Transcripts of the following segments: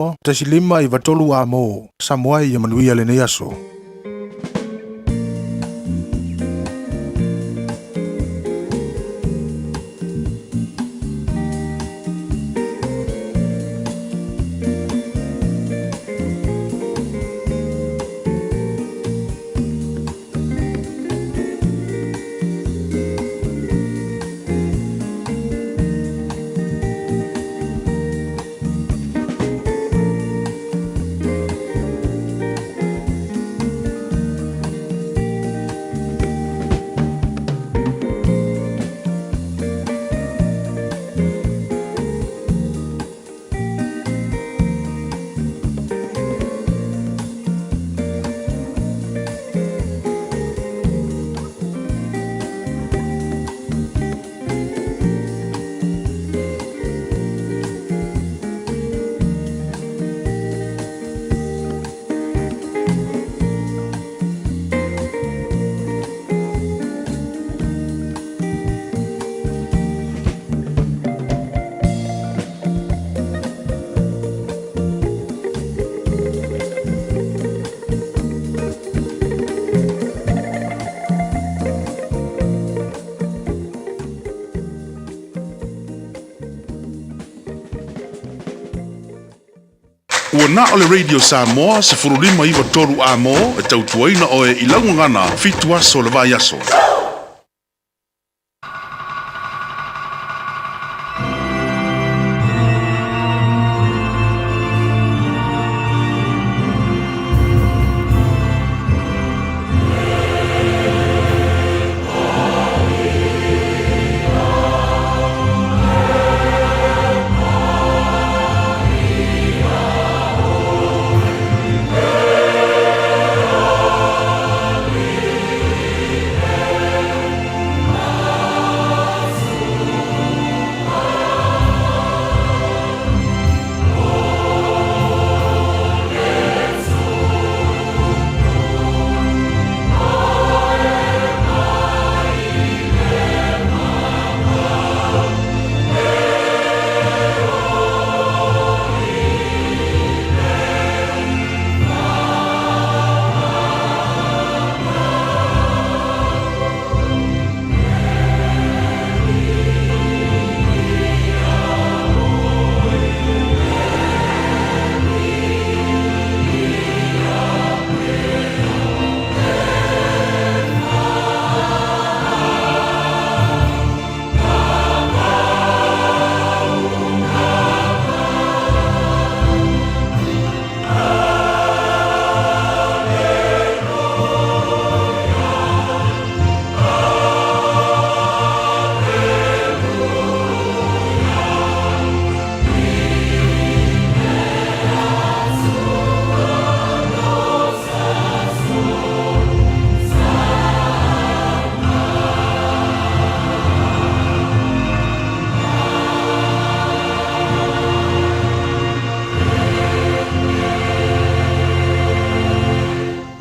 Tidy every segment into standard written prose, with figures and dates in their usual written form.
1 5 93 A mo Samoa ia manuia lenei aso. Ua na o le Radio Samoa 15 93 A mo e tautuaina oe i lau gagana 7 aso le vaiaso.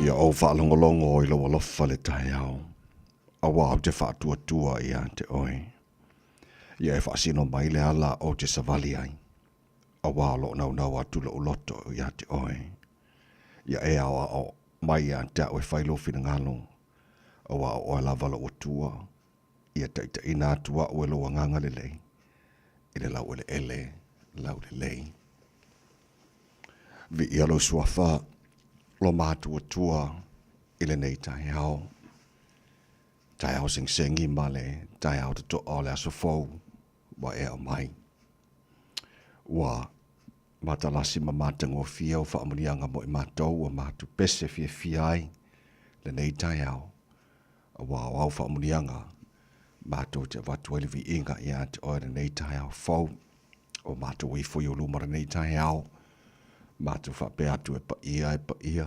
Ia ou faalogologo i lou alofa le taeao, auā ou te faatuatua ia te oe. Ia e faasino mai le ala ou te savali ai, auā o loo naunau atu lo'u loto ia te oe. Ia e aoao mai ia te a'u e fai lou finagalo, auā o oe lava lo'u Atua. Ia taitaiina atu a'u e lou agaga lelei, i le laueleele laulelei. Viia lou suafa, lo matuatua i lenei taeao. Taeao segisegi ma le taeao totoa o le aso fou ua e aumai. Ua matalasi ma matagofie au faamanuiaga mo i matou ua matou pese fiafia ai lenei taeao, aua o au faamanuiaga matou te avatu ai le viiga ia te oe lenei taeao fou. O matou ifo i ou luma lenei taeao, matou faapea atu e paia e paia,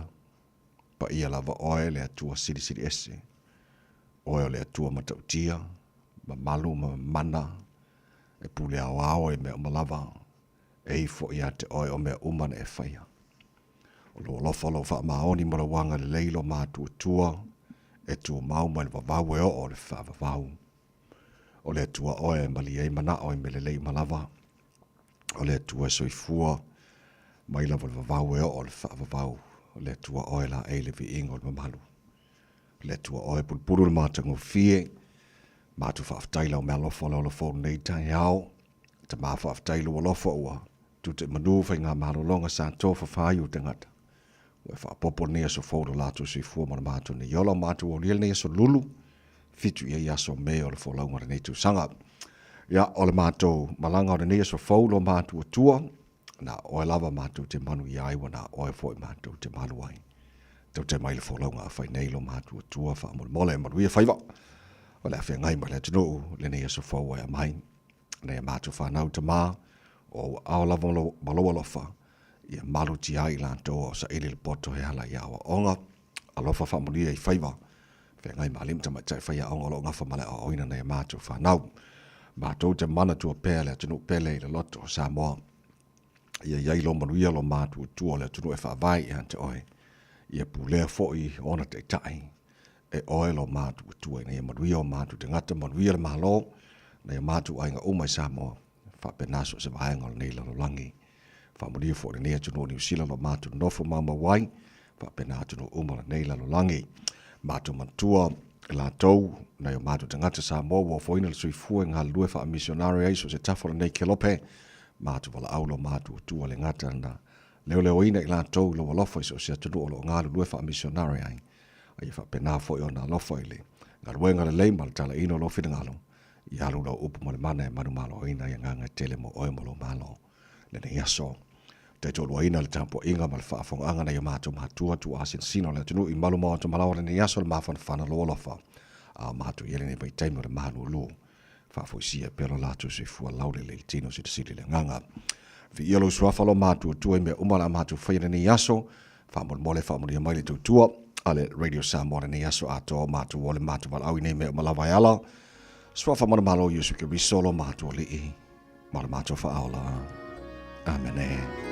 paia lava oe le Atua Silisili Ese, oe o le Atua matautia, mamalu ma mana, e pule aoao i mea uma lava, e ifo ia te oe o mea uma na e faia. O lou alofa, lou faamaoni ma lou agalelei lo matuatua, e tumau mai le vavau e oo le faavavau. O le Atua oe e malie ai manao i mea lelei uma lava. O le Atua e soifua. Mai lava i le vavau e oo i le faavavau, le Atua Oe laei le viiga o le mamalu. Le Atua Oe pulupulu le matagofie, matou faafetai lau mealofa o le ola fou lenei taeao. Tama faafetai lou alofa ua tute manu faiga malologa sa tofafa ai ou tagata. Ua e faaopoopo lenei aso fou lo latou soifua ma le matou nei ola o matou aulia lenei aso lulu, 7 i ai aso Me o le folauga o lenei tausaga. Ia, o le matou malaga o lenei aso fou lo matou Atua, na oe lava matou te manuia ai, ua na oe foi matou te malu ai. Tautai mai le folauga a fai nei lo matou Atua faamolemole, manuia faiva o le a feagai ma le atunuu lenei aso fou e aumai. Nei a matou fanau tama, o ou aao lava ma lou alofa, ia malutia ai i latou a o saili le poto e ala i aoaoga. Alofa faamanuia i faiva, feagai ma alii ma tamaitai faiaoga o lo o gafa ma le aoaoina nai a matou fanau. Matou te manatua pea le atunuu pele i le loto o Samoa. Ia i ai lou manuia lo matuatua o le atunuu e faavae ia te oe. Ia pulea foi ona taitai e oe lo matuatua ina ia manuia o matou tagata, manuia le Malo, nai o matou aiga uma i Samoa, faapena so o se vaega o lenei lalolagi. Faamanuia foi lenei atunuu o Niu Sila lo matou nofo maumau ai, faapena atunuu uma o lenei lalolagi. Matou manatua latou, nai o matou tagata Samoa ua ofoina le soifua e galulue faamisionare ai so o se tafa o lenei kelope, matou valaau lo matou Atua le gata na leoleoina i latou i lou alofa i so o se atunuu o lo o galulue faamisionare ai. A ia faapena foi ona alofa i le galuega lelei ma le talaina o lou finagalo, ia alu lau upu ma le mana e manumaloina ai agaga e tele mo oe ma lou Malo lenei aso. Taitoaluaina le tapuaiga ma le faafofogaaga nai o matou matua tuuasinasina o le atunuu i malu maota malaoa lenei aso le mafanafana lou alofa a o matou i ai lenei vaitaimi o le malulu. Faafoisia pea lo latou soifua laulele i le tino silisili le agaga. Viia lou suafa lo matuatua i mea uma o le a matou faia lenei aso. Faamolemole faamanuia mai le tautua a le Radio Samoa lenei aso atoa o matou o le matou valaau i nei mea uma lava e ala. Suafa manumalo Iesu Keriso lo matou Alii ma lo matou Faaola. Amene.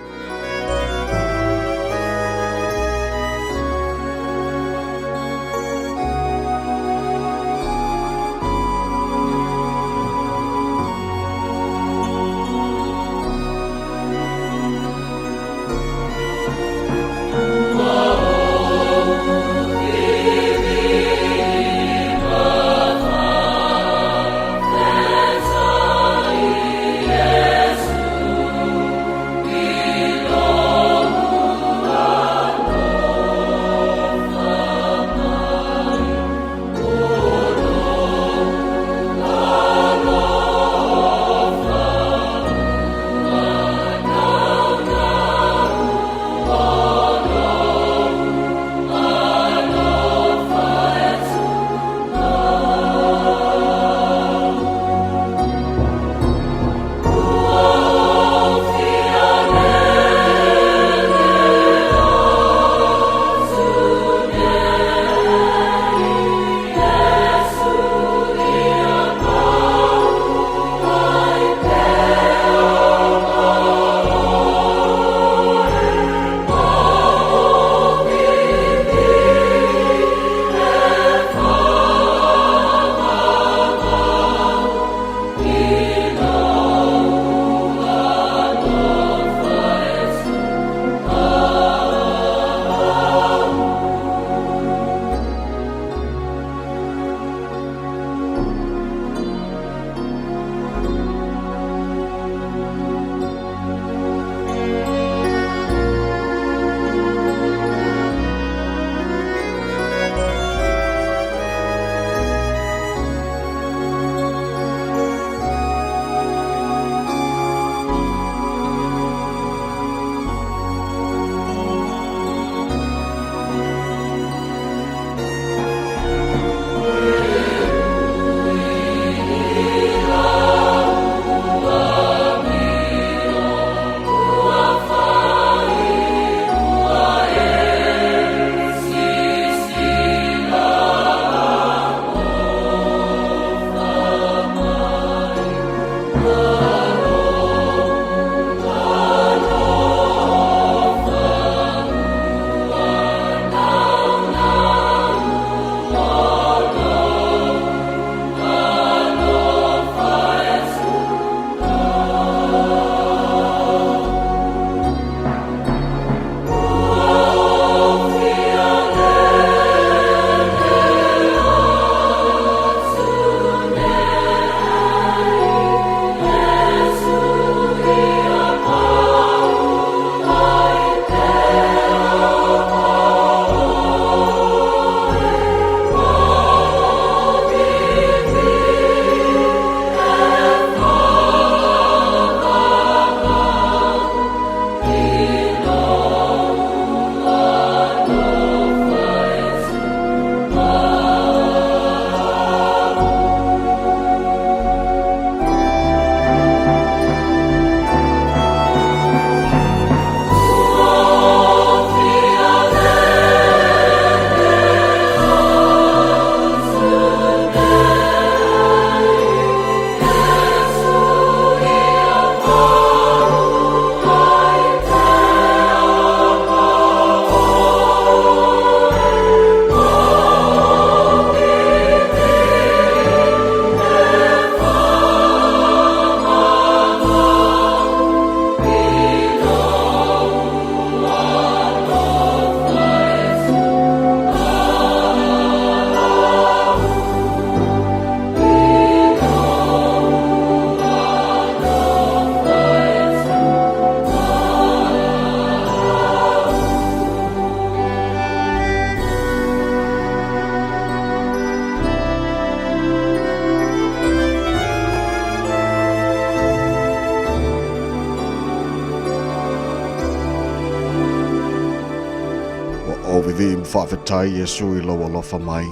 Malo vivii ma faafetai Iesu i lou alofa mai,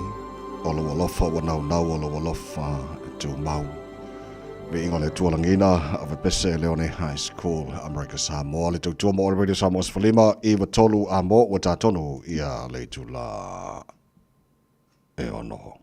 o lou alofa ua naunau o lou alofa e tumau. Viiga o le Atua Lagina, ave pese e Leone High School, Amerika Samoa, le tautua mo All Radio Samoa 15, 93 a mo ua tatonu ia le itula e ono.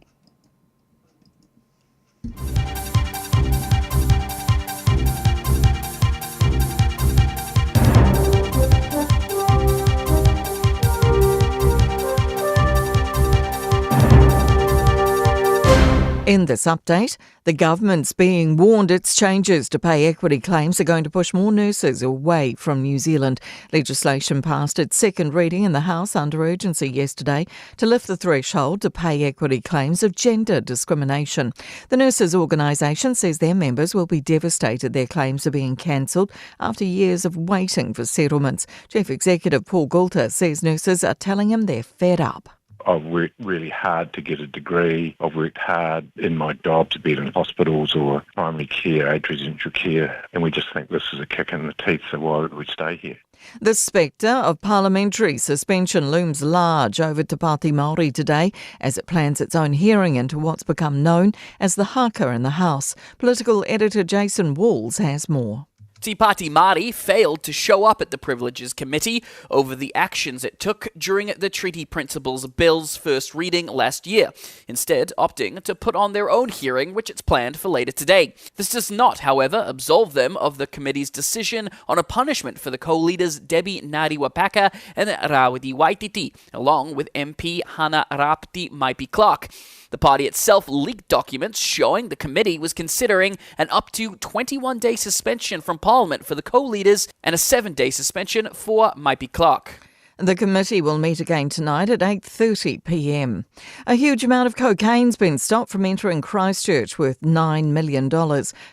In this update, the government's being warned its changes to pay equity claims are going to push more nurses away from New Zealand. Legislation passed its second reading in the House under urgency yesterday to lift the threshold to pay equity claims of gender discrimination. The nurses' organisation says their members will be devastated their claims are being cancelled after years of waiting for settlements. Chief Executive Paul Goulter says nurses are telling him they're fed up. I've worked really hard to get a degree. I've worked hard in my job to be in hospitals or primary care, aged residential care, and we just think this is a kick in the teeth, so why would we stay here? The spectre of parliamentary suspension looms large over Te Pāti Māori today as it plans its own hearing into what's become known as the haka in the House. Political editor Jason Walls has more. Te Pāti Māori failed to show up at the Privileges Committee over the actions it took during the Treaty Principles Bill's first reading last year, instead opting to put on their own hearing, which it's planned for later today. This does not, however, absolve them of the committee's decision on a punishment for the co-leaders Debbie Ngarewa-Packer and Rawiri Waititi, along with MP Hana Rapti Maipi Clark. The party itself leaked documents showing the committee was considering an up to 21-day suspension from Parliament for the co-leaders and a 7-day suspension for Maipi Clark. The committee will meet again tonight at 8:30 p.m. A huge amount of cocaine's been stopped from entering Christchurch worth $9 million.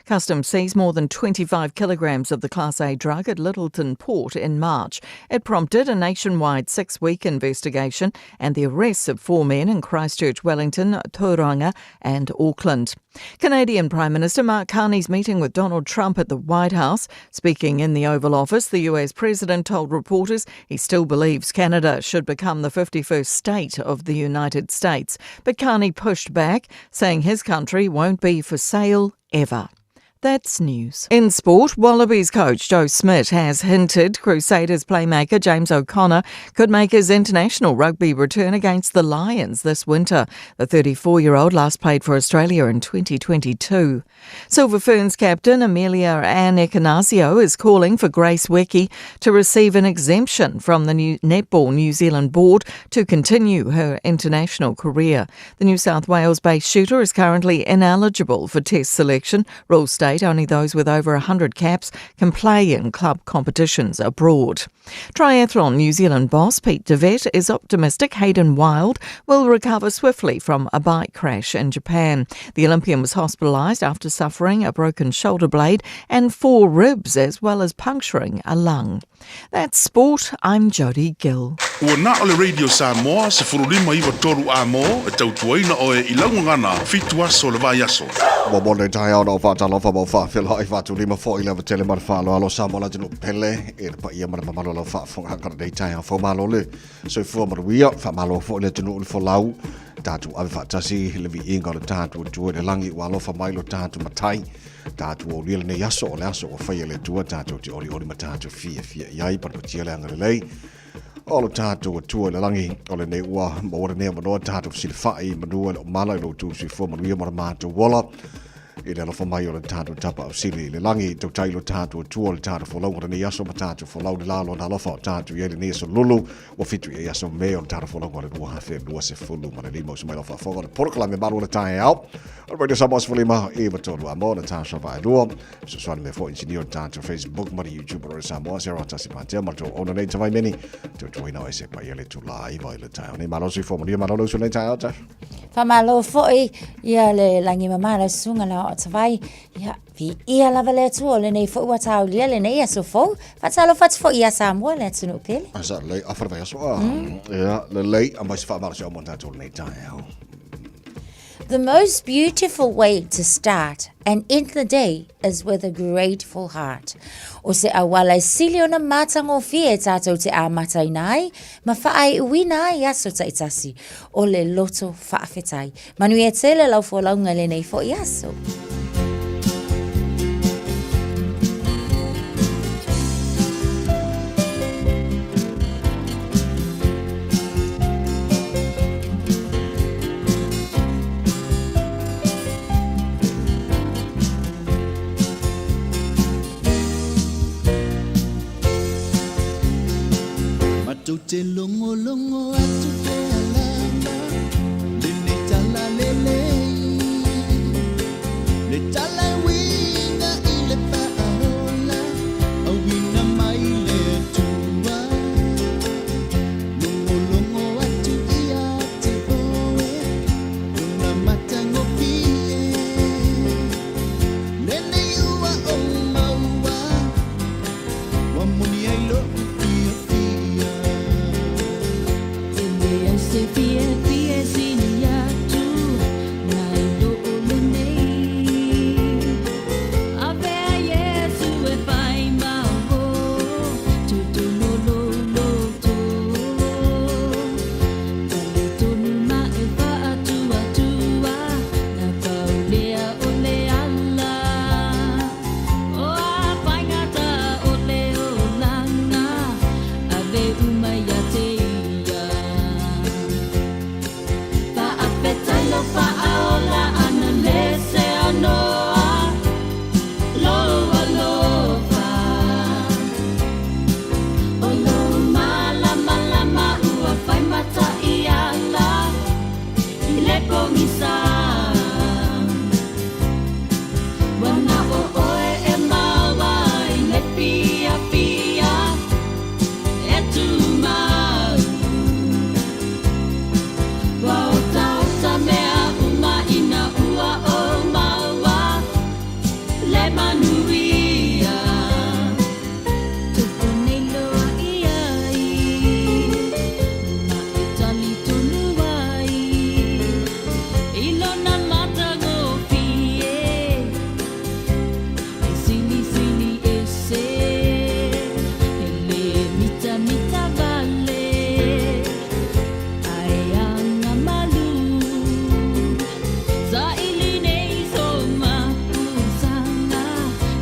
Customs seized more than 25 kilograms of the Class A drug at Lyttelton Port in March. It prompted a nationwide 6-week investigation and the arrests of 4 men in Christchurch, Wellington, Tauranga and Auckland. Canadian Prime Minister Mark Carney's meeting with Donald Trump at the White House. Speaking in the Oval Office, the US president told reporters he still believes Canada should become the 51st state of the United States. But Carney pushed back, saying his country won't be for sale ever. That's news. In sport, Wallabies coach Joe Schmidt has hinted Crusaders playmaker James O'Connor could make his international rugby return against the Lions this winter. The 34-year-old last played for Australia in 2022. Silver Ferns captain Amelia Ann Ekenasio is calling for Grace Nweke to receive an exemption from the new Netball New Zealand board to continue her international career. The New South Wales-based shooter is currently ineligible for test selection. Rules state only those with over 100 caps can play in club competitions abroad. Triathlon New Zealand boss Pete Devet is optimistic Hayden Wilde will recover swiftly from a bike crash in Japan. The Olympian was hospitalised after suffering a broken shoulder blade and 4 ribs, as well as puncturing a lung. That's sport. I'm Jodie Gill. Ua na o le Radio Samoa, 1593 a mo, e tautuaina oe i laugagana, fitu aso le vai aso. Ua mo le taeao na o whaatalofa mo whaawhela i whaatulima fo i lava tele ma le whaaloalo Samoa la tino pele e le paia ma le mamalo lau whaafonga ka nei taeao fo malo le soifua manuia whaamalo fo i le tino le folau tātou ave whaatasi le viiga o le tātou tua le langi ua alofa mai lo tātou matai tātou o lia lenei aso o le aso ua whaia le tua tātou te oli oli ma tātou fia fia iai panutia le anga lelei o lo tātou atua i le langi o lenei ua maua lenei avanoa tātou fesilafai manua i le omala i lo outou soifua manuia ma le matou ola i le alofa mai o le tātou tapa o sili i le langi tautai lo tātou atua o le tātou folauga lenei aso ma tātou folau le lalo na alofa o tātou i ai lenei aso lulu ua fitu i ai aso me o le tātou folauga o le 2025 uso mai lau faafofoga o le polokalame malu o le taeao o le Radio Samoa 15 93 a mo Natasha Vaelua Fesoasoani mai foi inisinia o le tatou Facebook ma le YouTube o Radio Samoa, Sarah Tasi Patea ma le tou ona nei tawai meni, tautuaina o ese paia le tula iwa i le taeao nei. Malo soifua manuia, malo le uso nei taeao, Tash. Whamalo foi ia le langi mama le susunga la o tawai ia vi ia lava le atua o lenei foi ua taulia lenei aso fou whaatalofa atu foi ia Samoa le atunuu pele. Asa lelei afa le vaiaso a. Ia lelei a mai se whaamalo se o mo tatou lenei taeao. The most beautiful way to start and end the day is with a grateful heart. O se auala e sili ona matagofie e tātou te āmataina ai, ma whaaiuina ai aso taitasi, o le loto faafetai. Manuia tele lau folauga i lenei foi aso. Matou te logologo atu pea lava lenei tala lelei, le tala e uiga i le faaola, auina mai le Atua. Logologo atu ia te oe, lona matagofie, lenei ua ou maua. Ua moni ai lo'u fiafia. E leai se fiafia e sili atu nai lo lenei. Avea Iesu e fai ma o, totonu o lou loto. Talitonu ma e faatuatua, na pau lea o le ala. O a faigata o le olaga, ave uma ia te ia. Faafetai lou faaola ana le seanoa, lou alofa. O lou malamalama ua fai mataiala i le pogisa. Ua na o oe e maua ai le fiafia e tumau. Ua otaota mea uma ina ua ou maua le manuia. Tupu nei loa i ai, ma e talitonu ai i lona matagofie. E silisili ese, e le mitamita vale, ae agamalu. Saili nei so mapusaga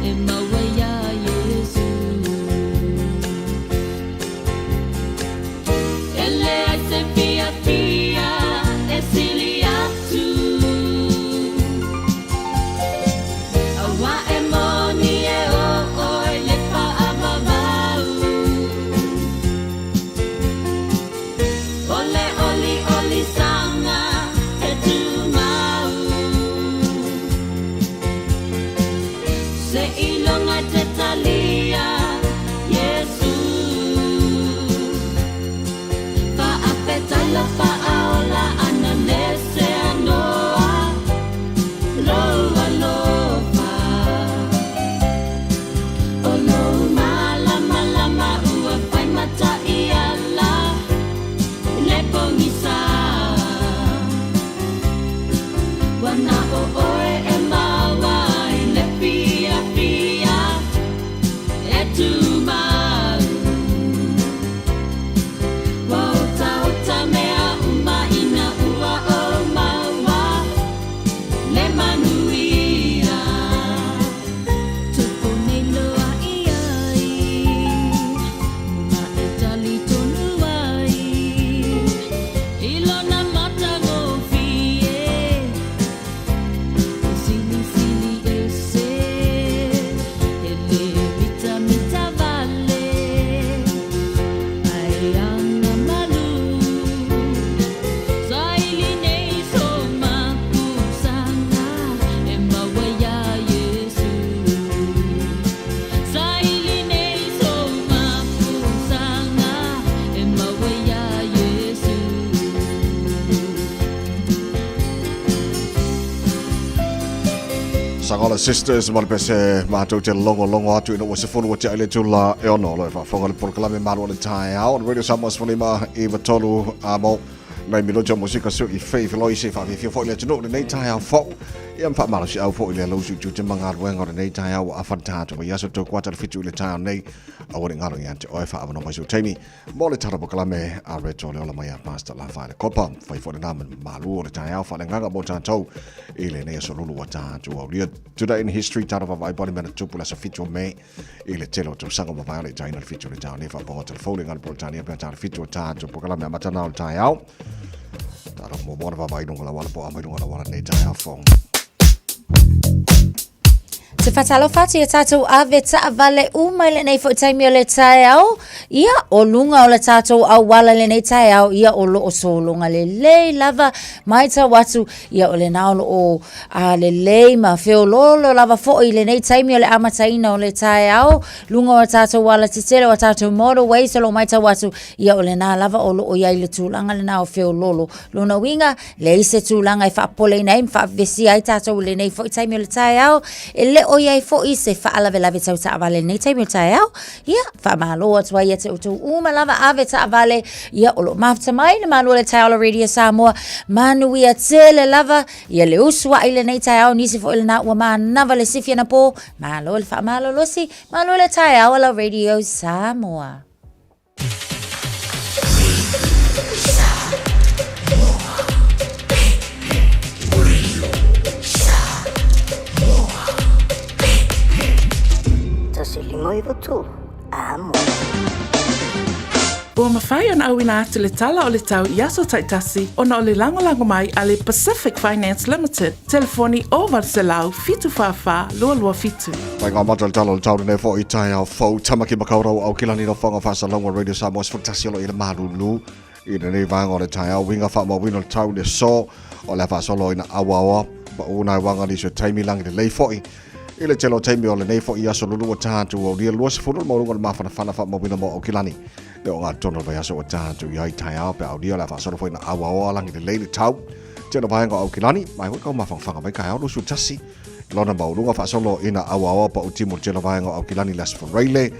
e maua iā Iesu. E leai se fiafia e sili atu, auā e moni e o oe le faavavau. O le oliolisaga e tumau. Seiloga e te talia Iesu. Faafetai lou faaola ana le seanoa, lou alofa. O lou malamalama ua fai mataiala i le pogisa. Ua na o oe e maua ai le fiafia e tumau. Ua otaota mea uma ina ua ou maua le manuia. Tupu nei loa i ai, ma e talitonu ai i lona matagofie. E silisili ese, e le mitamita vale, ae agamalu. Saili nei so mapusaga e maua iā Iesu. Saili nei so mapusaga e maua iā Iesu. Sagola Sisters ma le pese matou te logologo atu ina ua sefulu ua tiai le itula e ono. O lo o e faafofoga i le polokalame Malu o le Taeao on Radio Samoa 159 amo. Nai minute o musika suʻi Faith Loise e faafiafia foi le atunuu lenei taeao fou. Ia ma faamalosiau foi le alausu i tiute ma galuega o lenei taeao ua afa le tatou vaiaso tou kuata le 7 i le taeao nei. Aua ne i galo ia te oe faaavanoa mai sou taimi mo le tala polokalame a Reto le ola mai a Pastor Lafaele Kopa. Fai foi lena ma malu o le taeao faaleagaga mo tatou i lenei aso lulu ua tatou aulia. Today in history, tala vaavaai po o le mea na tupu le aso 7 o Me i le tele o tausaga ua mavae o le itaina le 7 o le taeao nei faapoga telefoni le galo Peretania pe a ta le 7 o tatou polokalame amata na o le taeao. Tala muamua na vaavaai i luga o le auala po o ama i luga o le auala nei taeao fou. Te whatalofa atu i a tātou ave taavale uma i lenei foi taimi o le taeao. Ia, o luga o le tātou auala i lenei taeao, ia o loo sologa lelei lava, maitau atu, ia o lena o loo a, lelei ma feoloolo lava foi i lenei taimi o le amataina o le taeao, luga o a tātou alatetele, o a tātou motorways o lo o maitau atu, ia o lena lava o loo i ai le tulaga lena o feoloolo. Lona uiga, leai se tulaga e faapopoleina ai ma faavevesi ai tatou i lenei foi taimi o le taeao. E le o i ai foi se faalavelave tau taavale i lenei taimi o le taeao. Ia, faamalo atu ai ia te outou uma lava ave taavale. Ia, o lo o mafuta mai le malu o le taeao o le Radio Samoa. Manuia tele lava ia le usu ae i lenei taeao. Nisi foi lena ua manava le sifi anapo. Malo le faamalolosi, malo le taeao a la Radio Samoa. 153 Amo. Ua mafai ona auina atu le tala o le tau i aso taitasi ona o le lagolago mai a le Pacific Finance Limited, telefoni 0800 744 227. Mai ngā mata le tala o le tau lenei foi taeao fou Tamaki Makaurau Aukilani no Whanga Whaasalaunga Radio Samoa 11 o lo i le malulu i lenei vaega o le taeao winga whaamauina o le tau le so o le whaasolo ina awaoa pa una e wanga ni so taimi langi le lei foi i le tele o taimi o lenei foi aso lulu ua tātu au ria 20 le mauluga o le mafanafana whaamauina mo Aukilani le o ngā tono vai aso ua tātu i ai taeao pe au ria le whaasolo foi na awaoa langi le lei le tau tele vaega o Aukilani mai hoi kau mawhangawhanga mai kai au lusu tasi Lona maualuga faasolo ina auaoa pa'u timu o le tele vaega o Aukilani le Aso Faraile,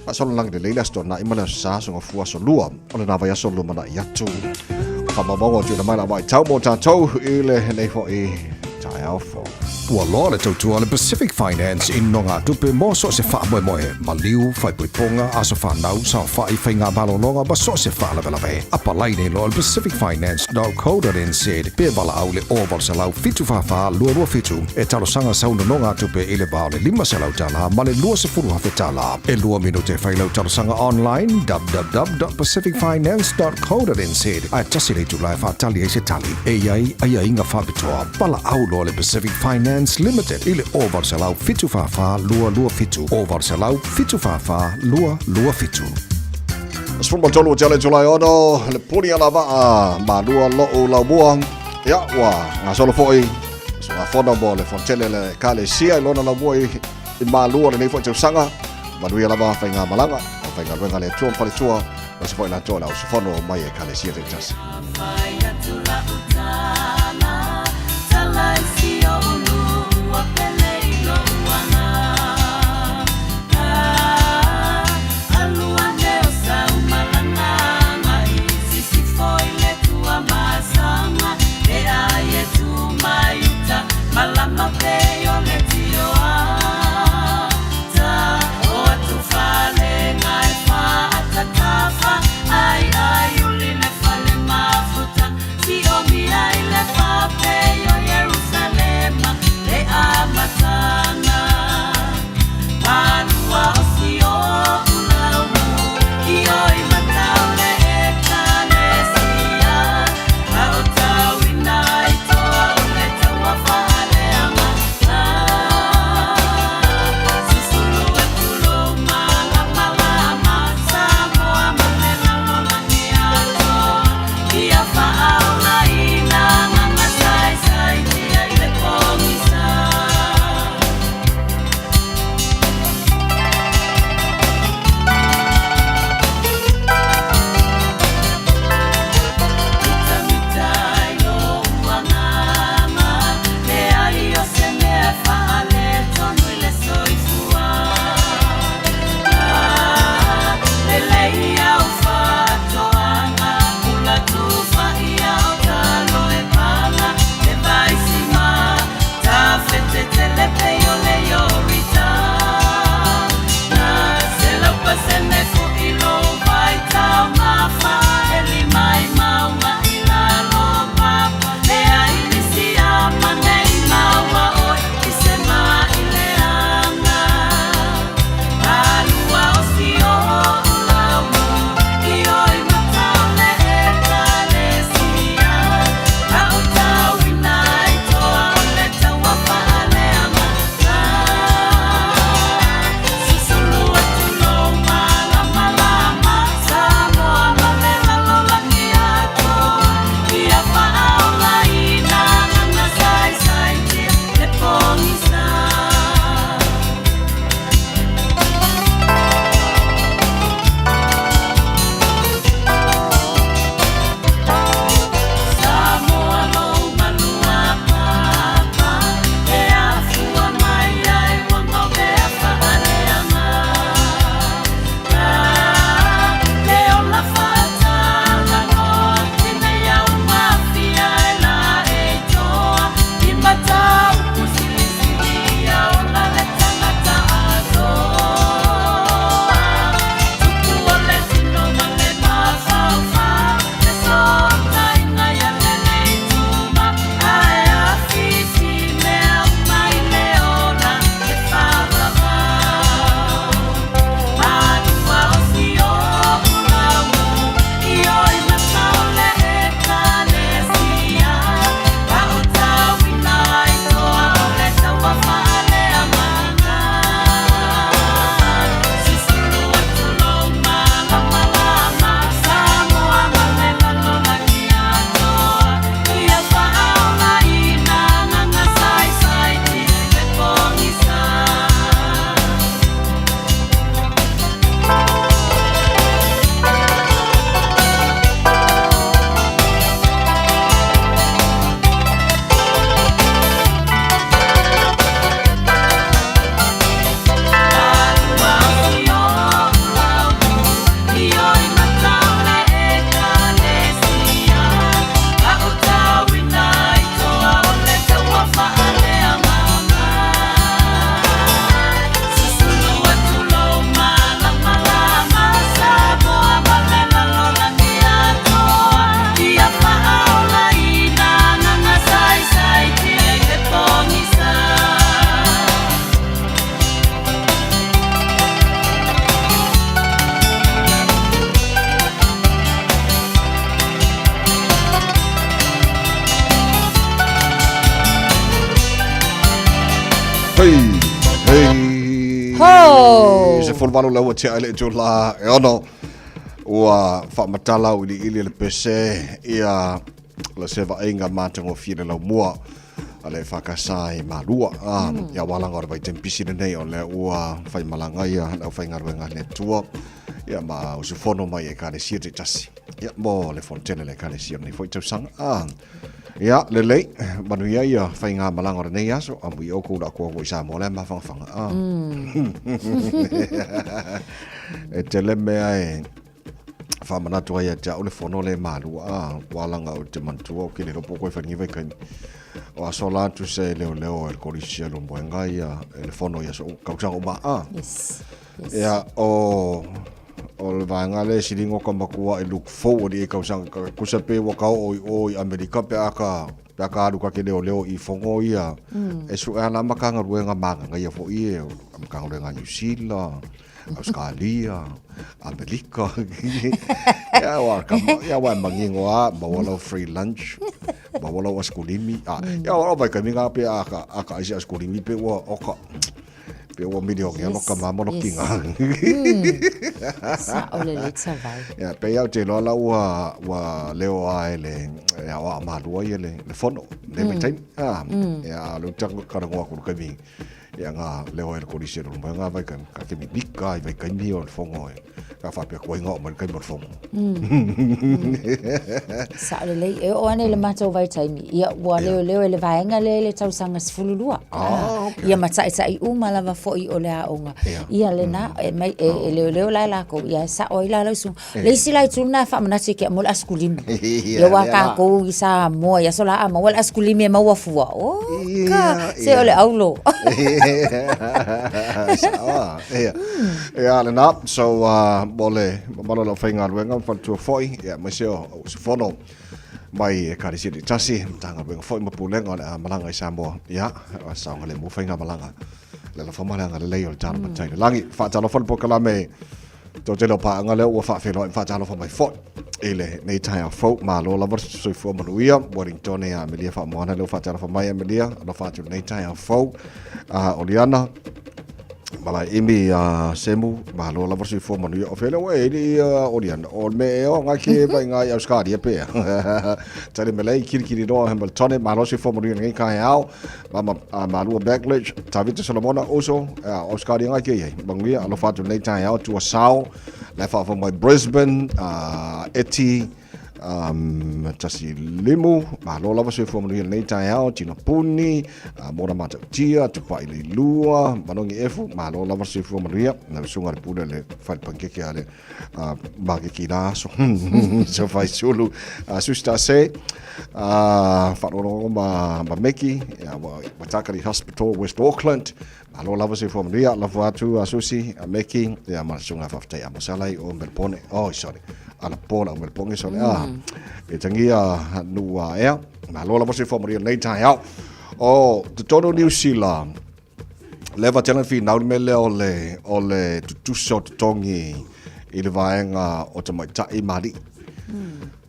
faasolo lagi lelei le Aso Toonai ma le Aso Sa, soga fua aso lua o lena vaiaso lumanai atu. O faamaumauga o tuuina mai la vaitau mo tatou i lenei foi taeao fou. Ua loa le tautua a le Pacific Finance i nogatupe mo so o se faamoemoe, maliu, faaipoipoga, aso fanau, saofai, faigamalologa ma so o se faalavelave. Apalai nei loa i le pacificfinance.co.nz pe valaau i le 0800 744 227 e talosaga sau nonogatupe i le va o le $500 ma le $20,000. E lua minute e fai lau talosaga online www.pacificfinance.co.nz ae tasi le itula e faatali ai se tali e i ai aiaiga faapitoa. Valaau loa le Pacific Finance Limited i le 0800 744 227 0800 744 227. 13 o Tiale Julai 6, le puni a la vaa, malua lo'u laumua. Ia, ua gasolo foi usugafono mo le fonotele a le Ekalesia i lona laumua i, i Malua lenei foi tausaga. Manuia lava faigamalaga o faigaluega a le Atua ma faletua, aemaise foi latou o le ausufono mai Ekalesia taitasi. 18 lea ua tea i le itulā e 6, ua faamatala auiliili e le pese ia le sevaaiga matagofie le laumua a le EFKS i Malua. Ia aua laga o le vaitaimi pisi lenei o lea ua faimalaga ia le aufaigaluega a le Atua ia ma usufono mai Ekalesia taitasi ia mo le fonotele a le Ekalesia o lenei foi tausaga. Ia, lelei, manuia ia faigamalaga o lenei aso, amuia oukou le akoa i Samoa lea mafangafaga. E tele mea e faamanatu ai ia te au le fono le malua, ua laga ou te manatua ou te le iloa po o koe fai vaitaimi. O aso la tusa e leoleo e le kolisi a Lumuega ia e le fono i aso tausaga uma. Yes. Yes. Ia, o o le vaega lea e siligo ka matua i look forward i tausaga kusa pe ua ka oo i o i Amerika pe a ka pe a ka alu ka ke leoleo i fono ia e suʻe ana Matagaluega magaga ia foi e Matagaluega a Niu Sila Australia Amerika ia ua ka ia ua mangingo a maua lau free lunch maua lau askulimi a ia ua vai ka minga pe a ka a ka aisi askulimi pe ua oka Pe ua milioni ano ka mama no kinga. Sa o le leta vai. Ia, pe iau te loa la ua, ua leo a e le, e a oa malua ia le, le fono, le mm. taimi. Ah, ia, le utango karangoa kuru kaimi. Ia ngā leo e le kolisi e lolo ngā vai ka, ka kemi mika i vai kaimi o le fongo e. Ka whapea kua inga o mai kaimi o le fongo. Sa o le lei, e o ane le matou vaitaimi, ia ua leoleo e le vaega lea i le tausaga 12. Ah, okay. Ia ma ta'ita'i uma lava fo'i o le aoga. Ia lena, e mai, e, e leoleo la e lakou, ia e sa'o ai la lau susuga. Le isi la itu lena e faamanatu ia te au mo le asikulimi. Ia aua takou i Samoa i aso la a maua le asikulimi e maua fua, oka, se o le aulo. Sa'o a, ia. Ia lena, so mo le mamalu o le aufaigaluega ma faletua foi, ia aemaise o usufono mai Ekalesia taitasi, Matagaluega foi ma Pulega o le a malaga i Samoa, ia, saogalemu faigamalaga. Le alofa ma le agalelei o le Tala Matai i le Lagi. Faatalofa le polokalame toatele o paaga lea ua faafeiloai ma faatalofa mai foi i lenei taeao fou. Malo lava le soifua manuia. Wellington ia Amelia Faamoana lea ua faatalofa mai Amelia. Alofa atu i lenei taeao fou. Oliana, Malae-imi ia Semu, malo lava le soifua manuia. O fea lea ua e ili ia Oliana? O le mea ea o ngai ke vai ngai Australia pea. Tali melei, kirikiri roa Hamiltone, malo le soifua manuia lenei taeao. Mama Malua Backledge, Tavita Solomona, Uso, Australia ngai ke iai. Manuia, alofa atu lenei taeao, tua sao, la e faafofoga mai Brisbane, Eti, Um, tasi limu, malo lava soifua manuia lenei taeao, Tina Puni, Mona Matautia, Tupai Leilua, Manogi Efu, malo lava soifua manuia, na usuga le pule le fale pankeke a le makeki la aso, so fai sulu, Susi Tase, whaalolongo ma, ma Meki, ia, wa, Watakari Hospital, West Auckland, Malo lava soifua manuia, lafo atu a Susi, a Meki, ia ma le susuga faafetai a Mosalai o Melbourne. Oh, sorry. Anapo la o Melbourne, sorry. Ah, e tangia nuu aea. Malo lava soifua manuia lenei taeao. O totonu o Niu Sila, leva tele na finau le mea lea o le, o le tutusa o totogi i le vaega o tamaitai ma alii.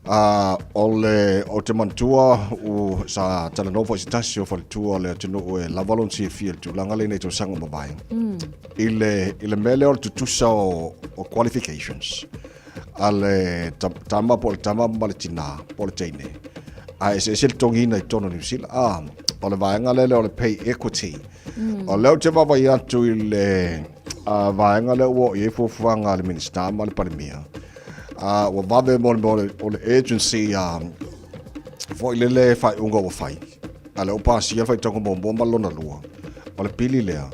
A, o le, ou te manatua, u, sa talanoa foi se tasi o faletua o le atunuu e lava lona silafia i le tulaga lea i nei tausaga ua mavae, i le, i le mea lea o le tutusa o, o qualifications a le tama po o le tama ma le tinā po o le teine, a eseese le totogiina i totonu o Niu Sila. A, o le vaega lea lea o le pay equity. O lea ou te vaavaai atu i le a, vaega lea ua oo i ai fuafuaga a le Minisita ma le Palemia, a, ua vave mo le mea o le, o le urgency a, foi lele faaiuga ua fai, a lea ua pasia le faitauga muamua ma le lona lua, o le pili lea,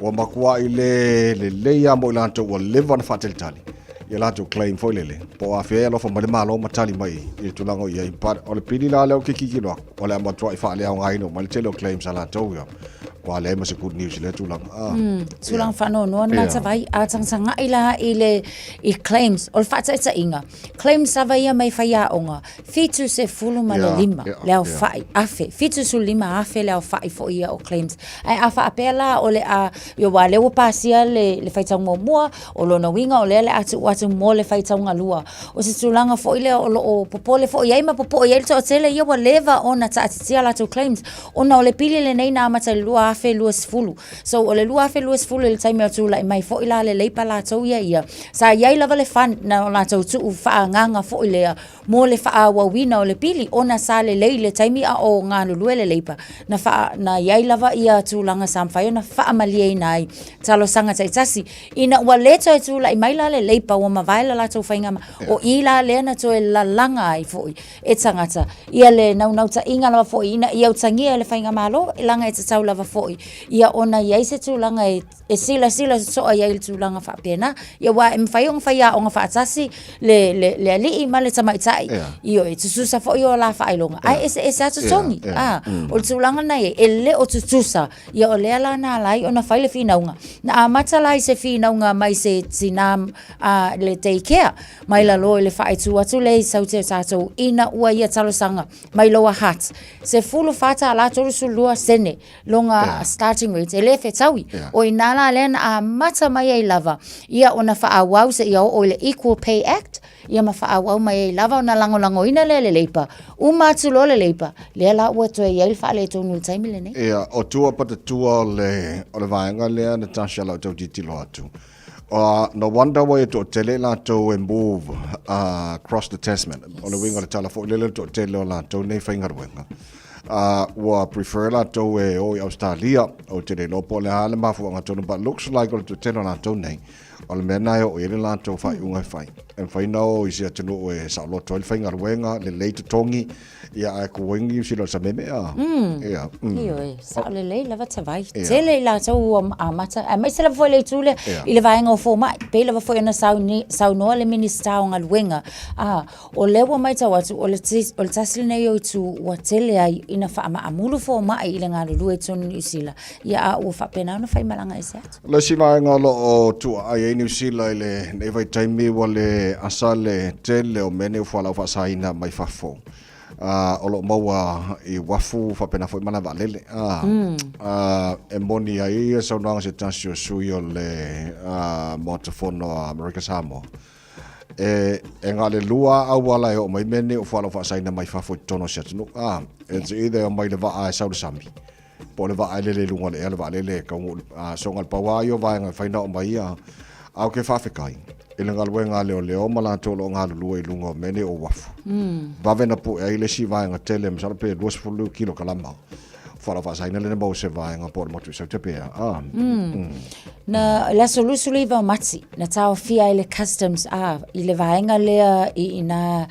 ua matuai le lelei lava mo i latou ua leva ona faatalitali ia latou claim foi lele, po o afea e alofa mai le Malo ma tali mai i le tulaga o i ai. But o le pili la lea ou te tilotilo atu, o le a matuai faaleaogaina uma ai le tele o claims a latou ia. Ua leai ma se good news i lea tulaga. Ah. Tulaga faanoanoa na tavai, a tagatagai la i le i claims, o le faataitaiga, claims lava ia mai faiaoga, 75 le aofai, afe, 75 afe le aofai foi ia o claims. Ae a faapea la o le a, ia aua o lea ua pasia le, le faitauga muamua, o lona uiga o lea o le a tuu atu mo le faitauga lua. O se tulaga foi lea o lo o popole foi i ai ma popoe i ai le toatele ia ua leva ona taatitia latou claims, ona o le pili lenei na amata i le 2020. So o le 2020 i le taimi o tulai mai foi la le Leipa latou ia ia, sa i ai lava le fund na o latou tuu faaagaga foi lea mo le faaauauina o le pili ona sa lelei le taimi a o galulue le Leipa, na faa, na i ai lava ia tulaga sa mafai ona faamalieina ai talosaga taitasi. Ina ua le toe tulai mai la le Leipa ua mavae le latou faiga, o i la lea na toe lalaga ai foi e tagata ia le naunautaiga lava foi ina ia utagia e le faigamalo, leaga e tatau lava foi ia ona i ai se tulaga e e silasila totoa i ai i le tulaga faapena. Ia aua e mafai ona fai aoga faatasi le, le, le alii ma le tamaitai, yeah. Ioe, tutusa foi o la faailoga, yeah. Ae eseese lava totogi. Yeah. Yeah. Ah, O le tulaga lena e, e le o tutusa, ia o lea la na ala ai ona fai le finauga. Na amata la i se finauga mai se tinā le daycare, mai lalo i le faaitu atu lea i Saute o tatou ina ua ia talosaga mai Lower Hutt. $14 32 sene loga yeah. starting rate e le fetaui. Yeah. O ina la lea na amata mai ai lava ia ona faaauau seia oo i le Equal Pay Act ia ma faaauau mai ai lava ona lagolagoina lea le Leipa. Uma atu loa le Leipa, lea la ua toe i ai le faaletonu i le taimi lenei. Ia, o tua patatua o le, o le vaega lea Natasha lau tau tilotilo atu. No wonder why e toatele i latou e move across the Tasman. Yes. O le uiga o le tala foi lele o le toatele o latou nei faigaluega. Ua prefer latou e o i Australia, ou te le iloa po o le a le mafuaaga tonu, but looks like o le toatele o latou nei, o le mea lena e oo i ai le latou faaiuga e fai. E mafai ona o i se atunuu e saoloto ai le faigaluega, lelei totogi, Ia, ae kuai Niu Sila o le sameme, a? Ia. Ioe, sao lelei lava Tavai. Tele i latou ua amata, aemaise lava foi le itu lea i le vaega o fomai. Pei lava foi ona saunoa le Minisita o Galuega, a, o lea ua matau atu, o le tasi lenei o itu ua tele ai ina faamaamulu fomai i le galulue i totonu o Niu Sila, ia a ua faapena ona faimalaga ese atu. O le isi vaega o lo o tuuaai ai Niu Sila i lenei vaitaimi ua le asa le tele o mea nei o fualaau faasaina mai fafo o lo o maua i uafu faapena foi malae vaalele. E moni ai ia saunoaga a se tasi o sui o le Maota Fono a Amerika Samoa, e na o le lua auala e oo mai mea nei o fualaau faasaina mai fafo i totonu o se atunuu. It's either e omai i le vaa e sau i le sami, po o le vaa e lele i luga o le ea, le vaalele e taunuu, so na o le pau lava ia o vaega e mafai ona oo mai ia. Ae ou te faafetai i le galuega a leoleo ma latou o lo o galulue i luga o mea nei o uafu. Vave ona pue ai le isi vaega tele, masalo pe 20 kilokalama fualaau faasaina lea na maua i se vaega po o le motu i Saute pe a. Na, le aso 29 o Mati, na taofia ai le Customs a, i le vaega lea i ina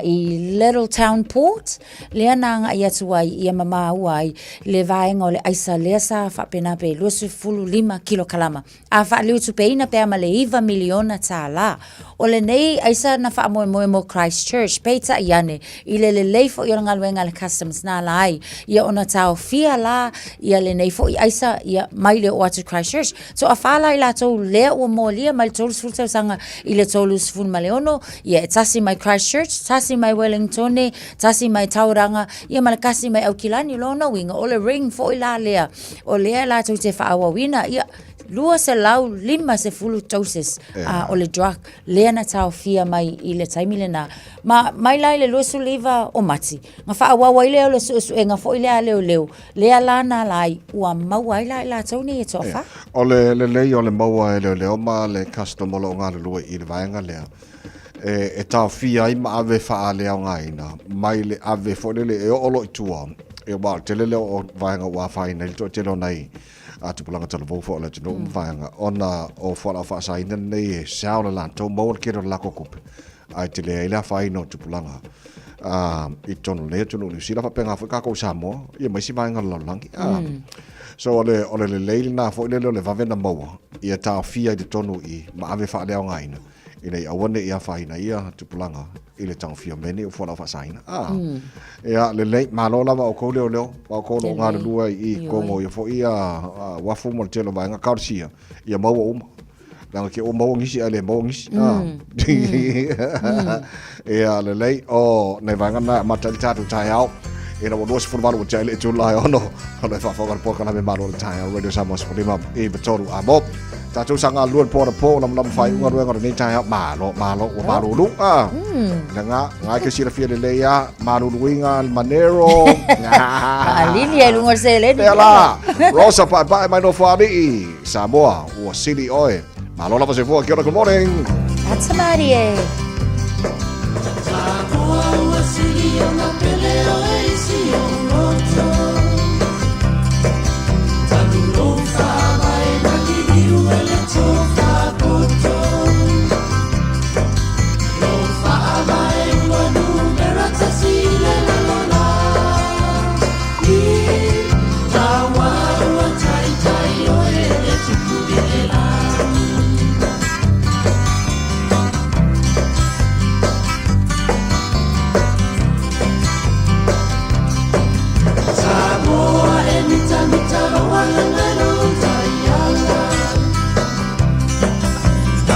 i Little Town Port, lea na agai atu ai ia ma māua ai le vaega o le aisa lea sa faapena pe 25 kilokalama, a faaliutupeina pea ma le $9 miliona tālā. O lenei aisa na faamoemoe mo Christchurch, peitai ane, i le lelei foi o le galuega a le Customs na ala ai ia ona taofia la ia lenei foi aisa ia mai le oo atu i Christchurch. Toafā la i latou lea ua molia mai le 30 tausaga i le 36, ia e tasi mai Christchurch, tasi mai Wellingtone, tasi mai Tauranga, ia ma le kasi mai Aukilani. Lona uiga, o le ring foi la lea, o lea latou te faaauauina, ia 250 doses o le drug lea na taofia mai i le taimi lena. Ma mai la i le 29 o Mati, na faaauau ai lea o le suesuega foi lea a leoleo, lea la na ala ai ua maua ai la i latou nei e toafa. O le lelei o le maua e leoleo ma le custom o lo o galulue i le vaega lea, e taofia ai ma ave faaleaogaina mai le ave foi lele e oo loa i tua, aua o le tele lea o vaega ua afaina ai le toatele o nai tupulaga talavou foi o le atunuu ma vaega ona o fualaau faasaina lenei e sell e latou, maua le tele o le latou tupe ae tele ai le afaina o tupulaga i totonu o lenei atunuu o Niu Sila faapena foi tatou i Samoa ia ma isi vaega o le lalolagi. So o le, o le lelei lena foi lele o le vave na maua ia taofia i totonu i ma ave faaleaogaina ina ia aua ne i afaina ia tupulaga i le tagofia o mea nei o fualaau faasaina. Ia, lelei, malo lava outou leoleo, ma outou o lo o galulue ai i totonu o ia foi ia uafu ma le tele o vaega talosia ia maua uma. Leaga ke ua maua nisi ae le maua nisi. Ia, lelei, o nai vaega na e amata ai le tatou taeao. Ina ua 28 ua tea i le itula e ono. O lo o faafofoga le polokalame Malo o le Taeao, Radio Samoa 15 i 3 a mo. Tatou sa galulue i le po anapo lamalama faaiuga galuega o lenei taeao. Malo, malo, ua malulu. Ah. Lena, na e te silafia lelei lava, maluluina le Monero. Faalili ai luga o le seleni. Pea la. Rosa Paepae mai Nofoalii, Samoa, ua sili oe. Malo lava soifua, kia ora, good morning. Ata marie. Samoa ua sili ona pele oe i si ou loto. Talu lou faavae na liliu e le tofa poto. Lou faavae ua numera tasi i le lalolagi. Taua ua taitai oe e le tupu i le lagi. Samoa e mitamita loa lana lou taiala.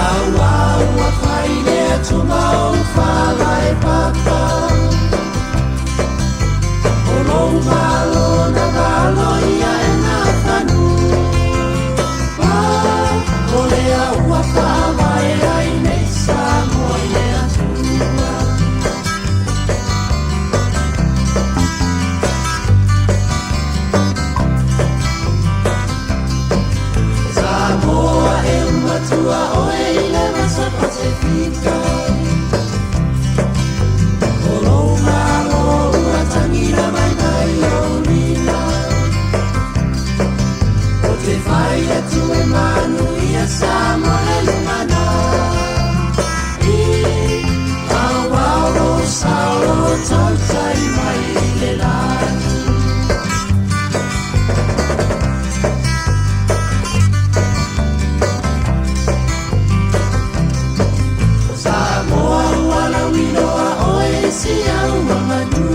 Aua ua fai le Atua ou faavae papa. O lou Malo na valo ia e na fanua. O lea ua faavae ai nei Samoa i le Atua. Samoa e umatua oe i le vasa Pasefika. O lou Malo ua tagina mai nai ou lima. O te fai atu e manuia Samoa le lumanai. Auau lou sao lou tautai mai i le lagi. Samoa ua lauiloa oe i si au manu.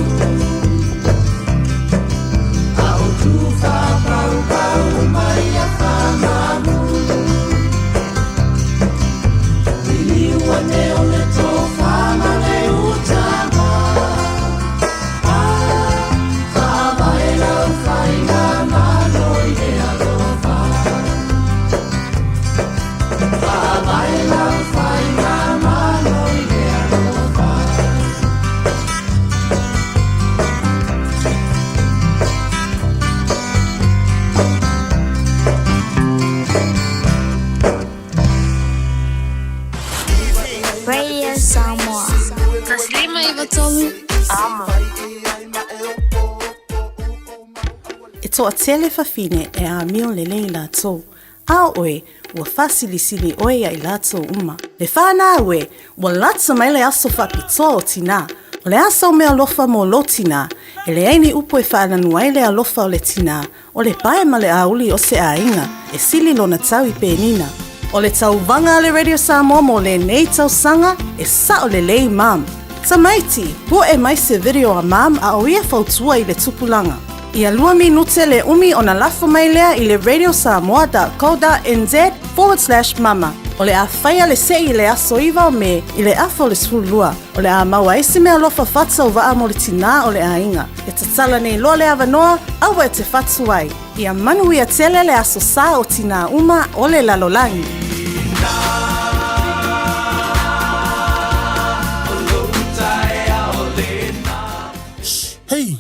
A o tu whāpaupau mai a whamamuru. Liliu ane o le tofa ma le utaga. A faavae lau faigamalo i le alofa. Faavae lau faigamalo i le alofa. Radio Samoa. 153 Amo. E toatele fafine e amio lelei latou, a o oe, ua faasilisili oe ia i latou uma. Le fanau e, ua lata mai le aso faapitoa o tinā. O le a sau meaalofa mo lou tinā? E leai ni upu e faalanu ai le alofa o le tinā, O le pae ma le auli o se aiga, e sili lona tau i penina. O le tauvaga a le Radio Samoa mo lenei tausaga, e sao lelei Mum. Tamaiti, pu'e mai se video a Mum a o ia fautua i le tupulaga. Ia lua minute le umi ona lafo mai lea i le radiosamoa.co.nz/mama. O le a faia le se'i i le aso 9 o Me i le afa o le 12. O le a maua ai se meaalofa faatauvaa mo le tinā o le aiga. E tatala nei loa le avanoa, aua e te fatu ai. Ia manuia tele le Aso Sa o Tinā Uma o le Lalolagi. Hei,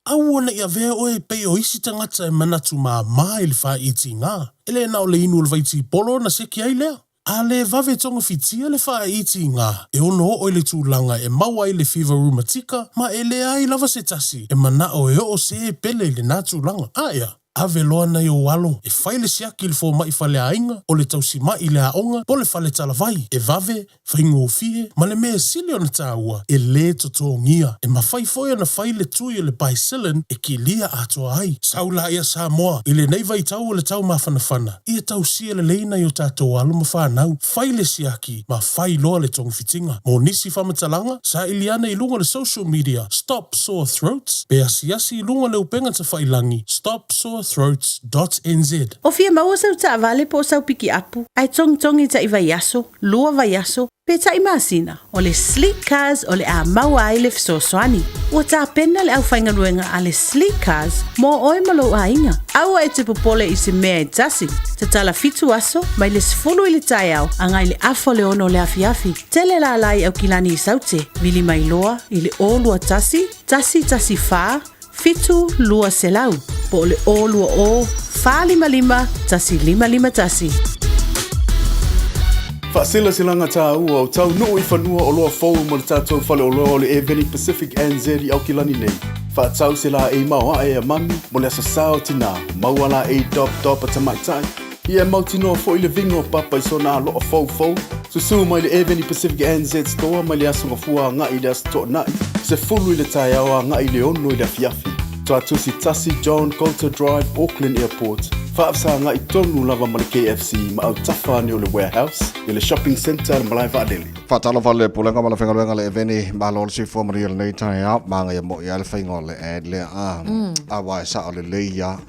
aua ne i avea oe e pei o isi tagata e manatu māmā i le fāitiga. E le na o le inu o le vaitipolo ona seki ai lea. A le vave togafitia le faaitiga, e ono oo i le tulaga e maua ai le fiva rumatika ma e leai lava se tasi e manao e oo se e pele i lena tulaga. A ea, ave loa nai ou alo e fai le siaki i le fomai faleaiga, o le tausimai i le aoga, po o le fale talavai, e vave, faigofie, ma le mea e sili ona taua, e lē totogia. E mafai foi ona fai le tui o le Bicillin e kilia atoa ai. Sau laia Samoa, i lenei vaitau o le tau mafanafana, Ia tausia lelei nai o tatou alo ma fanau, fai le siaki ma fai loa le togafitiga. Mo nisi faamatalaga, saili ane i luga o le social media Stop Sore Throats pe asiasi i luga o le upega tafailangi Stop Sore. allthroats.nz. O fia maua sau taavale po o sau pikiapu, ae togitogi taʻi vaiaso, lua vaiaso, pe taʻi masina, o le Sleek Cars o le a maua ai le fesoasoani. Ua tapena le aufaigaluega a le Sleek Cars mo oe ma lou aiga. Aua e te popole i se mea e tasi. Tatala fitu aso, mai le 10 i le taeao agai le afa o le ono o le afiafi. Tele lala i Aukilani i Saute, vili mai loa i le 021 114 7200 po o le 020 455 1551. Faaselaselaga tāua o taunuu i fanua oloa fou mo le tatou faleoloa o le Airveni Pacific NZ i Aukilani nei. Faatau se laei maoae a mami mo le aso sa o tinā, maua laei Dob Dob a tamaitai, Ia e mautinoa foi le viga o Papa i sona aloa foufou, susū mai le Aveni Pacific NZ Store mai le Aso Gafua agai i le Aso Toonai, 10 i le taeao agai i le 6 i le afiafi. Tuatusi 1 John Coulter Drive, Auckland Airport, faafesagai tonu lava ma le KFC ma autafa ane o le Warehouse i le Shopping Centre le malae vaalele. Faatalofa le Pulega ma le Faigaluega le Eveni, malo le soifua manuia i lenei taeao, magaia moi lava le faiga o le ad lea a, aua e sao lelei lava.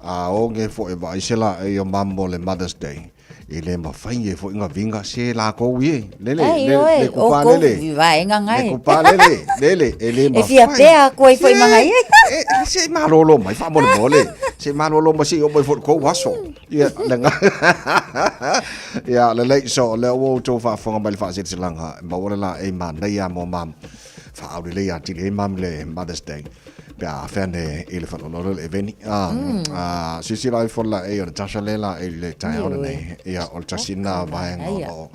A oge foi e vaai se laei o mamo le Mother's Day, e le mafai e foi gaviga se lakou ie. Lele, Ai, le, oe, le o kupa kou lele. vaenga ngai. Le kupa lele, lele, e le E mafai. fia pea aku ai foi manga ia. E, e, se malolo mai, faamolemole. Se malolo mai se i oo mai foi i le kou aso. Ia, le nga. Ia, lelei, so, lea ua outou faafofoga mai i le faasilasilaga, e maua le laei manaia mo mamo. Faaulelei atili ai mami le Mother's Day pe a afea ne i le faleoloa le eveni. A, a silasila ifo la e o le tasa le la e le taeao lenei. Ia, o le tasi lena vaega o lo o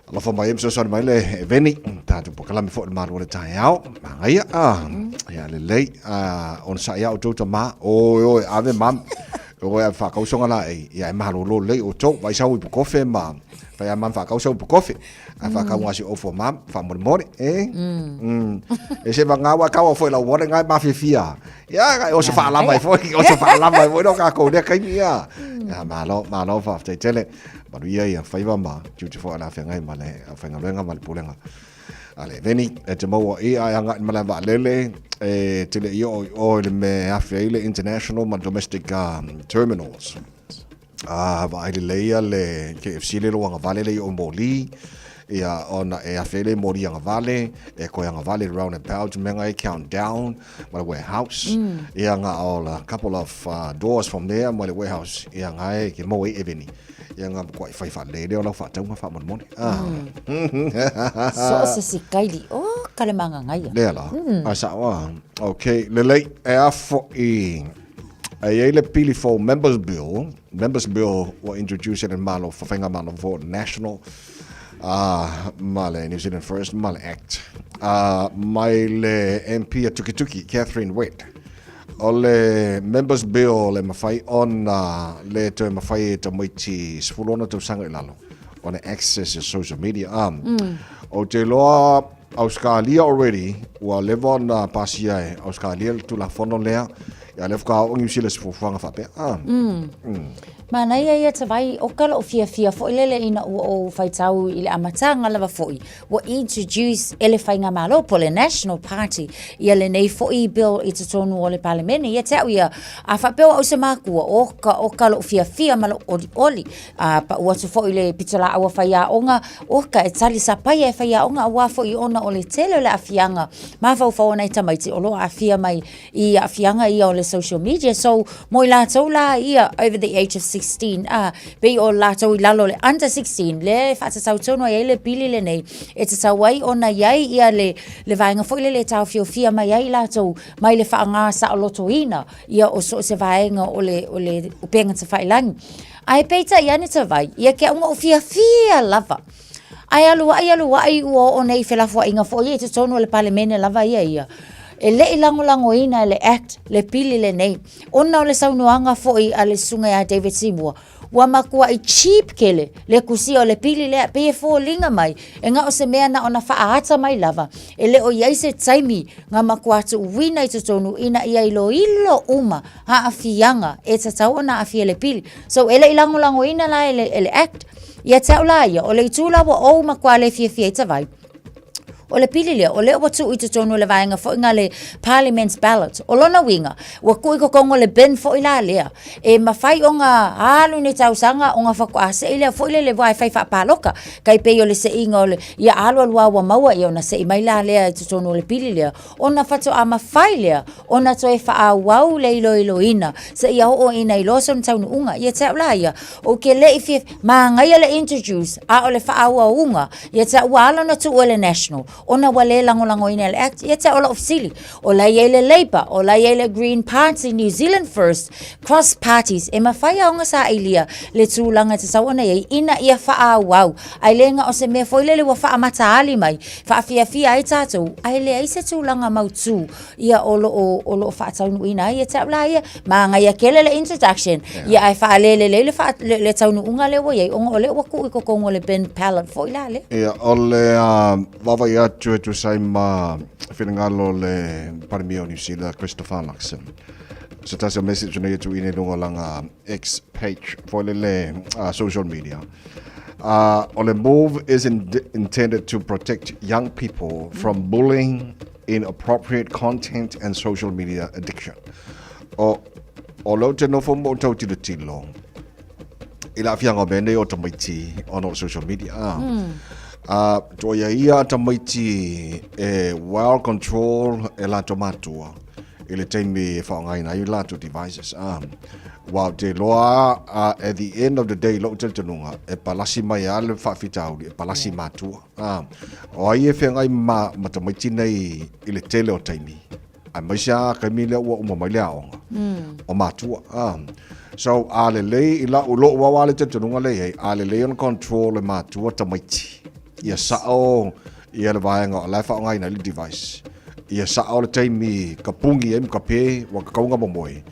alofa mai ai ma fesoasoani mai le eveni. Tatou polokalame foi le malu o le taeao. Magaia. A, ia lelei. A, onosai lava outou tama. Oi, oi, ave mami. Oi, ave faakausoga laei. Ia e malolo lelei outou. Vaai sau ipu kofe ma fai a mami faakau sau ipu kofe. A whakau ngā si ofo mam, whamolemole, eh? Mm. E se ngā wa kawa foi lau wale ngai mawhiwhia. Ia, ngai oso whaalama i foi, oso whaalama i foi no kā kou nea kaimi ia. Ia, malo, malo whawhtai tele. Maru ia ia, whaiwa ma, tiute foi ala whengai ma le, whaingaluenga ma le pulenga. Ale, veni, e te maua i ai anga i malae vaalele, e tele i o i o i le me afe ai le international ma domestic terminals. A vaai lelei ia le KFC le lo agavale le i o moli, ia ona e afe le moli agavale, e koe agavale round about mea ngai count down ma le warehouse. Ia nga o la couple of doors from there ma le warehouse ia ngai ke mo e eveni. Ia nga kwa i whai wha le o lau whaataunga wha monemone. Ah. So se si kaili o ka le manga ngai. Lea la. A sa wa. Okay, lelei e afo i E i ai le pili fou Members Bill, Members Bill ua introduce e le Malo, Faigamalo fou National ma le New Zealand First ma le Act mai le MP a Tukituki, Catherine Wett. O le Members Bill e mafai ona le toe mafai e tamaiti 16 tausaga i lalo ona access i social media. Ou te iloa Ausekalia already ua leva ona pasia e Ausekalia le Tulafono lea, ia lea faatoa oo Niu Sila i se fuafuaga faapea. Ah. Manaia ia Tavai, o ka lou fiafia foi lele ina ua ou faitau i le amataga lava foi, ua introduce e le Faigamalo po o le National Party ia lenei foi bill i totonu o le Palemene. Ia te au ia, a faapea o au se makua, o ka, o ka lou fiafia ma lou olioli. A pau atu foi i le pitolaau a faiaoga, oka e tali sapaia e faiaoga aua foi ona o le tele o le aafiaga mafaufau o nai tamaiti o lo o aafia mai i aafiaga ia o le social media. So, mo i latou la ia over the age of 16, a pei o latou i lalo o le under 16, lea e faatatau tonu ai ai le pili lenei, e tatau ai ona i ai ia le, le vaega foi lele e taofiofia mai ai latou mai le faaga saolotoina ia o so o se vaega o le, o le upega tafailagi. Ae peitai ane Tavai, ia ke au fiafia lava. Ae alu ai alu ai ua oo nei i felafoaiga foi ia i totonu o le Palemene lava ia ia. E le i lagolagoina e le Act le pili lenei, ona o le saunoaga foi a le Susuga ia David Seymour, ua matuai cheap tele le tusia o le pili lea, pei e foliga mai e na o se mea na ona faaata mai lava, e le o i ai se taimi na matua tuuina i totonu ina ia iloilo uma aafiaga e tatau ona aafia i le pili. So e le i lagolagoina la e le, e le Act. Ia te au la ia, o le itu la ua ou matua le fiafia ai Tavai. O le pili lea, o lea ua tuu i totonu o le vaega foi nga le Parliament's ballot. O lona uiga, ua tuu i totonu o le bin foi la lea, e mafai ona alu ni tausaga ona faatoa sei lea foi lele aua e fai faapaloka. Tai pei o le seiga o le, ia alu alu lava ua maua ia ona sei mai la lea i totonu o le pili lea, ona faatoa mafai lea ona toe faaauau le iloiloina seia oo ina iloa sona taunuuga. Ia te au la ia, ou te le i fia, manaia le introduce, a o le faaauauga, ia te au ua ala ona tuu e le National, ona ua le lagolagoina e le Act, ia te au o lau fesili, o la e i ai le Labour, o la e i ai le Green Party, New Zealand First, cross parties, e mafai lava ona sailia le tulaga e tatau ona i ai ina ia faaauau, ae le na o se mea foi lele ua faamataali mai, faafiafia ai tatou, ae leai se tulaga mautu ia o lo o, o lo o faataunuuina ai. Ia te au la ia, manaia tele le introduction, ia ae faalelelei le, faa, le, le taunuuga lea ua i ai, ona o lea ua tuu i totonu o le bin pallet foi la lea. Ia, o le uh, vaavaai atu e tusa ai ma finagalo o le Palemia o New Zealand, Christopher Luxon. Se tasi o message nei e tuuina i luga o lana X page, foi lele uh, social media. Uh, o le move is in intended to protect young people from bullying, inappropriate content and social media addiction. O, o leo te nofo mo tau tilo tilo. I la fianga o mea nei o tamaiti ona o social media. Ah. Mm. Uh, toa ia ia tamaiti e well control e lato matua i le taimi e whaongaina ai lato devices. Ah. Wa te loa uh, at the end of the day lou talitonuga e palasi mai a le faafitauli e palasi yeah. matua. Ah. O ai e whengai ma, ma tamaiti nei i le tele o taimi. Aemaise a kaimi lea ua uma mai le aoga. Mm. O matua. Ah. So, a lelei i lau lou au a le talitonuga lea i ai, a lelei ona control e matua tamaiti. Ia sao ia le vaega o la e faaaogaina ai le device. Ia sao le taimi ka pungi ai ma ka pē, ua kakauga momoe.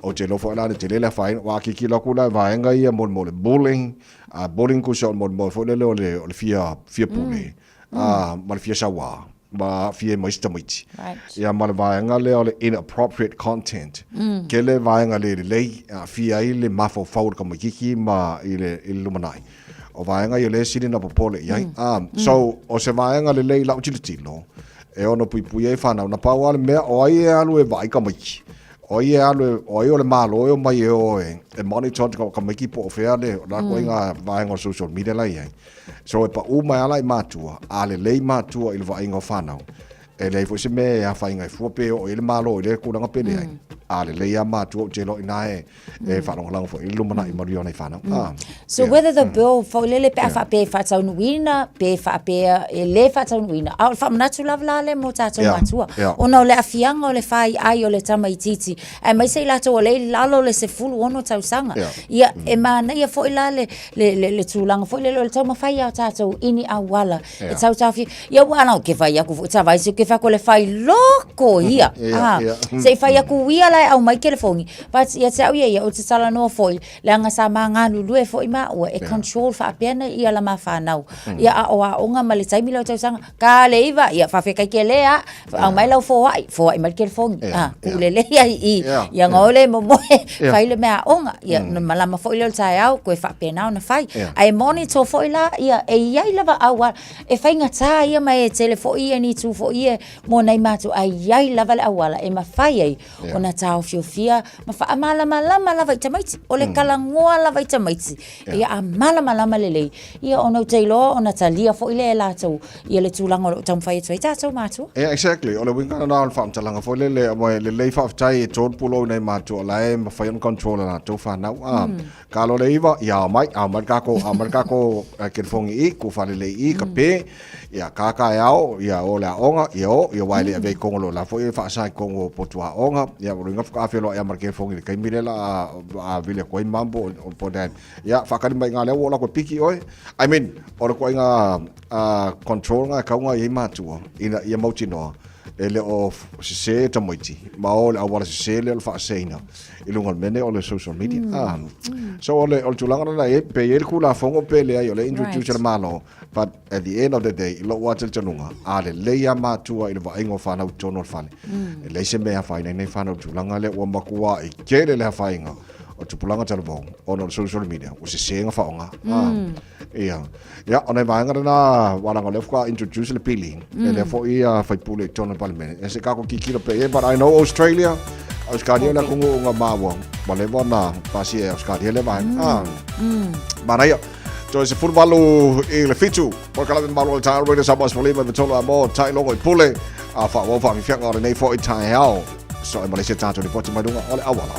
Ou te iloa foi la le tele le afaina, aua a tilotilo atu la i vaega ia mo le bullying, a bullying tusa o le molimoli foi lele o le, o le fia, fia pule, mm. a, ma le fia sauā, ma aafia ai ma isi tamaiti. Right. Ia ma le vaega lea o le inappropriate content. Mm. Tele vaega le lelei, e aafia ai le mafaufau o le tamaitiiti ma i le, i le lumanai. O vaega ia lea e sili ona popole i ai. Mm. Um, so, o se vaega lelei i lau tilotilo, e ono puipui ai fanau. Na pau lava le mea, o ai e alu e vaai tamaiti. O ai e alu e, o ai o le Malo e omai e o e, e monitor te tamaiti po o fea le, o la koe ngā vaega o social media la i ai. So e paʻū mai ala i matua, a lelei matua i le vaaiga o fanau, e leai foi se mea e afaina ai fua pe oo i ai le Malo i lea tulaga pe leai. A lelei lava matua ou te iloa i ina e, e faalagolago foi i le lumanai manuia o nai fanau. Ah, So whether the bill foi lele pe a faapea e faataunuuina, pe faapea e le faataunuuina, a o le faamanatu lava la lea mo tatou matua. Ona o le aafiaga o le faiai o le tamaitiiti, aemaise i latou o lea i lalo o le 16 tausaga. Ia, e manaia foi la le, le, le, le tulaga foi lele o le taumafai a o tatou i ni auala e tautaofi. Ia ua ana ke fai aku foi tavai se ke fai aku le fai loko ia. Ah, se i fai aku ia la e aumai telefoni. But ia te au ia ia, ou te talanoa foi, leaga sa ma galulue foi maua e control faapea na ia la ma whanau. Ia a o aoga ma le taimi lea o tausaga, ka le iva, ia faafetai tele a, aumai lau foai, foai mai le telefoni. Ah, ku lelei ai i, ia nga ole momoe, fai le mea aoga. Ia na malama foi lea o le taeao, koe faapena ona fai. Ae monitor foi la, ia e i ai lava auala, e faigata ia ma e tele foi ia ni itu foi ia mo nai matua, ae i ai lava le auala e mafai ai ona taofiofia ma faamalamalama lava i tamaiti. O le talanoa lava i tamaiti, ia a malamalama lelei, ia ona ou te iloa ona talia foi lea e latou ia le tulaga o lo o taumafai atu ai tatou matua. Yeah, exactly. O le uiga lena o le faamatalaga foi lele, aua e lelei faafetai e tolopulou i nai matua o la e mafai ona control e latou fanau. Ah, Ka alo le iva, ia ao mai, ao mai le kako, ao mai le kako kelefogi i, ku faalelei i, ka pe, ia kaka e ao, ia o le aoga, ia o, ia aua e le avea i Kongo loa, la foi e faasa i Kongo potu aoga, ia o luiga faatoa feiloai lava ma le kelefogi i le taimi lea la a vili atu ai mum po o dad. Ia faatali mai i ina lea ua oo latou e piki oe. I mean, o le ituaiga control lena e tatau ona i ai matua ina ia mautinoa e le o sese tamaiti ma o le auala sese lea o le faaseseina i luga o le mea nei o le social media. Ah. So o le, o le tulaga lena e pe i ai le Tulafono pe leai, o lea e introduce e le Malo, but at the end of the day, i lou lava talitonuga, a lelei lava matua i le vaaiga o fanau i totonu o le fale, e leai se mea e afaina ai nei fanau i le tulaga lea, ua matuai tele le afaina. o tupulaga talavou ona o le social media ua sesē na faaaoga. Ia. Ia, o nai vaega lena aua leaga o lea faatoa introduce le pili, e lea foi ia faipule i totonu o le Palemene. Ia se i tatou tilotilo pea i ai, but I know Australia, Ausetalia o le atunuu na maua, ua leva ona pasia e Ausetalia lea vaega. Manaia. Toe 18 i le 7, polokalame mamalu o le taeao Radio Samoa 15 i 3 a mo Tailogo i Pule, a faaauau faafiafiaga o lenei foi taeao. So e ma le isi a tatou lipoti mai luga o le auala.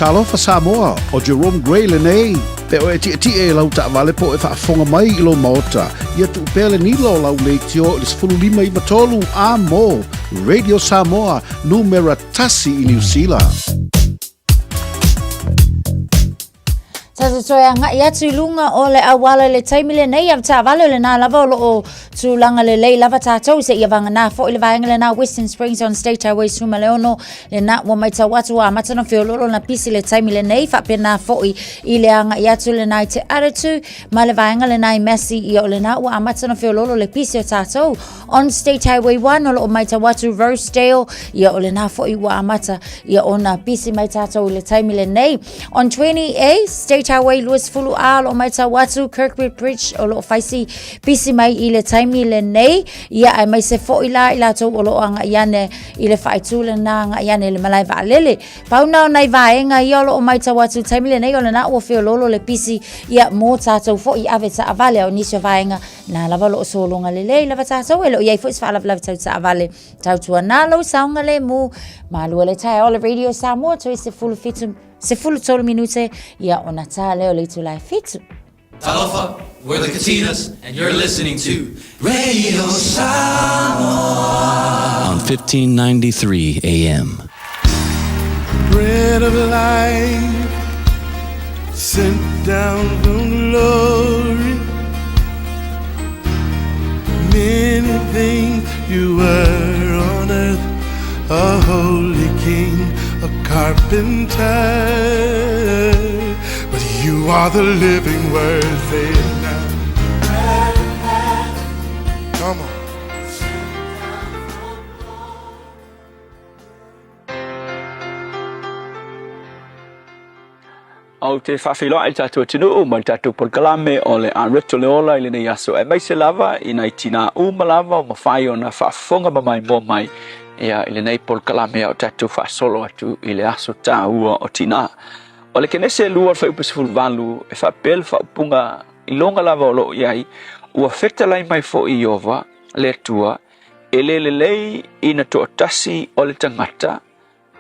Talofa Samoa, ʻo Jerome Gray lenei. Pe o e tietie i lau taavale po o e faafofoga mai i lou maota, ia tuu pea le nila o lau leitio i le 15 9 3 a mo Radio Samoa, numera tasi i Niu Sila. Tatou toe agai atu i luga o le auala i le taimi lenei a taavale o lenā lava o lo o tulaga lelei lava tatou seia vagana foi le vaega lenā Western Springs on State Highway 16 lenā ua matau atu ua amata ona feoloolo ona pisi le taimi lenei faapena foi i le agai atu lenā i Te Aratū ma le vaega lenā i Massey ia o lenā ua amata ona feoloolo le pisi o tatou On State Highway 1 o lo o matau atu Rosedale, ia o lenā foi ua amata ia ona pisi mai tātou i le taimi lenei. On 20A, State Highway 20A o lo o matau atu Kirkwood Bridge o lo o faisi pisi mai i le taimi lenei. Ia aemaise foi la i latou o lo o agai ane i le faaitu lenā agai ane i le malae vaalele. Pau na o nai vaega ia o lo o matau atu i le taimi lenei o lenā ua feoloolo le pisi ia mō tātou foi i ave taavale a o nisi o vaega Nā lava o lo o sologa lelei lava tātou e le o i ai foi se faalavelave tau taavale. Tautuanā lou saogalemu. Malua le taeao o le Radio Samoa toe 17, 13 minute ia ona tā lea o le itula e 7. Talofa, we're the Katinas, and you're listening to Radio Samoa on 1593 AM. Bread of life, sent down from glory. Many things you were on earth, a holy king, a carpenter. But you are the living word, say it now. Come on. Ou te faafeiloai i le tatou atunuu ma le tatou polokalame o le Areto le Ola i lenei aso, aemaise lava i nai tinā uma lava ua mafai ona faafofoga ma maimoa mai ia i lenei polokalame a o tatou faasolo atu i le aso taua o tinā. O le Kenese 2 o le Fuaiupu 18 e faapea le faaupuga iloga lava o lo o i ai, ua fetalai mai foi Ieova le Atua, e le lelei ina toatasi o le tagata,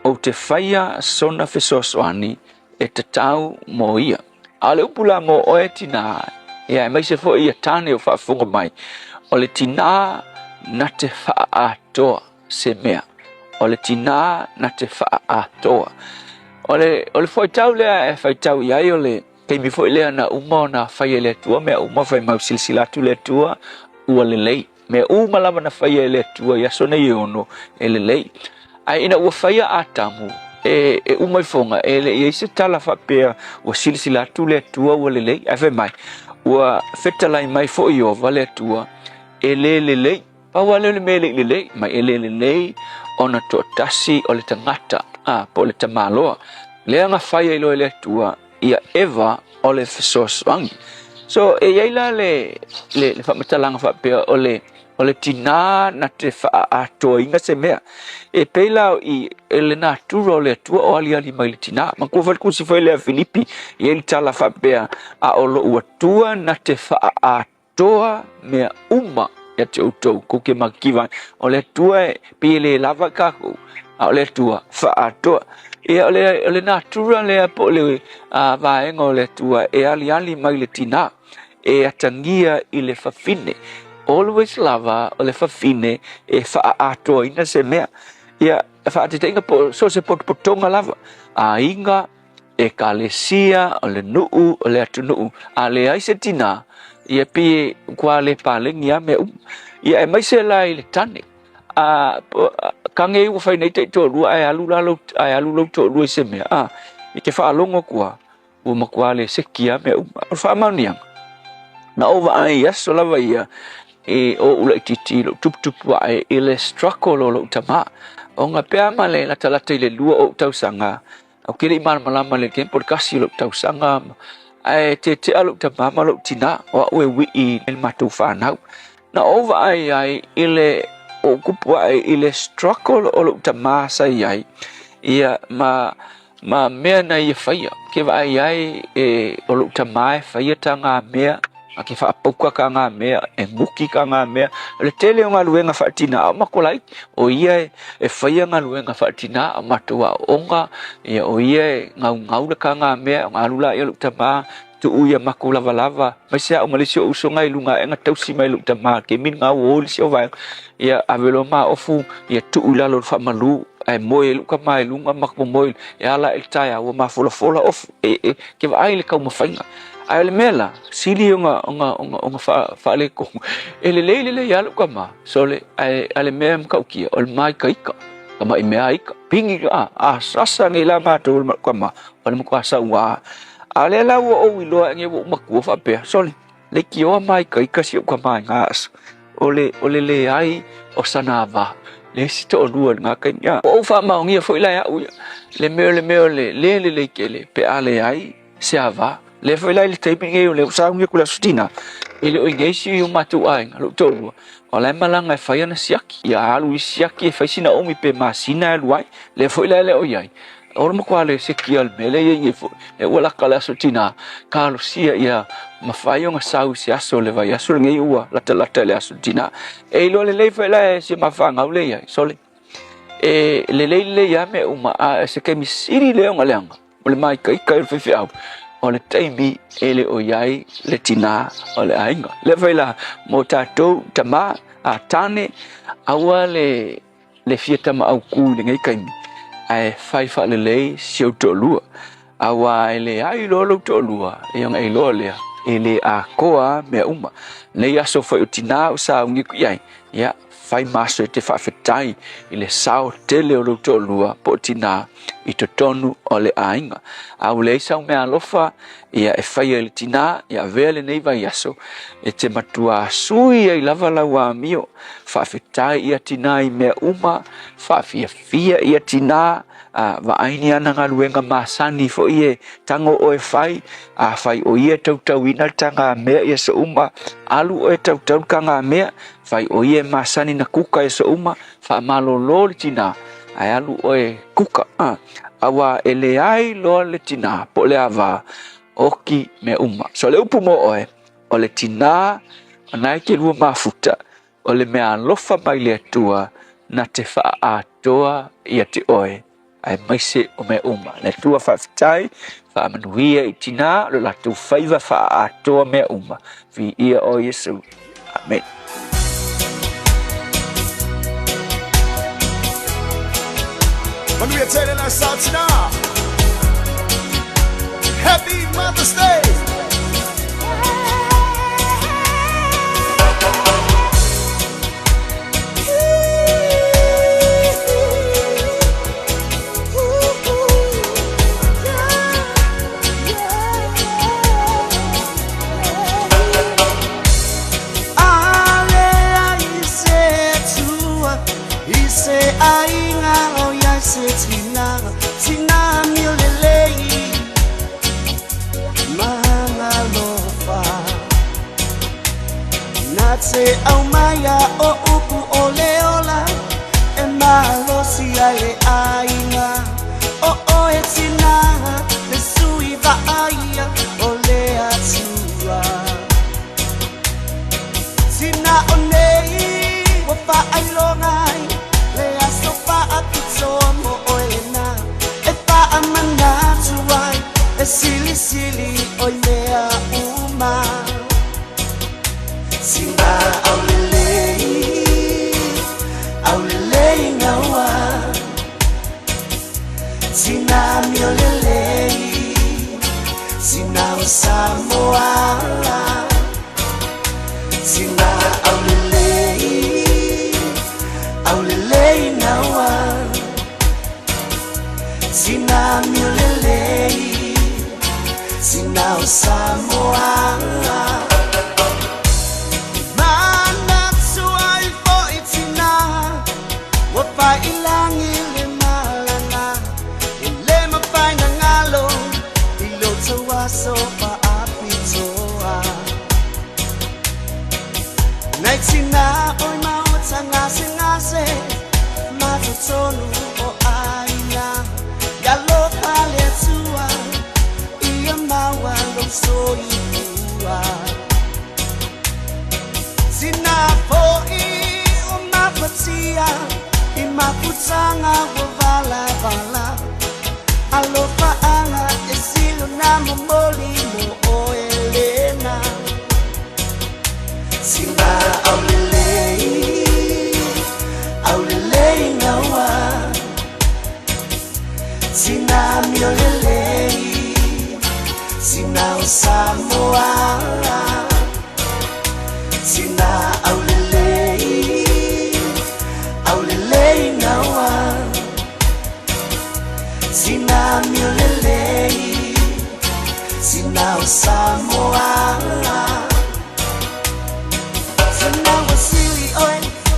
Ou te faia sona fesoasoani e tatau mo ia. A o le upu la mo oe tinā, ia aemaise foi ia tāne o faafofoga mai, o le tinā na te faaatoa se mea. O le tinā na te faaatoa. O le, o le fuaitau lea e faitau i ai o le taimi foi lea na uma ona faia e le Atua mea uma, fai mai ua silasila atu le Atua ua lelei. Mea uma lava na faia e le Atua i aso nei e ono, e lelei. Ae ina ua faia Atamu, e, e uma ifoga, e le i ai se tala faapea ua silasila atu le Atua ua lelei. Ae fai mai, ua fetalai mai foi Ieova le Atua, e le lelei. Pau lava lea o le mea e le i lelei, mai e le lelei ona toatasi o le tagata, a, po o le tamaloa. Lea na fai ai loa e le Atua ia Eva o le fesoasoani. So e i ai la le, le, le faamatalaga faapea o le, o le tinā na te faaatoaina se mea. E pei la i e le natura o le Atua o aliali mai le tinā. Manatua foi le tusi foi lea a Filipi, e i ai le tala faapea, a o lou Atua na te faaatoa toa mea uma ia te outou, kou te makiva ai. O le Atua e pei e le lava i kākou, a o le Atua faaatoa. Ia, o le, o le natura lea po o le a, vaega o le Atua e aliali mai le tinā, e atagia i le fafine. Always lava o le fafine e faaatoaina se mea. Ia, faataitaiga po o so o se potopotoga lava, aiga, Ekalesia, o le nuu, o le atunuu, a leai se tinā, ia pei e kua le paleni lava mea uma. Ia aemaise la i le tane, a kage ua fai nei taitoalua ae alu la lou, ae alu lou toalua i se mea, a i te faalogo atu lava, ua matua le seki lava mea uma. O le faamaoniaga, na ou vaai i aso lava ia, e oʻu laitiiti i lou tuputupu ae i le struggle o lou tamā, ona pe a ma le latalata i le lua o ou tausaga, Ou te le i malamalama i le game po o le kasi o lou tausaga ae tetea lou tama ma lou tina o au e wii i le matou whanau. Na ou vaai ai i le ou kupu ae i le struggle o lou tama sa i ai ia ma ma mea na ia whaia. Ke vaai ai e o lou tama e whaia ta ngā mea A ke faapauka ka ngā mea, e nguki ka ngā mea. O le tele o galuega faatinā a o matou laiti, o ia e faia galuega faatinā a o matou aoaoga, ia o ia e gaugaula ka ngā mea, ona alu laia o lou tamā, tuu ia matou lavalava, aemaise au ma le isi o usoga i luga ae na tausi mai e lou tamā, kemi le gauō i le isi o vaega, ia ave loa ma ofu, ia tuu i lalo o le faamalu, ae moe ai lou tamā i luga matou moe, e ala ae i le taeao ua mafolafola ofu, e, ke vaai i le taumafaiga. Ae o le mea la, sili ona, ona, ona, ona faaletonu, e lelei lelei lava lou tama, sole, ae a le mea e matautia, o le māikaika, tama'i mea ika, pigi a, a sasa nei la matou e lou tama, o le matua sauā. A o lea la ua ou iloa ea nei ua ou matua faapea, sole, leitioa māikaika si ou tama i ngā aso, o le, o le leai o sana ava, le isi toalua i lena taimi. A ua ou faamaonia foi la e au ia, le mea o le mea o le le lelei tele pe a leai se ava. Lea foi la i le taimi nei o lea ua sauni atu le Aso Tina, e le o i nei si o matou aiga, lou toalua, o la e malaga e fai ana siaki. Ia alu i siaki e fai sina umi pe masina e alu ai. Lea foi la e le o i ai. O le matua le sekia o le mea lea e i ai nei foi, lea ua laka le Aso Tina, talosia ia mafai ona sau i se aso o le vaiaso lenei ua latalata i le Aso Tina. E iloa lelei foi la e si ma fanau lea i ai, sole. E lelei lelei lava mea uma, a o se taimi sili lea ona leaga. O le māikaika ia o le faifeau, o le taimi e le o i ai le tinā o le aiga. Lea foi la mo tatou tamā a tāne, aua le le fia tamaʻauku i lenei taimi, ae fai faalelei si ou toalua, auā e leai loa lou toalua, ia ona e iloa lea e le atoa mea uma. Nei aso foi o tinā o sauni atu i ai, ia fai ma aso e te faafetai i le sao tele o lou toalua po o tinā i totonu o le aiga. A ua leai sau meaalofa ia e faia i le tinā, ia avea lenei vaiaso e te matuā sui ai lava lau amio. Faafetai ia tinā i mea uma, faafiafia ia tinā, a vaai ni ana galuega masani foi e tago oe fai, afai o ia e tautauina le tagamea i aso uma, alu oe tautau le tagamea, fai o ia e masani na kuka i aso uma, faamalolo le tinā, ae alu oe kuka, a, auā e leai loa le tinā po o le ava, oki mea uma. So le upu mo oe, o le tinā, o na e te lua mafuta, o le mea alofa mai le Atua na te faaatoa ia te oe, aemaise o mea uma. Le Atua faafetai, faamanuia i tinā, lo latou faiva faaatoa mea uma. Viia oe Iesu. Amen. Manuia tele la sao tinā. Happy Mother's Day! Se aumaia o upu o le ola e malosi ai le aiga o oe tinā le sui vaaia o le Atua. Tina o nei ua faailoga ai le aso faapitoa mo oe lena e faamanatu ai e silisili o i mea uma. Tina aulelei, aulelei gaua. Tina miolelei, tina o Samoa. Tina aulelei, aulelei gaua. Tina miolelei, tina o Samoa. Manatu ai foi tinā, ua faailangi le malana, e le mafai na galo i lo tou aso faapitoa. Nei tinā oi maota gasegase, ma totonu o aiga, ia alofa le Atua, ia maua lou soifua. Tina foi o mafatia, i mafutaga ua valavala, alofaaga e silo na momoli mo oe lena. Tina aulelei, aulelei gaua. Tina miolelei, tina o Samoa. Tina aulelei, aulelei gaua. Tina miolelei, tina o Samoa. Tina ua sili oe,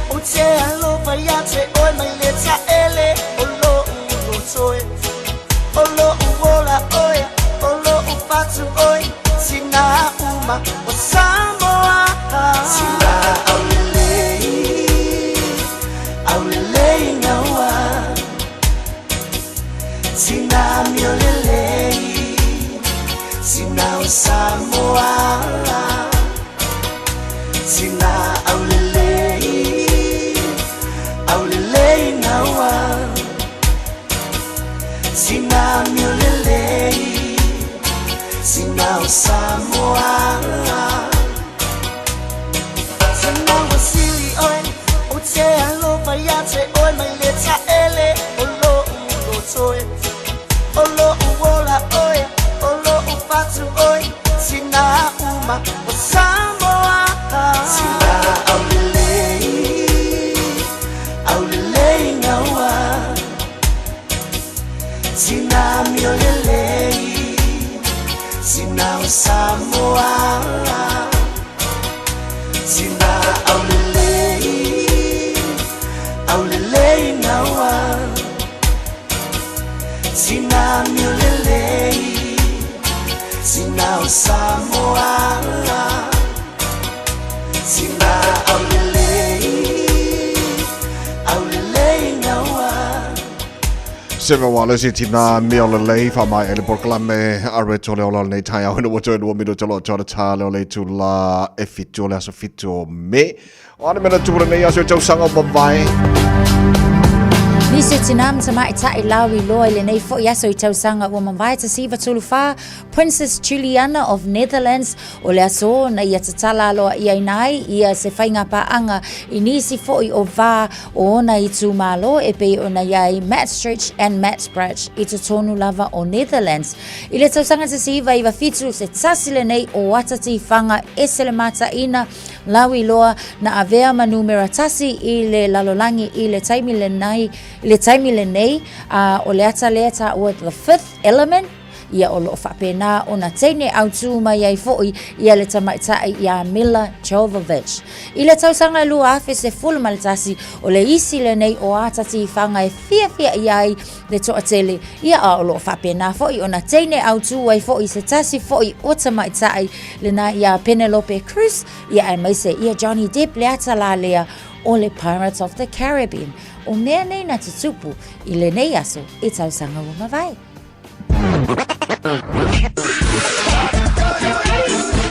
o te alofa ia te oe mai le taele o lo'u loto e. O lo'u ola oe, o lo'u fatu oe, tina uma o Samoa. Tina aulelei, aulelei gaua. Tina miolelei, tina o Samoa. Tina aulelei, aulelei gaua. Tina miolelei, tina lava o Samoa. Sina aulelei, aulelei gaua. Sina miolelei, sina o Samoa. Sina aulelei, aulelei gaua. Sina miolelei, sina o Samoa. Sina aulelei, aulelei gaua. Se wa le se tina me o le lei fa mai ele polokalame a Reto le Ola lenei taeao ina ua toe lua minute o loo toa le tā le o le itula e fitu o le aso fitu o Me. O ana mea na tupu lenei aso i tausaga o mavae. Nisi o tinā ma tamaitai lau iloa i lenei foi aso i tausaga ua mavae 1934, Princess Juliana of Netherlands, o le aso na ia tatala aloa'iaina ai ia se faigapaaga i nisi foi o va o ona itumalo e pei ona i ai Maastricht and Maasbracht i totonu lava o Netherlands. I le tausaga 1997, se tasi lenei o ata tifaga ese le mataina lauiloa na avea ma numera tasi i le lalolagi i le taimi lenei, i le taimi lenei, a o le ata lea taua The Fifth Element, ia o loo faapena ona teine autū mai ai foi ia le tamaitai iā Milla Jovovich. I le tausaga e 2011, o le isi lenei o ata tifaga e fiafia i ai le toatele, ia a o loo faapena foi ona teine autū ai foi se tasi foi o tamaitai lena iā Penelope Cruz, ia aemaise ia Johnny Depp le ata la lea o le Pirates of the Caribbean. O mea nei na tutupu i lenei aso i tausaga ua mavae.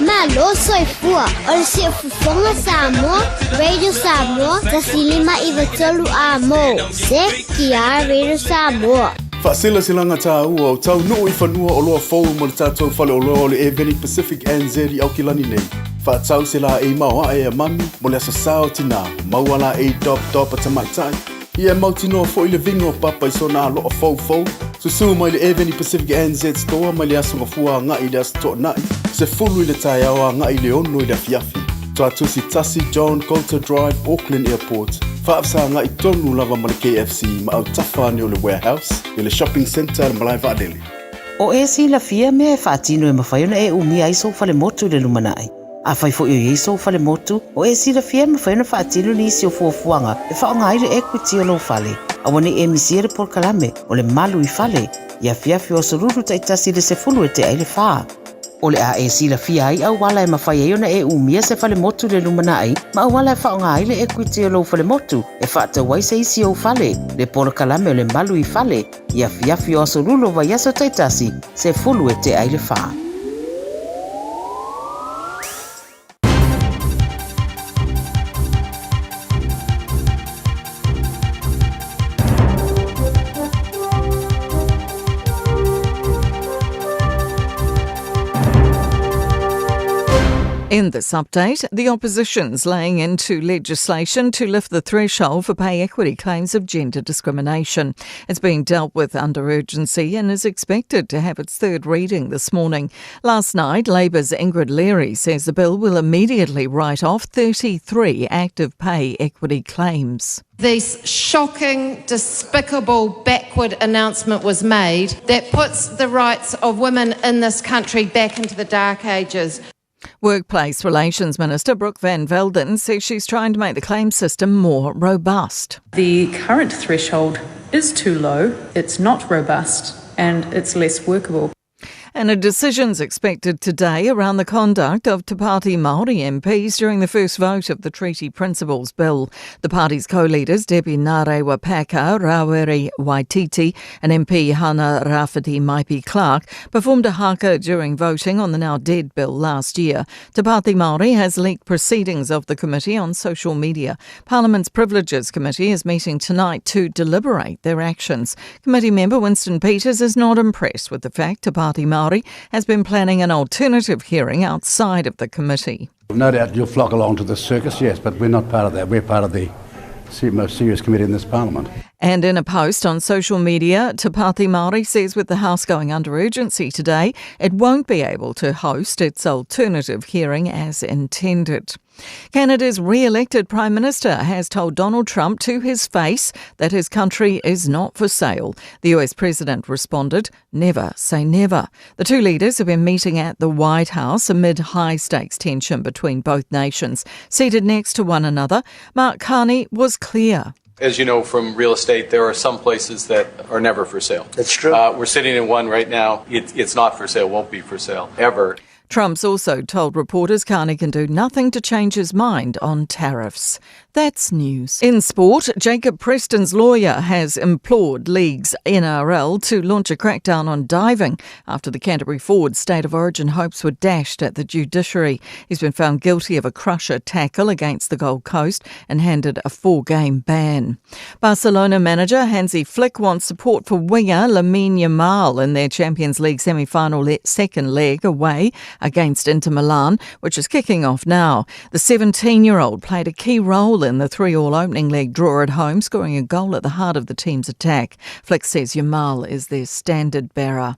Malo soifua, o le Siufofoga Samoa, Radio Samoa, 1593 A-mo, CKR Radio Samoa. Faaselasilaga tāua o taunuu i fanua oloa fou mo le tatou faleoloa o le Airveni Pacific NZ i Aukilani nei. Faatau se laei maoae a mami mo le aso sa o tinā, maua laei dop dop a tamaitai, Ia e mautinoa foi le viga o Papa i sona aloa foufou. Susū mai le Airveni Pacific NZ Store mai le aso Gafua agai i le aso Toonai, 10 i le taeao agai i le 6 i le afiafi. Tuatusi 1 John Coulter Drive, Auckland Airport. Faafesagaai tonu lava ma le KFC ma autafa ane o le Warehouse i le Shopping Centre a le Malae Vaalele. O e silafia mea e faatino e mafai ona e umia ai sou falemotu i le lumanai. Afai foi o i ai sou falemotu, o e silafia e mafai ona faatino nisi o fuafuaga e faaaoga ai le equity o lou fale. Aua ne i e misia le polokalame o le Malu i Fale i afiafi o aso Lulu taitasi i le 10 e tea i le fa. O le a e silafia ai auala e mafai ai ona e umia se falemotu i le lumanai ma auala e faaaoga ai le equity o lou falemotu e faatau ai se isi ou fale, le polokalame o le Malu i Fale i afiafi o aso Lulu o vaiaso taitasi, 10 e tea i le fa. In this update, the opposition's laying into legislation to lift the threshold for pay equity claims of gender discrimination. It's being dealt with under urgency and is expected to have its third reading this morning. Last night, Labour's Ingrid Leary says the bill will immediately write off 33 active pay equity claims. This shocking, despicable, backward announcement was made that puts the rights of women in this country back into the dark ages. Workplace Relations Minister Brooke Van Velden says she's trying to make the claim system more robust. The current threshold is too low, it's not robust, and it's less workable. And a decision's expected today around the conduct of Te Pāti Māori MPs during the first vote of the Treaty Principles Bill. The party's co-leaders, Debbie Ngarewa Packer, Rawiri Waititi and MP Hana Rawhiti Maipi Clark, performed a haka during voting on the now dead bill last year. Te Pāti Māori has leaked proceedings of the committee on social media. Parliament's Privileges Committee is meeting tonight to deliberate their actions. Committee member Winston Peters is not impressed with the fact Te Pāti Māori has been planning an alternative hearing outside of the committee. No doubt you'll flock along to the circus, yes, but we're not part of that. We're part of the most serious committee in this parliament. And in a post on social media, Te Pāti Māori says with the House going under urgency today, it won't be able to host its alternative hearing as intended. Canada's re elected Prime Minister has told Donald Trump to his face that his country is not for sale. The US president responded, Never say never. The two leaders have been meeting at the White House amid high stakes tension between both nations. Seated next to one another, Mark Carney was clear. As you know from real estate, there are some places that are never for sale. That's true. Uh, we're sitting in one right now. It, it's not for sale, won't be for sale ever. Trump's also told reporters Carney can do nothing to change his mind on tariffs. That's news. In sport, Jacob Preston's lawyer has implored leagues NRL to launch a crackdown on diving after the Canterbury Ford state of origin hopes were dashed at the judiciary. He's been found guilty of a crusher tackle against the Gold Coast and handed a four-game ban. Barcelona manager Hansi Flick wants support for winger Lamine Yamal in their Champions League semi-final second leg away against Inter Milan, which is kicking off now. The 17-year-old played a key role in the 3-all opening leg draw at home, scoring a goal at the heart of the team's attack. Flick says Yamal is their standard bearer.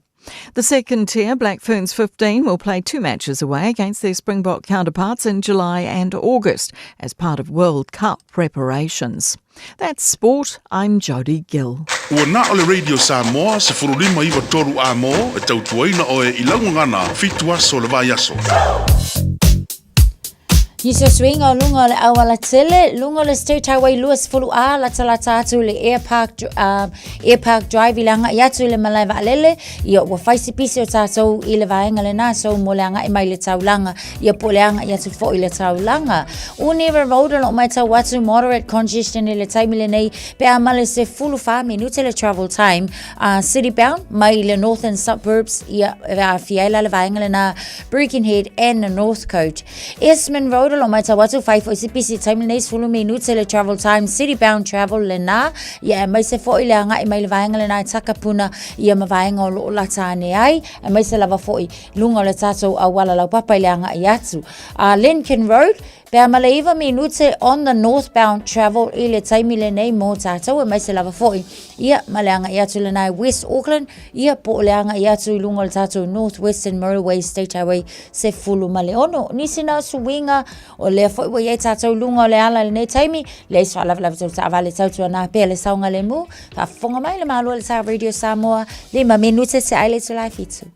The second tier, Black Ferns 15, will play two matches away against their Springbok counterparts in July and August as part of World Cup preparations. That's sport. I'm Jodie Gill. Ua na o le Radio Samoa, 1593 a mō, e tautuaina oe i laugagana, fitu aso le vai aso. Nisi o suiga o luga o le auala tele, luga o le State Highway 20 A, latalata atu i le Air Park, uh, Air Park Drive i le agai atu i le malae vaalele, ia ua fai se pisi o tātou i le vaega lenā, so mo le agai mai le taulaga, ia po o le agai atu foi i le taulaga. Unira Road o lo o matau atu moderate congestion i le taimi lenei, pe a ma le 14 minute le travel time, uh, city bound mai i le northern suburbs, ia e aafia ai la le vaega lenā Birkenhead and the Northcote. Eastman Road o lo matau atu fai foi se pisi taimi lenei 10 minute le travel time city bound travel lenā, ia aemaise foi le agai mai le vaega lenā e Takapuna ia ma vaega o lo o lata ane ai, aemaise lava foi luga o le tātou auala laupapa i le agai atu. Uh, Lincoln Road, pe a ma le 9 minute on the northbound travel i le taimi lenei mō tātou, aemaise lava foi ia ma le agai atu lenā i West Auckland, ia po o le agai atu i luga o le tātou North Western Motorway State Highway 16. Nisi na suiga o lea foi ua i ai tātou i luga o le ala i lenei taimi, leai se faalavelave tau taavale tautuana pea le saogalemu, faafofoga mai le Malo i le Sa Radio Samoa, lima minute se ai le itula e fitu.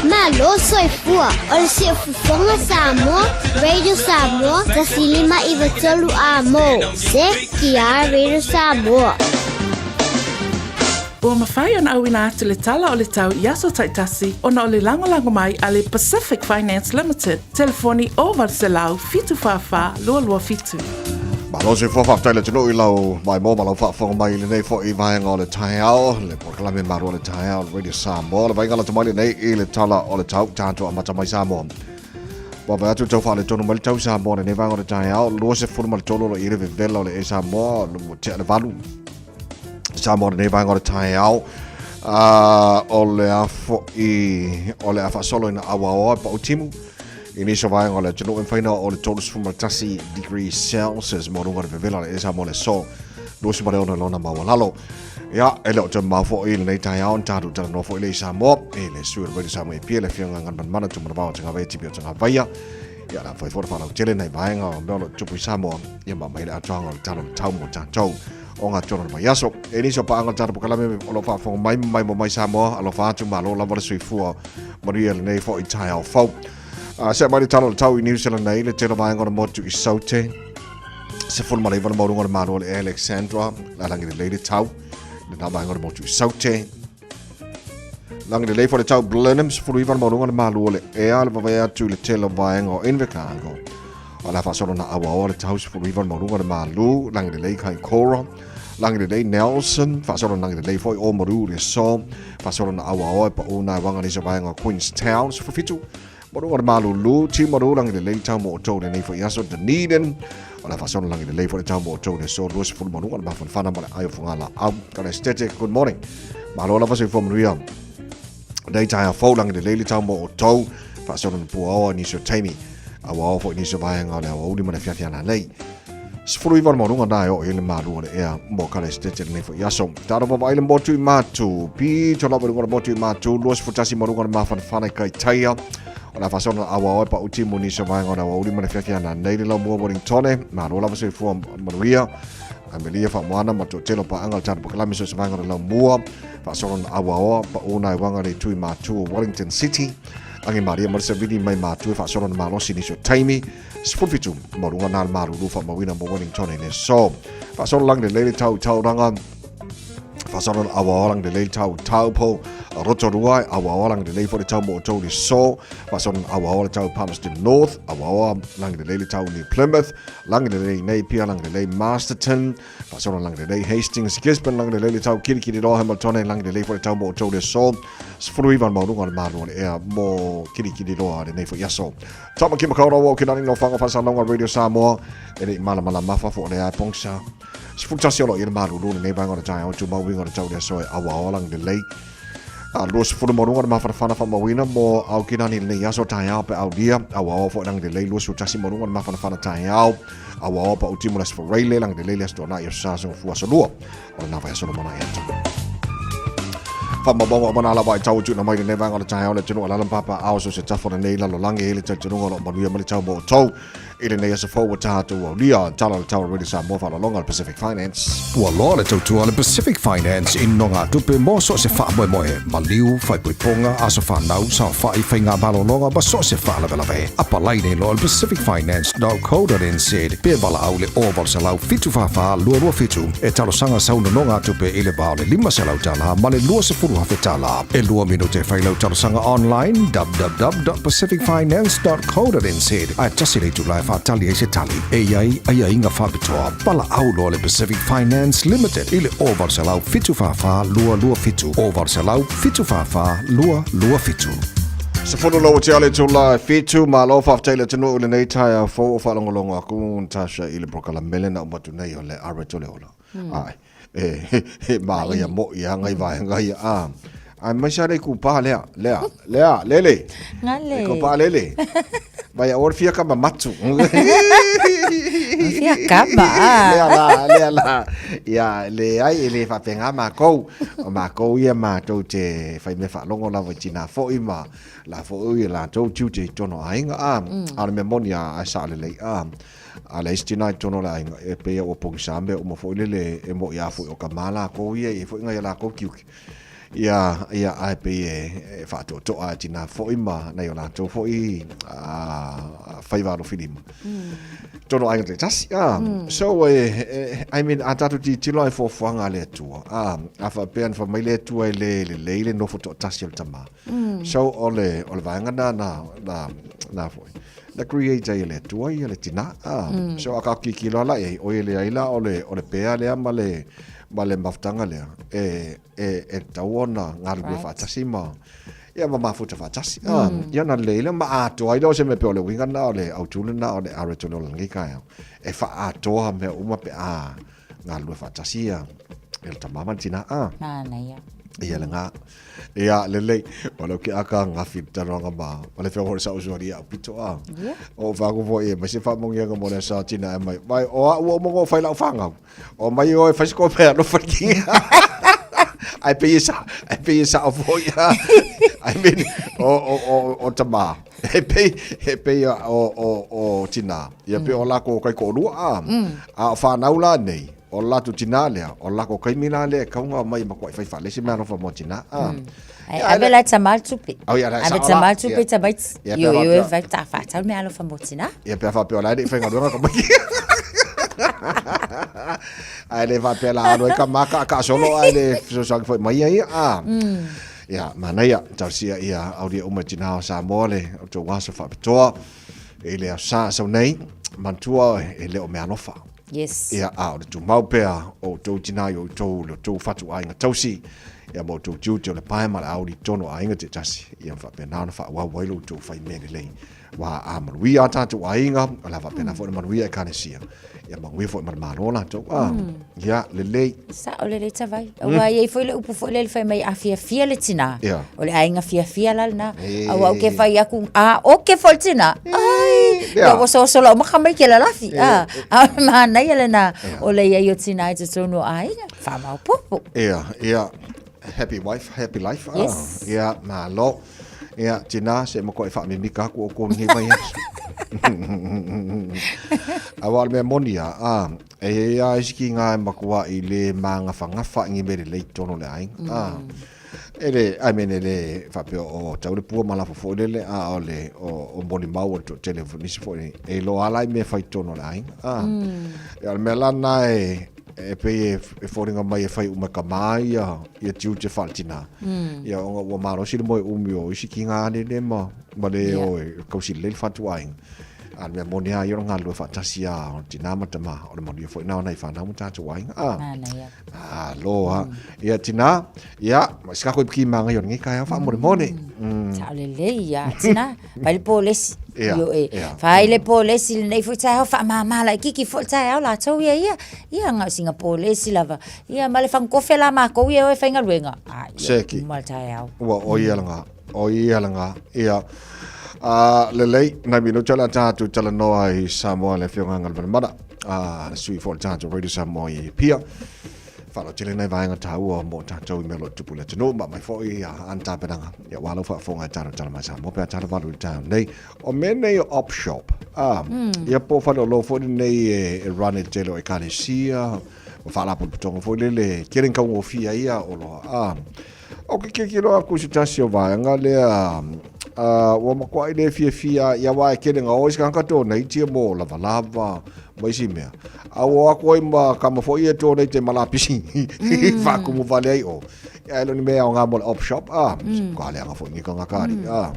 Malo soifua o le siufofoga Samoa, Radio Samoa, 1593 A mo, CKR Radio Samoa. Ua mafai ona auina atu le tala o le tau i aso taitasi ona o le lagolago mai a le Pacific Finance Limited, telefoni 0800 744 227. Malo soifua faafetai le atunuu i lau maimoa ma lau faafofoga mai i lenei foi vaega o le taeao, le polokalame malo o le taeao o le Radio Samoa, le vaega lata mai lenei i le tala o le tau, tatou amata mai Samoa. Ua vaai atu tau faaletonu mai le tau Samoa lenei vaega o le taeao, 23 o lo i le vevela o le e Samoa, ua tea le valu. Samoa lenei vaega o le taeao. Uh, o le a foi, o le a faasolo ina auaoa e pau timu. I nisi o vaega o le atunuu e mafai ona oo i le 31 degrees Celsius mo luga o le vevela o le esa mo le aso 26 lona maualalo. Ia, e le o toe mamao foi i lenei taeao ona tatou talanoa foi lea i Samoa i le sui o le Radio Samoa e Apia, le Afioga Galumalemana Tumanavao Tagavaia Tipi o Tagavaia. Ia, o le a fai foi le faalautele nai vaega o mea o lo o tupu i Samoa, ia ma aumai le atoaga o le tala o le tau mo tatou o ngā tonu o le vaiaso. E nisi o paaga o le tatou polokalame o lo o faafofoga mai ma maimoa mai Samoa, alofa atu, malo lava le soifua manuia lenei foi taeao fou. Uh, se mai le tala o le tau i New Zealand nei, le tele vaega o le motu i Saute, 19 le maualuga o le malo o le Alexandra, la langi lelei le tau, le nā vaega o le motu i Saute. Langi lelei foi le tau Blenheim, 19 le maualuga o le malo o le ea, le vavae atu i le tele vaega o Invercargill. O le a faasolo na auaoa le tau 19 le maualuga o le malu, langi lelei Kaikoura, langi lelei Nelson, faasolo langi lelei foi Oamaru le aso, faasolo na auaoa e pau nai waga nisi o vaega o Queenstown, 17 maualuga o le malulu, Timaru langi lelei tau mo outou lenei foi aso, Dunedin, o le a faasolo langi lelei foi le tau mo outou le aso, 20 maualuga o le mafanafana ma le ai o Fogalaau. Ka le aesthetic, good morning. Malo lava soifua manuia. Nei taeao fou langi lelei le tau mo outou, faasolo na puaoa nisi o taimi. Auao foi nisi o vaega o le aoauli ma le afiafi a nanei. 19 le maualuga na e oo i ai le malu o le ea mo Kalesetete lenei foi aso. Talo vavaai le motu i Matu, pito lava i luga o le motu i Matu, 21 maualuga le mafanafana i Kaitaia. O le a faasolo na auao e pau timu nisi o vaega o le aoauli ma le afiafi a nanei le laumua Wellingtone. Malo lava soifua manuia. Amelia Faamoana ma toatele o paaga o le tatou polokalame so o se vaega o le laumua. Faasolo na auaoa pau na e waga le itu i Matu o Wellington City. Agi maria ma le savili mai Matu e faasolo na malosi nisi o taimi. 17 maualuga na le malulu faamauina mo Wellington i le aso. Faasolo lagi lelei le tau i Tauranga. Faasolo na auaoa lagi lelei le tau i Taupo. Rotorua, auaoa lagi lelei foi le tau mo outou i le aso. Faasolo na auaoa le tau i Palmerston North. Auaoa lagi lelei le tau i New Plymouth. Lagi lelei Napier, lagi lelei Masterton. Faasolo lagi lelei Hastings, Gisborne, lagi lelei le tau Kirikiriroa, Hamiltone, lagi lelei foi le tau mo outou i le aso. 19 maualuga o le malu o le ea mo Kirikiriroa lenei foi aso. Tāmaki Makaurau o Kinani no Whanga Whasalonga Radio Samoa e le i malamalama fafo o le ae pongsa. 11 o lo i le malulu lenei vaega o le taeao tumau uiga o le tau le aso e aua ola lelei. A 20 maualuga le mafanafana faamauina mo Aokinani lenei aso taeao pe aulia. Aua oa foi langi lelei 21 maualuga le mafanafana taeao. Aua oa pa utimu le aso Faraile langi lelei le aso Toanai aso Sa aso Gafua aso Lua. O lena vai aso lumanai atu. Whamabonga o mana lava i tau tuna mai lenei vaega o le taeao le atunuu a Lalampapa ao so se tafa lenei lalolagi e i le talitonuga o lo o manuia mai le tau mo outou i lenei aso fou ua tatou aulia. Tala le tau a Radio Samoa faalologa le Pacific Finance. Ua loa le tautua a le Pacific Finance i nogatupe mo so o se faamoemoe, maliu, faaipoipoga, aso fanau, saofai, faigamalologa ma so o se faalavelave. Apalai nei loa i le pacificfinance.co.nz pe valaau i le 0800 744 227 e talosaga sau nonogatupe i le va o le $500 ma le $20,000. E lua minute e fai lau talosaga online www.pacificfinance.co.nz ae tasi le itula e faatali ai se tali. E i ai aiaiga faapitoa. Valaau loa le Pacific Finance Limited i le 0800 744 227, 0800 744 227. Sefulu lau tia le tula e fitu, malo faafetai le atunuu i lenei taeao fou o faalogologo atu Natasha i le polokalame na uma atu nei o le Areto le Ola. Ai, e, e māgaia moi a ngai vaega ia a. Ai mai sa le kupa lea, lea, lea, lele. Ngale. Le kupa lele. Vai a fia kama matu. Fia kama. Lea la, lea la. Ia, le ai e le whapenga mākou. O mākou ia mātou te whai me whaalongo lava i tina foi ma la foi i la tau tiute i tono ainga a. A le mea moni a ai sa le lei a. A le isi tina i totonu o le aiga, e pei a ua pogisa mea uma foi lele e moʻi a foi o ka mā lākou ia i foi ngai a lākou tiute. Ia, ia, ae pei e, e faatoatoa a tina foi ma nai o lātou foi a faiva alofilima. Totonu o aiga taitasi. Ah, So, e, e, I mean, a tātou tilotilo ai fuafuaga a le Atua. Ah, a faapea na fai mai le Atua e le lelei le nofo toatasi o le tama. So, o le, o le vaega na, na, na, na foi. Na create ai e le Atua ia le tinā. Ah, So a ka kikilo ala i ai, oi e leai la o le, o le pea lea ma le, ma le mafutaga lea, e, e, e tatau ona galulue faatasi ma, ia ma mafuta faatasi. Ah, Ia ona lelei lea ma atoa ai lea o se mea pei o le uiga lena o le autu lena o le are tonu o lenei taeao. E faaatoa mea uma pe a galulue faatasi ia, ia le tama ma le tinā. Ah. Manaia. Ia lena. Ia, lelei. O lau ke aka ngafi talanoaga ma, ma le afioga foi le Saosuali ia au pito a. Yeah. O faaku foi e mai se faamogiaga mo le aso tina e mai. Vai, o au ua uma ona ou fai lau fanau. O mai oe fai se kope alofa ki. Ai pei e sa, ai pei e sao foi a. I mean, o, o, o, o tama. E pei, e pei o, o, o tina. Ia pei o lākou kaikoʻolua a. A o fanau la nei, O le latou tinā lea, o le lakou taimi la lea e kauga mai e matuai fai faalesi meaalofa mo tinā. A. Ai, ave la e tama le tupe. Oh, ia, la e Ave sao la. tama le tupe Ia. tamaiti. Ia, Io, pea io, e faapea. vai ta whātau meaalofa mo tinā. Ia, pe a faapea o la e le i faigaluega tamaiti. Ae le faapea la alu ai ka maka a kaasolo ae le fesoasoani foi mai ia ia. A. Ia, manaia, talosia ia aulia uma i tinā o Samoa le outou aso faapitoa i le aso Sa sau nei, manatua e le o meaalofa. Yes. Ia, a o le tumau pea o outou tinā i outou, le outou fatuaiga tausi. Ia ma outou tiute o le pae ma le auli i totonu o aiga taitasi, ia ma faapena ona faaauau ai lo outou fai mea lelei. Aua a manuia a tatou aiga, o le a faapena foi ona manuia Ekalesia, ia manuia foi ma le Malo latou. A, ia, lelei. Sao lelei Tavai. Aua e i ai foi le upu foi lele fai mai a fiafia le tina, o le aiga fiafia la lena. Aua ou te fai atu, a oke foi le tina, ai, ia ua sosola uma ka mai ke lalafi. A, a o le manaia lena o le i ai o tina i totonu o aiga, faamaopoopo. Ia, ia, happy wife, happy life. Yes. Ah, ia, malo. Ia, tina, se matuai faamimika atu outou i lenei vaiaso. Aua o le mea moni lava, a, e i ai lava isi kiga e matuai le magafagafa i ni mea lelei i totonu o le aiga. A, e le, I mean, e le faapea o tau le pua ma lafo foi lele, a o le, o, o molimau o le toatele o nisi foi, e iloa lava la i mea e fai i totonu o le aiga. A, ia, o le mea la lena e, e pei e foliga mai e fai uma e kamā ia, ia tiute faaletinā. Ia, ona ua malosi le moe umi o isi kiga lele ma, ma le o e kausi lelei le fatuaiga. A o le mea moni lava ia o le galulue faatasi lava o le tinā ma le tamā, o le manuia foi lena o nai fanau ma tatou aiga. A, malo lava. Ia, tinā, ia, ma se kako i piki māngai o lenei taeao faamolemole. Sao lelei ia, tinā, fai le polesi. Ia, ioe. Ia. Fai le polesi lenei foi taeao, faamama laitiiti foi le taeao latou ia ia. Ia, na o sina polesi lava. Ia, ma le fagukofe la matou ia e o e faigaluega. A, ia, Seki. uma le taeao. Ua, o ia lena. O ia lena. Ia. A, lelei, nai minuta o le a tatou talanoa i Samoa le Afioga Galumalemana, a, le sui foi o le tatou Radio Samoa i Apia. Faalautele nai vaega taua mo tatou i mea o lo o tupu i le atunuu, ma aumai foi ana tapenaga ia aua lau faafofoga i tatou Tala Mai Samoa pe a tala valu i le taeao nei. O mea nei o op shop, a, ia po o faleoloa foi lenei e run e le tele o ekalesia, ma faalapotopotoga foi lele, e tele ina taugofie ai ia oloa, a. Ou te tilotilo atu i se tasi o vaega lea, a, ua matuai le fiafia ia aua e tele na o isi tagata donate mo lavalava ma isi mea. A ua o atu ai ma tama foi ia e donate ma lapisi faatumu vale ai o. Ia e le o ni mea e aoga mo le op shop, a, ka leaga foi ni tagata alii, a.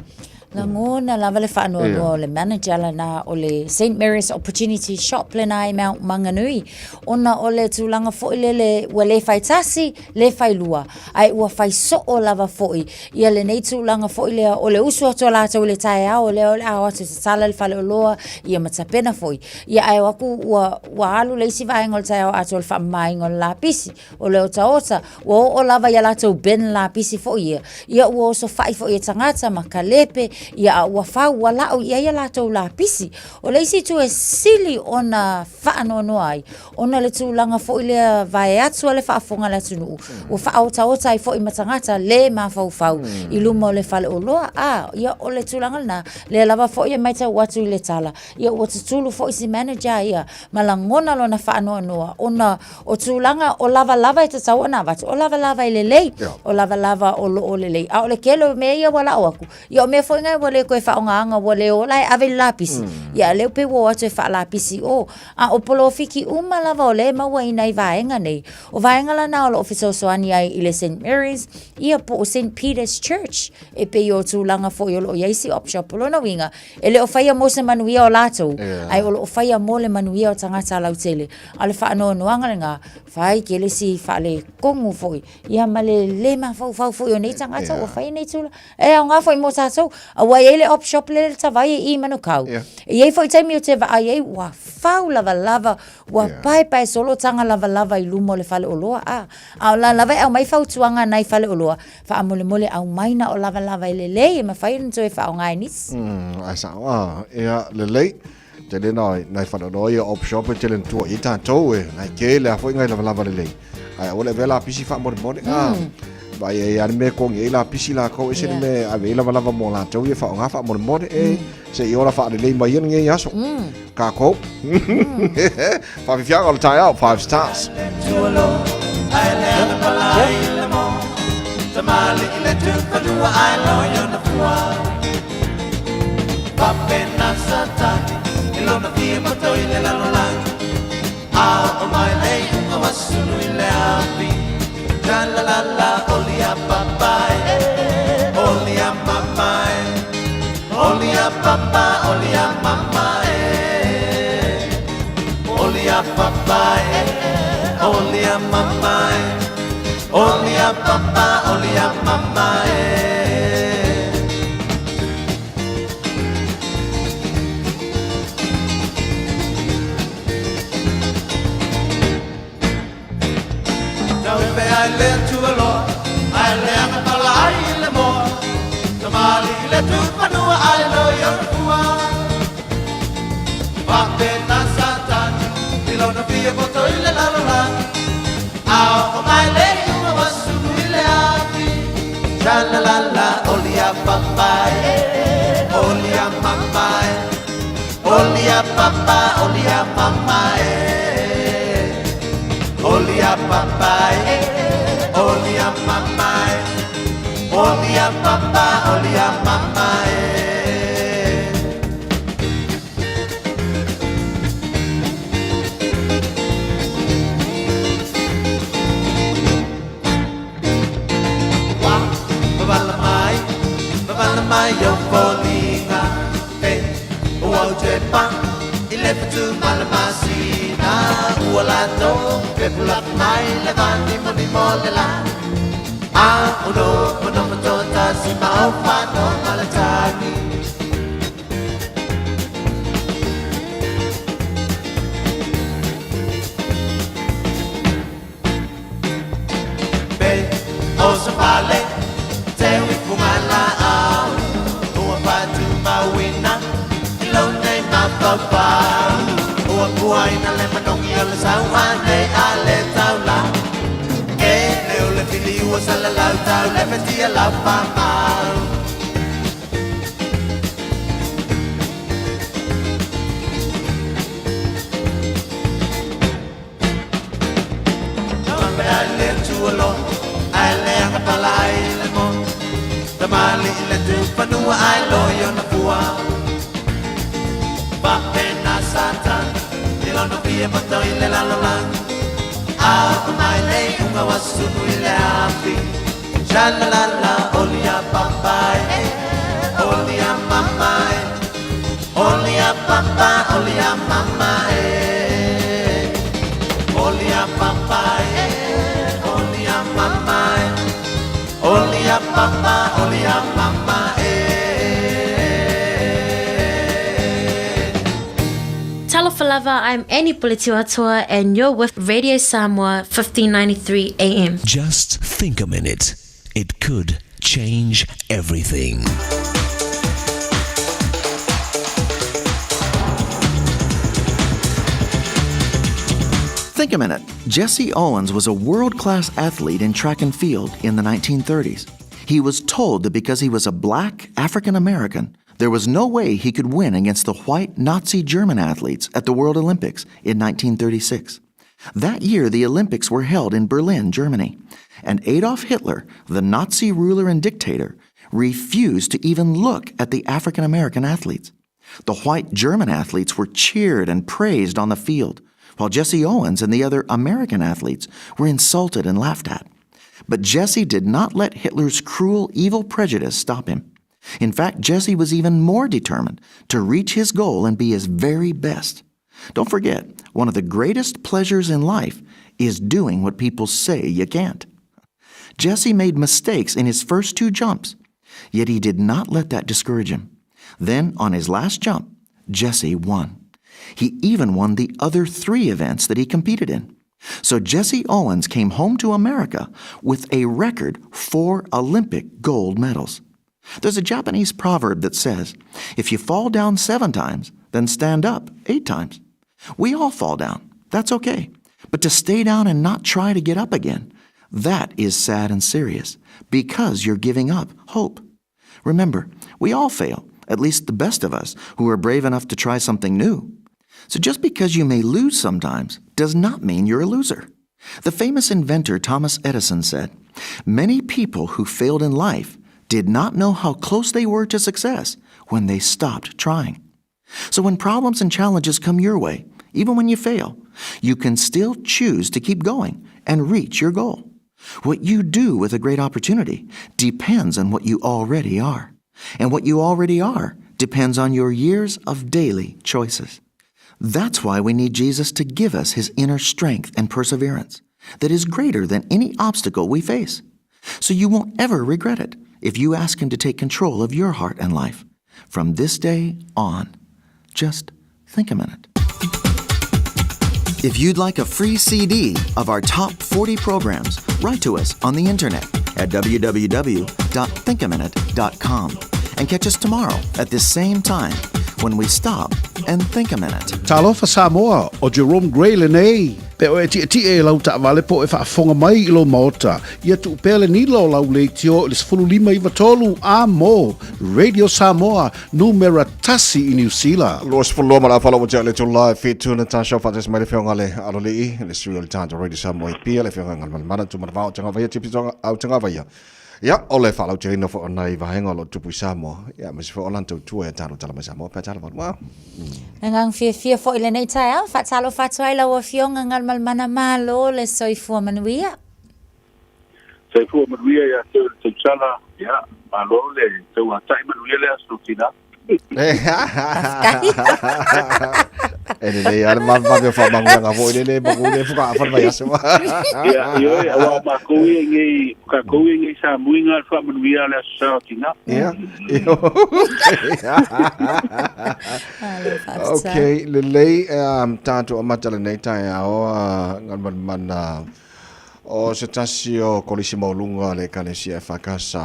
Lagona lava le faanoanoa o le manager lena o le St Mary's Opportunity Shop lena i Mount Maunganui ona o le tulaga foi lele ua le fai tasi, le fai lua, ae ua fai soo lava foi ia lenei tulaga foi lea o le usu atu a latou i le taeao lea o le a o atu e tatala le faleoloa ia ma tapena foi. Ia ae o atu ua, ua alu le isi vaega o le taeao atoa i le faamamaina o le lapisi. O le otaota, ua oo lava i a latou bin lapisi foi ia, ia ua osofai foi e tagata ma kalepe, ia a ua fau, ua la'u i ai a latou lapisi. O le isi itu e sili ona faanoanoa ai, ona o le tulaga foi lea vaeatu a le faafofoga a le atunuu, ua faaotaota ai foi ma tagata le mafaufau i luma o le faleoloa. A, ia o le tulaga lena, lea lava foi e matau atu i le tala, ia ua tutulu foi si manager ia ma lagona lona faanoanoa ona O tulaga o lavalava e tatau ona avatu, o lavalava e lelei, o lavalava o lo o lelei. A o le tele o mea ia ua la'o atu, ia o mea foi na ua le toe faaaogaina, ua le ola e ave i le lapisi. Ia a o lea pei ua o atu e faalapisi i o. A o polofiki uma lava o lea e maua i nai vaega nei, o vaega lana o lo o fesoasoani ai i le Saint Mary's, ia po o Saint Peter's Church, e pei o tulaga foi o lo o i ai si op shop. O lona uiga, e le o faia mo se manuia o latou, ae o lo o faia mo le manuia o tagata lautele. A o le faanoanoaga lena, fai tele si faaletonu foi, ia ma le le mafaufau foi o nei tagata ua fai nei tulaga. E aoga foi mo tatou, aua e i ai le op shop lea i le Tavai i i Manukau. E i ai foi taimi ou te vaai ai ua fau lavalava, ua paepae solo taga lavalava i luma o le faleoloa. A, a o la lava e aumai fautuaga a nai faleoloa, faamolemole aumai na o lavalava e lelei e mafai ona toe faaaoga e nisi. Ae sao, a, ia, lelei. Tele nai, nai faleoloa ia op shop e tele na tua i tatou e, nai tele a foi ngai lavalava lelei. Ae aua le avea lapisi faamolemole. Ah, vai e ia le mea e togi ai lapisi latou, ese le mea e ave ai lavalava mo latou ia faaaoga faamolemole e, se i ola faalelei mai ia lenei aso. Kākou. Faafiafiaga o le taeao, five stars. Oli a papa, oli a mama e. Tau pe ai le atua loa, ai le anga pala ai le moa. Tamali le tupanua ai lo i ona fua. Faapena Satani, i lona fia poto i le lalolagi. A oo mai le iuga ua sulu i le afi. Sha la la la, oli a papa e, oli a mama e. Oli a papa, oli a mama e. Oli a papa e, oli a mama e. Oli a papa, oli a mama e. Ua mavala mai, mavala mai ou foliga e ua ou toe pa i le fatu ma le masina. Ua latou pepulafi mai le vanimonimo o le la. A ou nofonofo toatasi ma ou fanoga le tagi. Pe o se fale teu i fugalaau ua faatumauina i lou nei mafaufau. Ua puaina le manogi o le sauane a le taula. E le o le fili ua salalau tau le fetia lau faamau. Pe ai le atua loa, ai le agapala ai le moa. Tamalii le tufanua ai loa i ona fua. Faapena Satani i lona fia poto i le lalolagi. A oo mai le iuga ua sulu i le afi. Sha la la la, oli a papa e, oli a mama e. Oli a papa, oli a mama e. Oli a papa e, oli a mama e. Oli a papa, oli a mama e. Talofa lava, I'm Annie Puletiuatoa and you're with Radio Samoa 1593 AM. Just think a minute. It could change everything. Think a minute. Jesse Owens was a world class athlete in track and field in the 1930s. He was told that because he was a black African American, there was no way he could win against the white Nazi German athletes at the World Olympics in 1936. That year, the Olympics were held in Berlin, Germany, and Adolf Hitler, the Nazi ruler and dictator, refused to even look at the African American athletes. The white German athletes were cheered and praised on the field, while Jesse Owens and the other American athletes were insulted and laughed at. But Jesse did not let Hitler's cruel, evil prejudice stop him. In fact, Jesse was even more determined to reach his goal and be his very best. Don't forget, one of the greatest pleasures in life is doing what people say you can't. Jesse made mistakes in his first two jumps, yet he did not let that discourage him. Then, on his last jump, Jesse won. He even won the other three events that he competed in. So Jesse Owens came home to America with a record four Olympic gold medals. There's a Japanese proverb that says, if you fall down seven times, then stand up eight times. We all fall down. That's okay. But to stay down and not try to get up again, that is sad and serious because you're giving up hope. Remember, we all fail, at least the best of us who are brave enough to try something new. So just because you may lose sometimes does not mean you're a loser. The famous inventor Thomas Edison said, Many people who failed in life did not know how close they were to success when they stopped trying. So when problems and challenges come your way, even when you fail, you can still choose to keep going and reach your goal. What you do with a great opportunity depends on what you already are. And what you already are depends on your years of daily choices. That's why we need Jesus to give us his inner strength and perseverance. that is greater than any obstacle we face. So you won't ever regret it if you ask Him to take control of your heart and life. From this day on, just think a minute. If you'd like a free CD of our top 40 programs, write to us on the internet at www.thinkaminute.com and catch us tomorrow at this same time when we stop and think a minute. Talofa Samoa, ʻo Jerome Gray lenei. Pe o e tiʻetiʻe i lau taʻawale po e faafofoga mai i lou maota, ia tuu pea le nila o lau leitio i le 1593 a mo Radio Samoa, numera tasi i Niu Sila. 22 ma le afa ua tea le itula e fitu Natasha faatasi mai le afioga le Alolii, le sui o le tatou Radio Samoa i Apia, le afioga Galumalemana Tumanavao Tagavaia Tipi Au Tagavaia. Ia, o le faalauteleina foi o nai vaega o lo o tupu i Samoa, ia, aemaise foi o lana tautua ia tatou tala mai Samoa pe a tala valu. Wow. Le agaga fiafia foi i lenei taeao, faatalofa atu ai lau Afioga Galumalemana Malo le soifua manuia. Soifua manuia ia te oe le tausala, ia, malo le tauatai manuia le aso tina. E lelei lava le mavevave o faamanuiaga foi lele magu le fuka afa le vaiaso. Ia, ioe, aua o makou ia i nei, o tatou ia i nei sa muiga le faamanuia o le Aso Sa o Tina. Ia. Okay, lelei tatou amata lenei taeao Galumalemana. O se tasi o kolisi maualuga a le Ekalesia EFKS,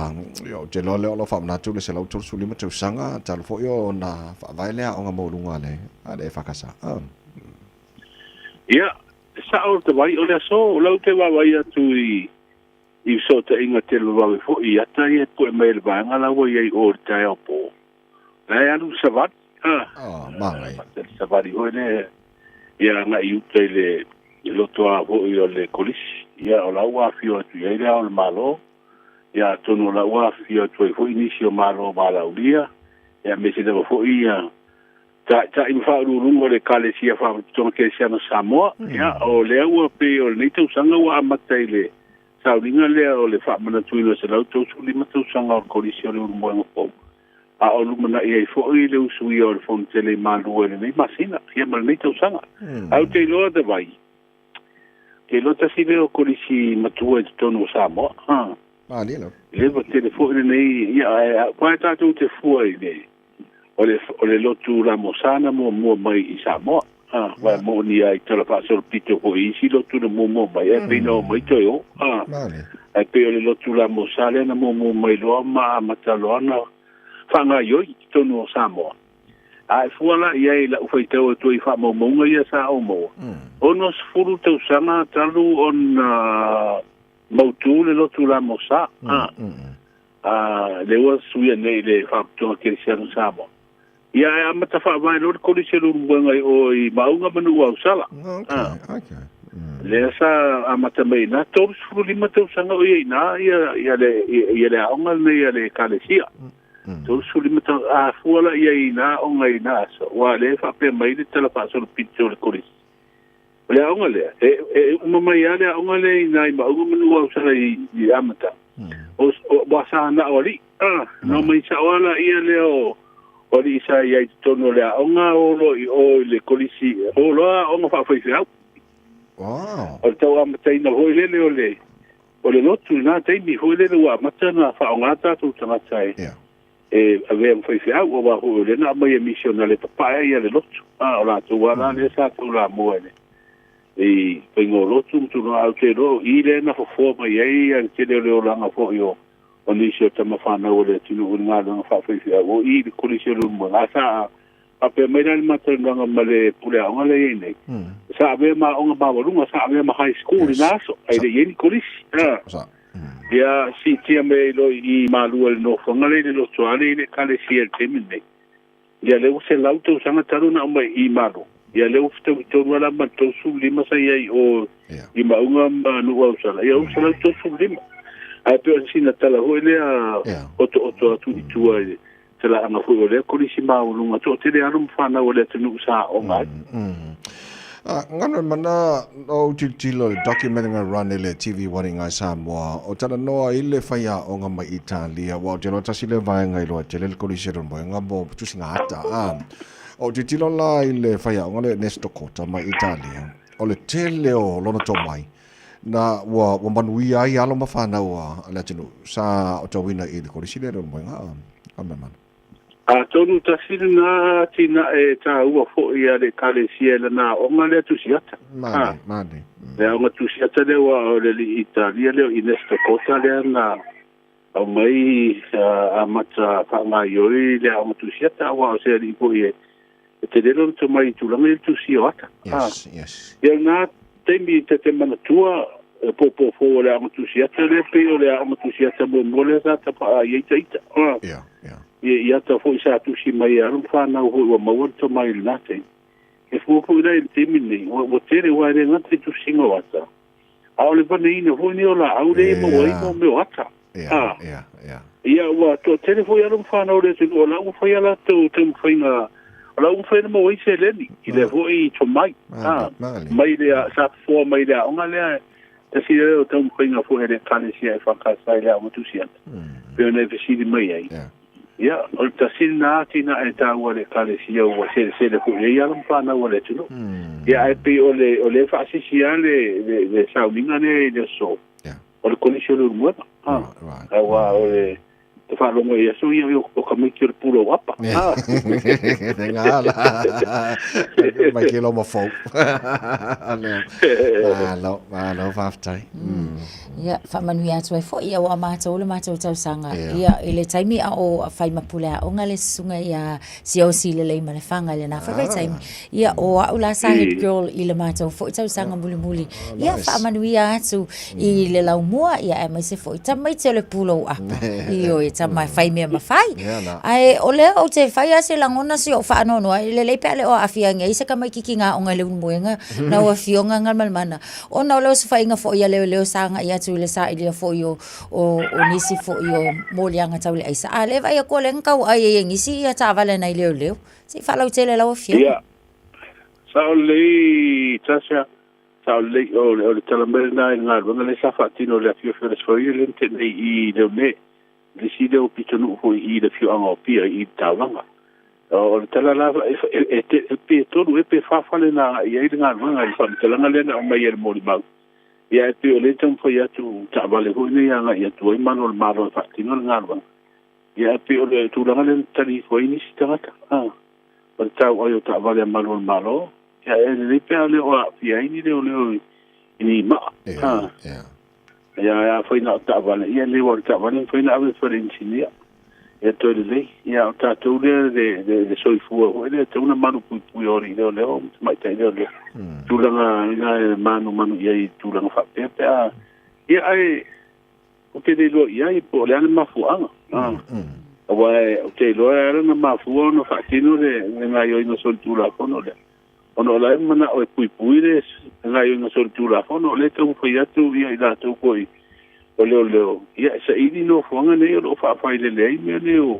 ia, ou te iloa lea o lo o faamanatu le 135 tausaga talu foi ona faavae le aoga maualuga a le, a le EFKS. Ah. Ia, e sao le tavai o le aso, o lau te vaavaai atu i i fesootaiga televavave foi i ata ia e pue mai e le vaega la ua i ai o i le taeao po. La e alu i le savali. Ah. Oh, manaia. Le savali foi lea ia agai i uta i le i lotoa foi o le kolisi. Ia, o la ua afio atu i ai le Ao o le Malo, ia atonu o la ua afio atu ai foi nisi o Malo valaaulia, ia aemaise lava foi ia Taitai ma Faauluuluga o le Ekalesia Faalapotopotoga Kerisiano Samoa. Ia, o lea ua pei o lenei tausaga ua amata i le sauniga lea o le faamanatuina o le 135 tausaga o le Kolisi o le Ulumoega Fou. A o lumanai ai foi le usuia o le Fono Tele i Malua i lenei masina, ia ma lenei tausaga. Ae ou te iloa Davai, ou te iloa tasi lea o kolisi matua i totonu o Samoa. Ha. Malie lava. Leva tele foi lenei, ia, ae aua tatou te fua i le, o le, o le lotu Lamosa na muamua mai i Samoa. Ha, aua e moni lava i tala faasolopito foi i isi lotu na muamua mai, ae pei na omai toe o. Ha. Ae pei o le lotu Lamosa lea na muamua mai loa ma amata loa na faagaoioi i totonu o Samoa. A e fua la i ai i la'u faitau atu ai i faamaumauga ia sa ou maua, 60 tausaga talu ona mautū le lotu Lamosa, a, a lea ua suia nei i le Faalapotopotoga Kerisiano Samoa. Ia ae amata faavae loa le Kolisi o le Ulumoega i o i Maauga ma Nuuausala. A, lea sa amata mai i ina, 35 tausaga o i ai i ina ia, ia le, ia le aoga lenei a le Ekalesia. 35 tausaga, a fua la i ai i na aoga i na aso, aua o lea e faapea mai le tala faasolopito o le Kolisi. O le aoga lea, e, e uma mai lava le aoga lea i ina i Maauga ma Nuuausala i, i amata. O, o, ua sa na o alii, a, na mai sao lava laia lea o, o alii sa i ai i totonu o le aoga, o loa i o i le kolisi, o loa aoga faafaifeau. Wow. O le tau amataina foi lele o le, o le lotu i na taimi foi lele ua amata ona faaaoga tatou tagata e, e avea ma faifeau, aua foi o lea na aumai e misionale e papae ai le lotu. A, o latou lava la lea sa taulamua i le i faiga o lotu ma tulaga, ae ou te iloa o i lea na fofoa mai ai le tele o le olaga foi o o nisi o tama fanau a le atunuu i le galuega faafaifeau, o i i le Kolisi o le Ulumoega. A sa faapea mai la le matalanoaga ma le pule aoga lea e i ai nei, sa avea ma aoga maualuga, sa avea ma high school i na aso, ae le i ai ni kolisi. Ia siitia mai ai loa i i Malua i le nofoaga lea i le lotoa lea i le Ekalesia i le taimi lenei. Ia lea ua 100 tausaga talu ona aumai i i Malo. Ia lea ua fetaui tonu lava la ma le 35 sa i ai i o i Maauga ma Nuuausala. Ia ua 135. Ae pei o sina tala foi lea otooto atu i tua i le talaaga foi o lea kolisi maualuga toatele alo ma fanau a le atunuu sa aoga ai. Ngana mana o ou tilotilo i le document nga run i le TV One i ngai Samoa, o talanoa i le faiaoga mai Italia, aua ou te iloa tasi lea vaega i loa tele le kolisi o le moega mo tusiga ata. O ou tilotilo la i le faiaoga lea Ernesto Cota mai Italia, o le tele o lona tomai, Na ua ua manuia ai alo ma fanau a le atunuu sa aotauina i le Kolisi lea i le Ulumoega a Galumalemana. Atonu tasi lena atinae taua foi a le Ekalesia i lana aoga lea tusiata. Mane, mane. Le aoga tusiata lea aua o le alii Italia lea o Ernesto Cota lea na aumai amata faagaoioi le aoga tusiata aua o se alii foi e e tele lona tomai i tulaga ia le tusia o ata. Yes, yes. Ia lena taimi ta te manatua e pōpō fou o le aoga tusiata lea pei o le aoga tusiata muamua lea sa tapaa ai ita ita. Yeah, yeah. Ia, i ata foi sa tusi mai e alo ma whanau foi ua maua le tomai i lena taimi. E fua foi la i le taimi lenei, ua tele aua e le gata i tusiga o ata, a o le vaneina foi lenei o laau lea e maua ai mo mea o ata. A, ia, ua toatele foi alo ma fanau o le atunuu o la ua fai a latou taumafaiga, o la ua mafai ona maua ai seleni i lea foi tomai, a, mai le, sa fofoa mai le aoga lea, tasi lea o taumafaiga foi a le Ekalesia EFKS i le Aoga Tusiata, pei ona e fesili mai ai. Ia, o le tasi lena atinae taua a le Ekalesia ua selesele foi i ai alo ma fanau a le atunuu. Ia, ae pei o le, o lea e faasisi lava le, le, le sauniga lea i le aso, o le Kolisi o le Ulumoega. Aua o le te faalogo i aso ia o tamaiti o le pulou apa. Ngala. Mai ke lo mafou. Malo, malo, faafetai. Ia, faamanuia atu ai foi ia ua matou le matou tausaga. Ia, i le taimi a o fai ma pule aoga le susuga ia Siaosi Lelei ma Lefaga i lena foi vaitaimi. Ia, o au la sa head girl i le matou foi tausaga mulimuli. Ia, faamanuia atu i le laumua, ia, aemaise foi tamaiti o le pulou apa. Ioe, tama e fai mea mafai. Ae o lea ou te fai lava se lagona si ou faanoanoa, e lelei pe a le o aafiaina ai se tamaititi i aoga i le Ulumoega, lau Afioga Galumalemana, ona o le osofaiga foi a leoleo sa agai atu i le sailia foi o o, o nisi foi o moliaga tau le aisa. A lea e vaai atu o lea na tau ai e nisi ia taavale a nai leoleo. Se i faalautele lau afioga. Ia, sao lelei Tasha, sao lelei o le, o le tala mai lena i le galuega lea sa faatino i le afiofi o le Aso Faraile lea na tea nei i Leone, le isi lea o pitonuu foi i le afioaga o Apia i le taulaga. O le tala la, e, e, e, e, pe tolu ea pe fa fale na agai i ai le galuega i le faamatalaga lea na aumai e le molimau. Ia ae pei o lea e taumafai atu taavale foi nei e agai atu ai malu o le Malo e faatino le galuega. Ia ae pei o le tulaga lea na tali ifo ai nisi tagata, a, o le tauai o taavale a malu o le Malo, ia e lelei pe a le o aafia ai ni leoleo i ni maa, a. Ia ae afai na o taavale, ia lelei aua o le taavale e mafai ona ave i le fale inisinia. Ia toe lelei. Ia a o tatou lea le, le, le soifua foi lea e tatau ona malupuipui o alii leoleo ma tamaitai leoleo. Tulaga ina e manumanu i ai i tulaga faapea pe a, ia ae ou te le iloa i ai po o le a le mafuaaga. Ah. Aua ou te iloa e ala ona mafua ona faatino le, le gaoioiga solitulafono lea. Ona o la e manao e puipui le gaoioiga solitulafono, o lea e taumafai atu ia i latou foi o leoleo, ia e saili nofoaga nei o lo o faafailele ai mea nei o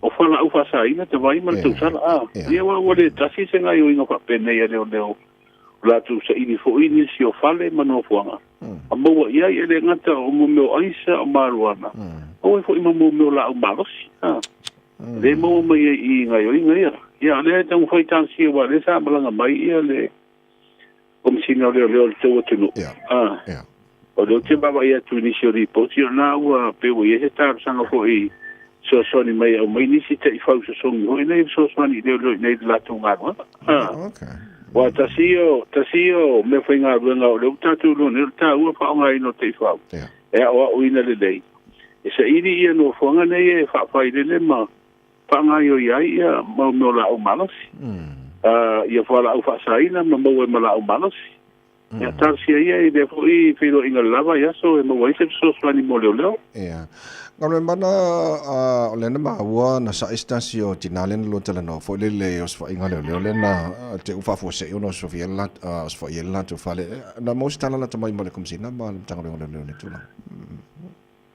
o fualaau faasaina, te vai ma le tausala. A, ia aua ua le tasi se gaoioiga faapenei a leoleo, o latou saili foi nisi o fale ma nofoaga a maua i ai, e le gata o mo mea o aisa, o marijuana, maua ai foi ma mo mea o laau malosi. A. Lea e maua mai ai i gaoioiga ia. Ia, o lea e taumafai talosia aua o lea sa malaga mai ia le Komesina o Leoleo o le tou atunuu. A, o lea ou te vaavaai atu i nisi o lipoti, o lena ua pei ua i ai se talosaga foi fesoasoani mai e aumai nisi taifau sosogi foi nei e fesoasoani i leoleo i inei i le latou galuega. A, aua tasi ia o, tasi ia o meafaigaluega o lea ua tatou iloa nei o le taua faaaogaina o taifau e aoaoina lelei. E saili ia nofoaga nei e faafailele ma faagaoioi ai ia mau mea o laau malosi. Ia fualaau faasaina ma maua ai ma laau malosi. Ia talosia ia i lea foi feiloaiga lava i aso e maua ai se fesoasoani mo leoleo. Ia. Galuemana, o lea na maua na sa'i se tasi o tinā lea na lua talanoa foi lele i osofaiga leoleo lea na te u faafuasei ona osofia le osofai ai le latou fale. Na maua se tala lata mai ma le Komesina ma le Matagaluega o Leoleo i lea tulaga?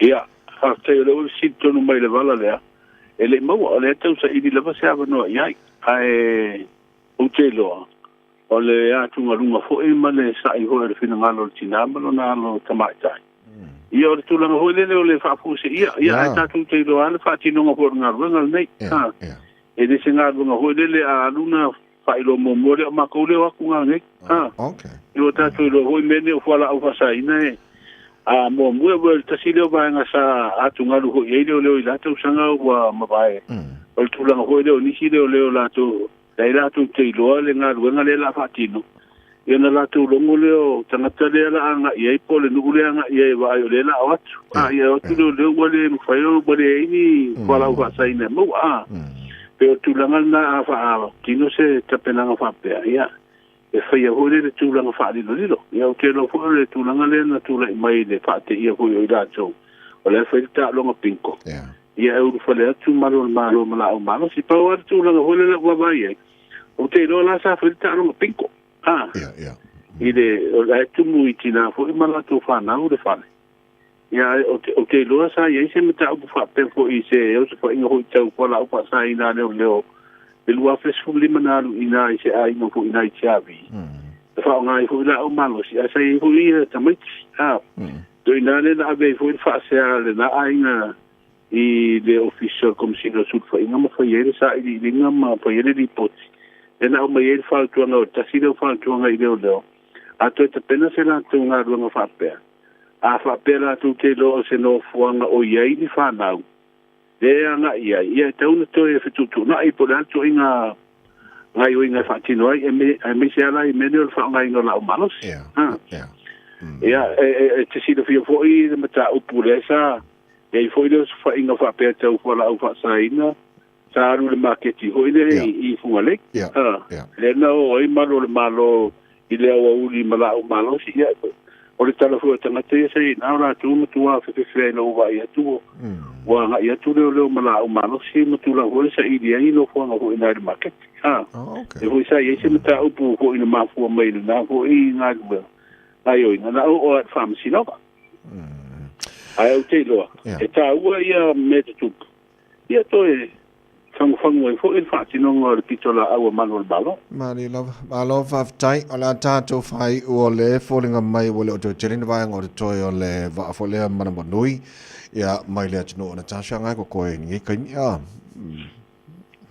Ia, faafetai o lea ua fesili tonu mai i le vala lea. E le i maua, o lea e tau saili lava se avanoa i ai. Ae ou te iloa, o le atugaluga foi ma le sa'i foi o le finagalo o le tinā ma lona alo tamaitai. Ia, o le tulaga foi lele o le faafuaseia, ia, ae tatou te iloa lava le faatinoga foi o le galuega lenei. E le se galuega foi lele a alu na. Faailoa muamua lea o makou lea o atu ga nei. A. Okay. Ia ua tatou iloa foi mea nei o fualaau faasaina e a muamua e le tasi lea o vaega sa atugalu foi i ai leoleo i la tausaga ua mavae. O le tulaga foi lea o nisi leoleo latou leai latou te iloa le galuega lea o le a faatino, ia ona latou logo lea o tagata lea o le a agai ai po o le nuu lea e agai ai e vaai o lea o le a o atu. A ia o atu leoleo ua le mafai ua leai ni fualaau faasaina e maua. A pei o le tulaga lena a faatino se tapenaga faapea, ia e faia foi lea i le tulaga faalilolilo. Ia ou te iloa foi o le tulaga lea na tulai mai i le faateia foi o i latou o la e fai le taaloga bingo, ia e ulufale atu malu o le Malo ma laau malosi. Pau lava le tulaga foi lea o lau vaavaai i ai, ou te iloa la sa fai le taaloga bingo, a, i le, o la e tumu i tinā foi ma latou fanau le fale. Ia, ae ou te, ou te iloa sa i ai se mataupu faapea foi i se osofaiga foi tau fualaau faasaina a leoleo i le 2015 na alu i ina i se aiga foi i ina i Tiavi. Na faaaoga ai foi laau malosi, ae sa i ai foi ia tamaiti. A, to ina lea na ave ai foi le faasea a lena aiga i le Ofisa o le Komesina o Sulufaiga ma fai ai le sailiiliga ma fai ai le lipoti. Lea na aumai ai le fautuaga o le tasi lea o fautuaga i leoleo, a toe tapena se latou galuega faapea, a faapea latou te iloa o se nofoaga o i ai ni fanau lea e agai i ai, ia e tatau ona toe fetuutuunai po o le a le ituaiga gaoioiga e faatino ai, aemaise lava la i mea nei o le faaaogaina o laau malosi. Ia, e te silafia foi le mataupu lea sa i ai foi le osofaiga faapea tau fualaau faasaina, sa alu i le maketi foi lea i Fugalei. Lea na o ai malu o le Malo i le aoauli ma laau malosi. Ia, o le tala foi a tagata ia sa i ina, o latou matua fefefea i lou vaai atu, ua agai atu leoleo ma laau malosi ma tulaga foi lea saili ai nofoaga foi i ina i le maketi. Lea foi sa i ai se mataupu foi na mafua mai i lena foi galuega, gaoioiga, na oo lava i le faamasinoga. Ae ou te iloa, e taua ia mea tutupu, ia toe fagufagu ai foi le faatinoga o le pitolaau a Malu o le Malo. Malie lava. Malo faafetai. O le a tatou faaiu o le foliga mai ua le o toe tele ni vaega o totoe o le vaa foi lea manawanui ia mai le atunuu o Natasha ngai kokoe i lenei taimi. Ah.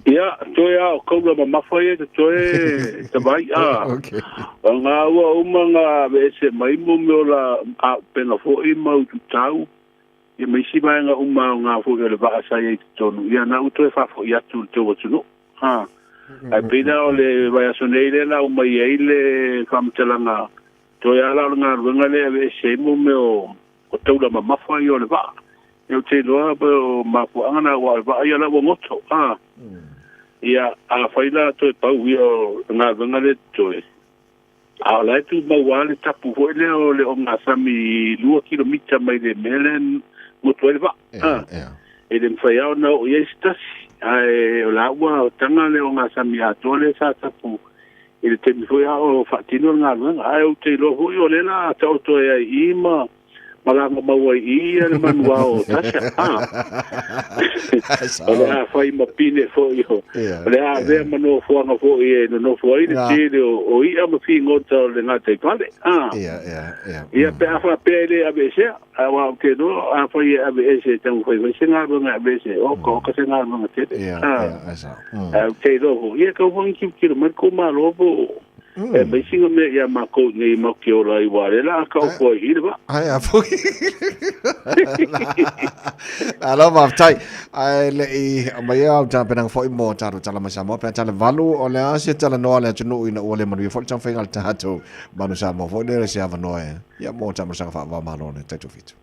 Ia, toe a o kaula mamafa ia totoe tawai a. Okay. O ngā ua uma ngā aveese mai mo mea o la aupena foi ma ututau, ia ma isi vaega uma o ngā foi o le vaa sa i ai i totonu, ia na ua toe faafoi atu i le tou atunuu. Ha. Ae pei la o le vaiaso nei lea la ua mai ai le faamatalaga, toe a la o le galuega lea e aveese ai mo mea o taula mamafa ia o le vaa. Ia ou te iloa o mafuaaga na aua o le vaa ia la ua goto. Ha. Ia, afai la toe pau ia o le galuega lea totoe, A o la e tumau lava le tapu foi lea o le ogasami i 2 kilomita mai le mea lea e motu ai le vaa. E le mafai lava ona oo i ai se tasi, ae o la ua taga le ogasami atoa lea sa tapu i le taimi foi a o faatino le galuega. Ae ou te iloa foi o lea o le a taoto ai lava i i ma malaga mau ai i ia le manuao o Tasha. Ha. O le a fai ma pine foi o, o le a avea ma nofoaga foi e nonofo ai le tele o i'a ma figota o le gataifale. Ha. Ia pe a faapea e le aveesea, aua ou te iloa afai e aveese e taumafai mai se galuega e aveese, oka oka se galuega tele. Ha. Ae ou te iloa foi, ia tau foi tilotilo mai le tou Malo po o E mai sina mea ia makou nei ma ke ola i wale la ka o koe i le va. Ai a foi. Alo faafetai. Ae le i aumaia au tapenaga foi mo tatou tala mai Samoa pe a tala valu o le a se talanoa a le atunuu ina ua le manuia foi le taumafaiga a le tatou Manu Samoa foi lea se avanoa e ia mo taamilosaga faava-o-Malo le taitofitu.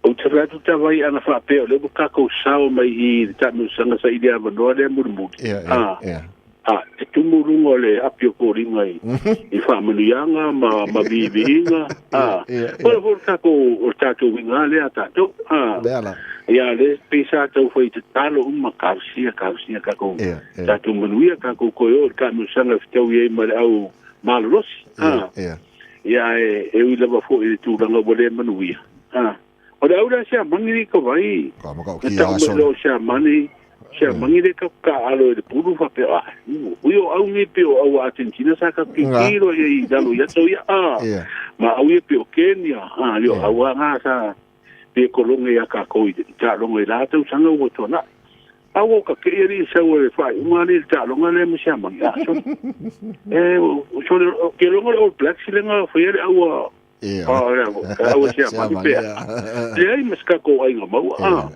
Ou te vaai atu tavai ana faapea o lea ua tatou sao mai i le taamilosaga saili avanoa lea mulimuli. Ia, ia. A, e tumu luga o le api o foliga i faamanuiaga ma viiviiga. A, o le foi tatou, o le tatou uiga lea a tatou. A, ia lea pei sa tau fai tatalo uma, talosia, talosia tatou, tatou manuia, tatou toe o i le taamilosaga e fetaui ai ma le au malolosi. A, ia e ui lava foi i le tulaga ua le manuia. A, o le au lea siamani i ka vai, na tau mai loa o siamani, siamani le ka taaalo i le pulu faapea, ah, ui o au nei pei o au a Argentina sa ka tilotilo ia i lalo i aso ia, ah, ma au ia pei o Kenya, ah, i o au a ngā sa pei e kologe ia kākou i taaloga i la tausaga ua tuanai. A ua ka kei alii sau e le faaiuga alii le taaloga lea ma Siamani. A, sole. E, sole, ke loga le All Blacks le nga faia le aua le aua Siamani pe a. Leai ma se tatou aiga maua. A.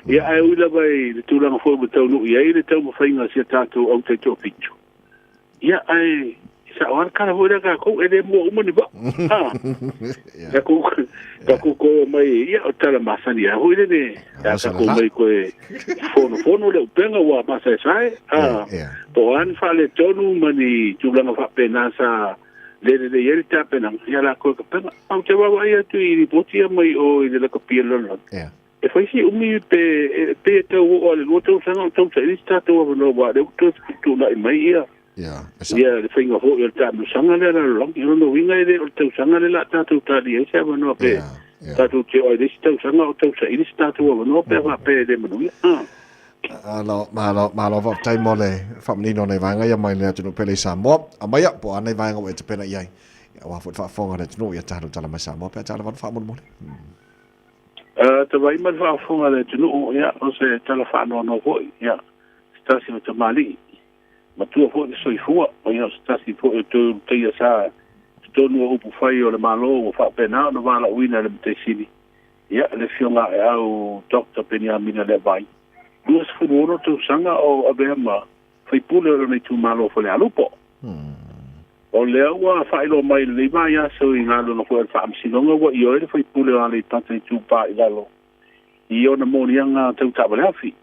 Ia, ae ui lava i le tulaga foi ua taunuu i ai le taumafaiga a si a tatou au taitoafitu. Ia, ae sao lava le tala foi lea a tatou, e le mua uma ni vaa. A. Tatou, tatou toe omai, ia, o le tala masani lava foi lele, a tatou omai toe fonofono le upega ua masaesae, a, po o a ni faaletonu ma ni tulaga faapena sa le lelei ai le tapenaga, ia latou e tapena. Ae ou te vaavaai atu i lipoti ia mai o i le lakapi a le lalolagi, E fai si umi pe pei e tau oo lava i le 2 tausaga o tausaili se tatou avanoa aua o lea ua toe fetuutuunai mai ia ia le faiga foi o le taamilosaga lea a le lalolagi. O lona uiga e le o le tausaga lea o le a tatou talia ai se avanoa pe tatou te oo ai i le isi tausaga o tausaili se tatou avanoa pe a faapea e le manuia. Malo, malo, malo faafetai mo le faamanino o nai vaega ia mai le atunuu pele i Samoa. Aumaia, po o a nai vaega ua e tapena i ai, aua foi le faafofoga a le atunuu ia tatou tala mai Samoa pe a tala valu faamolemole. Tavaima le faafofoga a le atunuu, ia, o se tala faanoanoa foi, ia, se tasi o tamalii, matua foi le soifua, ia, o se tasi foi o toe ulutaia sa totonu o upufai o le Malo ua faapena ona valaauina e le Matai Sili, ia, le Afioga Aeau Doctor Peniamina Leavai, 26 tausaga o avea ma faipule o lona itumalo o Falealupo. O lea ua faailoa mai i lenei vaiaso i galuega foi a le Faamasinoga ua ioe le faipule o Aleipata Itupa i Lalo i ona moliaga tau taavaleafi.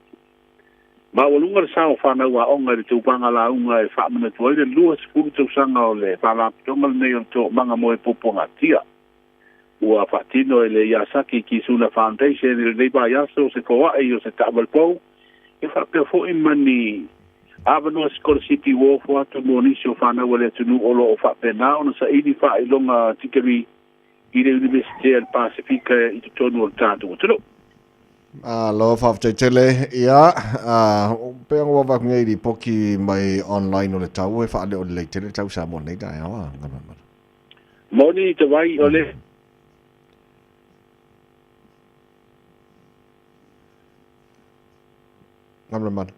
Maualuga le sao o fanau aoga i le tauvaga lauga e faamanatu ai le 20 tausaga o le Faalapotopotoga lenei o le Toomaga mo e Puapuagatia. Ua faatino e le Yasaki Kizuna Foundation i lenei vaiaso se foai o se taavale fou e faapea foi ma ni avanoa sikolasipi ua ofo atu mo nisi o fanau a le atunuu o lo o faapena ona saili faailoga tikeri i le Iunivesite a le Pasefika i totonu o le tatou atunuu. Malo, faafetai tele. Ia, pei ona ua avatu nei lipoti mai online o le tau, e faaleo lelei tele le tau i Samoa nei taeao a Galuemalemalo. Moni te vai o le. Galuemalemalo.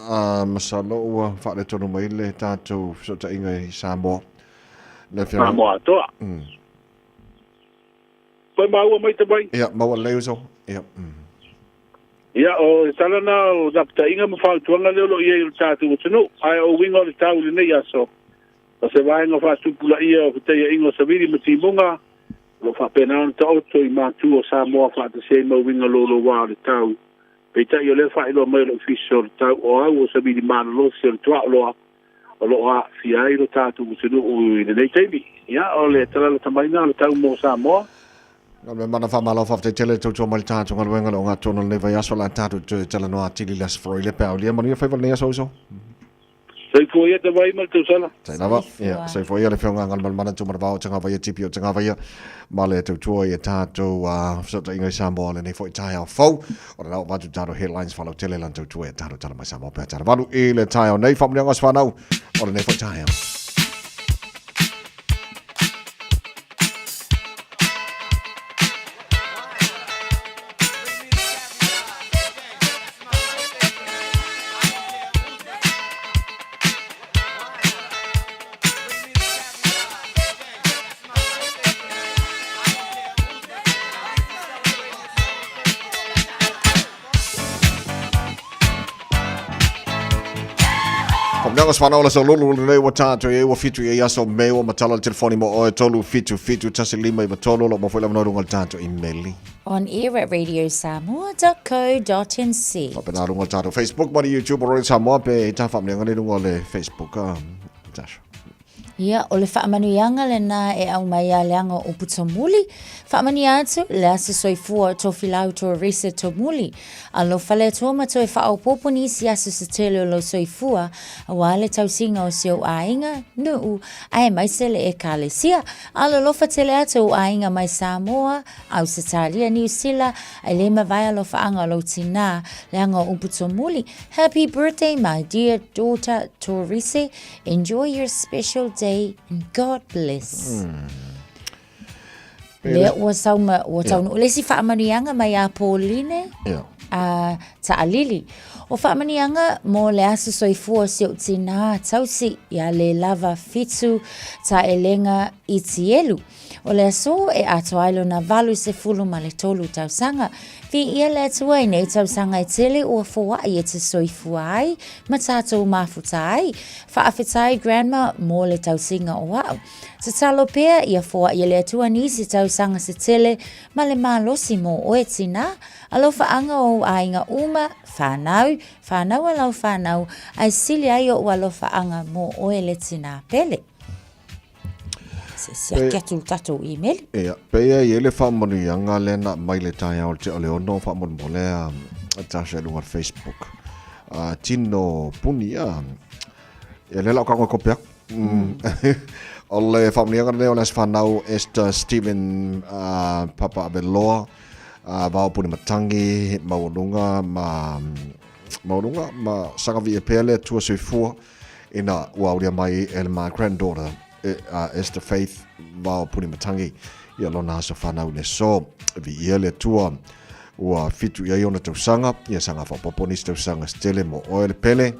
A masalo ua faaletonu mai le tatou fesootaiga i Samoa. Le afioga. Samoa atoa. Toe maua mai te vai. Ia, maua lelei uso. Ia. Ia, o le tala na o lapataiga ma fautuaga lea o lo o i ai o le tatou atunuu, ae o uiga o le tau i lenei aso, o se vaega faatupulaia o fetaiaiga o savili ma timuga, o lo o faapena ona taoto i matu o Samoa faatasi ai ma uiga louloua o le tau. Peitai o lea faailoa mai o le Ofisa o le Tau o Au o Savili Malolosi o le Tuaoloa o lo o aafia ai lo tatou atunuu i lenei taimi. Ia, o le tala lata mai lena o le tau mo Samoa. Nā me mana whamalo whawhite tele tautua mai le tātou galuega le o ngā tōna lenei vai aso la tātou te talanoa atili le aso foroile pe aulia manuia whaiwa lenei aso uso. Soifua ia te vai ma le tausala. Sai lava. Ia, soifua ia le whionga ngā mana tū mana vao te ngā vaia tipi o te ngā vaia ma le tautua i a tātou whasota inga i Samoa lenei foi taeao fou. O le lau vatu tātou headlines whalau tele lan tautua i a tātou tala mai Samoa pea tātou valu i le taeao nei whamunia ngā whanau o lenei foi taeao. Faamanuiaga se whanau la sa lulu lenei ua tātou i ai ua fitu i ai aso me ua matala le telefoni mo oe 3 7 7 1 5 9 3 lo mo foi lava no runga le tātou email. On air at radiosamoa.co.nz. Whapena runga le tātou Facebook ma le YouTube o Radio Samoa pe i tā faamanuiaga nei runga le Facebook. Tasha. Ia, o le faamanuiaga lena e aumai a leaga o upu tomuli. Faamanuia atu le aso soifua o Tofilau Toeresa Tomuli. Alofa le Atua ma toe faaopoopo nisi aso se tele o lou soifua, aua le tausiga o si ou aiga, nuu, aemaise le Ekalesia. Alolofa tele atu ou aiga mai Samoa, Ausetalia, Niu Sila, ae le mavae alofaaga o lou tinā, leaga o upu tomuli. Happy birthday my dear daughter Torise, enjoy your special day and God bless. Lea ua sau ma ua taunuu le isi faamanuiaga mai ia Pauline a Taalili. O faamanuiaga mo le aso soifua o si ou tinā tausi ia Lelava Fitu Taelega Itielu. O le aso e atoa ai lona 83 tausaga. Viia le Atua i nei tausaga e tele ua foai e te soifua ai ma tātou mafuta ai. Faafetai Grandma mo le tausiga o au. Tatalo pea ia foai e le Atua nisi tausaga se tele ma le malosi mo oe tinā. Alofaaga o ou aiga uma, whanau, whanau a lau whanau, ae sili ai oʻu alofaaga mo oe le tinā pele. Se siaki atu le tatou email. Ia, pei e i ai le faamanuiaga lea na aumai i le taeao i le tea o le 6 faamolemole a Tasha i luga o le Facebook. Tino puni, ia. Ia lea la o kago e kope aku. O le faamanuiaga lenei o le Aso Fanau Esther Stephen Papa Aveloa, Vao Puni Matangi, Maualuga ma Maualuga ma Sagavie pea le Atua Soifua ina ua aulia mai e le ma granddaughter Esther Faith Vao Puni Matangi ia lona aso fanau i le aso. Viia le Atua ua fitu i ai ona tausaga, ia saga faaopoopo nisi tausaga se tele mo oe le pele.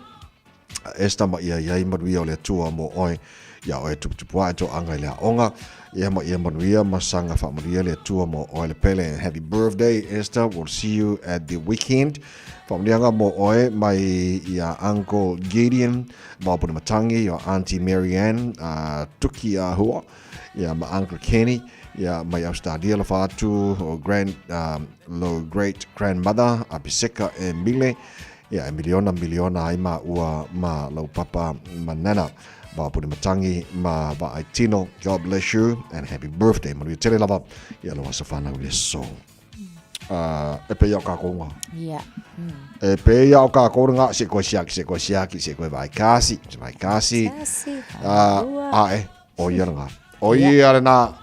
Esther ma ia i ai manuia o le Atua mo oe, iā oe tuputupu ae toaga i le aoga, ia ma ia manuia ma saga faamanuia le Atua mo oe le pele. Happy birthday Esther, we'll see you at the weekend. Faamanuiaga mo oe mai iā Uncle Gideon, Maopuni Matangi, your Auntie Mary Ann, Tuki Ahua, ia ma Uncle Kenny, ia mai Australia alofa atu, o grand, lo great grandmother, Apiseka e Mile, Ia, e miliona miliona ai māua ma lau papa ma nana, Vaapuni Matangi ma Vaai Tino. God bless you and happy birthday. Manuia tele lava ia lau aso whanau le so. E pei o kākou ngā. Yeah. E pei o kākou ngā, se koe siaki, se koe siaki, se koe vai kasi, se vai kasi. Kasi, A e, o ia ngā. O ia nā,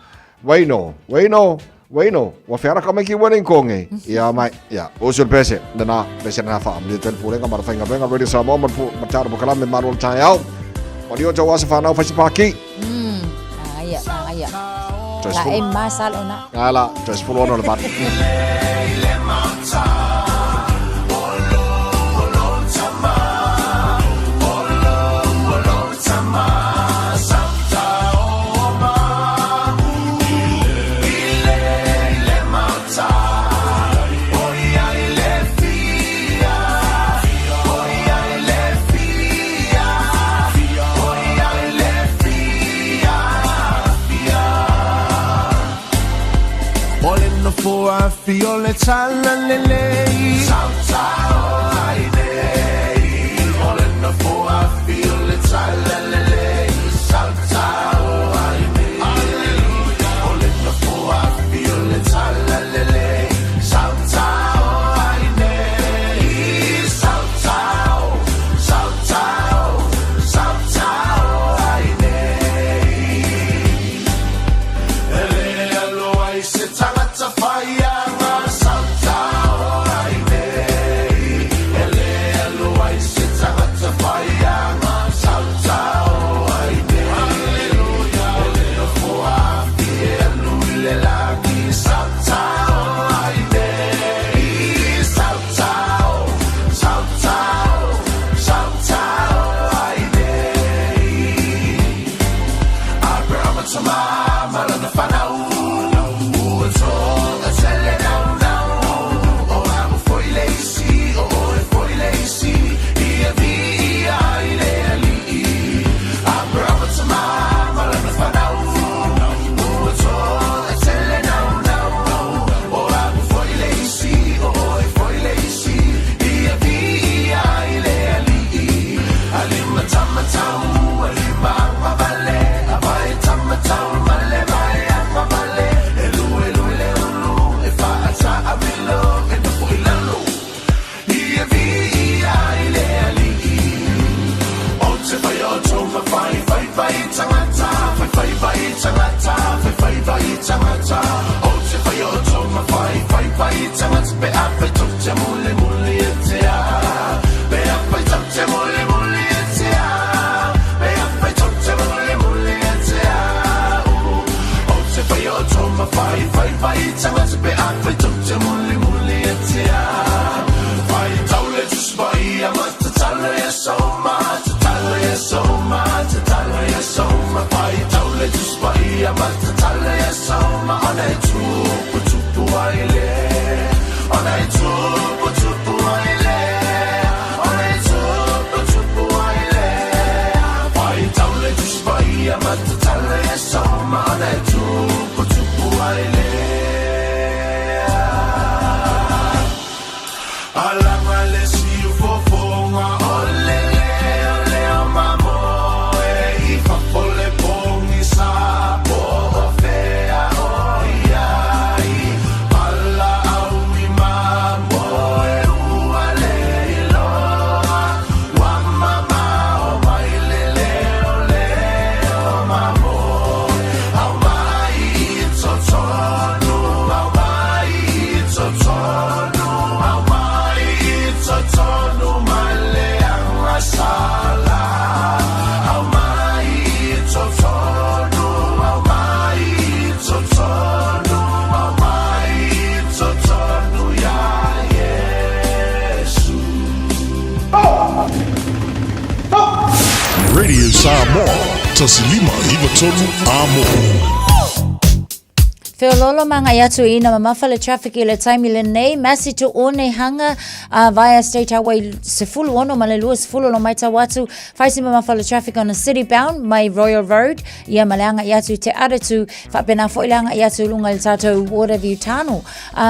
Waino, Waino, Waino, ua feara ka mai ki wedding ko nge. Ia mai, ia, o sul pese, nana, pese nana wha, amli tele pulenga, mara whainga venga, Radio Samoa, ma pu, ma taro pokala, me maru o le tae au. O ni o tau asa whanau whaisi pāki. Aia, aia. La e masalo na. Ala, toe sefulu ono le valu. Radio Samoa, 1593 Amo. Feololo magai atu i na mamafa le traffic i le taimi lenei, Massey to Onehunga via State Highway 16 ma le 20 lo maitau atu, whaisi mamafa le traffic on the city bound mai Royal Road, ia ma le agai atu i te Aratu, faapena foi le agai atu i luga i le tatou Waterview Tunnel.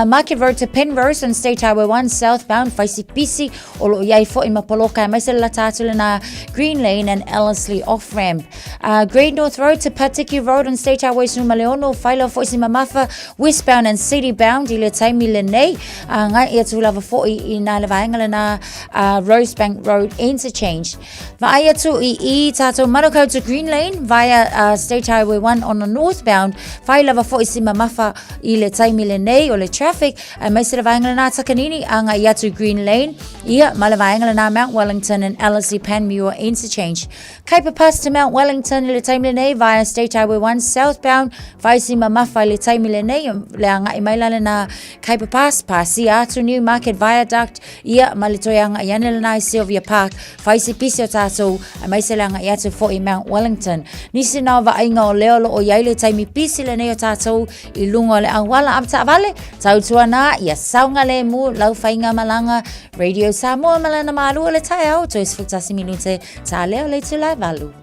Market Road to Penrose on State Highway 1 southbound, whaisi pisi o lo o i ai foi ma poloka aemaise le lata atu lena Green Lane and Ellerslie off-ramp. Great North Road to Patiki Road on State Highway 16, whaila foi si mamafa westbound and city bound i le taimi lenei. Ngai i atu lava foi i nā le vaenga lena Rosebank Road interchange. Vaai atu i i tātou Manukau to Green Lane via State Highway 1 on the northbound, whai lava foi si mamafa i le taimi lenei o le traffic, aemaise le vaenga lena Takanini, anga i atu Green Lane, ia ma le vaenga lena Mount Wellington and Ellerslie Panmure interchange. Kuiper Pass to Mount Wellington i le taimi lenei via State Highway 1 southbound, whaisi mamafa i le taimi lenei, le angai mai la lena Kuiper Pass, pasia atu Newmarket Viaduct, ia ma le toe agai ane lena i Sylvia Park, whaisi pisi o tātou, aemaise le agai atu foi i Mount Wellington. Nisi na o vaaiga o lea o lo o i ai le taimi pisi lenei o tātou i luga o le auala avetaavale, tautuana ia saogalemu lau faigamalaga Radio Samoa ma lana malu o le taeao, toe 11 minute tā lea o le itula e valu.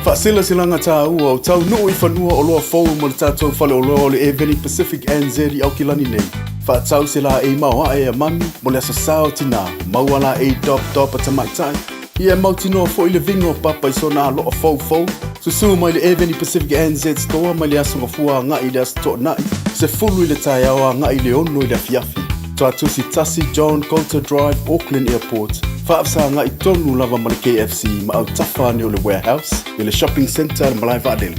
Faaselaselaga tāua o taunuu i fanua oloa fou mo le tatou faleoloa o le Airveni Pacific NZ i Aukilani nei. Faatau se laei maoae a mami mo le aso sa o tinā, maua laei dop dop a tamaitai, ia e mautinoa foi le viga o papa i sona aloa foufou. Susū mai le Airveni Pacific NZ Store mai le aso Gafua agai i le aso Toonai, 10 i le taeao agai i le 6 i le afiafi. Tuatusi tasi John Coulter Drive, Auckland Airport, faafesagai tonu lava ma le KFC ma autafa ane o le Warehouse i le Shopping Centre a le Malae Vaalele.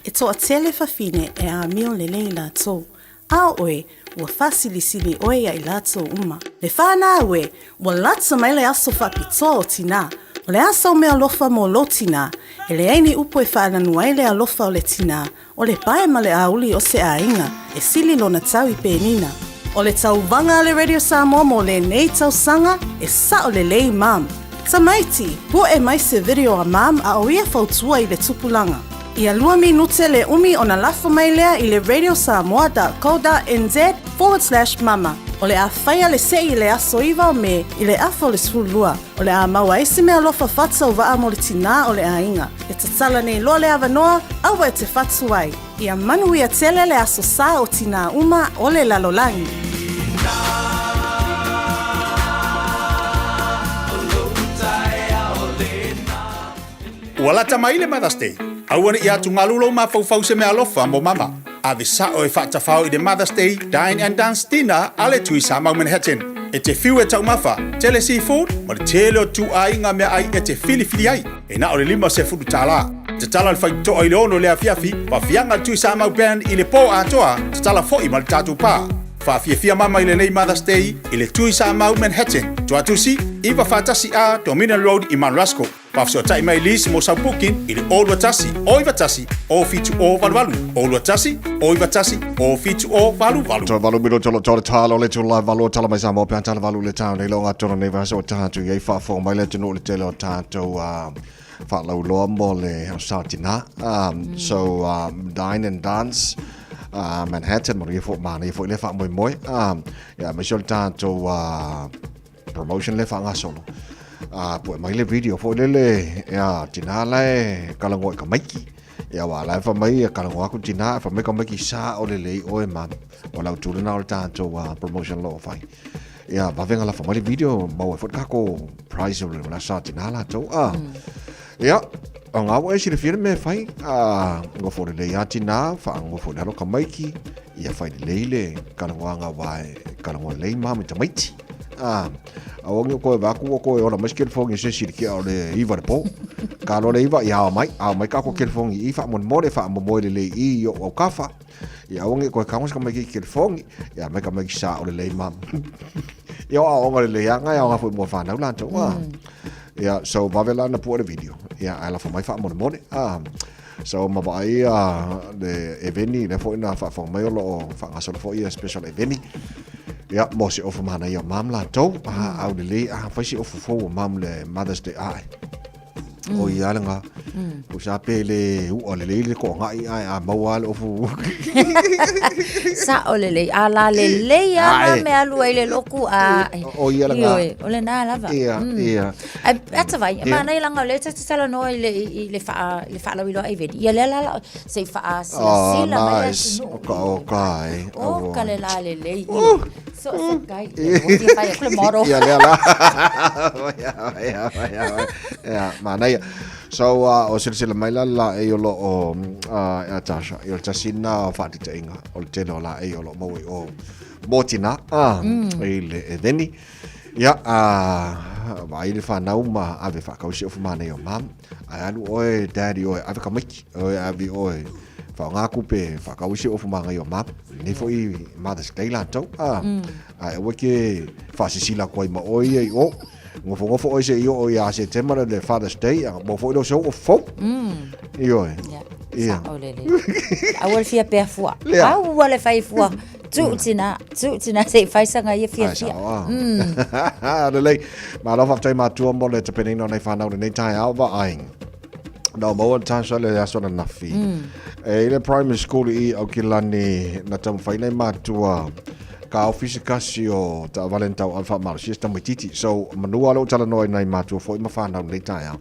E toatele fafine e amio lelei latou, a o oe, ua faasilisili oe ia i latou uma. Le whanau e, ua lata mai le aso faapitoa o tinā. O le a sau meaalofa mo lou tinā, e leai ni upu e faalanu ai le alofa o le tinā, O le pae ma le auli o se aiga e sili lona tau i Penina. O le tauvaga a le Radio Samoa mo lenei tausaga e sao lelei mum. Tamaiti, poe mai se video a mum a o ia fautua i le tupulaga. Ia lua minute le umi ona lafo mai lea i le radiosamoa.co.nz/mama. O le a faia le sei i le aso 9 o Me i le afa o le 12. O le a maua ai se meaalofa faatauvaa mo le tinā o le aiga. E tatala nei loa le avanoa, aua e te whatu ai. Ia manuia tele le aso sa o tinā uma o le lalolagi. Ua lata mai le Mother's Day. Aua ne i atugalu lou mafaufau se meaalofa mo mama. Ave sao e faatafao i le Mother's Day Dine and Dance Dinner a le Tui Samau Manhattan. E te fiu e taumafa, tele seafood ma le tele o ituaiga meaai e te filifili ai. E na o le $50. Tatala le faitotoa i le 6 i le afiafi, faafiaga le Tui Samau Band i le po atoa, tatala foi ma le tatou pa. Faafiafia mama i lenei Mother's Day i le Tui Samau Manhattan, Tuatusi, 941A Dominion Road i Mount Ruskell. Faafesootai mai Liz mo sau booking i le 021 091 07088, 021 091 07088. Toe valu minute o lo tole talo le tula valu tala mai Samoa pe tala valu le tau nei lo ngā tona nei vasa o tātou i ei whaafonga mai le tunu le tele o tātou whaalauloa mo le Sautina. So dine and dance Manhattan mo le fo mā nei fo le wha moi moi. Ya me sio le tātou promotion le whaangasolo. Pue mai le video fo le le ya tina lae kalango i ka maiki. Ia wa la fa mai e kalango aku tina fa mai ka maiki sa o le lei oe ma o lau tūlena o le tātou promotion lo fai. Ia vavenga la fa mai le video mau e fo kako prize o le la sa tina la tau. Ia o ngā wa e sile fia me fai ngofo le lei a tina fa ngofo le alo ka maiki ia fai le lei le kalango anga wa e kalango lei ma me tamaiti. Aua ngi koe vaku o koe ola mai se kelefongi se sili ke o le iva le po. Ka lo le iva i ao mai, ao mai ka ko kelefongi i fa mon mole fa mo moe le le i o au kafa. I aua ngi koe kaunga ka mai ki kelefongi, ia mai ka mai ki sa o le lei mam. Ia o aonga le lei anga, ia aonga foi mo whanau la tau. Ia, so vave la na pua le video. Ia, ai la fa mai fa mo mole. So ma vaai le eveni le foi na faafofoga mai o lo o faagasolo foi ia special eveni. Ia mo se ofu manaia o mam latou a au lelei a fai se ofu fou o mam le Mother's Day ae. O ia le ngā. Po sa pe le ua lelei le koangai ae a maua le ofu. Sa o lelei a la lelei a Ae. me alu ai le loku a. O ia le ngā. Ioe, o le nā lava. Ia, ia. Ai, ata vai, yeah. Mana langa o le ta tatala noa i le, i le wha, i le whaalauiloa i veni. Ia lea la, se i wha sila Oh, sila mai nice. atu O ka, o ka, e. O ka le la le lei. So, so kai, o tia whai, kule moro. Ia lea la. Ia, ia, ia, ia, manaia. So, o silasila mai la la e o lo o, a Tasha, i o le tasina o whaatitainga, o le tele o la e o lo maui o mōtina, i le eveni. Ia, a, vaai le whanau ma ave whakau se ofu mānei o mam. Ai alu oe, daddy oe, ave ka maiki, oe ave oe. Wha ngā kupe, whakau se ofu māngai o mam. Nei fo i Mother's Day la tau. A, a e ke whasisila koe ma oe ia i o. Ngofo ngofo oe se i o i a se tema le Father's Day, a mo fo i lo se o fou. I oe. Ia. Ia. Sa o lele. Aua le fia pea fua. Lea. Aua le fai fua. Tu tina, tu tina se i faisanga ia fia Ai, fia. sao, ah. Lelei. Ma alofa faafetai matua mo le tapenaina o nai whanau lenei taeao vaai. Na o maua le Tasha le aso na nafi. E i le primary school i Aukilani na taumafai nei matua ka ofisi kasi o taavale na tauave faamalosia se tamaititi. So manua lea ua talanoa i nai matua foi ma whanau lenei taeao.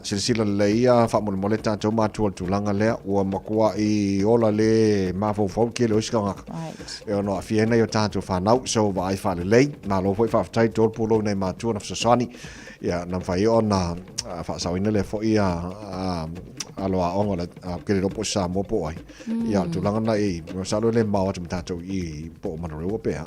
Silasila lelei ia faamolemole tatou matua le tulaga lea ua matuai ola le mafaufau le tele o isi tagata. Right. E ono aafia ai nai o tatou whanau, so vaai faalelei, malo foi faafetai tolu pulou nai matua na fesoasoani, ia na mafai ona faasaoina lea foi alo aoga o le ke le iloa po o se Samoa po o ai. Ia, o le tulaga na i, masalo e le mao atu ma tatou i po o Manurewa pe a.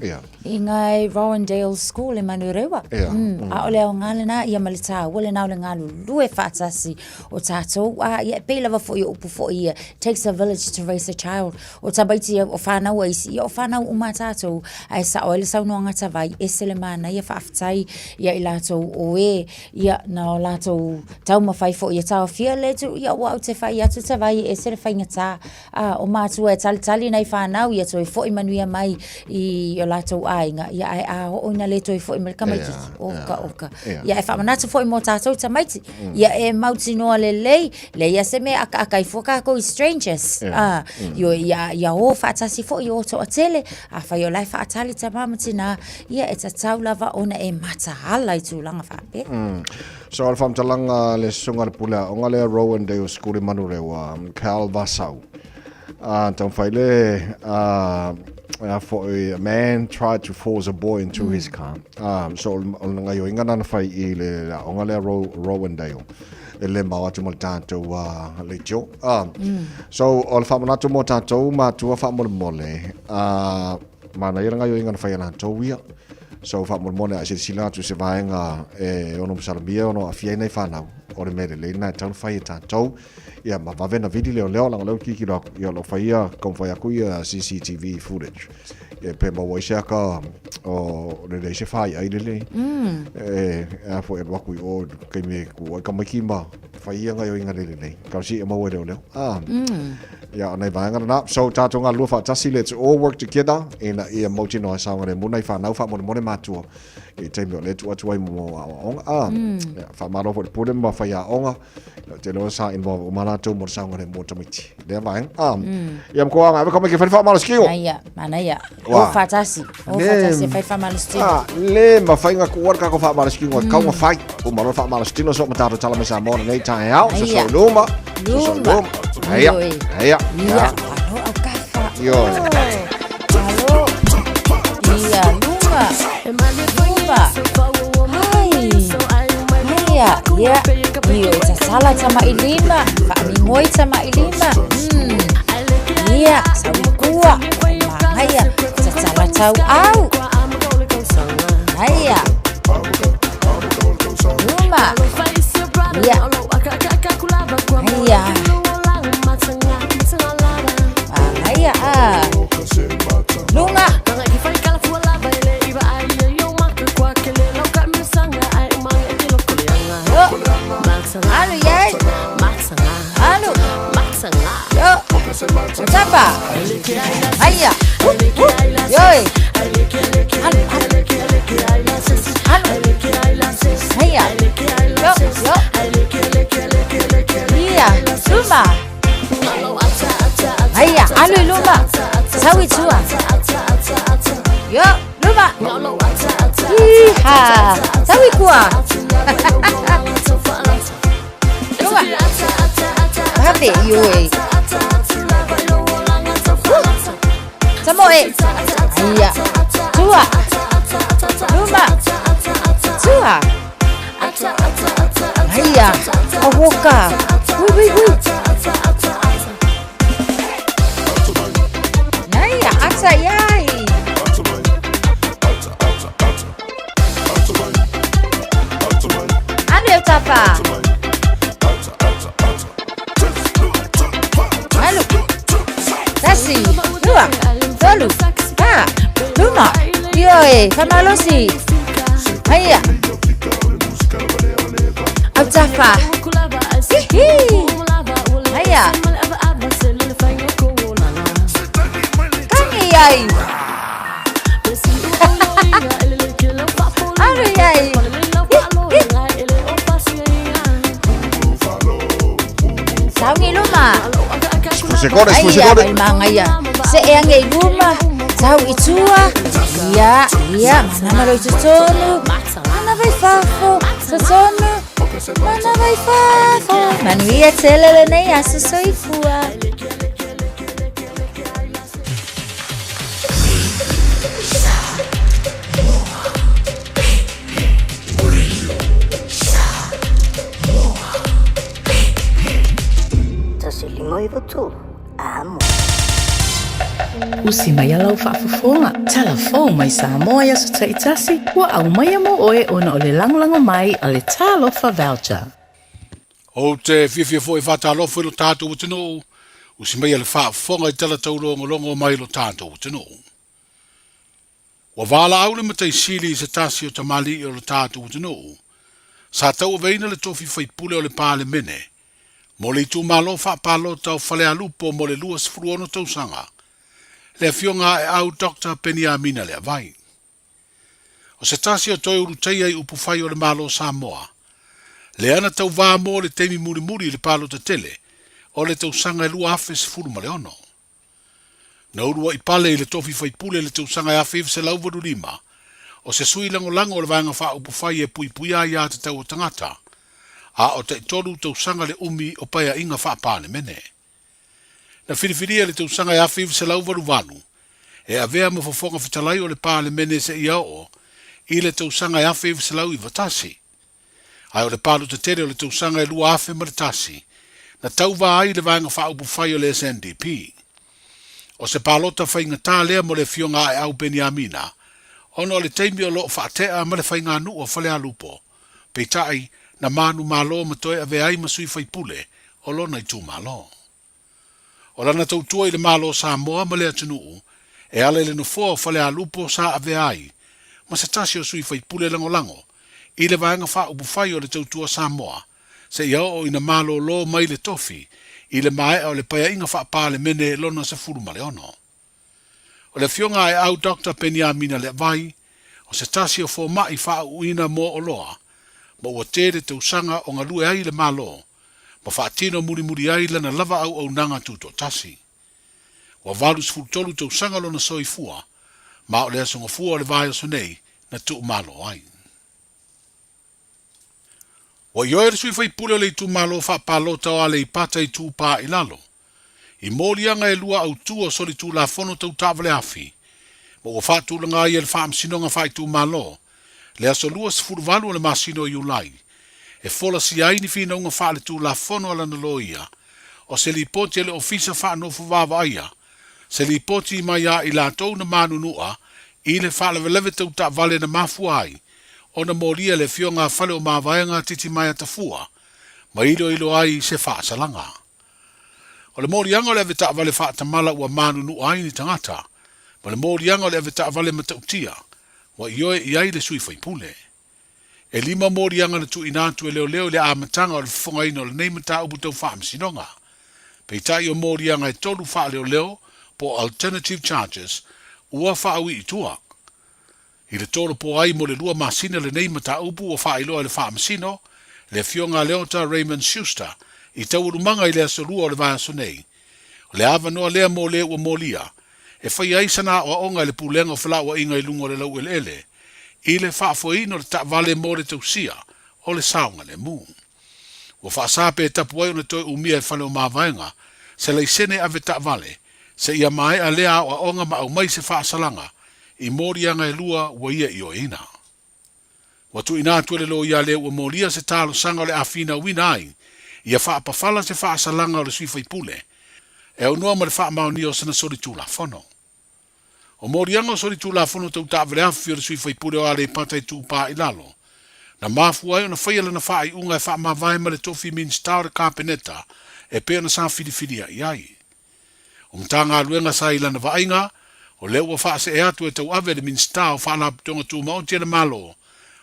Ia. I ngai Rowandale School e Manurewa. Ia. A o le aoga lena ia ma le tāua lena o le galulue faatasi o tātou. A ia e pei lava foi o upu foi ia, takes a village to raise a child. O tamaiti ia o whanau a isi, ia o whanau uma tātou. Ae sao ai le saunoaga tavai, ese le manaia faafetai ia i latou o e, ia na o latou taumafai foi e taofia le tu, ia ua au te whai atu tavai e ese le faigata. A, o mātua e talitali nei whanau, ia toe foi manuia mai i o latou aiga, ia ae a oo ina le toe foi mai le tamaititi. Oka, oka. Ia e faamanatu foi mo tātou tamaiti. Ia e mautinoa lelei, le ia se mea akaaka i fua kākou i strangers. Io, ia, ia o faatasi foi o toatele, a whai o lai faatali ta mama tina, ia e tatau lava ona e mataala i tūlanga whaapea. So o le faamatalaga le susuga le pule aoga lea Rowandale School i Manurewa, Cal Vasau. Taumafai le a foi a man tried to force a boy into his car. So o le gaioiga na na fai i le aoga lea Rowandale. E le mao atu ma le tatou leitio. So o le faamanatu mo tatou matua faamolemole, manaia le gaioiga na fai e latou ia. So faamolemole a e silasila atu i se vaega e ono masalomia ono aafia ai nai fanau. O le mea lelei lena e tatau ona fai e tatou. Ia ma vave ona vili leoleo leaga o lea ua tilotilo atu, ia o lo o fai ia, taumafai atu ia CCTV footage. Ia pe maua ai se ata o le leai se faiai lelei. E a foi e alu atu i o i le taimi e tu ai tamaiti ma fai ia gaoioiga le lelei. Talosia ia maua e leoleo. Ah. Ia o nai vaega lena. So tatou galulue faatasi, let's all work together ina ia mautinoa e saogalemu nai fanau faamolemole matua i le taimi o lea e tuu atu ai mo aoaoga. Ah. Ia, faamalo foi i le pule ma faiaoga. Ou te iloa sa involve uma latou mo le saogalemu o tamaiti. Lea vaega. Ah. Ia matua ave ka mai ke fai faamalositino. Manaia, manaia. O faatasi. O faatasi e fai faamalositino. Ah, le mafai ona tuua le tatou faamalositino e tatau ona fai. Uma loa le faamalositino so ma tatou tala mai Samoa lenei taeao. Soso i luma. Soso i luma. Aia. Aia. Ia. Alo au kafa. Io. Alo. Ia, luma. Luma. Ai. Aia. Ia. Io, e tatala tamailima. Faamigoi tamailima. Ia, sauikua. Magaia, tatala tau au. Aia. Luma. Ia. Aia. Magaia, ah. Luma. Yo. Alu, yai. Alu. Yo. Tapa. Aia. Yoi. Alu, alu. Alu. Aia. Yo, yo. Ia. Luma. Aia, alu i luma. Sau i tua. Yo, luma. Iha. Sau i kua. Luma. Vave, ioi. Tamoe. Aia. Tua. Luma. Tua. Aia. Awoka. Hui, hui, hui. Aia, ata iai. Alu e tapa. Alu. Tasi. Lua. Tolu. Fa. Luma. Ioe. Famalosi. Aia. Autafa. Hihi. Aia. Kangi ai. Alu iai. Saungi luma. Fusekore, Aia, fusekore. mai mangaia. Se e ange i luma. Sau i tua. Ia, ia, mana malo i totonu. Mana vai fafo. Totonu. Mana vai fafo. Manuia tele lenei aso soifua. Usi mai a lau faafofoga, tala fou mai Samoa i aso taitasi, ua aumaia mo oe ona o le lagolago mai a le Talofa Voucher. Ou te fiafia foi e faatalofa i lo tatou atunuu, usi mai a le faafofoga i tala taulogologo mai lo tatou atunuu. Ua valaau le Matai Sili i se tasi o tamalii o lo tatou atunuu, sa tauaveina le tofi faipule o le Palemene mo le itumalo faapalota o Falealupo mo le 26 tausaga, le Afioga Aeau Doctor Peniamina Leavai. O se tasi o toe ulutaia i upufai o le Malo o Samoa, lea na tauvā mo le taimi mulimuli i le palota tele o le tausaga e 2016. Na uluai pale i le tofi faipule i le tausaga e 1985, o se sui lagolago o le Vaega Faaupufai e puipuia aiatatau a tagata, a o taitolu tausaga le umi o paeaiga faa-Palemene. Na filifilia i le tausaga e 1988 e avea ma fofoga fetalai o le Palemene seia oo i le tausaga e 1991. Ae o le palota tele o le tausaga e 2001, na tauva ai le Vaega Faaupufai o le SNDP. O se palota faigata lea mo le Afioga Aeau Peniamina, ona o le taimi o lo o faatea ma le faiganuu a Falealupo, peitai, na manumalo ma toe avea ai ma sui faipule o lona itumalo. O lana tautua i le Malo o Samoa ma le atunuu e ala i le nofoa o Falealupo sa avea ai ma se tasi o sui faipule lagolago i le Vaega Faaupufai o le Tautua Samoa seia oo ina malolo mai le tofi i le maea o le Paeaiga Faa-Palemene lona 16. O le Afioga a Aeau Doctor Peniamina Leavai, o se tasi o fomai faauuina mo oloa, ma ua tele tausaga o galue ai i le Malo, ma faatino mulimuli ai lana lava auaunaga tutoatasi. Ua 83 tausaga lona soifua, ma o le aso Gafua o le vaiaso nei na tuumalo ai. Ua ioe le sui faipule o le itumalo faapalota o Aleipata Itupa i Lalo, i moliaga e lua autu o solitulafono tau taavaleafi, ma ua faatulaga ai e le Faamasinoga Faaitumalo le aso 28 o le masina o Iulai e folasia ai ni finauga faaletulafono a lana loia o se lipoti a le Ofisa Faanofo Vaavaaia, se lipoti mai a i latou na manunua i le faalavelave tau taavale na mafua ai ona molia le Afioga a Faleomavaega Titimaea Tafua ma iloilo ai se faasalaga. O le moliaga o le avetaavale faatamala ua manunua ai ni tagata, ma le moliaga o le avetaavale matautia ua ioe i ai le sui faipule. E lima moliaga na tuuina atu e leoleo i le amataga o le fofogaina o lenei mataupu tau faamasinoga. Peitai o moliaga e tolu faaleoleo po o alternative charges ua faaui i tua. I le tolopo ai mo le lua masina lenei mataupu ua faailoa e le Faamasino, le Afioga a Leota Raymond Schuster, i taualumaga i le aso Lua o le vaiaso nei. O le avanoa lea mo le ua molia, e faia ai sana aoaoga e le Pulega o Felauaiga i luga o le laueleele, i le faafoeina o le taavale mo le tausia o le saogalemu. Ua faasa pe tapu ai ona toe umia e Faleomavaega se laisene ave taavale seia maea lea aoaoga ma aumai se faasalaga i moliaga e lua ua ia ioeina. Ua tuuina atu e le loia lea ua molia se talosaga o le a finauina ai ia faapafala se faasalaga o le sui faipule e aunoa ma le faamaonia o sana solitulafono. O moliaga o solitulafono tau taavaleafi o le sui faipule o Aleipata Itupa i Lalo, na mafua ai ona faia lana faaiuga e faamavae ma le tofi Minisita o le Kapeneta e pei ona sa filifilia i ai. O Matagaluega sa i lana vaaiga, o lea ua faasee atu e tauave le Minisita o Faalapotopotoga Tumaoti a le Malo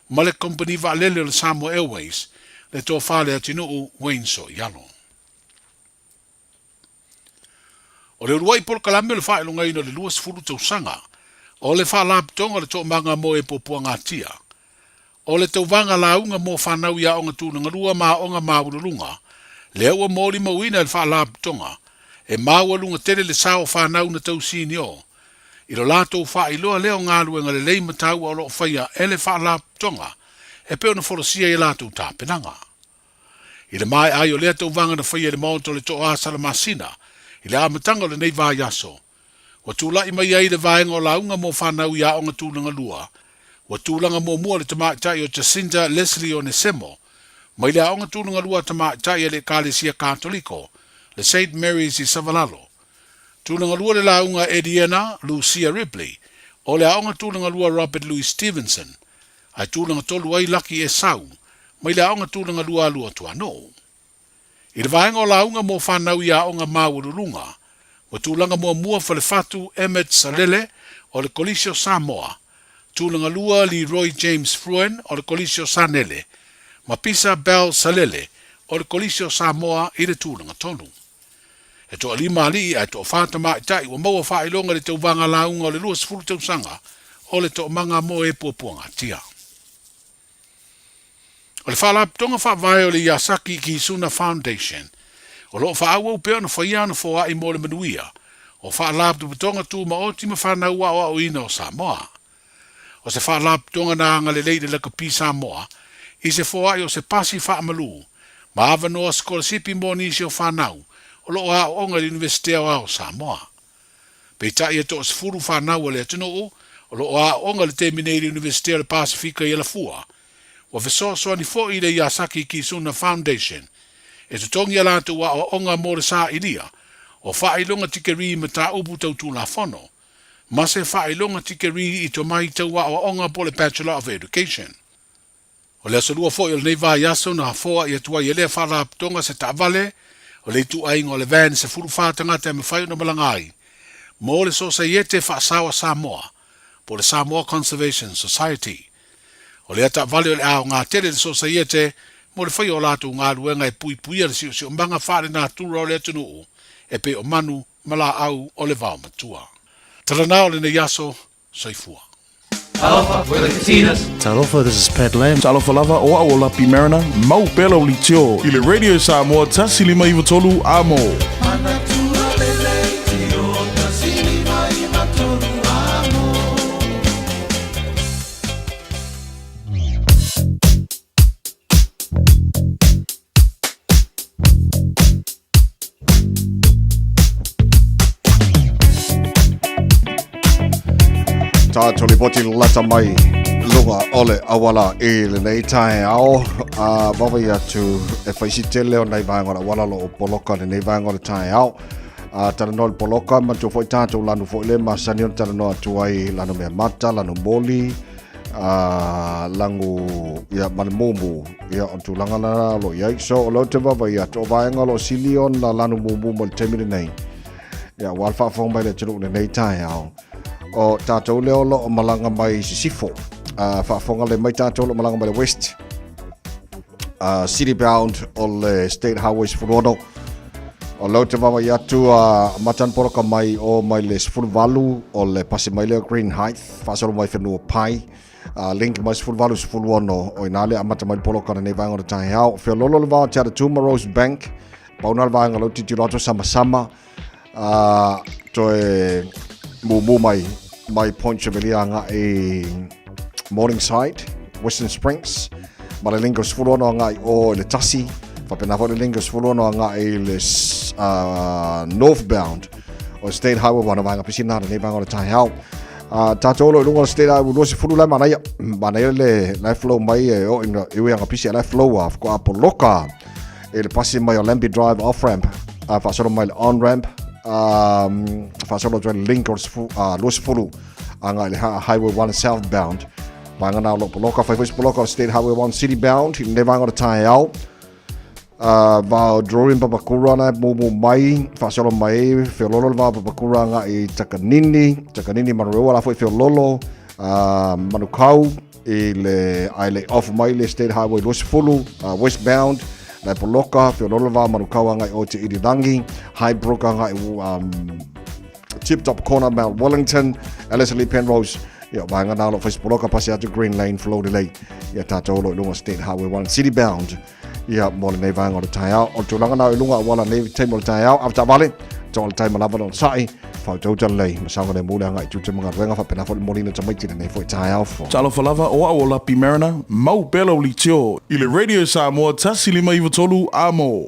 ma le Kamupani Vaalele o le Samoa Airways, le Tofa Leatinuu Wayne Soialo. O le uluai polokalame o le faailogaina o le 20 tausaga o le Faalapotopotoga o le Toomaga mo e Puapuagatia, o le tauvaga lauga mo fanau i aoga tulagalua ma aoga maualuluga, lea ua molimauina e le Faalapotopotoga e maualuga tele le sao o fanau na tausinio i lo latou faailoa lea o galuega lelei ma taua o lo o faia e le Faalapotopotoga e pei ona folasia i a latou tapenaga. I le maea ai o lea tauvaga na faia i le Maota o le Toa Salamasina i le amataga o lenei vaiaso, ua tulai mai ai le vaega o lauga mo fanau i aoga tulaga lua. Ua tulaga muamua le tamaitai o Jacinta Leslie Onesemo mai le aoga tulaga lua a tamaitai a le Ekalesia Katoliko, le Saint Mary's i Savalalo. Tulaga lua le lauga a Ediena Lucia Ripley o le aoga tulaga lua Robert Louis Stevenson, ae tulaga tolu ai Lucky Esau mai le aoga tulaga lua a Luatuanuu. I le vaega o lauga mo fanau i aoga maualuluga, ua tulaga muamua Falefatu Emmett Salele o le Kolisi o Samoa, tulaga lua Leroy James Fruen o le Kolisi o Sanele, ma Pisa Bell Salele o le Kolisi o Samoa i le tulaga tolu. E toalima alii ae toafa tamaitai ua maua faailoga i le tauvaga lauga o le 20 tausaga o le Toomaga mo e Puapuagatia. O le Faalapotopotoga Faavae o le Yasaki Kizuna Foundation, o lo o faaauau pea ona faia ana foai mo le manuia o Faalapotopotoga Tumaoti ma Fanau Aoaoina o Samoa. O se Faalapotopotoga na agalelei i le Lakapi Samoa i se foai o se pasi faamalu ma avanoa sikolasipi mo nisi o fanau o lo o aooga i le Iunivesite Aoao o Samoa. Peitai e toasefulu fanau a le atunuu o lo o aooga i le taimi nei i le Iunivesite o le Pasefika i Alafua, ua fesoasoani foi i le Yasaki Kizuna Foundation e totogi a latou aoaoga mo le sailia o faailoga tikerii mataupu tau Tulafono ma se faailoga tikerii i tomai tau aoaoga po o le Bachelor of Education. O le aso lua foi o lenei vaiaso na foaʻi atu ai e lea faalapotopotoga se taavale o le ituaiga o le van 14 tagata e mafai ona malaga ai mo le Sosaiete Faasao a Samoa po o le Samoa Conservation Society. O lea taavale o le a aoga tele i le Sosaiete mo le faia o latou galuega e puipuia le siosiomaga faalenatura o le atunuu e pei o manu ma laau o le vaomatua. Talanao lenei aso, soifua. Talofa, we're the Katinas. Talofa, this is Pat Lam. Talofa lava, o au o Lapi Mariner, mau pea lau leitio i le Radio Samoa 1593 Amo. Tātou lipoti lata mai luga o le auala i lenei taeao a wawe atu e whaisi tele o nei vaenga o le auala lo o poloka lenei vaenga o le taeao a talanoa le poloka ma tu foi tātou lanu foi le masani o talanoa atu ai lanu mea mata lanu moli a lagu ia ma le mumu ia o tulaga la lo i ai so o leo te vava ia to vaenga lo sili ona lanu mumu mo le taimi lenei ia ua le faafofoga mai le atunuu lenei taeao o tātou lea o lo o malaga mai sisifo a faafofoga le mai tātou lo malaga mai le west city bound o le state highway 16 o leo te vava i atu a matan poroka mai o mai le 18 o le pasi mai lea Green Heights faasolo mai whenua pai link mai 18 16 o ina le amata mai poloka lenei vaega o le taeao feololo le vao te Aratuma Rose Bank pauna le vaega lau titilo atu samasama toe mumu mai mai Point Chevalier agai Morningside Western Springs ma le link o 16 agai o i le tasi faapena foi le link o 16 agai i le northbound o State Highway 1 vaega pisi nā lenei vaega o le taeao. Tātou lo i lunga o State Highway 20 lai manaia. Manaia le lai flow mai e o ina iwi anga pisi lai flow a ko a poloka e le pasi mai o Lambie Drive off ramp a whaasolo mai le on ramp whaasolo atu le link o le 20 a ngai le Highway 1 southbound. Vaega nā o lo poloka, whai whai poloka o State Highway 1 city bound i le vaega o le taeao. Va o Drawing Papakura na mumu mai, whaasolo mai, whiololo le va Papakura nga i Takanini, Takanini Manurewa la foi whiololo, Manukau, i le, ai le off mai le State Highway 20, westbound, lai Poloka, whiololo va Manukau nga i o te Irirangi, Highbrook nga i Tip Top Corner, Mount Wellington, Ellerslie Penrose, ia vaenga nā lo Poloka pasi atu Green Lane, Flow Delay, ia tātou lo i lunga State Highway 1 City Bound, ia mo lenei vaenga o le taeao. O le tulaga na i lunga auala nei taimi o le taeao, avetaavale, toa le taima lava lona sa'i, fautauta lelei, ma saogalemu le agai i tiute ma galuega, faapena foi le molina tamaiti lenei foi taeao fou. Talofa lava, o au o Lapi Mariner, mau pea lau leitio i le Radio Samoa 1593 Amo.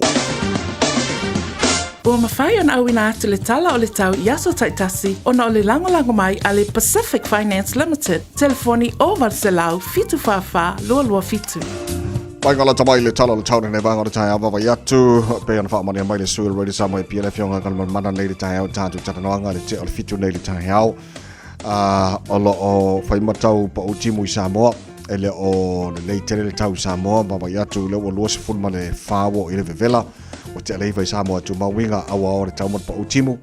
Ua mafai ona auina atu le tala o le tau i aso taitasi ona o le lagolago mai a le Pacific Finance Limited, telefoni 0800 744 227. Mai ngā lata mai le tala o le tau nei vaega o le taeao vavai atu pei ona faamanuia mai le sui o le Radio Samoa e pia le afioga Galumalemana nei le taeao tātou talanoaga le tea o le 7 nei le taeao o lo o fai matau pa'u timu i Samoa e le o lelei tele le tau i Samoa vavai atu le ua 24 ua i le vevela ua tea le iva i Samoa tumau uiga aua o le tau ma le pa'u timu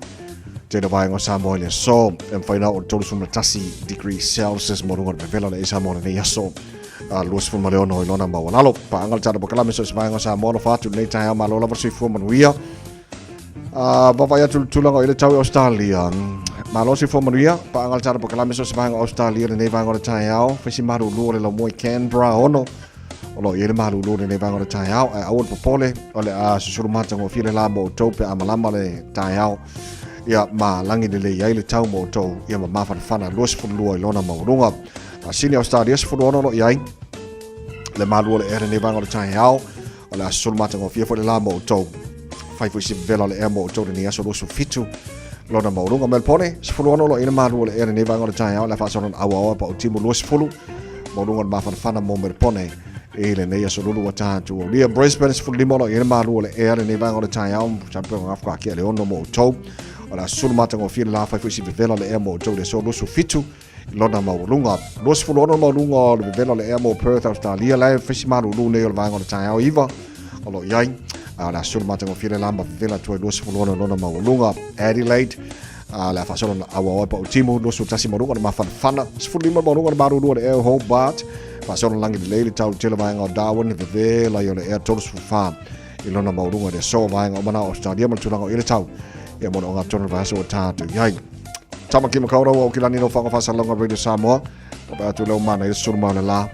tele vaega o Samoa i le aso e mafai na o le 31 degree Celsius mo luga o le vevela le i Samoa lenei aso 26 i lona maualalo. Paaga le tatou polokalame so o se vaega o Samoa alofa atu lenei taeao malo lava le soifua manuia. Vaavaai atu le tulaga i le tau i Australia. Malo soifua manuia. Paaga le tatou polokalame so o se vaega o Australia lenei vaega o le taeao. Faisi malulu o le laumua i Canberra ono. O lo o i ai le malulu lenei vaega o le taeao. Ae aua le popole o le a susulu matagofie le la mo outou pe a malama le taeao. Ia ma lagi lelei ai le tau mo outou ia ma mafanafana 22 i lona maualuga. A Sini Australia 16 lo i ai le malu o le ea lenei vaega o le taeao o le a susulu matagofie foi le la mo outou. Fai foi si vela o le ea mo outou lenei aso 27 lona maualuga. Melbourne 16 lo i le malu o le ea lenei vaega o le taeao le a faasolo na auaoa pa o timu 20 maualuga o le mafanafana mo Melbourne i lenei aso lulu ua tatou aulia. Brisbane 15 lo i le malu o le ea lenei vaega o le taeao champion ngafka ki le ono mo outou. O le a susulu matagofie le la fai foi si vevela o le ea mo outou le aso 27 i lona maualuga. 26 le maualuga o le vevela o le ea mo Perth, Australia, la e fai si malulu nei o le vaega o le taeao 9 o lo o i ai. A o le a sulu matagofie le la ma vevela atu ai 26 lona maualuga. Adelaide, a le a faasolo na auaoa e pau timu, 21 maualuga o le mafanafana, 15 maualuga o le malulu o le ea o Hobart, faasolo lagi lelei le tau tele vaega o Darwin, vevela i o le ea 34 i lona maualuga i le aso vaega o mana o Australia ma le tulaga o i le tau. Ia mo le ogatotonu o le vaiaso ua tatou i ai. Tamaki Makaurau o Aukilani no whanga whasalonga Radio Samoa. O pe atu leo mana i sulu mau le la.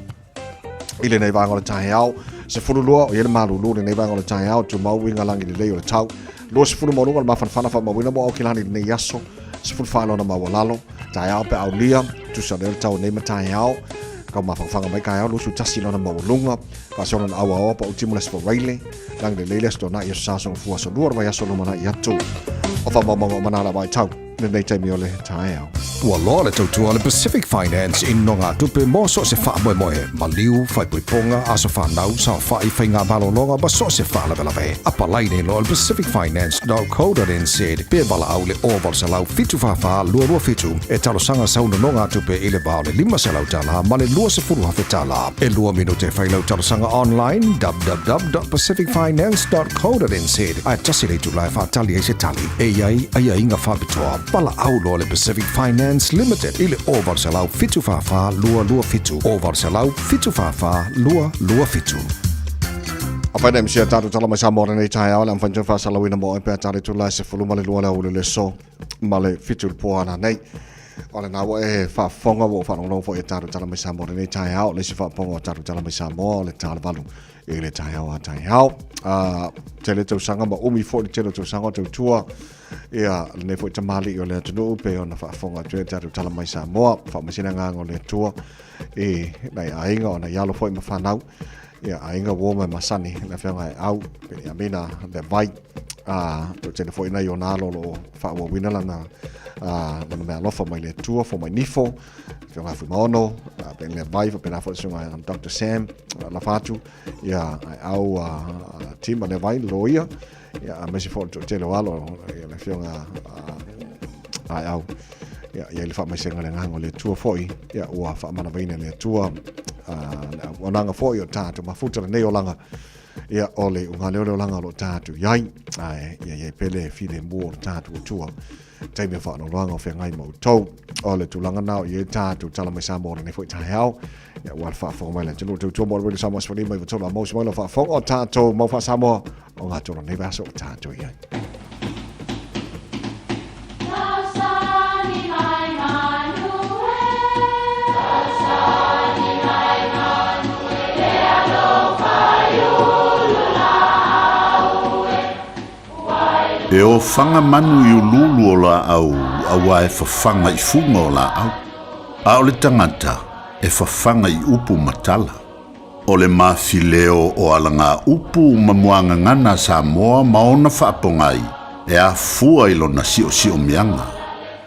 I lenei vaega o le taeao. Se fulu lua o iele malulu lenei vaega o le taeao. Tu mau winga langi le lei o le tau. 20 maualuga o le mafanafana faamauina mo Aukilani lenei aso. 14 lona maualalo. Taeao pe aulia. Tusa leo le tau nei ma taeao. Kau mafanafanga mai kaeao. 21 lona maualuga. Faasolo na aua pa utimu le sforaile. Langi le lei le aso tōna i aso sa songa fua aso lua o le vaiaso lumanai atu. O whaamaumanga o manala vai tau. Lenei taimi o le taeao. Ua loa le tautua a le Pacific Finance i nogatupe mo so o se faamoemoe, maliu, faaipoipoga, aso fanau, saofai, faigamalologa ma so o se faalavelave. Apalai nei loa i le pacificfinance.co.nz pe valaau i le 0800 744 227 e talosaga sau nonogatupe i le va o le $500 ma le $20,000. E lua minute e fai lau talosaga online www.pacificfinance.co.nz ae tasi le itula e faatali ai se tali. E i ai aiaiga faapitoa, valaau loa le Pacific Finance Limited i le 0800 744 227, 0800 744 227. Afai nei msia tātou tala mai Samoa lenei taeao le amwhantua whaasalauina mo oe pea tāre tula e se fulu ma le lua le aule le so ma le fitu le pō ana nei. O le nā ua e whaafonga ua whaalongolongo fo e tātou tala mai Samoa lenei taeao le isi whaaponga o tātou tala mai Samoa o le tāla valu i le taeao a taeao. Tele tausaga ma umi foi le tele o tausaga o tautua ia lenei foi tamalii o le atunuu pe ona faafofoga atu ai tatou tala mai Samoa. Faamasina agaga o le Atua i nai aiga o nai alo foi ma fanau. Ia aiga uo ma e masani le afioga e au Peniamina le vai a toatele foi nai ona alo o lo o faaauauina lana lana meaalofa mai le Atua fo mai nifo Afioga Fuimaono, Ben Le Vai, faapena foi le susuga Dr. Sam Lafatu, ia au Tim Le Vai, loia, ia aemaise foi o le toatele o alo, ia le afioga Aeau, ia i ai le faamaisega o le agaga o le Atua foi, ia ua faamanavaina e le Atua le auaunaga foi o tatou mafuta lenei olaga, ia o le uga lea o le olaga o lo o tatou i ai, ae ia i ai pea le filemu o le tatou Atua. Taimi o faanoanoaga o feagai ma outou. O le tulaga na o i ai tatou tala mai Samoa lenei foi taeao. Ia ua le faafofoga mai le atunuu tautua mo le Radio Samoa 15 i tolu a mau mai lo faafofoga o tatou mau faa-Samoa o ngā tolo nei vaiaso o tatou i ai. E ofaga manu i uluulu o laau auā e fafaga i fuga o laau, a o le tagata e fafaga i upu ma tala. O le mafileo o alagaupu ma muagagana a Samoa ma ona faapogai e afua i lona siosiomiaga.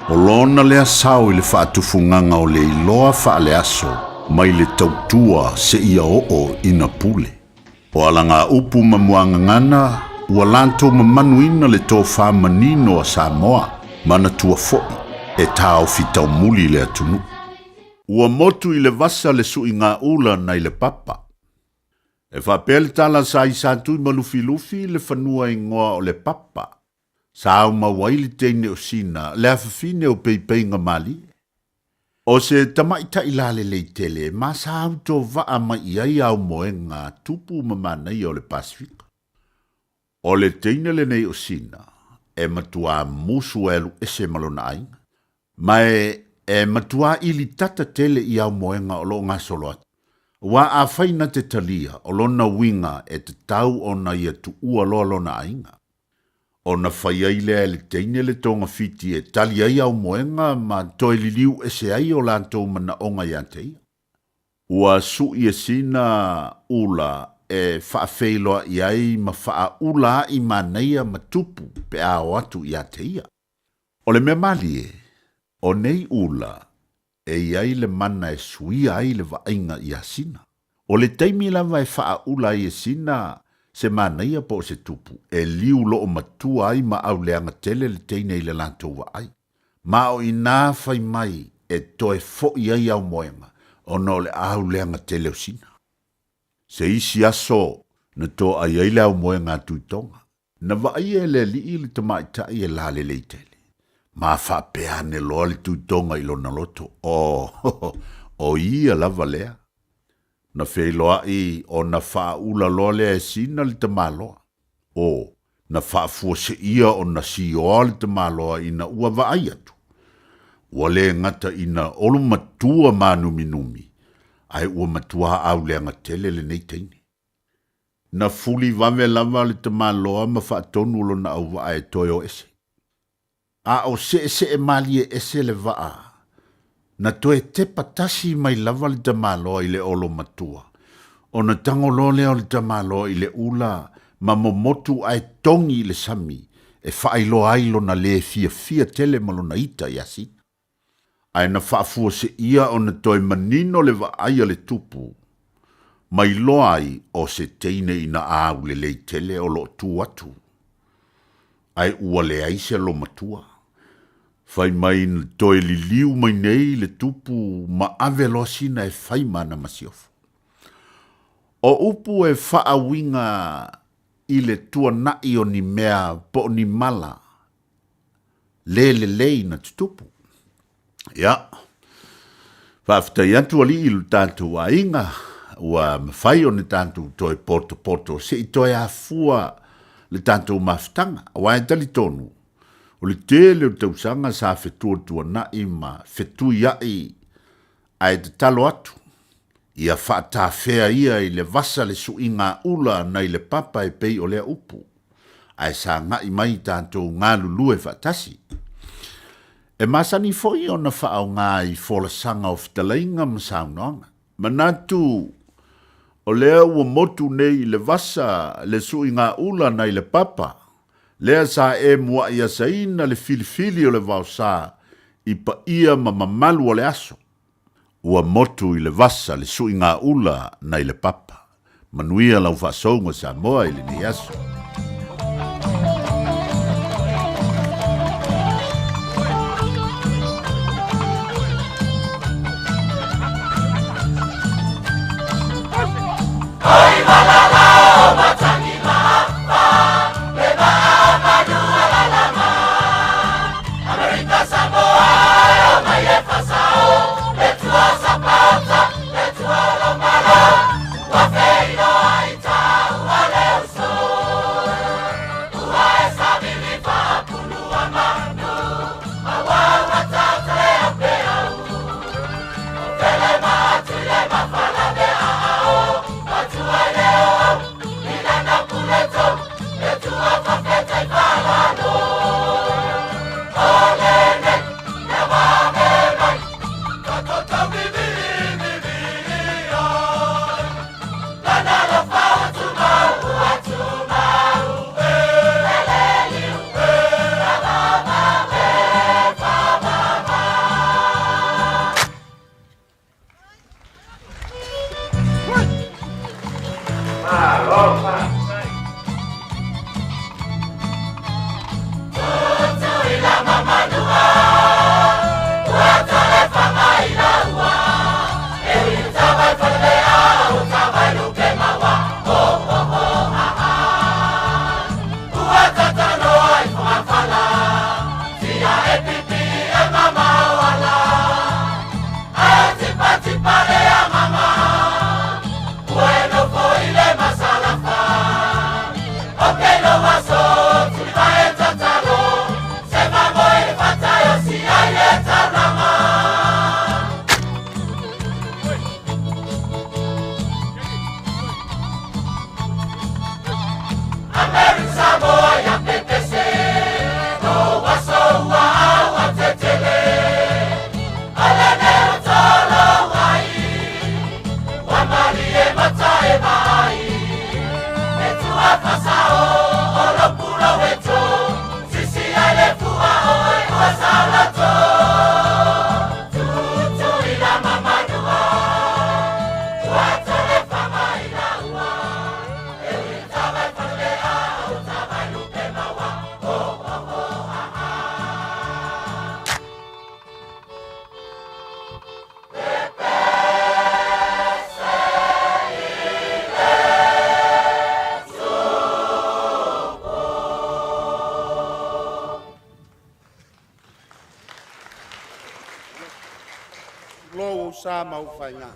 O lona lea sao i le faatufugaga o le iloa faaleaso mai le tautua seia oo ina pule. O alagaupu ma muagagana ua latou mamanuina le tofa manino a Samoa, manatua foi e taofi taumuli le atunuu. Ua motu i le vasa le suiga ula nai le papa. E faapea le tala sa i Satui ma Lufilufi le fanua igoa o le papa. Sa aumau ai le teine o Sina, le afafine o Peipeiga Malie. O se tamaitai lalelei tele ma sa autovaa mai i ai aumoega tupu ma manaia o le Pasifika. O le teine lenei o Sina e matuā musu e alu ese ma lona aiga, ma e matuā ili tata tele i aumoega o lo o gasolo atu. Aua afai na te talia o lona uiga e tatau ona ia tuua loa lona aiga, Ona fai ai lea e le teine le togafiti e tali ai aumoega ma toe liliu ese ai o latou manaoga ia te ia. Ua suʻi e sina ula e faafeiloaʻi ai ma faaula aʻi manaia ma tupu pe a o atu ia te ia. O le mea malie, o nei ula e i ai le mana e suia ai le vaaiga iā Sina. O le taimi lava e faaula ai e Sina se manaia po o se tupu, e liu loo matua ai ma auleaga tele le teine i le latou vaai. Ma o inā fai mai e toe foʻi ai aumoega ona o le auleaga tele o Sina. Se isi aso na toai ai le aumoega a Tuitoga, na vaaia e le alii le tamaitai e lalelei tele. Ma faapea ane loa le Tuitoga i lona loto, O, o ia lava lea. Na feiloai ona faaula loa lea e Sina le tamaloa. O, na faafuaseia ona sioa le tamaloa ina ua vaai atu. Ua le gata ina olomatua mānuminumi, ae ua matuā auleaga tele lenei teine. Na fuli vave lava le tamaloa ma faatonu lona auvaa e toe o ese. A o seesee malie ese le vaa, na toe tepa tasi mai lava le tamaloa i le olomatua, ona tago loa lea o le tamaloa i le ula ma momotu ae togi i le sami e faailoa ai lona lē fiafia tele ma lona ita iā Sina. Ae na faafuaseia ona toe manino le vaai a le tupu, ma iloa ai o se teine ina aulelei tele o loo tu atu, ae ua leai se olomatua. Fai mai na toe liliu mai nei le tupu ma ave loa Sina e fai ma ana masiofo. O upu e faauiga i le tuanai o ni mea po o ni mala le lelei na tutupu. Ia, faafetai atu alii i lo tatou aiga ua mafai ona tatou toe potopoto se i toe afua le tatou mafutaga, aua e talitonu o le tele o tausaga sa fetuatuanai ma fetuiai ae tatalo atu ia faatafea ia i le vasa le suiga ula nai le papa e pei o lea upu, ae sagai mai tatou galulue faatasi. E masani foi ona faaaoga i folasaga o fetalaiga ma saunoaga. Manatu o lea ua motu nei i le vasa le suiga ula nai le papa, lea sa e muai asaina le filifili o le vaosa i paia ma mamalu o le aso. Ua motu i le vasa le suiga ula nai le papa. Manuia lau faasouga Samoa i lenei aso. Tulou ou sa ma ou faiga.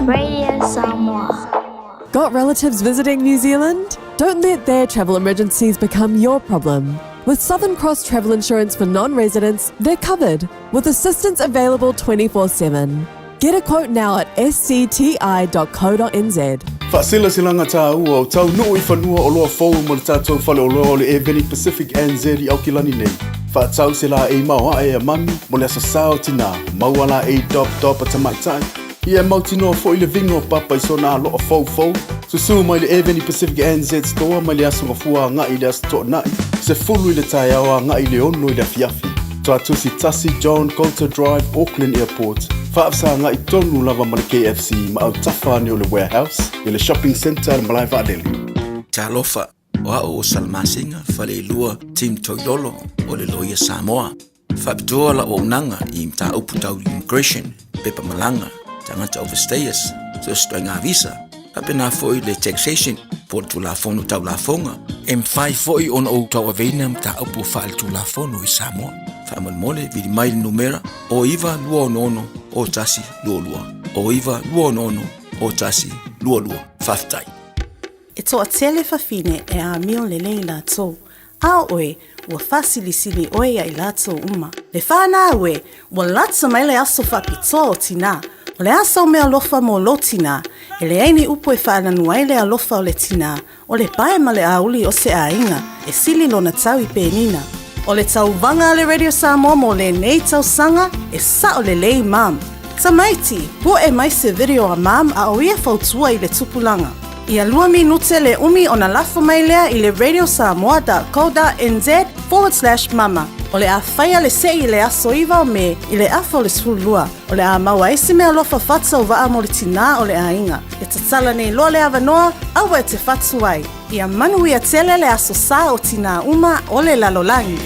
Radio Samoa. Got relatives visiting New Zealand? Don't let their travel emergencies become your problem. With Southern Cross Travel Insurance for non residents, they're covered with assistance available 24 7. Get a quote now at scti.co.nz. Faasilasilaga tāua o taunuu i fanua oloa fou mo le tatou faleoloa o le Airveni Pacific NZ i Aukilani nei. Faatau se laei maoae a mami mo le Aso Sa o Tinā, maua laei dop dop a tamaitai. Ia e mautinoa foi le viga o Papa i sona aloa foufou. Susū mai le Airveni Pacific NZ Store mai le Aso Gafua agai i le Aso Toonai, 10 i le taeao agai i le 6 i le afiafi. Toatusi 1 John Coulter Drive, Auckland Airport. Faafesagaai tonu lava ma le KFC ma autafa ane o le Warehouse i le Shopping Centre a le Malae Vaalele. Talofa, o a'u o Salamasina Faleilua Tim Toilolo o le Loia Samoa. Faapitoa la'u auaunaga i mataupu tau immigration, pepa malaga, tagata overstayers, so o se ituaiga visa, faapena foi le taxation po o le Tulafono Tau Lafoga. E mafai foi ona ou tauaveina mataupu faaletulafono i Samoa. Faamolemole, vili mai le numera o 9266 0122, o 9266 0122. Faafetai. E toatele fafine e amio lelei latou, a o oe, ua faasilisili oe ia i latou uma. Le fanau e, ua lata mai le aso faapitoa o tinā. O le a sau meaalofa mo lou tinā? E leai ni upu e faalanu ai le alofa o le tinā, o le pae ma le auli o se aiga, e sili lona tau i penina. O le tauvaga a le Radio Samoa mo lenei tausaga, e sao lelei mum. Tamaiti, pu'e mai se video a mum a o ia fautua i le tupulaga. Ia lua minute le umi ona lafo mai lea i le radiosamoa.co.nz forward slash mama. O le a faia le se'i i le aso 9 o Me i le afa o le 12. O le a maua ai se meaalofa faatauvaa mo le tinā o le aiga. E tatala nei loa le avanoa, aua e te fatu ai. Ia manuia tele le aso sa o tinā uma o le lalolagi.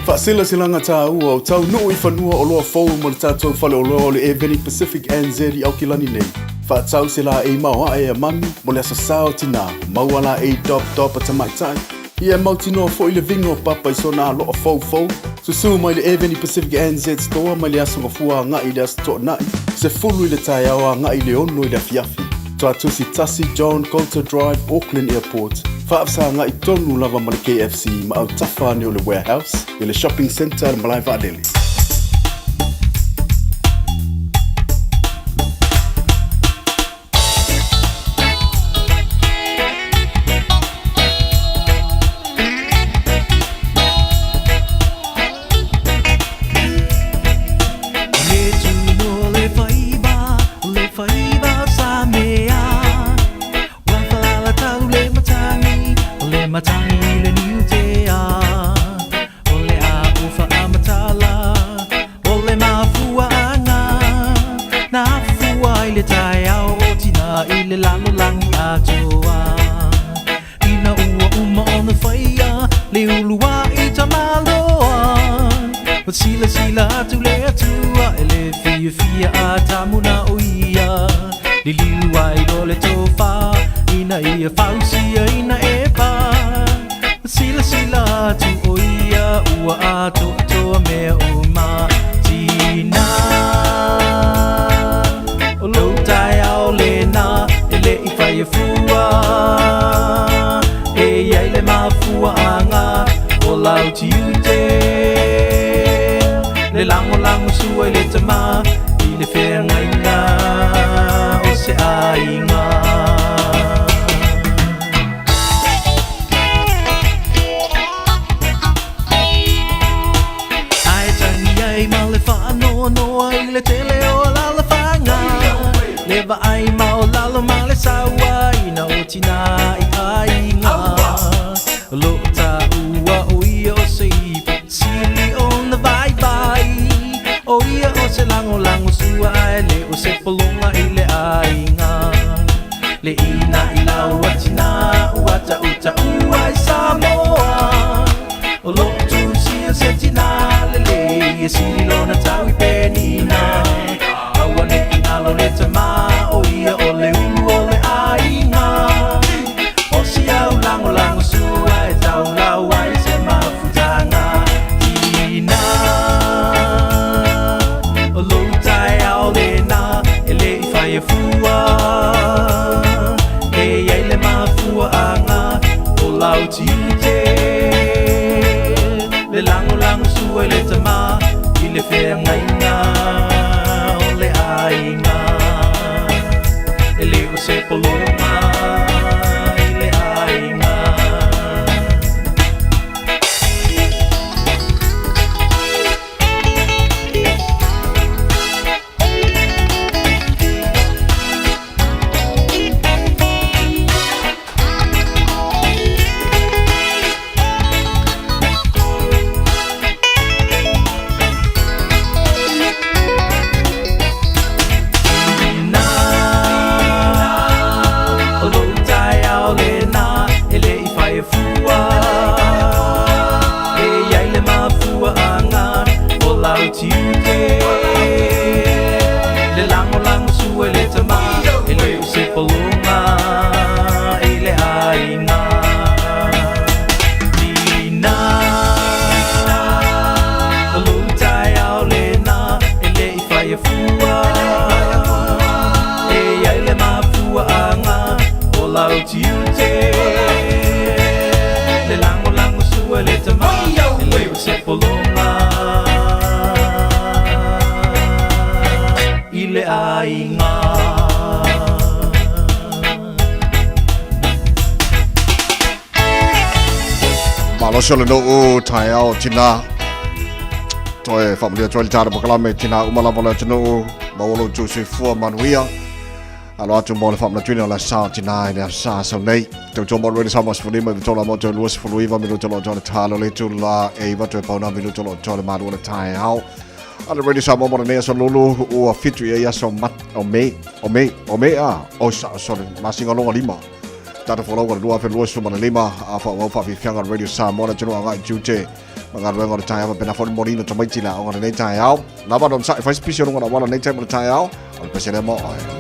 Faasilasilaga tāua o taunuu i fanua oloa fou mo le tatou faleoloa o le Air Pacific NZ i Aukilani nei. Faatau se laei maoae a mami mo le Aso Sa o Tinā, maua laei Dop Dop a Tamaitai. Ia e mautinoa foi le viga o Papa i sona aloa foufou. Susū mai le Air Pacific NZ Store mai le Aso Gafua agai i le Aso Toonai, 10 i le taeao agai i le 6 i le afiafi. Tuatusi 1 John Coulter Drive, Auckland Airport, faafesagai tonu lava ma le KFC ma autafa ane o le Warehouse i le Shopping Centre a le Malae Vaalele. Ina ua uma ona faia le uluai tamaloa, Ua silasila atu le Atua e le fiafia Atamu na o ia, Liliu ai loa le tofa ina ia fausiaina Eva. Ua silasila atu o ia ua atoatoa mea uma. Tina, o lou taeao lena e le i fai e fua, E i ai le mafuaaga o lau tiute, Le lagolago sua i le tama i le feagaiga o se aiga. Ae tagi ai ma le faanoanoa i le tele o alalafaga, Le vaai maualalo ma le sauaina o tina i aiga. O lo o taua o ia o se ipu sili ona vaivai, O ia o se lagolago sua ae le o se pologa i le aiga. Le ina i lau atina ua tautaua ai Samoa, O lo o tusia se tina lelei e sili lona tau i Penina. Aua ne i galo le tama o ia o le ulu o le aiga, O si au lagolago sua e taulau ai se mafutaga. Tina, o lou taeao lena e le i fai e fua, E i ai le mafuaaga o lau tiute, Le lagolago sua i le tama i le feagaiga o le aiga, E le o se pologa i le aiga. O lou taeao lena e le i fai e fua, E i ai le mafuaaga o lau tiute, Le lagolago sua i le tama e le o se pologa i le aiga. Tina, o lou taeao lena e le i fai e fua, E i ai le mafuaaga o lau tiute, Le lagolago sua i le tama e le o se pologa i le aiga. Malosi o le nuu taeao tina. Toe faamalia atu ai le tala pakalame tina uma lava o le atunuu. Maua lo outou soifua manuia. Alo atu mo le faamanatuina o le aso sa o tina i le aso sa sau nei. Tautua mo le Samoa 15 i tolu a moto 29 minuta lo tole talo le tula e iwa toe pauna minuta lo tole malu o le taeao. A le Radio Samoa mo lenei aso lulu ua fitu i ai aso mat o Mei, o Mei, o Mei a, o sa, sorry, masina longa lima. Tata folau ka le 2025 a whaawau whaafifianga Radio Samoa na tino agai tiute. Ma galuega o le taeao faapena foi le moliina o tamaiti i le aoga i lenei taeao. Lava ona onosai e fai se pisi o luga o le auala i lenei taimi o le taeao, o le pese lea mo oe.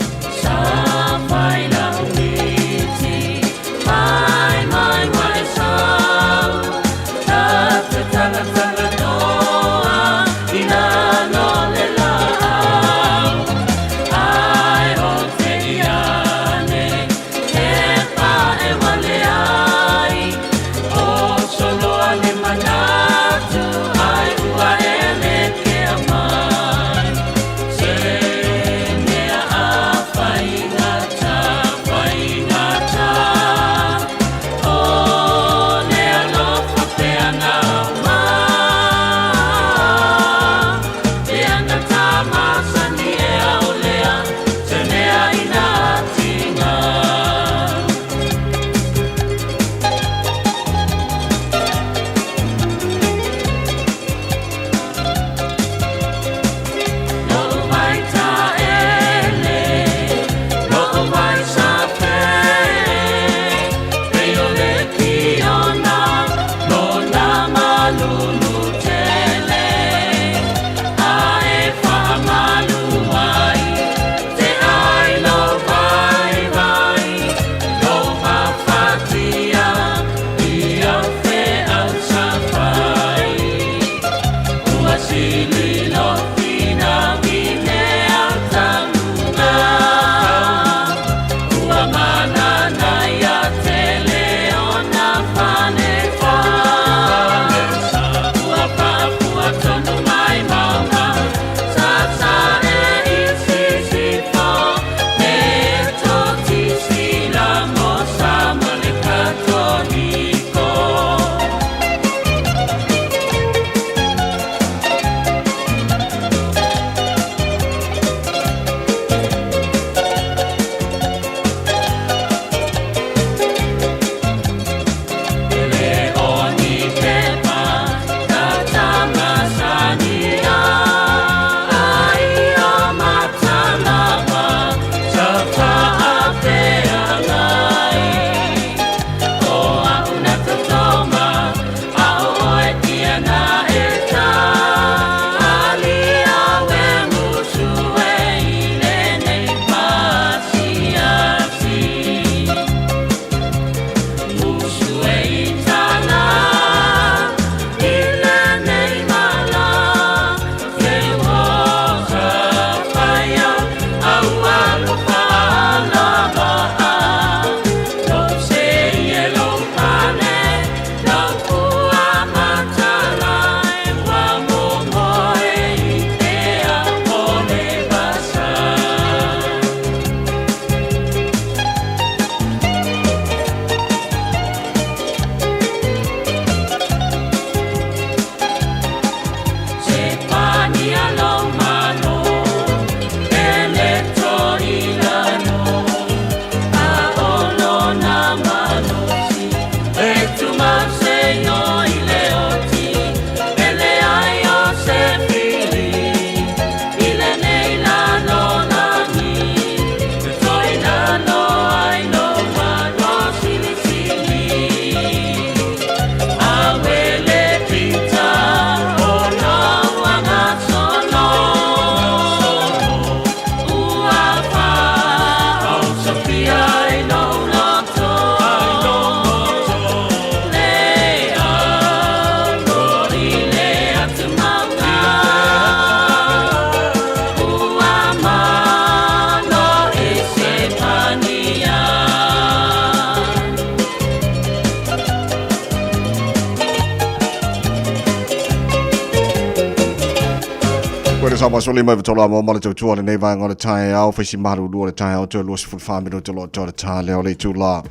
Koe le sama soli mai vatola mo mala tautua le nei vaenga o le taeao, whaisi maru lua le taeao toe 24 minuta lo toa le tā leo le tū la.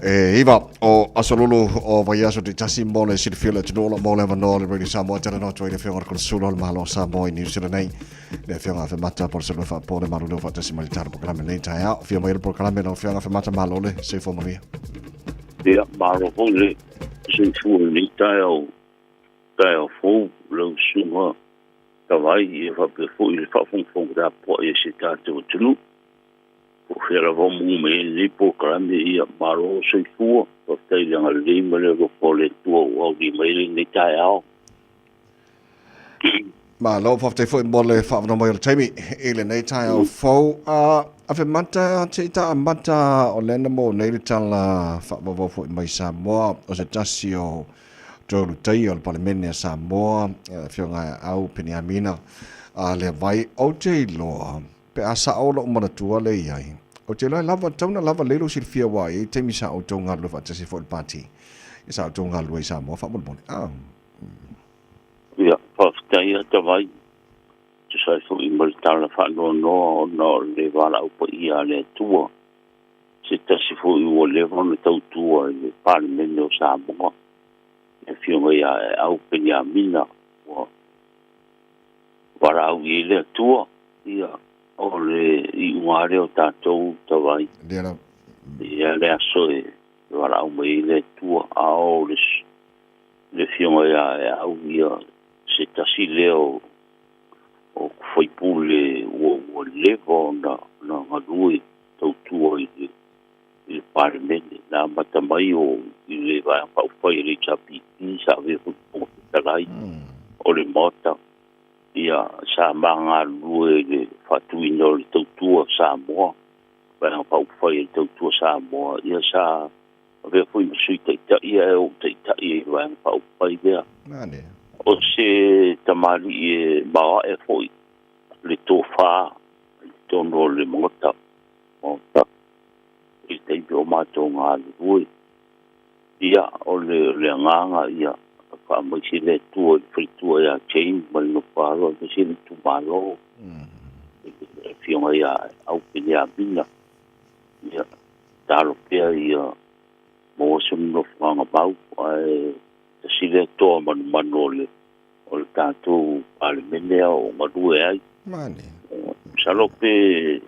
E iva o asolulu o vaiaso te tasi mo le silafia le atunuu o lo o maua le avanoa o le Radio Samoa talanoa atu ai le Afioga i le Konesula o le Malo o Samoa i New Zealand nei, le Afioga Afemata Paulselu Faapo le Malolo faatasi mai le tala polokalame lenei taeao. Afio mai le polokalame lau Afioga Afemata, malo le soifua manuia. Ia, malo foi le soifua i lenei taeao, taeao fou, lau susuga Tavai, ia faapea foi le faafogafoga tapuai a si tatou atunuu. Po o fea lava o mugu mai ai lenei polokalame, ia malo soifua, faafetai i le agalelei ma le alofa o le Atua ua aulia mai ai lenei taeao. Malo, faafetai foi mo le faaavanoa mai o le taimi i lenei taeao fou. A Afemata, se i ta amata o lea na maua nei le tala faavauvau foi mai Samoa o se tasi o Toe Ulutaia o le Palemene a Samoa, le Afioga ia Au Peniamina a Leavai. Ou te iloa, pe a sao lou manatua lea i ai, ou te iloa e lava, tatau ona lava lelei lou silafia aua e i ai taimi sa outou galulue faatasi foi i le Pati, sa outou galulue i Samoa faamolemole. Ah. Ia, faafetai Atavai, tusa ai foi ma le tala faanoanoa ona o le valaau paia a le Atua, se tasi foi ua leva ona tautua i le Palemene o Samoa, le Afioga ia Aeau Peniamina, ua valaau i ai le Atua, ia, o le iuga lava lea o tatou Atavai, ia le aso e valaau mai ai le Atua, a o le le Afioga ia Eau, ia, se tasi lea o o faipule ua ua leva ona ona galue tautua i le i le Palemene. Na amata mai o i le Vaega Faaupufai a le HRPP, sa avea foi ma Fofoga Fetalai o le Maota, ia, sa ma galulue i le faatuina o le Tautua Samoa, Vaega Faaupufai a le Tautua Samoa, ia, sa avea foi ma Sui Taitai ae ou taitai ai i le Vaega Faaupufai lea. O se tamalii e maoae foi le tofa i totonu o le Maota i le taimi o matou galulue. Ia, o le agaga ia faamaise le Atua i le faletua ia Jane ma le nofo-a-alo aemaise le itumalo, i le Afioga ia Au Peniamina. Ia, tatalo pea ia maua se nofoaga mau, ae tasi lea toa manumanu o le o le tatou Palemene a o galue ai. Mane. Masalo pe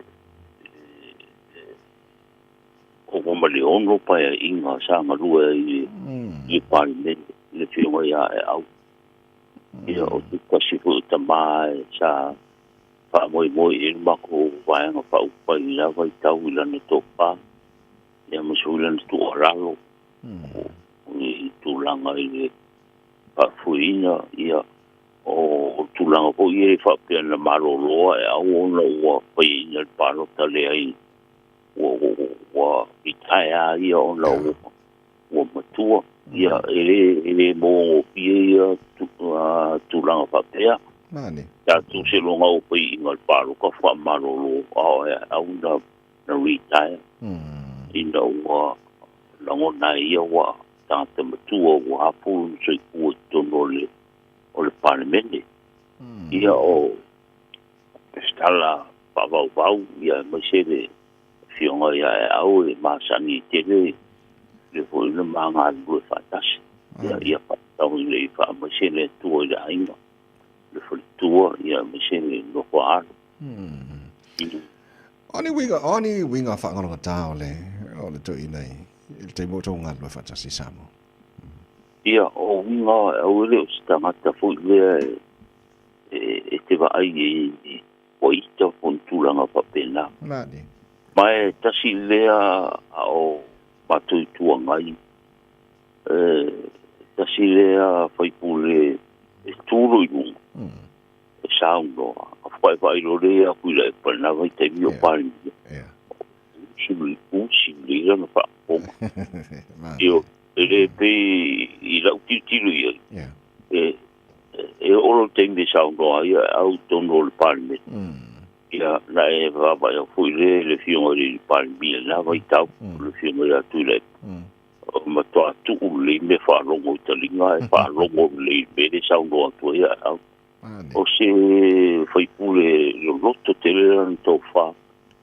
ova ma le 6 paeaiga sa galue ai i le Palemene, le Afioga ia Aeau. Ia, o se tasi foi o tama sa faamoemoe i ai le matou Vaega Faaupufai i lena vaitau i lana tofa, ia ma se lana tuualalo i tulaga i le faafoeina, ia, o tulaga foi ia e faapea na malolo Aeau ona ua faiaina le palota lea ua ua ritaea ia ona ua matua. Ia, e le maua gofie ia tulaga faapea. Mane. Tatou seiloga ua faiaina le palota faamalolo, a o Aeau na retire ina ua lagona ai ia ua tagata matua ua afu lona soifua i totonu o le Palemene. Ia, o se tala faavauvau, ia, aemaise le Afioga ia Aeau e masani tele le foi na ma galulue faatasi. Ia, ia faatau ina ia faamaise le Atua i le aiga, le faletua, ia, aemaise le nofo-a-alo. O ni uiga, o ni uiga faagalogata o le toeaina i le taimi o outou galulue faatasi i Samoa? Ia, o uiga, aua e le o se tagata foi lea e te vaai i ua ita po o ni tulaga faapena. Mane. Ma e tasi lea a o matou Itu Agai, e tasi lea faipule e tu loa i luga, e saunoa, faavae loa lea a Tuilaepa i lena vaitaimi o Palemia. Usi lelei lana faafofoga. Ioe, e le pei i lau tilotilo i ai, e oo loa le taimi e saunoa ai Aeau i totonu o le Palemene, ia, na e vaavaai atu foi lea i le Afioga i le Palemia i lena vaitau, le Afioga ia Tuilaepa, o matua tuu lelei mea faalogo i taliga ae faalogo lelei i le mea lea e saunoa atu ai Aeau. O se faipule loloto tele lana tofa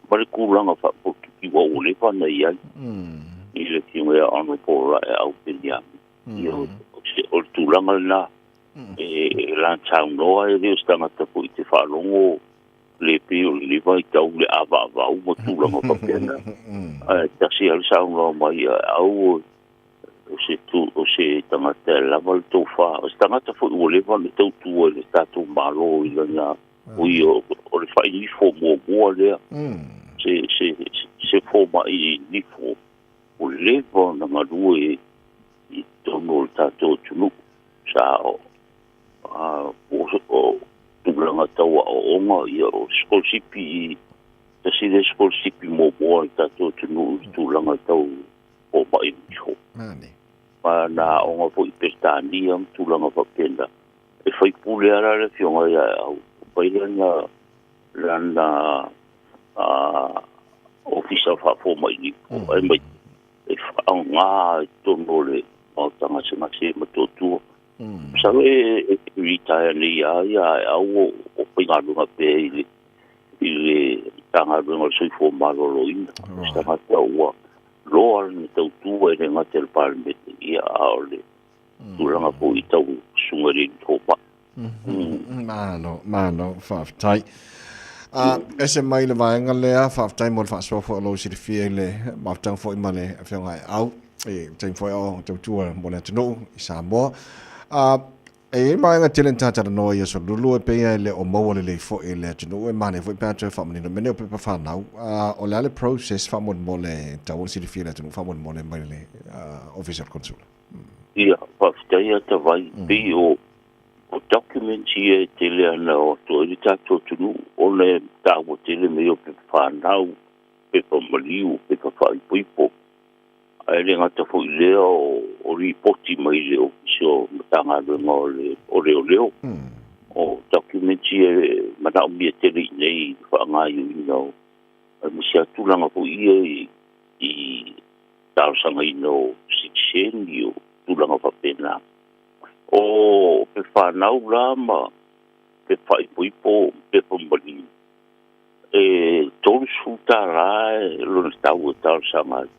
ma le tulaga faapolokiki ua leva ona i ai i le Afioga ia Honourable Aeau Peniamina. Ia, o le tulaga lena e lana saunoa, e le o se tagata foi te faalogo le pei o lenei vaitau le avaavau ma tulaga faapena. Ae tasi lava le saunoa mai Aeau, o se tu, o se tagata e lava le tofa, o se tagata foi ua leva ona tautua i le tatou Malo i lana ui o le faainifo muamua lea, se fomai nifo ua leva ona galue i totonu o le tatou atunuu, sa o tulaga tau aoaoga, ia o sikolasipi i tasi lea sikolasipi muamua a le tatou atunuu i le tulaga tau fomai iho. Ma na aoga foi i Peretania ma tulaga faapena. E faipule lava la le Afioga ia Aeau, fai lana lana ofisa faafomai lipo ae mai e faaaoga i totonu o le maota gasegase ma Motootua. Masalo e retire nei lava ia Aeau o faigaluega pea i le i le Matagaluega o le Soifua Maloloina. O se tagata ua loa lana tautua e le gata i le Palemene, ia a o le tulaga foi i tau susuga i le alii fomai. Malo, malo, faafetai. Ese mai le vaega lea, faafetai mo le faasoa foi o lou silafia i le mafutaga foi ma le Afioga Aeau i taimi foi o tautua mo le atunuu i Samoa. E i ai vaega tele na ta talanoa i aso lulu e pei e le o maua lelei foi e le atunuu, e manaia foi pe a toe faamanino mea nei o pepa fanau. O le a le process faamolemole e tatau ona silafia e le atunuu faamolemole mai le Ofisa o le Konesula? Ia, faafetai Atavai. Pei o documents ia e tele ana o atu ai le tatou atunuu ona e taua tele mea ia o pepa fanau, pepa maliu, pepa faaipoipo. Ae le gata foi i lea o lipoti mai le Ofisa o Matagaluega o le o Leoleo. O documents ia e manaomia tele i inei i le faagaoioiga o aemaise lava tulaga foi ia i talosagaina o sitiseni o tulaga faapena. O pepa fanau la ma pepa faaipoipo ma pepa maliu, e $30 lona tau e talosaga ai.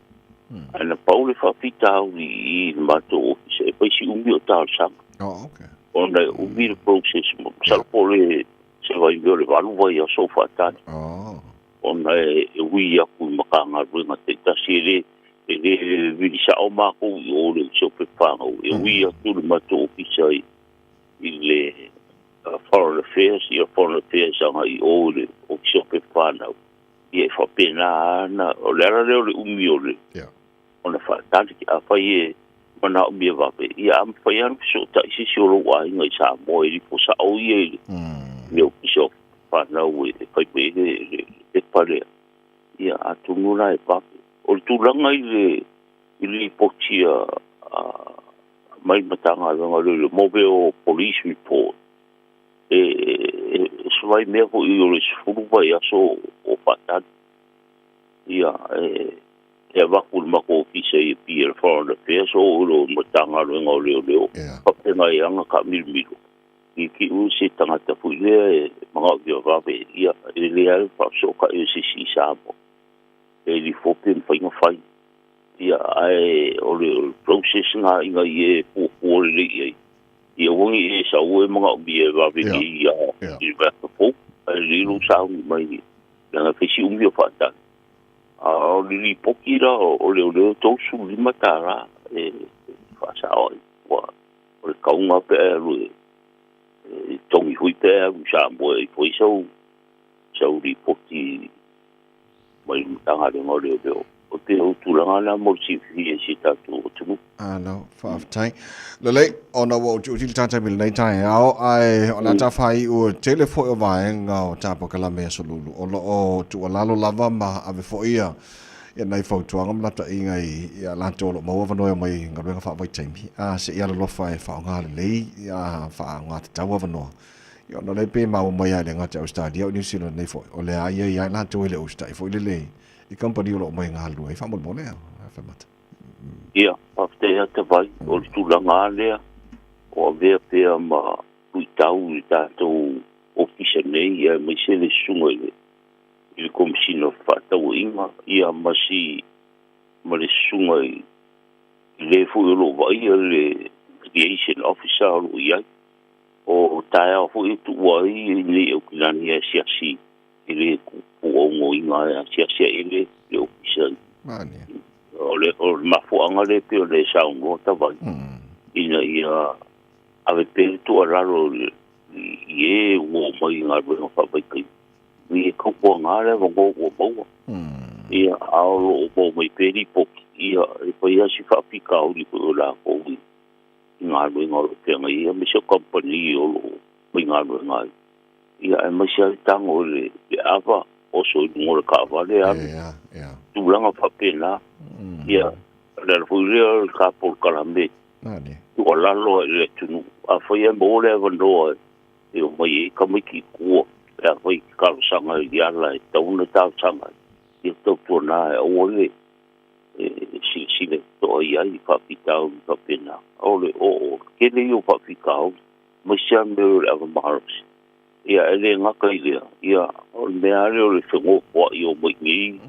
Ae na pau le faafitauli i i le matou ofisa, e fai si umi o talosaga. Oh, okay. Ona e umi le process, masalo po o le se vaimea o le 8 vaiaso o faatali. Oh. Ona e ui atu i Matagaluega taitasi, e le vili sao matou i o i le Ofisa o Pepa Fanau, e ui atu le matou ofisa i le Foreign Affairs, ia Foreign Affairs agai i o i le Ofisa o Pepa Fanau, ia e faapena lava ona, o le ala lea o le umi o le ona faatali. Afai e manaomia vave, ia a mafai lava ona fesootai se isi o lou aiga i Samoa e lifo sao ia i le Ofisa o Pepa Fanau e fai mai ai le pepa lea, ia atonu la e vave. O le tulaga i le lipoti a mai le Matagaluega o Leoleo mo mea o police report, e se vaimea foi o le 10 vaiaso o faatali. Ia, e avatu i le matou ofisa i Apia i le Foreign Affairs o i le Matagaluega o Leoleo, faapena ai lava ona taamilomilo i te i ua se tagata foi lea e manaomia vave, ia, e lelei lava le faafesootai o se isi i Samoa e lifo pe mafai ona fai. Ia, ae o le process lena ina ia e fuafua lelei i ai, ia aua ne i e sau e manaomia e vave nei i le vaiaso fou, ae lelei lou sauni mai leaga e fai si umi o faatali. A o le lipoti la o leoleo e $35 e faasao ai, ua o le tauga pe a e alu e togi foi pe a e alu i Samoa e fai sau lipoti mai le Matagaluega o Leoleo. O te tulaga lena mo le silafia e si tatou atunuu. Malo, faafetai. Lelei, ona ua utiuti le ta taimi i lenei taeao, ae o le a ta faaiu e tele foi o vaega o ta polokalame i Aso Lulu o lo o tuualalo lava ma ave foi ia ia nai fautuaga ma lapataiga i ia latou o lo o maua avanoa e omai i galuega faavaitaimi, a se i alolofa e faaaoga lelei, ia faaaoga tatau avanoa. Ia ona o lea e pei e maua mai lava e le gata i Ausetalia a o Niu Sila nei foi, o lea lava e i ai latou e le o usitai foi lele i kamupani o lo o omai e galulue ai faamolemole a Faimata. Ia, faafetai ata vai, o le tulaga lava lea o avea pea ma luitau i le tatou ofisa nei, aemaise le susuga i le i le Komesina o Fefaatauaiga, ia ma si ma le susuga i le foi o lo o vaaia le Liaison Officer o lo o i ai. O taeao foi e tuua ai nei Aukilani e asiasi i le puaugoina e asiasi ai le le ofisa. O le mafuaaga lea pei ona e saunoa Tavai, ina ia ave pea le tuualalo i e ua omai i galuega faavaitaimi, ia tautuana le avanoa ua maua. Ia, a o lo o maua mai pea lipoti, ia e fai lava si faafitauli foi o latou i galuega o lo o feagai ai, aemaise o kamupani o lo o faigaluega ai. Ia, aemaise lava le tago i le ava, oso i luga o le taavale alu. Tulaga faapena. Ia, o le ala foi lea o le ta polokalame tuualalo i le atunuu, afai e maua le avanoa e omai ai tamaiti i tua, pe afai e te talosaga i ala e tatau ona talosaga ai, ia tautuana e aua le silasila totoa i ai i faafitauli faapena. O le o le tele ia o faafitauli, aemaise lava mea o le ava malosi. Ia, e le gata i lea, ia, o le mea lava lea o le fenofoai o omai nei,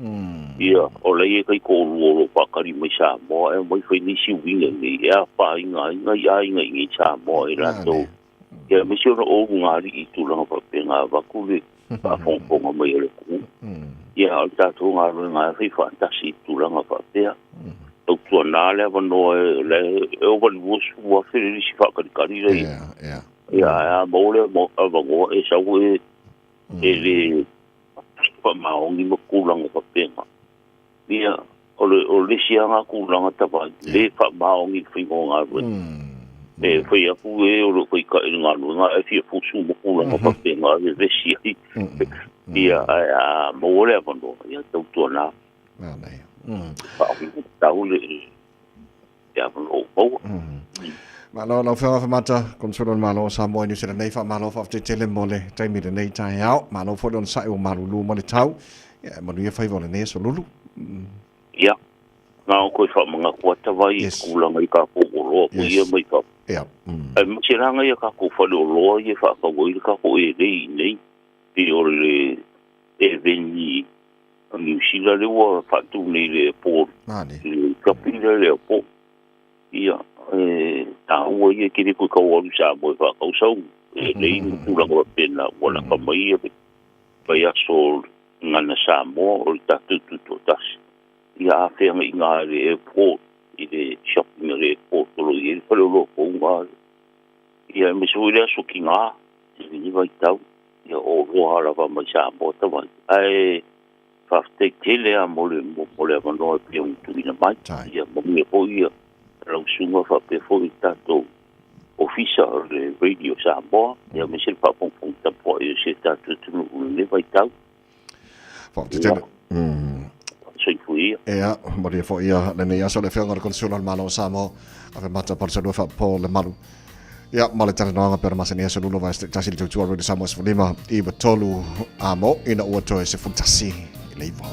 ia, o la e taitoalua o lo o faatali mai Samoa e omai fai nisi uiga nei e afaina ai nai aiga i inei i Samoa e latou. Ia, aemaise ona o ulugalii i tulaga faapena avatu le faafogafoga mai a le atunuu. Ia, o le tatou galuega lava e fai faatasi i tulaga faapea. Tautuana le avanoa e ova i le $20,000 le lisi faatalitali la i ai. Ia, ae a maua le avanoa e sau e e le faamaoni ma tulaga faapena. Ia, o le o le isi lava lena tulaga tavai, le faamaoni i le faiga o galuega. E fai atu e o lo o taitai i le galuega ae fia fusu ma tulaga faapena e vevesi ai. Ia, ae a maua le avanoa, ia tautuana. Faatatau le avanoa ua maua. Malo lau Afioga Afemata, Konesula o le Malo o Samoa i Niu Sila nei, faamalo faafetai tele mo le taimi i lenei taeao. Malo foi le onosai ua malulu ma le tau. Ia, manuia faiva o lenei aso lulu. Ia, na ona toe faamanatu ata vai i tulaga i tatou oloa foi ia mai fafo. Aemaise la nai a tatou faleoloa ia e faatau ai le tatou elei i inei, pei o le eveni a Niu Sila lea ua faatu nei i le airport, le shopping lea i le airport. Ia, e taua ia, e te le toe tau alu i Samoa e faatau sau elei ma tulaga faapena, ua lata mai ia le vaiaso o le Gagana Samoa o le tatou tutoatasi. Ia a feagaiga i le airport, i le shopping a le airport o lo o i ai le faleoloa fou lena. Ia aemaise foi le aso Tina i lenei vaitau, ia o oloa lava mai Samoa tavai. Ae faafetai tele lava mo le mo le avanoa e pei ona tuuina mai. Ia manuia foi ia lau susuga faapea foi le tatou Ofisa o le Radio Samoa, ia aemaise le faafogafoga tapuai o si o tatou atunuu i lenei vaitau. Faafetai tele. Soifua ia. Ea, manuia foi ia lenei aso le Afioga i le Konesula o le Malo o Samoa, Afemata Palusalua Faapopo Lemalu. Ia, ma le talanoaga pe ona masani aso lula vae tasi le tautua Radio Samoa 15 93 a mo ina ua toe 11 i le iva.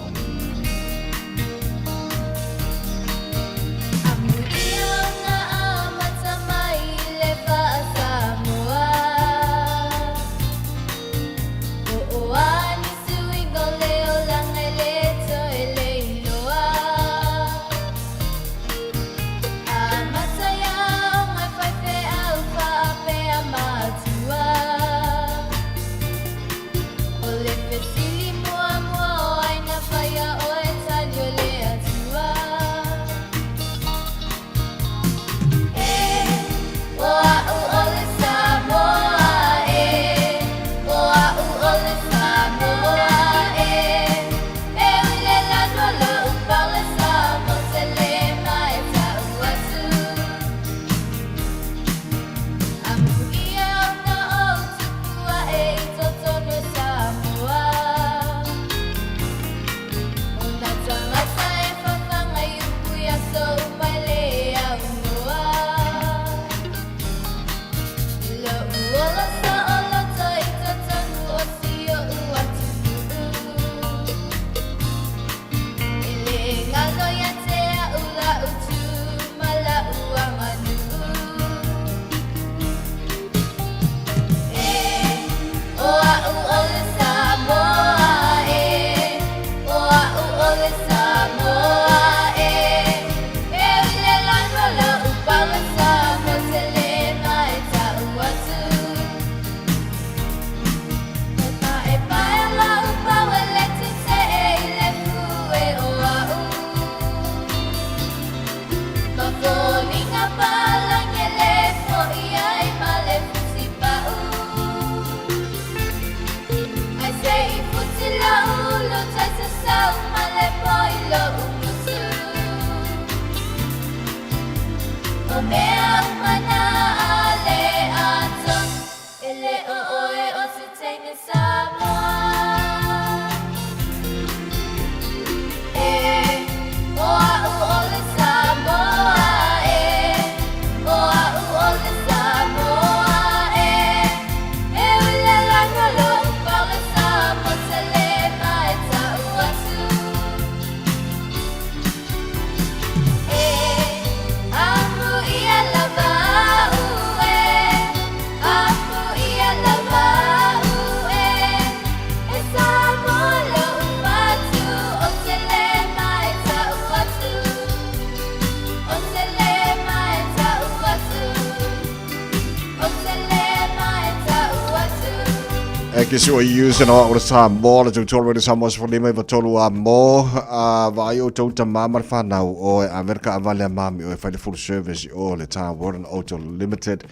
E ke sua i use na o le Samoa, le tautua le Samoa se whalima i watolu a mo, a vaai o tau tamā ma le whanau o e Amerika a vale a mami o e whai le full service o le tā Warren Auto Limited,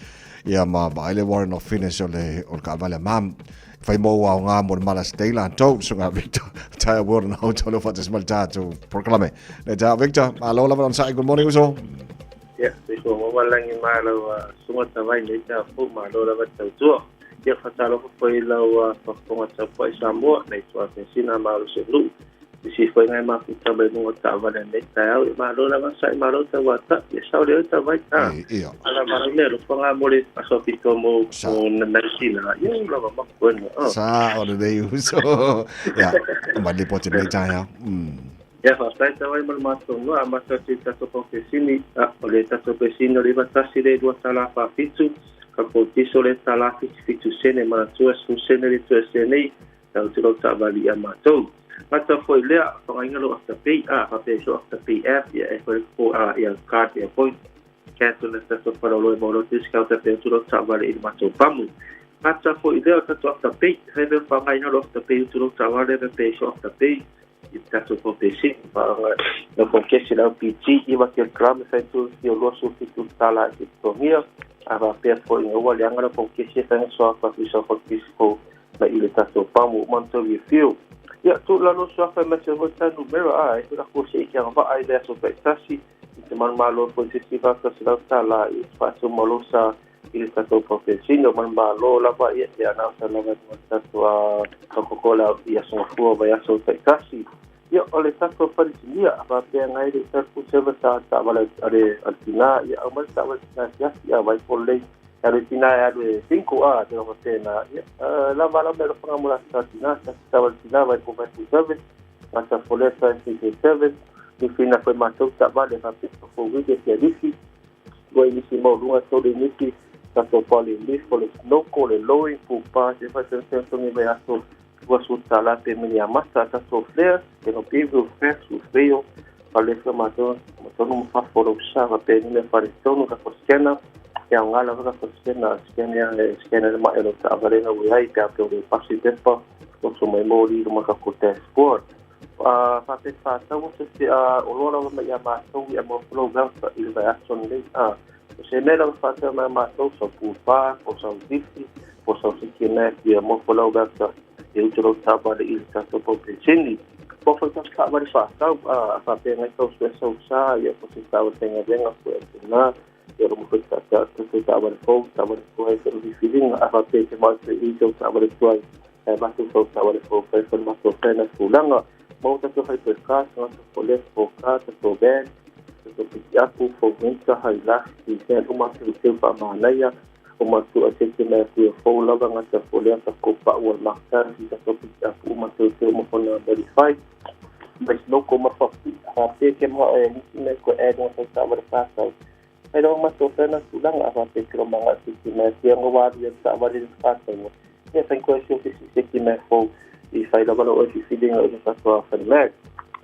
ia ma vaai le Warren of Finish o le, o le ka vale a mami. Whai mō au ngā mo le Mother's Day la tau, so ngā Victor, tā Warren Auto le whatas ma le tātou proklame. Le tā Victor, alo lava on good morning uso. Ia, soifua maua lagi ma lau susuga tavai nei ta fou malo lava tautua. Ia faatalofa foi i lau faafofoga tapuai Samoa nei tuafesina ma alo selu'u. I sifoiga e mafuta mai luga o taavale nei taeao ia malo lava sa'i malo tauata ia sao le oe tavai a. Ala vala mea alofaga mo le aso pito mo mo nai tina ia ua lava makuena a. Sa o lenei uso. Ia, mai le pote nei taeao. Ia faafetai tau ai ma le matou noa amata atu i tatou paukesini a o le tatou pesini o le 91 le 2 tala 47 ka kotiso le tala 77 sene manatua 10 sene le tuese nei tau te lau taavale ia matou. Gata foi lea faagaina lo Afterpay a faapea so Afterpay app ia e foi po a ia card ia point cancel le tatou faleoloa e maua discount pe atu lau taavale i le matou pamu. Gata foi lea o tatou Afterpay fai pe faagaina lo Afterpay utu lau taavale pe so Afterpay i tatou paukesini faaga no paukesi le LPG 9 kilograma fai tu fia 27 tala i totogia a faapea foi ina ua leaga le paukesi e faiga soafa fisa paukesi fou mai i le tatou pamu uma na tau fiu. Ia tu lalo soafa mai se foi ta numera a e la ko se i kia vaa i le aso taitasi i te manumalo foi se si 800 tala i faatu malosa i le tatou paukesini o manumalo lava ia te anausa lava i tatou a Coca-Cola i aso gafua vai aso taitasi. Ia o le tatou falesinia a faapea ngai le tatou service a taavale a le tina ia aumai le taavale tina asiasi a vai polelei a le tina e alu e 5 a te faapena ia lava lava alofaga mo la tina tasi taavale tina vai po vai full service gata folesa e service ni fina foi matou taavale faapea fou wike fia lisi ua nisi mauluga tolu nisi tatou pale lift o le snoko le lowing pupa se faatogitogi vai aso 20 tala pe mini amata tatou flare e no pivu fes u frio falefa matou matonu ma fafo lou sa faapea ni mea faletonu ka scanner ia aoga lava ka scanner scanner e scanner ma e lo taavalega ua iai pe a pe o le pasi pepa oso mai moli luma ka ko dashboard a faapea fatau se se a o loa lava mai ia matou ia mo flow welfare i le vaiaso lenei a o se mea lava faatau mai matou sau pupa po sau lifi po sau siki mea ia mo flow welfare e utu lau taavale i le tatou paupesini po foi tatou taavale faatau a faapea ngai tau sue sau sa ia po se taavale faigaluega foi a tina ia lo mo foi tatou taavale fou taavale tuai se filifiliga a faapea te matou i tau taavale tuai e matou sau taavale fou fai foi matou fena tulaga mo tatou hypercar tagata fole foka tatou van tatou pikiapu fou winter Hilux i uma teuteu faamanaia o matu a te mea fia fou lava gata folea takou pa'u o le makatasi tatou pikiapu uma teuteu uma fona modify mai snoko ma fapi faapea ke ma e nisi mea ko e luga sau taavale fatau ai lava matou fena tulaga a faapea ke lo maga se mea fia gawalu ia taavale le fatau ia fai koe si ofisi se ki mea fou i fai lava lo oe fifiliga i le tatou afanimak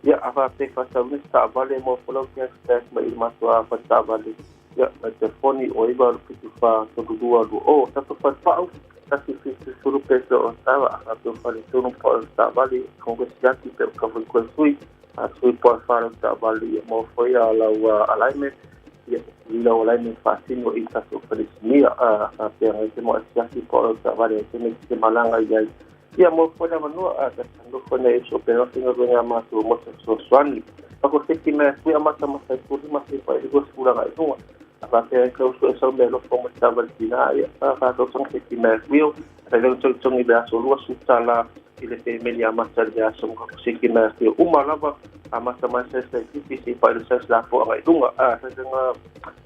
ia a faapea faatauina se taavale mo folau cashback mai i le matou afataavale ia ma telefoni o 9 8 74 32 20 tatou falepa'u 170 peso o tava a faapea faletonu po o taavale kongesiaki pe o kavai koe sui a sui po o falau taavale ia mo foi a lau alignment ia i lau alignment faatino i tatou falesinia a faapea ngai te mo asiasi po o lau taavale te me te malaga i ai ia mo foi le avanoa a tatanofo nei so pe faigaluega matou mo se fesoasoani ako seki mea fui amata masai 15 se pa i 20 i luga a faapea ai kau sue sau mea lofo mo taavale tina ia fatausaga seki mea fuio ai leo togitogi le aso 20 tala i le femeli amata le aso ma seki mea fuio uma lava amata mai sai tipi se pa i le sai lapoaga i luga a saisaga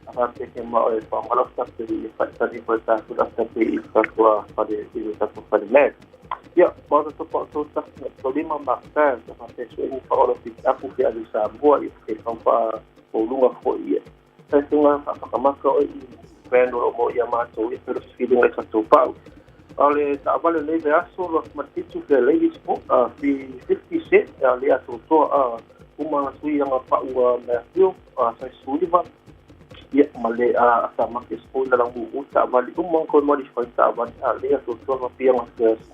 a faapea ke ma o e faamalo tape i faitali foi tatou tape i tatou fale i le tatou fale mea ia ma o tatou pa'u tasi na tolima makta sa faapea sueni fa'aola pikiapu fe ali Samoa ia ke faufaa uluga foi ia saisaga faafakamaka oe i brand o loo mo ia matou ia pelo filiga i tatou pa'u o le taavale nei vaiaso lo matitu fe ladies po a fi 50 cent a le atoatoa a uma sui aga pa'u a mea fio a sai suiva ia ma le a sa make spoiler la u taavale uma ko modify taavale a le atoatoa ma piaga first.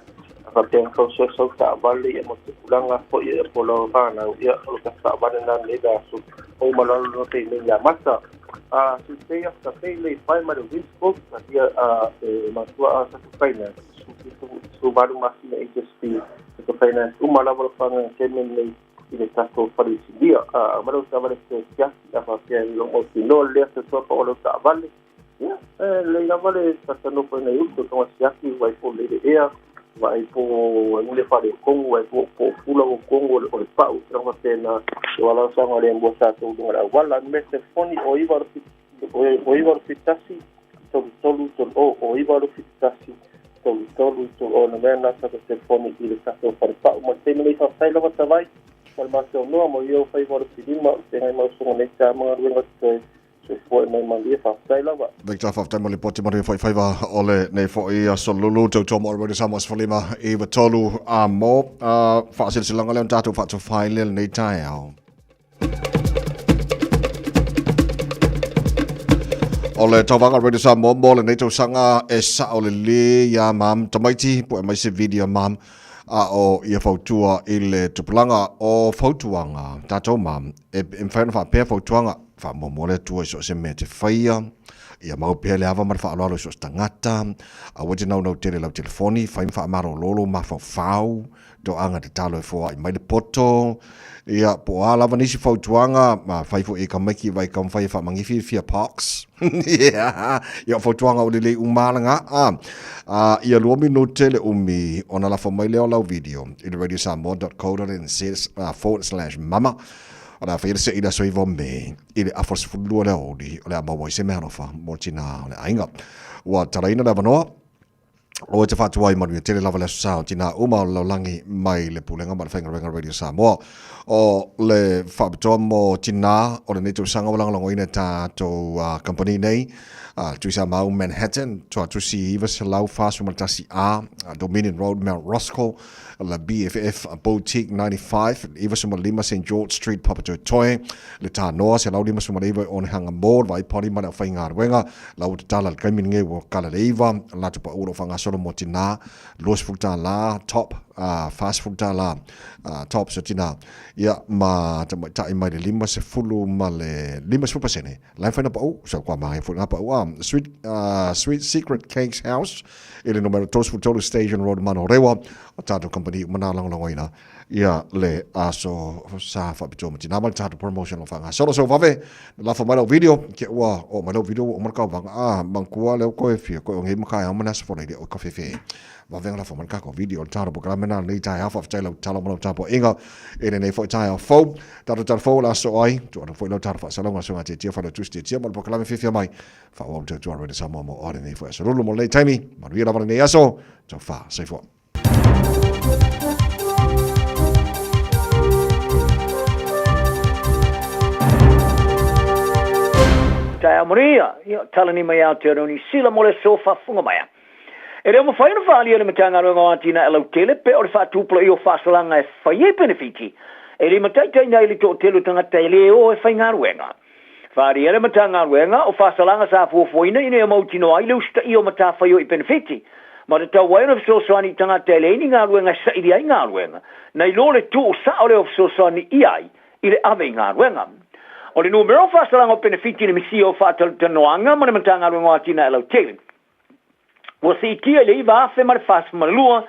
Faapea na fausia sau taavale ia mo tupulaga fo'i ia po lau fanau ia o lo tatou taavale lena lenei vaiaso o uma loa lona taimi ia Mata. A Tuesday Afterpay le fai ma le Winscope ia e matua a tatou finance 18 masina interest free tatou finance uma lava le faagaga taimi lenei i le tatou fale silia. A aumai lau taavale te siaki a faapea i lou mautinoa lea tautua pa o lau taavale. Ia, e lelei lava le tata nofo ai nai uso tonga siaki vai po lelei le ea, vaai po e ule faaletonu, vai po po pula o tonu o le pau, tulaga faapena, o ala saga le mo tatou i luga o le auala. Numera telefoni o 9 8 7 1 3 3 3 0, o 9 8 7 1 3 3 3 0, numera na tatou telefoni i le tatou falepau. Ma le taimi nei faafetai lava Tavai ma le maseonoa mo ia faiva o le filima o feagai ma usoga nei ta ma galuega totoe. Soifua e mai malie, faafetai lava. Victor, faafetai mo le poti manuia foi faiva o le nei foi aso lulu tautua mo Radio Samoa 15 93 a mo faasilasilaga lea ona tatou faatofai le lenei taeao. O le tauvaga Radio Samoa mo lenei tausaga e sao lelei iā mam tamaiti po e mai se video mam a o ia fautua i le tupulaga o fautuaga tatou mam e mafai ona faapea fautuaga faamuamua le Atua i so o se mea e te faia, ia mau pea le ava ma le faaaloalo i so o se tagata, aua e te naunau tele i lau telefoni, fai ma faamalolo lou mafaufau, toaga tatalo e foai mai le poto, ia, po o a lava nisi fautuaga, ma fai foi e tamaiti vai taumafai e faamagifi le fia parks. Ia, o fautuaga o lelei uma lava lena. A, ia 2 minute le umi ona lafo mai lea o lau video i le radiosamoa.co.nz /mama. O le a faia le seʻi i le aso 9 o Me i le afa o le 12 o le aoauli o le a maua ai se meaalofa mo tinā o le aiga. Ua talaina le avanoa o e te faatuai manuia tele lava le aso sa o tinā uma o le lalolagi mai le Pulega ma le Faigaluega Radio Samoa. O le faapitoa mo tinā o lenei tausaga ua lagolagoina e tatou kamupani nei, Tuisamau Manhattan, Tuatusi 941A, Dominion Road, Mount Roskill, la BFF Boutique 95, 95 St George Street, Papatoetoe, le Tānoa, 159 i Onehunga Mall, Vai Pori ma le aufaigaluega, la ua tatala le taimi lenei ua kala le iva, latou pau o lo o faagasolo mo tinā, $20, top, $40, top so tinā, ia ma tamaitai mai le 50 ma le 50%. La e mafai ona pau, so kua māia foi ngā pau a Sweet Secret Cakes House i le numera 33 Station Road Manorewa o tātou company uma nā lagolagoina ia le aso sa faapitoa ma tinā ma le tātou promotion o whangasolo. So vave, na lafo mai lau video, ke ua o mai lau video ua uma le kauvaga a mangkua leo koe fia koe o ngei makai au mana aso fola i le o ka whewhe. Vave lafo mai le kākou video o le tātou polokalame nā lenei taeao faafetai lau tatalo ma lau tapuaiga i lenei foi taeao fou. Tatou tala fou o le aso ai, tuu atu foi lau tala faasalauga suaga tiatia Failautusi tiatia ma le polokalame fiafia mai. Faaauau le tautua a Radio Samoa mo oe lenei foi aso lulu mo lenei taimi. Manuia lava lenei aso. Taufa, soifua. Taeao manuia, ia, talani mai Aotearoa Niu Sila mo le aso faafofoga mai. E le o mafai ona faaalia e le Matagaluega o Atinae Lautele pe o le faatupulaia o faasalaga e fai ai penefiti e limataitaiina ai le toatele o tagata e le o e faigaluega. Faaalia e le Matagaluega o faasalaga sa fuafuaina ina ia mautinoa ai le usitaia o matafaioi penefiti ma tatau ai ona fesoasoani i tagata e leai ni galuega e sailia ai galuega nai lo le tuu sao lea o fesoasoani i ai i le ave i galuega. O le numera o faasalaga o penefiti i le misia o faatalatalanoaga ma le Matagaluega o Atinae Lautele ua siitia i le 9,042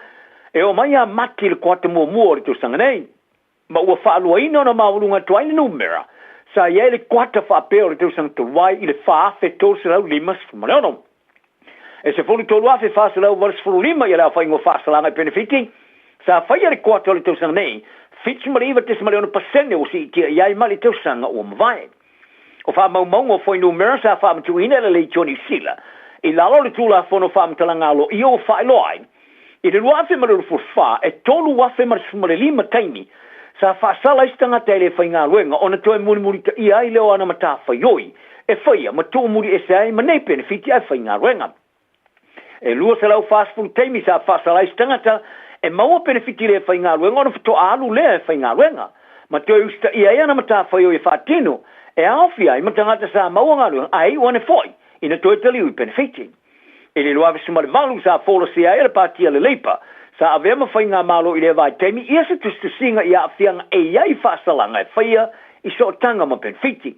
e oo mai ia Mati i le kuata muamua o le tausaga nei, ma ua faaluaina ona maualuga atu ai le numera sa i ai le kuata faapea o le tausaga talu ai i le 4,356. E 13,485 ia le aofaiga o faasalaga i penefiti sa faia i le kuata o le tausaga nei, 79.6% ua siitia i ai mai le tausaga ua mavae. O faamaumauga o fuainumera sa faamatuuina e le Leitio Niu Sila i lalo o le Tulafono Faamatalaga Aloaia ua faailoa ai, i le 2024, e 3,015 taimi sa faasala ai se tagata e le faigaluega ona toe mulimulitaia ai lea o ana matafaioi e faia ma tuumuli ese ai ma nei penefiti ae faigaluega. E 240 taimi sa faasala ai se tagata e maua penefiti le faigaluega ona faatoa alu lea e faigaluega ma toe usitaia ai ana matafaioi e faatino e aofia ai ma tagata sa maua galuega ae iu ane foi ina toe taliu i penefiti. I le 2008 sa folasia ai e le Pati a le Leipa Sa avea ma faigamalo i lea vaitaimi ia se tusitusiga i aafiaga e i ai faasalaga e faia i sootaga ma penefiti.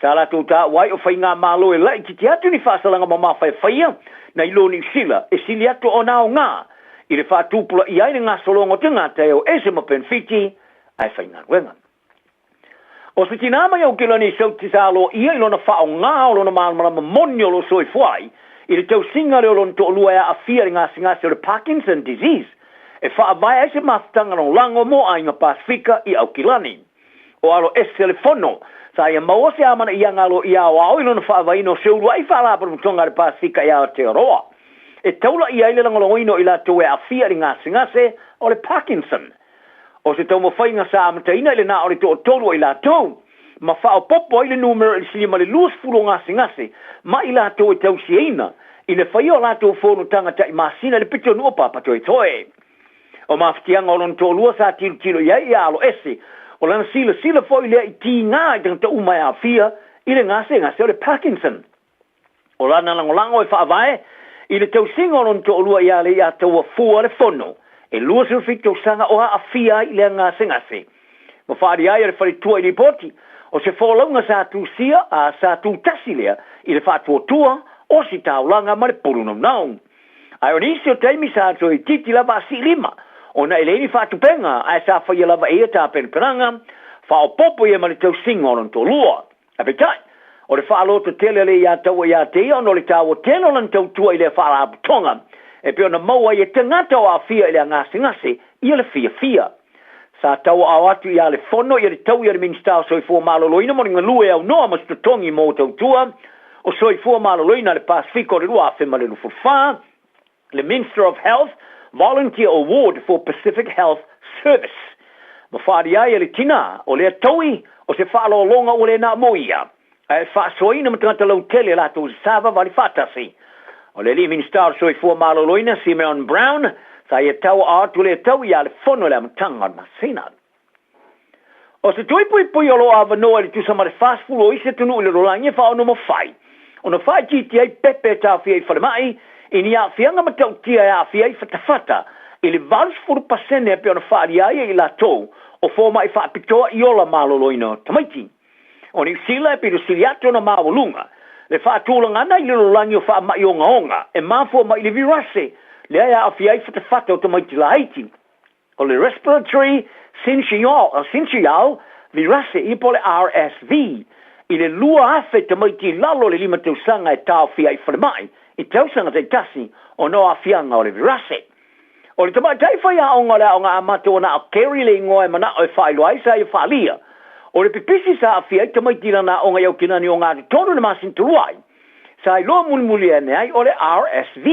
Sa latou taua ai o faigamalo e laitiiti atu ni faasalaga mamafa e faia nai lo Niu Sila e sili atu ona aoga i le faatupulaia ai le gasologa o tagata e o ese ma penefiti ae faigaluega. O se tinā mai Aukilani i Sauti sa aloaia i lona faaaoga o lona malamalama moni o lo o soifua ai i le tausiga lea o lona toalua e aafia i le gasegase o le Parkinson Disease e faavae ai se mafutaga lagolago mo aiga Pasefika i Aukilani. O alo ese le fono sa ia maua se amanaiaga aloaia aoao i lona faavaeina o se uluai faalapotopotoga a le Pasefika i Aotearoa e taulaia ai le lagolagoina o i latou e aafia i le gasegase o le Parkinson. O se taumafaiga sa amataina i le na o le toatolu o i latou, ma faaopoopo ai le numera i le silia ma le 20 o gasegase ma i latou e tausiaina i le faia o latou fonotaga tai masina i le pitonuu o Papatoetoe. O mafatiaga o lona toalua sa tilotilo i ai ia aloese, o lana silasila foi lea i tiga i tagata uma e aafia i le gasegase o le Parkinson. O lana lagolago e faavae i le tausiga o lona toalua ia Leiataua Fua le Fono, e 27 tausaga o aafia ai i lea gasegase. Ma faaalia ai e le faletua i lipoti, o se folauga sa tusia, a sa tutasi lea i le faatuatua, ositaulaga ma le pulu naunau. Ae o nisi o taimi sa toeitiiti lava a siilima, ona e leai ni faatupega, ae sa faia lava e ia tapenapenaga, faaopoopo ia ma le tausiga o lona toalua. Ae peitai, o le faaloto tele a Leiataua ia te ia ona o le taua tele o lana tautua i lea faalapotopotoga e pei ona maua ai e tagata o aafia i le gasegase ia le fiafia. Sa tauaao atu ia le Fono ia le taui a le Minisita o Soifua Maloloina mo le galue aunoa ma se totogi mo tautua o Soifua Maloloina a le Pasefika o le 2024, le Minster of Health Volunteer Award for Pacific Health Service. Ma faaalia ai e le tinā, o lea taui, o se faaaloaloga ua le na mo ia, ae faasoaina ma tagata lautele latou savavali faatasi. O le alii Minisita o le Soifua Maloloina, Simeon Brown, sa ia tauaao atu lea taui ia le Fono i le amataga o le masina. O se tui puipui o lo o avanoa i le tusa ma le 40 o isi atunuu i le lalolagi e faaono ma fai ona faaitiitia ai pepe e taofia i falemai i ni aafiaga matautia e aafia ai fatafata i le 80% e pei ona faaalia ai e i latou o fomai faapitoa i ola maloloina o tamaiti. O Niu Sila e pito sili atu ona maualuga le faatulagaga i le lalolagi o faamai ogaoga e mafua mai i le virase lea e aafia ai fatafata o tamaiti laiti. O le Respiratory Syncytial Virus ia po o le RSV, i le 2,000 tamaiti i lalo o le lima tausaga e taofia ai i falemai i tausaga taitasi ona o aafiaga o le virase. O le tamaitai faiaoga o le aoga amata ua na o Kerry le igoa e manao e faailoa ai sa ia faaalia. O le pipisi sa aafia ai tamaiti i lana aoga i Aukilani Ogatotonu i le masina talu ai, Sa iloa mulimuli ane ai o le RSV.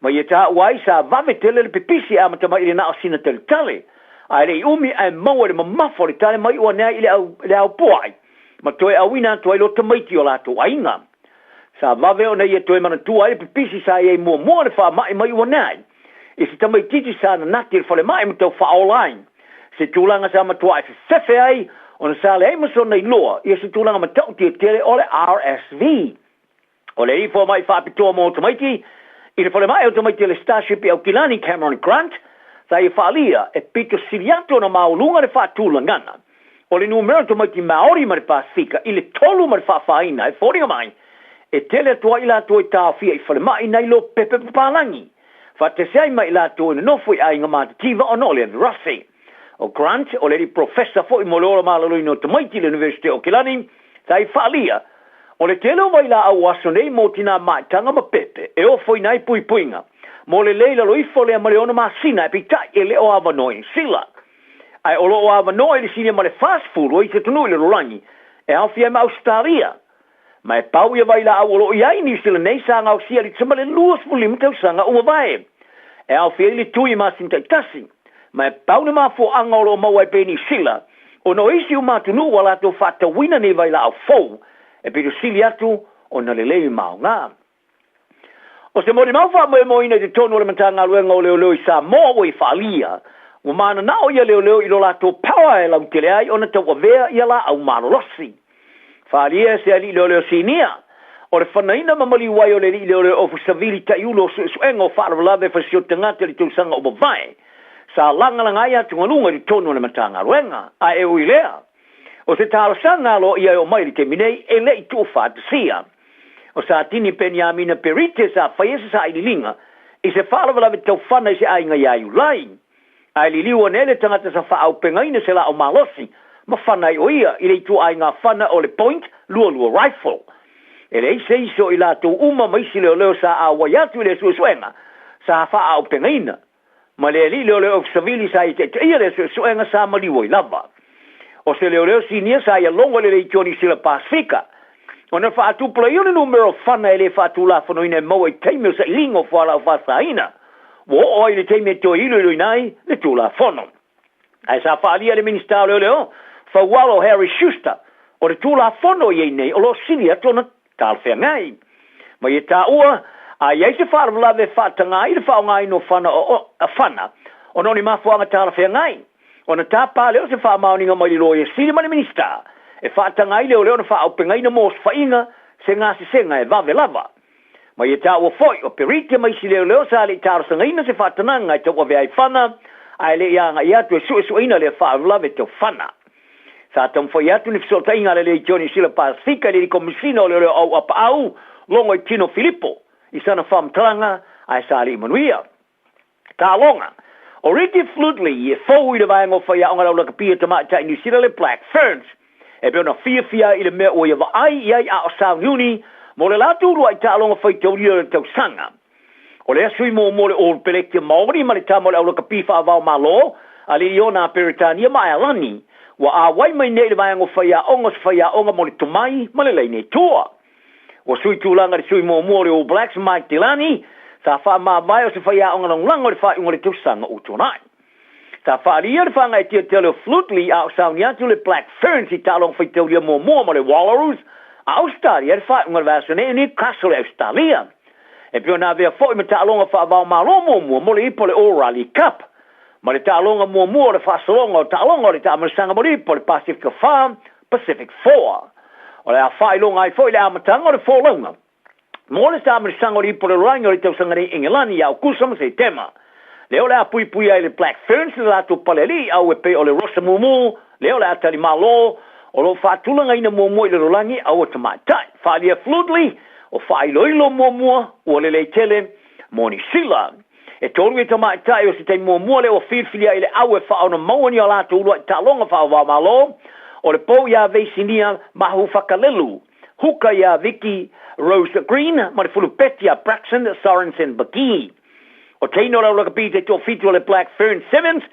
Ma ia taua ai sa vave tele le pipisi e amata mai i le na o sina taletale. Ae le i umi ae maua i le mamafa o le tale mai ua ane ai i le au, le aopoai, ma toe auina atu ai lo tamaiti o latou aiga. Sa vave ona ia toe manatua ai le pipisi sa i ai muamua le faamai mai ua ane ai i se tamaitiiti sa nanati i le falemai ma tau faaola ai. Se tulaga sa matuai fefefe ai ona sa leai ma sona iloa ia se tulaga matautia tele o le RSV. O le ifo mai faapitoa mo tamaiti i le falemai o tamaiti o le Starship i Aukilani, Cameron Grant, sa ia faaalia e pito sili atu ona maualuga le faatulagaga o le numera o tamaiti Maori ma le Pasefika i le tolu ma le faafaina e foliga mai e tele atu ai i latou e taofia i falemai nai lo pepe papalagi faatasi ai ma i latou e nonofo i aiga matitiva ona o le virasi. O Grant, o le alii profesa foi mo le ola maloloina o tamaiti i le Universite o Aukilani, sa i faaalia, o le tele o vailaau o aso nei mo tinā maitaga ma pepe e ofoina ai puipuiga mo le lē i lalo ifo lea ma le ono masina, ae peitai e le o avanoa i Niu Sila. Ae o lo o avanoa i le silia ma le 40 o isi atunuu i le lalolagi e aofia ai ma Ausetalia. Ma e pau ia vailaau o lo o i ai i Niu Sila nei sa gaosia i le tusa ma le 25 tausaga ua mavae. E aofia ai le tui i masina taitasi. Ma e pau le mafuaaga o lo o maua ai pea i Niu Sila ona o isi uma atunuu ua latou faatauina nei vailaau fou e pito sili atu ona lelei ma aoga. O se molimau faamoemoeina i totonu o le Matagaluega o Leoleo i Samoa ua i faaalia, ua mananao ia leoleo i lo latou power e lautele ai ona tauavea ia laau malolosi. Faaalia e se alii leoleo sinia, O le fanaina ma maliu ai o le alii leoleo Ofu Savili Taiulu o suesuega o faalavelave fasioti tagata i le tausaga ua mavae, sa lagalaga ai atugaluga i totonu o le Matagaluega. Ae e ui i lea, o se talosaga aloaia e oo mai i le taimi nei, e le i tuufaatasia. O Satini Peniamina Perite sa faia se sailiiliga i se faalavelave taufana i se aiga ia Iulai. Ae liliu ane le tagata sa faaaupegaina se laau malosi ma fana ai o ia i le ituaiga fana o le point 22 rifle. E leai se isi o i latou uma ma isi leoleo sa auai atu i lea suesuega sa faaaupegaina, ma le alii leoleo Ofisa Savili sa ia taitaia lea suesuega sa maliu ai lava. O se leoleo sinia sa ia logo i le leitio Niu Sila Pasefika ona faatupulaia o le numera o fana e le faatulafonoina e maua i taimi o sailiga o fualaau faasaina ua oo ai i le taimi e toe iloiloina ai le Tulafono. Ae sa faaalia e le Minisita o Leoleo, Faualo Harry Schuster, o le Tulafono i ai nei o lo o sili atu ona talafeagai. Ma ia taua, a i ai se faalavelave e faataga ai le faaaogaina o fana o fana ona o ni mafuaaga talafeagai, ona tapa lea o se faamaoniga mai le Loia Sili ma le Minisita e faataga ai leoleo ona faaaupegaina mo osofaiga se gasesega e vave lava. Ma ia taua foi, o Perite ma isi leoleo sa le i talosagaina se faatanaga e tauave ai fana, ae le i agai atu e suesueina lea faalavelave tau fana. Sa taumafai atu ni fesootaiga a le Leitio Niu Sila Pasefika i le Komesina o Leoleo Auapaau, Logo i Tino Filipo, i sana faamatalaga, ae sa le i manuia. Taaloga. O Ricky Flutely e fou i le vaega o faiaoga lau lakapi a tamaitai Niu Sila le Black Ferns. E pei ona fiafia ai i le mea ua ia vaai i ai a o sauniuni mo le latou uluai taaloga faitaulia o le tausaga. O lea sui muamua o le All Peleki Maori ma le tama o le aulakapi faavao Malo a Liliona a Peretania ma Aelani ua auai mai nei i le vaega o faiaoga o se faiaoga mo le tomai ma le laine tua. Ua sui tulaga le sui muamua o le All Blacks Mike Delany, sa faamavae o se faiaoga lagolago i le faaiuga o le tausaga ua tuanai. Sa faaalia le faagaetia o Flutely a o sauni atu le Black Ferns i taaloga faitaulia muamua ma le Wallaroos a Ausetalia i le faaiuga o le vaiaso nei i Newcastle i Ausetalia. E pei ona avea foi ma taaloga faava-o-Malo muamua mo le ipu o le O'Reilly Cup ma le taaloga muamua o le faasologa o taaloga o le taamilosaga mo le ipu o le Pasifika 4, Pacific Four. O le a faailoga ai foi le amataga o le folauga mo le taamilosaga o le ipu o le lalolagi o le tausaga nei i Engelani ia Aokuso ma Setema. Lea o le a puipui ai le Black Ferns le latou palealii au e pei o le Rosa Mumu, lea o le a tali malo, o lo o faatulagaina muamua i le lalolagi au a tamaitai. Faaalia Flutely, o faailoilo muamua ua lelei tele mo Niu Sila. E tolu ia tamaitai o se taimi muamua lea ua filifilia i le au e faaono maua ni a latou uluai taaloga faava-o-Malo, o le pou iā Veisinia Mahufakalelu, huka iā Vicky Rose Green ma le fulupeti a Braxton Sorensen Bagui. O teina o le au lakapi te toafitu o le Black Fern Sevens,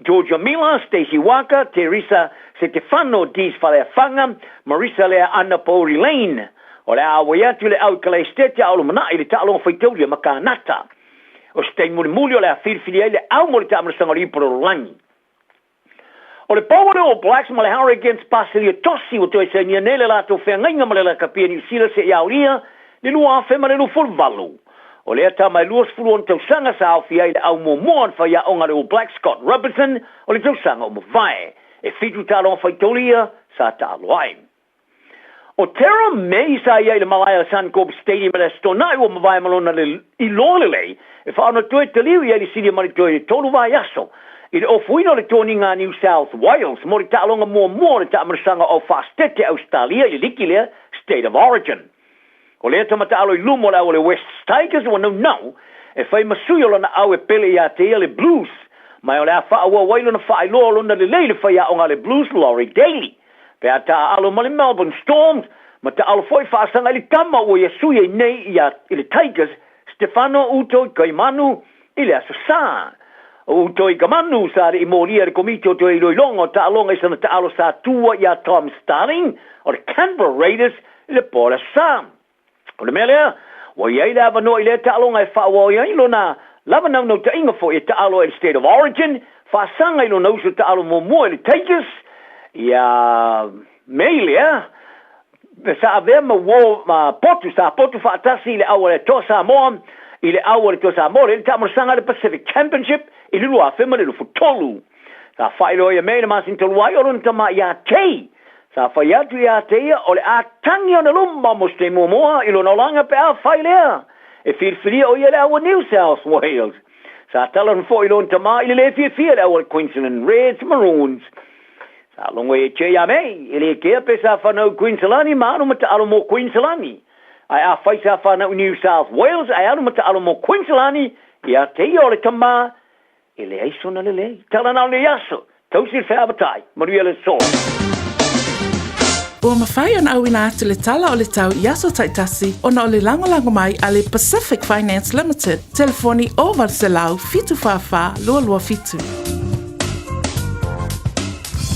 Georgia Mila, Stacey Waka, Teresa Setefano, Dees Faleafaga, Marissa Lea Ana Pouri Lane. O le a auai atu le au i Kalaesetete a o lumanai i le taaloga faitaulia ma Kanata. O se taimi mulimuli o le a filifili ai le au mo le taamilosaga o le ipu o le lalolagi. O le pou o le All Blacks ma le Hurricanes Pasilia Tosi ua toe sainia nei le latou feagaiga ma le lakapi a Niu Sila seia aolia le 2028. O lea tama e 26 tausaga sa aofia ai le au muamua o le faiaoga a le All Blacks Scott Robertson o le tausaga ua mavae. E fitu taaloga faitaulia sa taalo ai. O Terra May sa i ai i le malae o Suncorp Stadium i le Aso Toonai ua mavae ma lona iloa lelei e faaono toe taliu i ai le silia ma le toe tolu vaiaso i le ofuina o le toniga a New South Wales mo le taaloga muamua o le taamilosaga o Faasetete Ausetalia i le liki lea State of Origin. O lea tama taalo i luma o le au o le Wests Tigers ua naunau e fai ma sui o lona au e pele ia te ia le Blues ma o le a faaauau ai lona faailoa o lona lelei i le faiaoga a le Blues Laurie Daley. Pe a taaalo ma le Melbourne Storms, ma taaalo foi faasaga i le tama ua ia sui ai nei ia i le Tigers, Stefano Utoikamanu i le Aso Sa. O Utoikamanu sa alii molia i le Komiti o Toe Iloiloga o Taaloga i sana taalo sa tua iā Tom Starling o le Canberra Raiders i le po o le Aso Sa. O le mea lea, ua i ai le avanoa i lea taaloga e faaauau ai lona lava naunautaiga foi e taalo ai i le State of Origin, faasaga i lona uso taalo muamua i le Tigers, ia May lea, sa avea ma uo ma potu, sa potu faatasi i le au a le Toa Samoa, i le au a le Toa Samoa lea i le taamolosaga a le Pacific Championship i le 2023. Sa faailoa ia May i le masina talu ai o lona tama ia Tay. Sa fai atu ia te ia o le a tagi ona luma mo se taimi muamua i lona olaga pe a fai lea e filifilia o ia le au a New South Wales. Sa talanoa foi lona tama i le le fiafia le au a le Queensland Reds Maroons. Sa logo e Che ia May e le kea pe sa fanau i Queensland ma alu ma taalo mo Queensland. Ae a fai sa fanau i New South Wales ae alu ma taalo mo Queensland ia te ia o le tama E leai sona lelei. Tala na o lenei aso. Tausi le feavatai. Manuia le aso. Ua mafai ona auina atu le tala o le tau i aso taitasi ona o le lagolago mai a le Pacific Finance Limited, telefoni 0800 744 227.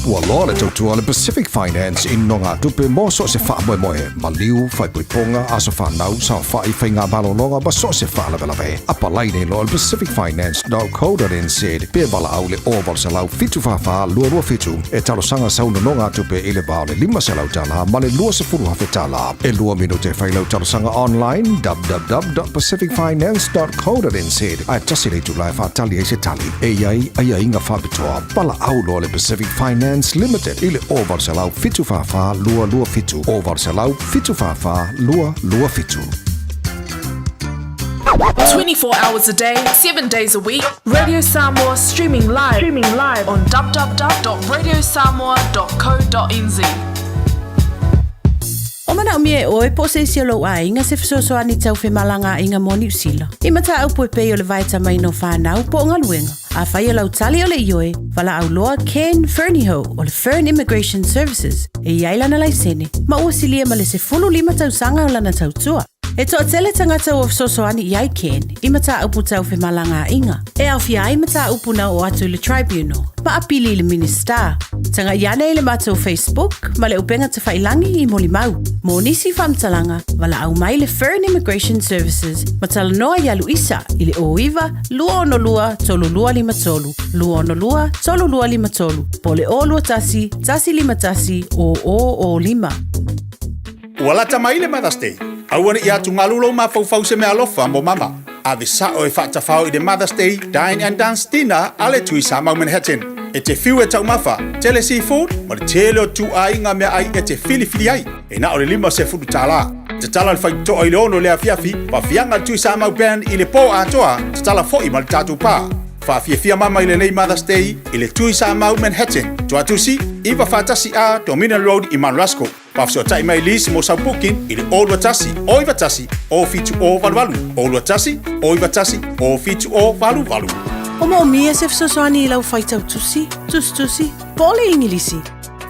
Ua loa le tautua a le Pacific Finance i nogatupe mo so o se faamoemoe, maliu, faaipoipoga, aso fanau, saofai, faiga malologa ma so o se faalavelave. Apalai nei loa i le pacificfinance.co.nz pe valaau i le 0800 744 227 e talosaga sau nonogatupe i le va o le $500 ma le $20,000. E lua minute e fai lau talosaga online www.pacificfinance.co.nz ae tasi le itula e faatali ai se tali. E i ai aiaiga faapitoa. Valaau loa le Pacific Finance Limited i le 0800 744 227, 0800 744 227. 24 hours a day, 7 days a week, Radio Samoa streaming live, streaming live on www.radiosamoa.co.nz. O manaomia e oe po o se isi o lou aiga se fesoasoani tau femalagaaiga mo Niu Sila. I mataupu e pei o le vaetamaina o fanau po o galuega. Afai o lau tali o le ioe, valaau loa Ken Fernihough o le Fern Immigration Services e i ai lana laisene ma ua silia ma le 15 tausaga o lana tautua. E toatele tagata ua fesoasoani i ai Ken i mataupu tau femalagaaiga, e aofia ai mataupu na oo atu i le Tribunal ma apili i le Minisita. Tagai ane i le matou Facebook ma le upega tafailangi i molimau. Mo nisi faamatalaga, valaau mai le Fern Immigration Services ma talanoa ia Luisa i le 09 262 3253, 262 3253, po o le 021 151 0005. Ua lata mai le Mother's Day. Aua ne i atugalu lou mafaufau se meaalofa mo mama. Ave sao e faatafao i le Mother's Day Dine and Dance Dinner a le Tui Samau Manhattan. E te fiu e taumafa, tele seafood ma le tele o ituaiga meaai e te filifili ai. E na o le $50. Tatala le faitotoa i le 6 i le afiafi, faafiaga le Tui Samau Band i le po atoa, tatala foi ma le tatou pa. Faafiafia mama i lenei Mother's Day i le Tui Samau Manhattan, Tuatusi, 941A Dominion Road i Mount Roskill. Faafesootai mai Liz mo sau booking i le 021 091 07088, 021 091 07088. O moomia se fesoasoani i lau faitau tusi, tusitusi, po o le Igilisi?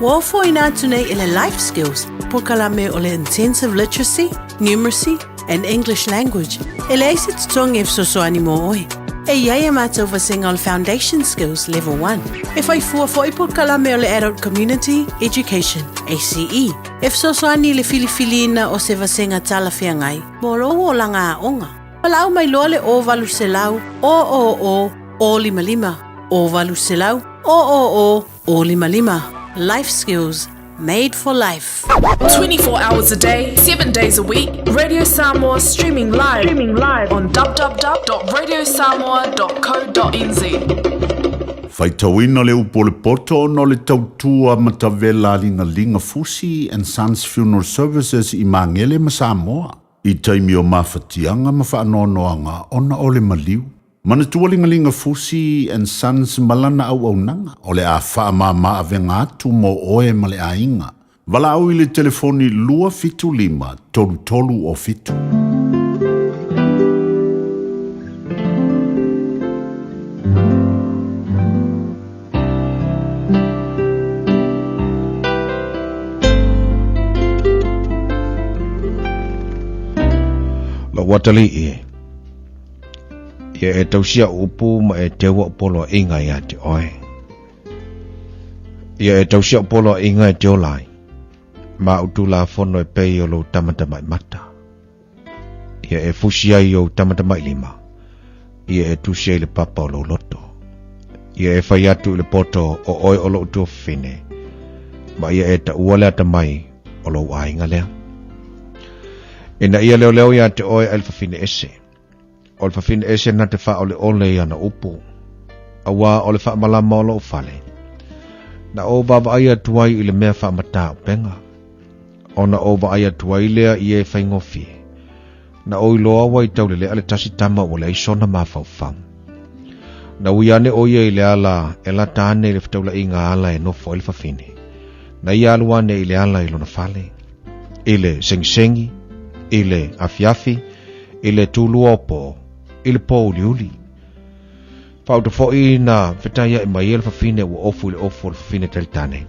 Ua ofoina atu nei e le Life Skills polokalame o le Intensive Literacy, Numeracy and English Language e leai se totogi e fesoasoani mo oe. E i ai a matou vasega o le Foundation Skills Level 1. E whai fua fo'i polokalame o le Adult Community Education, ACE, e fesoasoani i le filifiliina o se vasega talafeagai mo lou olaga aoga. Valaau mai loa le 0800 000 055, 0800 000 055. Life Skills Made for life. 24 hours a day, 7 days a week, Radio Samoa streaming live, streaming live on www.radiosamoa.co.nz. Faitauina le upu o le poto ona o le tautua matavela a Ligaliga Fusi and Sons Funeral Services i Magele ma Samoa i taimi o mafatiaga ma faanoanoaga ona o le maliu. Manatua Ligaliga Fusi and Sons ma lana auaunaga, o le a faamama avega atu mo oe ma le aiga. Valaau i le telefoni 275 3307. Lou atalii e. Ia e tausia upu ma e teua o poloaiga ia te oe. Ia e tausia o poloaiga e te ola ai, ma au tulafono e pei o lou tamatamaimata. Ia e fusi ai ou tamatamailima, ia e tusi ai le papa o lou loto. Ia e fai atu i le poto o oe o lou tuafafine, ma ia e taua le atamai o lou aiga lea. Ina ia leoleo ia te oe ai le fafine ese, O le fafine ese na te faaoleole i ana upu, auā o le faamalama o lou fale. Na ou vaavaai atu ai i le mea faamatā upega, ona ou vaai atu ai lea i e faigofie. Na ou iloa ua i taulele'a le tasi tama ua leai sona mafaufau. Na ui ane ʻo ia i le ala e lata ane i le fetaulaʻiga ala e nofo ai le fafine. Na ia alu ane i le ala i lona fale, i le segisegi, i le afiafi, i le tulua o pō, i le pō uliuli. Faauta foʻi na fetaiaʻi mai ai le fafine ua ofu i le ofu o le fafine talitane.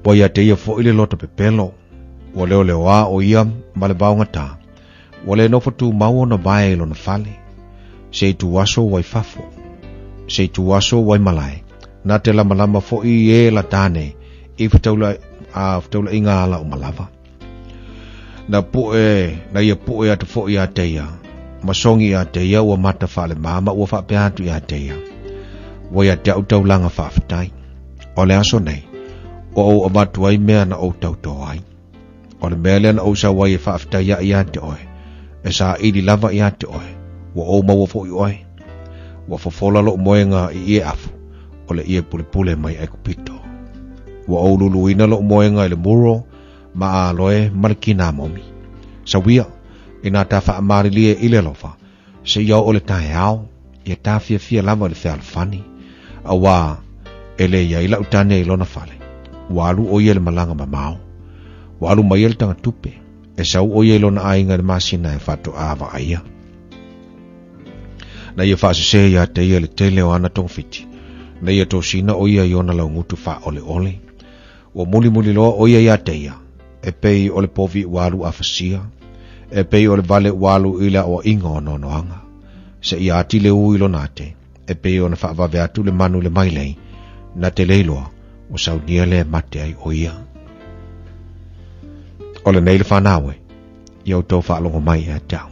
Ua ia te ia foʻi le loto pepelo, ua leoleoā ʻo ia ma le vaogatā. Ua le nofo tumau ona vae i lona fale. Se ituaso ua i fafo. Se ituaso ua i malae. Na te lamalama foʻi e lata ane i fetaula, a fetaulaʻiga ala uma lava. Na puʻe, na ia puʻe atu foʻi iā te ia, ma sogi iā te ia ua mata faalemā ma ua faapea atu iā te ia. Ua ia te aʻu taulaga faafetai. O le aso nei, ua ou avatu ai mea na ou tautō ai. O le mea lea na ou sau ai e faafetai aʻe iā te oe, e saʻili lava iā te oe, ua ou maua foʻi oe. Ua fofola loʻu moega i ʻie afu, o le ʻie pulepule mai ʻAigupito. Ua ou luluina loʻu moega i le muro ma aloe ma le kinamomi. Sauia, inā ta faamalilie i le alofa, seia oo le taeao, ia ta fiafia lava i le fealofani, auā e le i ai lau tane i lona fale. Ua alu ʻo ia i le malaga mamao. Ua alu mai ai le tagatupe, e sau ʻo ia i lona aiga i le masina e faatoā vaaia. Na ia faasesē iā te ia le tele o ana togafiti. Na ia tosina ʻo ia i ona laugutu faaʻoleʻole. Ua mulimuli loa ʻo ia iā te ia, e pei o le povi ua alu afasia, e pei o le vale ua alu i le aʻoaʻiga o noanoaga. Seia ati le ū i lona ate, e pei ona faavave atu le manu i le mailei, na te le iloa, ua saunia lea e mate ai ʻo ia. O lenei le fanau e, ia outou faalogo mai ia te au.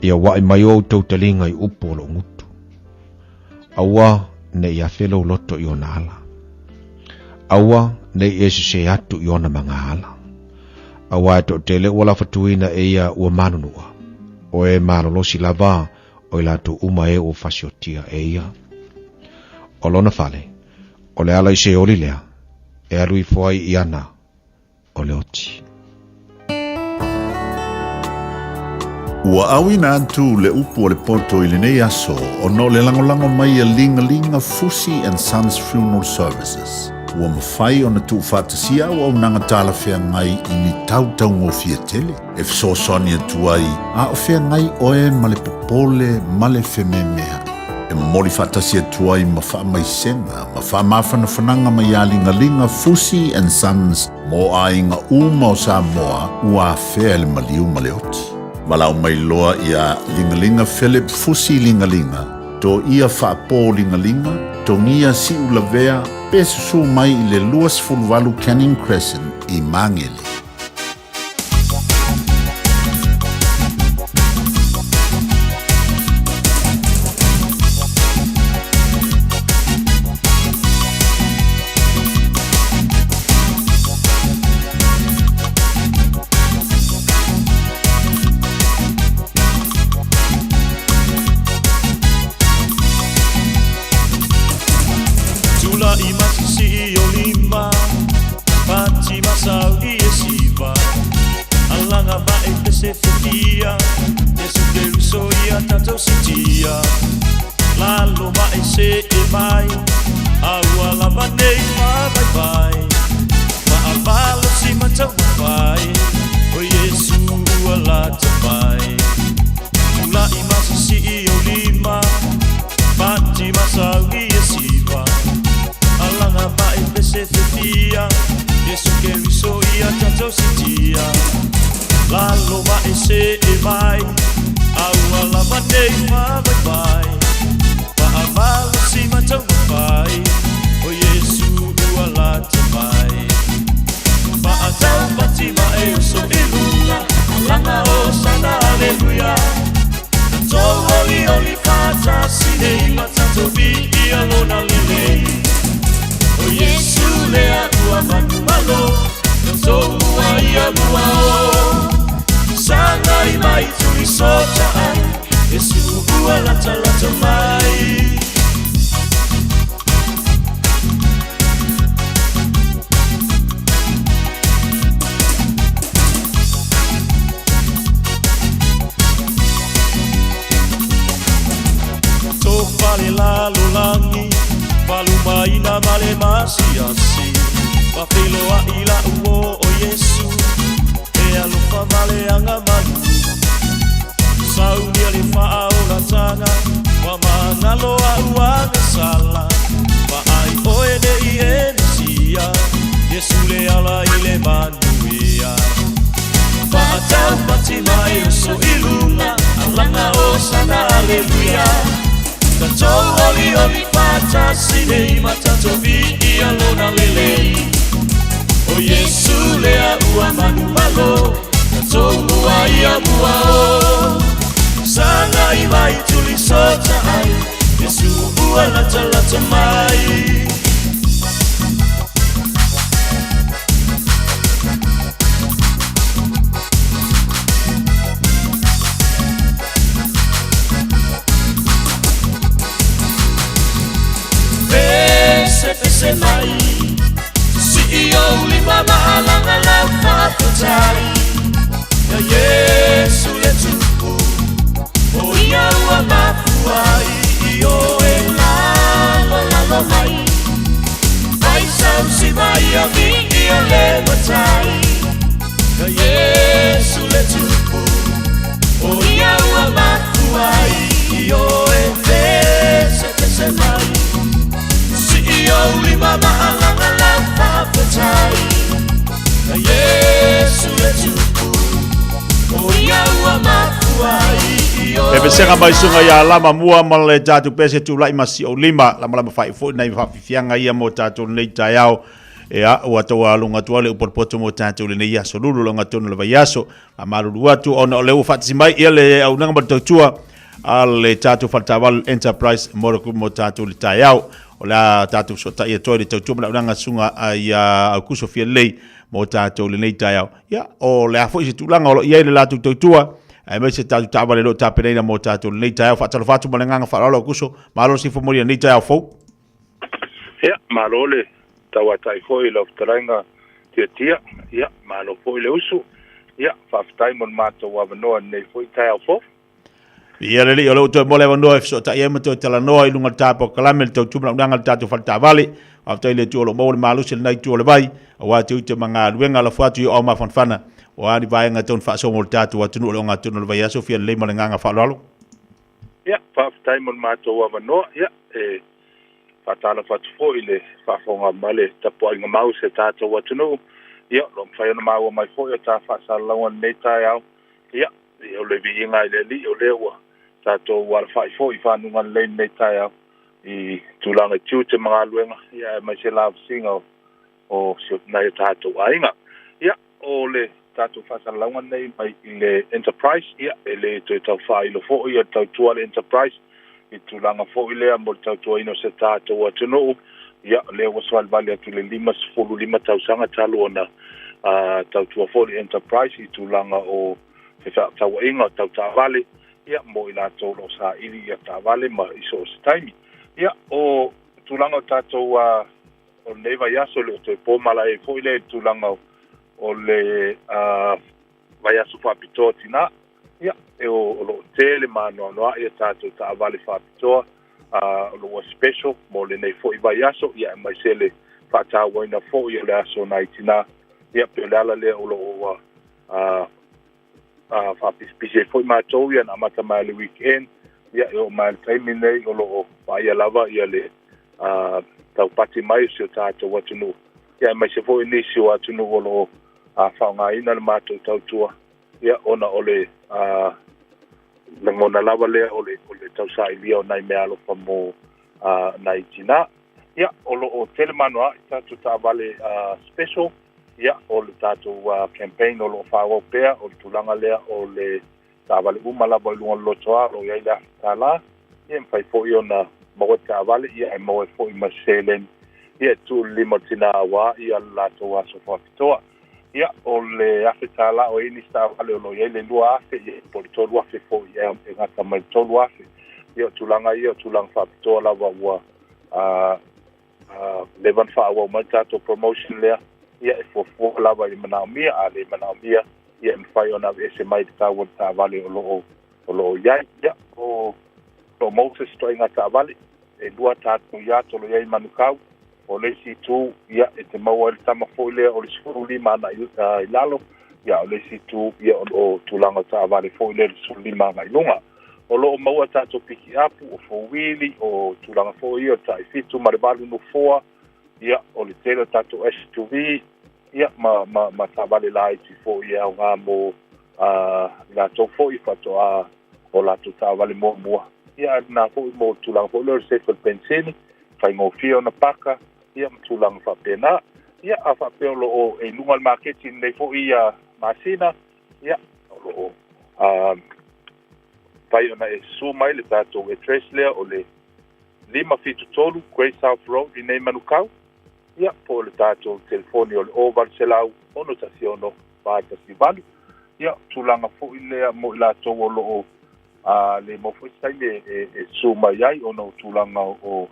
Ia uaʻi mai o outou taliga i upu o loʻu gutu. Aua ne i afe lou loto i ona ala. Aua ne i e sesē atu i ona magaala. Auā e toʻatele ua lafatuina e ia ua manunuʻa, o e malolosi lava o i latou uma e ua fasiotia e ia. O lona fale, o le ala i Seoli lea, e alu ifo ai i ana o le oti. Ua auina atu le upu o le poto i lenei aso ona o le lagolago mai a Ligalinga Fusi and Sons Funeral Services. Ua mafai ona tuufaatasia auaunaga talafeagai i ni tau taugofie tele e fesoasoani atu ai a o feagai oe ma le popole ma le fememeaʻi. E momoli faatasi atu ai ma faamaisega ma faamafanafanaga mai iā Ligaliga Fusi and Sons mo aiga uma o Samoa ua afea e le maliu ma le oti. Valaau mai loa iā Ligaliga Philip Fusi Ligaliga, Toia Faapō Ligaliga, Togia Siulavea pe susū mai i le 28 Canning Crescent i Magele. Tulaʻi ma sisiʻi o lima Pati masau i e siva Alaga ma e pese fefia Yesu Keriso ia tatou sitia Lalo ma e se e mai A ua lava nei faavaivai Faavalosi ma taumafai O Iesu ua lata mai Tulaʻi ma sisiʻi o lima Pati masau i e siva Alaga ma e pese fefia Yesu Keriso ia tatou sitia Lalo ma e se e mai A ua lava nei faavaivai Faavalosi ma taumafai O Iesu ua lata mai Faataupati ma e uso i luga Alaga hosana aleluia Tatou olioli faatasi nei ma tatou viia lona lelei O Iesu lea ua manumalo Tatou ua ia lua o Sagai mai tuli sotaʻai Iesu ua latalata mai. lalolagi falumaina ma le masiasi fafeiloaʻi laʻu o o Iesu e alofa ma le agamalu saunia le faaolataga ua magalo aʻu agasala vaai oe neʻi e Mesia Iesu le ala i le manuia faataupati mai oso i luga alaga osana aleluia tatou olioli faatasi nei ma tatou viia lona lelei o Iesu lea ua manumalo tatou mua ia mua o sagai mai tulisota ai Iesu ua latalata mai. Pese pese mai Sii ou lima maalanga lau faafetai Ia Iesu le tupu O ia ua mafua i o e lalo lalo mai Ai sausi mai a mi ia le matai Ia Iesu le tupu O ia ua mafua i o e pese pese mai Sii ou lima maalanga lau faafetai Ia Iesu le tupu O ia ua mafua i o E pesega mai suga ia lama mua ma le tatou pese tula'i ma si o lima lama lama fai foi nei faafifiaga ia mo tatou lenei taeao ia ua tau aluga atu le upotopoto mo tatou lenei aso lulu loga tonu le vaiaso faamalulu atu ona o le ua faatasi mai ia le auaunaga ma le tautua a le tatou faletaavale Enterprise Motor Group mo tatou le taeao. O le a tatou fesootai atu ai le tautua ma le auaunaga susuga ia Aukuso Fialelei mo tatou lenei taeao. Ia, o le a foi se tulaga o lo o i ai le latou tautua, aemaise tatou taavale o lo o tapenaina mo tatou lenei taeao. Faatalofa atu ma le agaga faaaloalo Aukuso, malo le soifua manuia i lenei taeao fou. Ia, malo le tauatai foi i lau fetalaiga Tiatia. Ia, malo foi le usu. Ia, faafetai mo le matou avanoa i lenei foi taeao fou. Ia le alii o lea ua toe maua le avanoa e fesootai ai ma toe talanoa i luga o le ta polokalame le tautua ma le auaunaga a le tatou faletaavale. Faafetai i le Atua o lo o maua le malosi i lena itu o le vai, aua tiute ma galuega. Lafo atu i ou mafanafana, o a ni vaega e tatau ona faasoa mo le tatou atunuu o le ogatotonu o le vaiaso. Fia lelei ma le agaga faaaloalo. Ia, faafetai mo le matou avanoa. Ia, e faatalofa atu foi i le faafofoga ma le tapuaiga mau o si o tatou atunuu. Ia, o lo o mafai ona maua mai foi o ta faasalalauga i lenei taeao. Ia, o le viiga i le Alii o lea ua tatou alafai foi i fanuga lelei lenei taeao i tulaga i tiute ma galuega, ia aemaise lavasiga o si nai o tatou aiga. Ia, o le tatou faasalalauga lenei mai i le Enterprise, ia, e le toe tau faailo foi ia le tautua a le Enterprise i tulaga foi lea mo le tautuaina o se tatou atunuu. Ia, o lea ua savalivali atu i le 55 tausaga talu ona tautua foi le Enterprise i tulaga o fefaatauaiga o tau taavale, ia, mo i latou o lo o saili ia taavale ma i so o se taimi. Ia, o tulaga o tatou o lenei vaiaso, e le o toe po malae foi lea i le tulaga o le vaiaso faapitoa tinā. Ia, e o lo o tele ma anoanoa'i a tatou taavale faapitoa o lo ua special mo lenei foi vaiaso, ia, aemaise le faatauaina foi o le aso nai tinā. Ia, pei o le ala lea o lo o ua faapisipisi ai foi matou, ia, na amata mai le weekend, ia, e oo mai le taimi nei o lo o vaaia lava ia le taupati mai o si o tatou atunuu, ia, aemaise foi nisi o atunuu o lo o faaaogaina le matou tautua, ia, ona o le lagona lava lea o le tausailia o nai meaalofa mo nai tinā. Ia, o lo o tele ma anoa'i tatou taavale special. Ia, o le tatou campaign o lo o faaauau pea, o le tulaga lea o le taavale uma lava i luga o le lotoa o lo o i ai le $1,000. Ia, e mafai foi ona maua le taavale, ia, e maua ai foi ma se seleni, ia, e tuu i le lima o le tinā aua ia le latou aso faapitoa. Ia, o le $1,000 o i ai nisi taavale o lo o i ai le $2,000, ia, po o le $3,000 foi, e gata mai le $3,000. Ia, o tulaga ia, o tulaga faapitoa lava ua leva ona faaauau mai le tatou promotion lea, ia, e fuafua lava i le manaomia, a le manaomia, ia, e mafai ona aveese mai le tau o le taavale o lo o i ai. Ia, o lo o maua se isi ituaiga taavale. e lua tatou yacht o lo o i ai i Manukau. O le isi itu, ia, e te maua ai le tama foi lea o le 15 agai i lalo, ia, o le isi itu, ia, o lo o tulaga o taavale foi lea i le 15 agai i luga. O lo o maua tatou pikiapu, o fouili, o tulaga foi ia o le tai-7 ma le 8 nofoa, ia, o le tele o tatou SUV, ia, ma, ma, ma taavale laiti foi e aoga mo i latou foi faatoa o latou taavale muamua. Ia, a o lena foi mo le tulaga foi lea o le sefe o le penisini, faigofie ona paka, ia, ma tulaga faapena. Ia, a faapea o lo o e i luga o le maketi i lenei foi masina, ia, o lo o mafai ona e susu mai le tatou address lea o le 573 Great South Road i nei Manukau, ia, po o le tatou telefoni o le 0800 616 418. Ia, tulaga foi lea mo i latou o lo o le maua foi se taimi e susu mai ai ona o tulaga o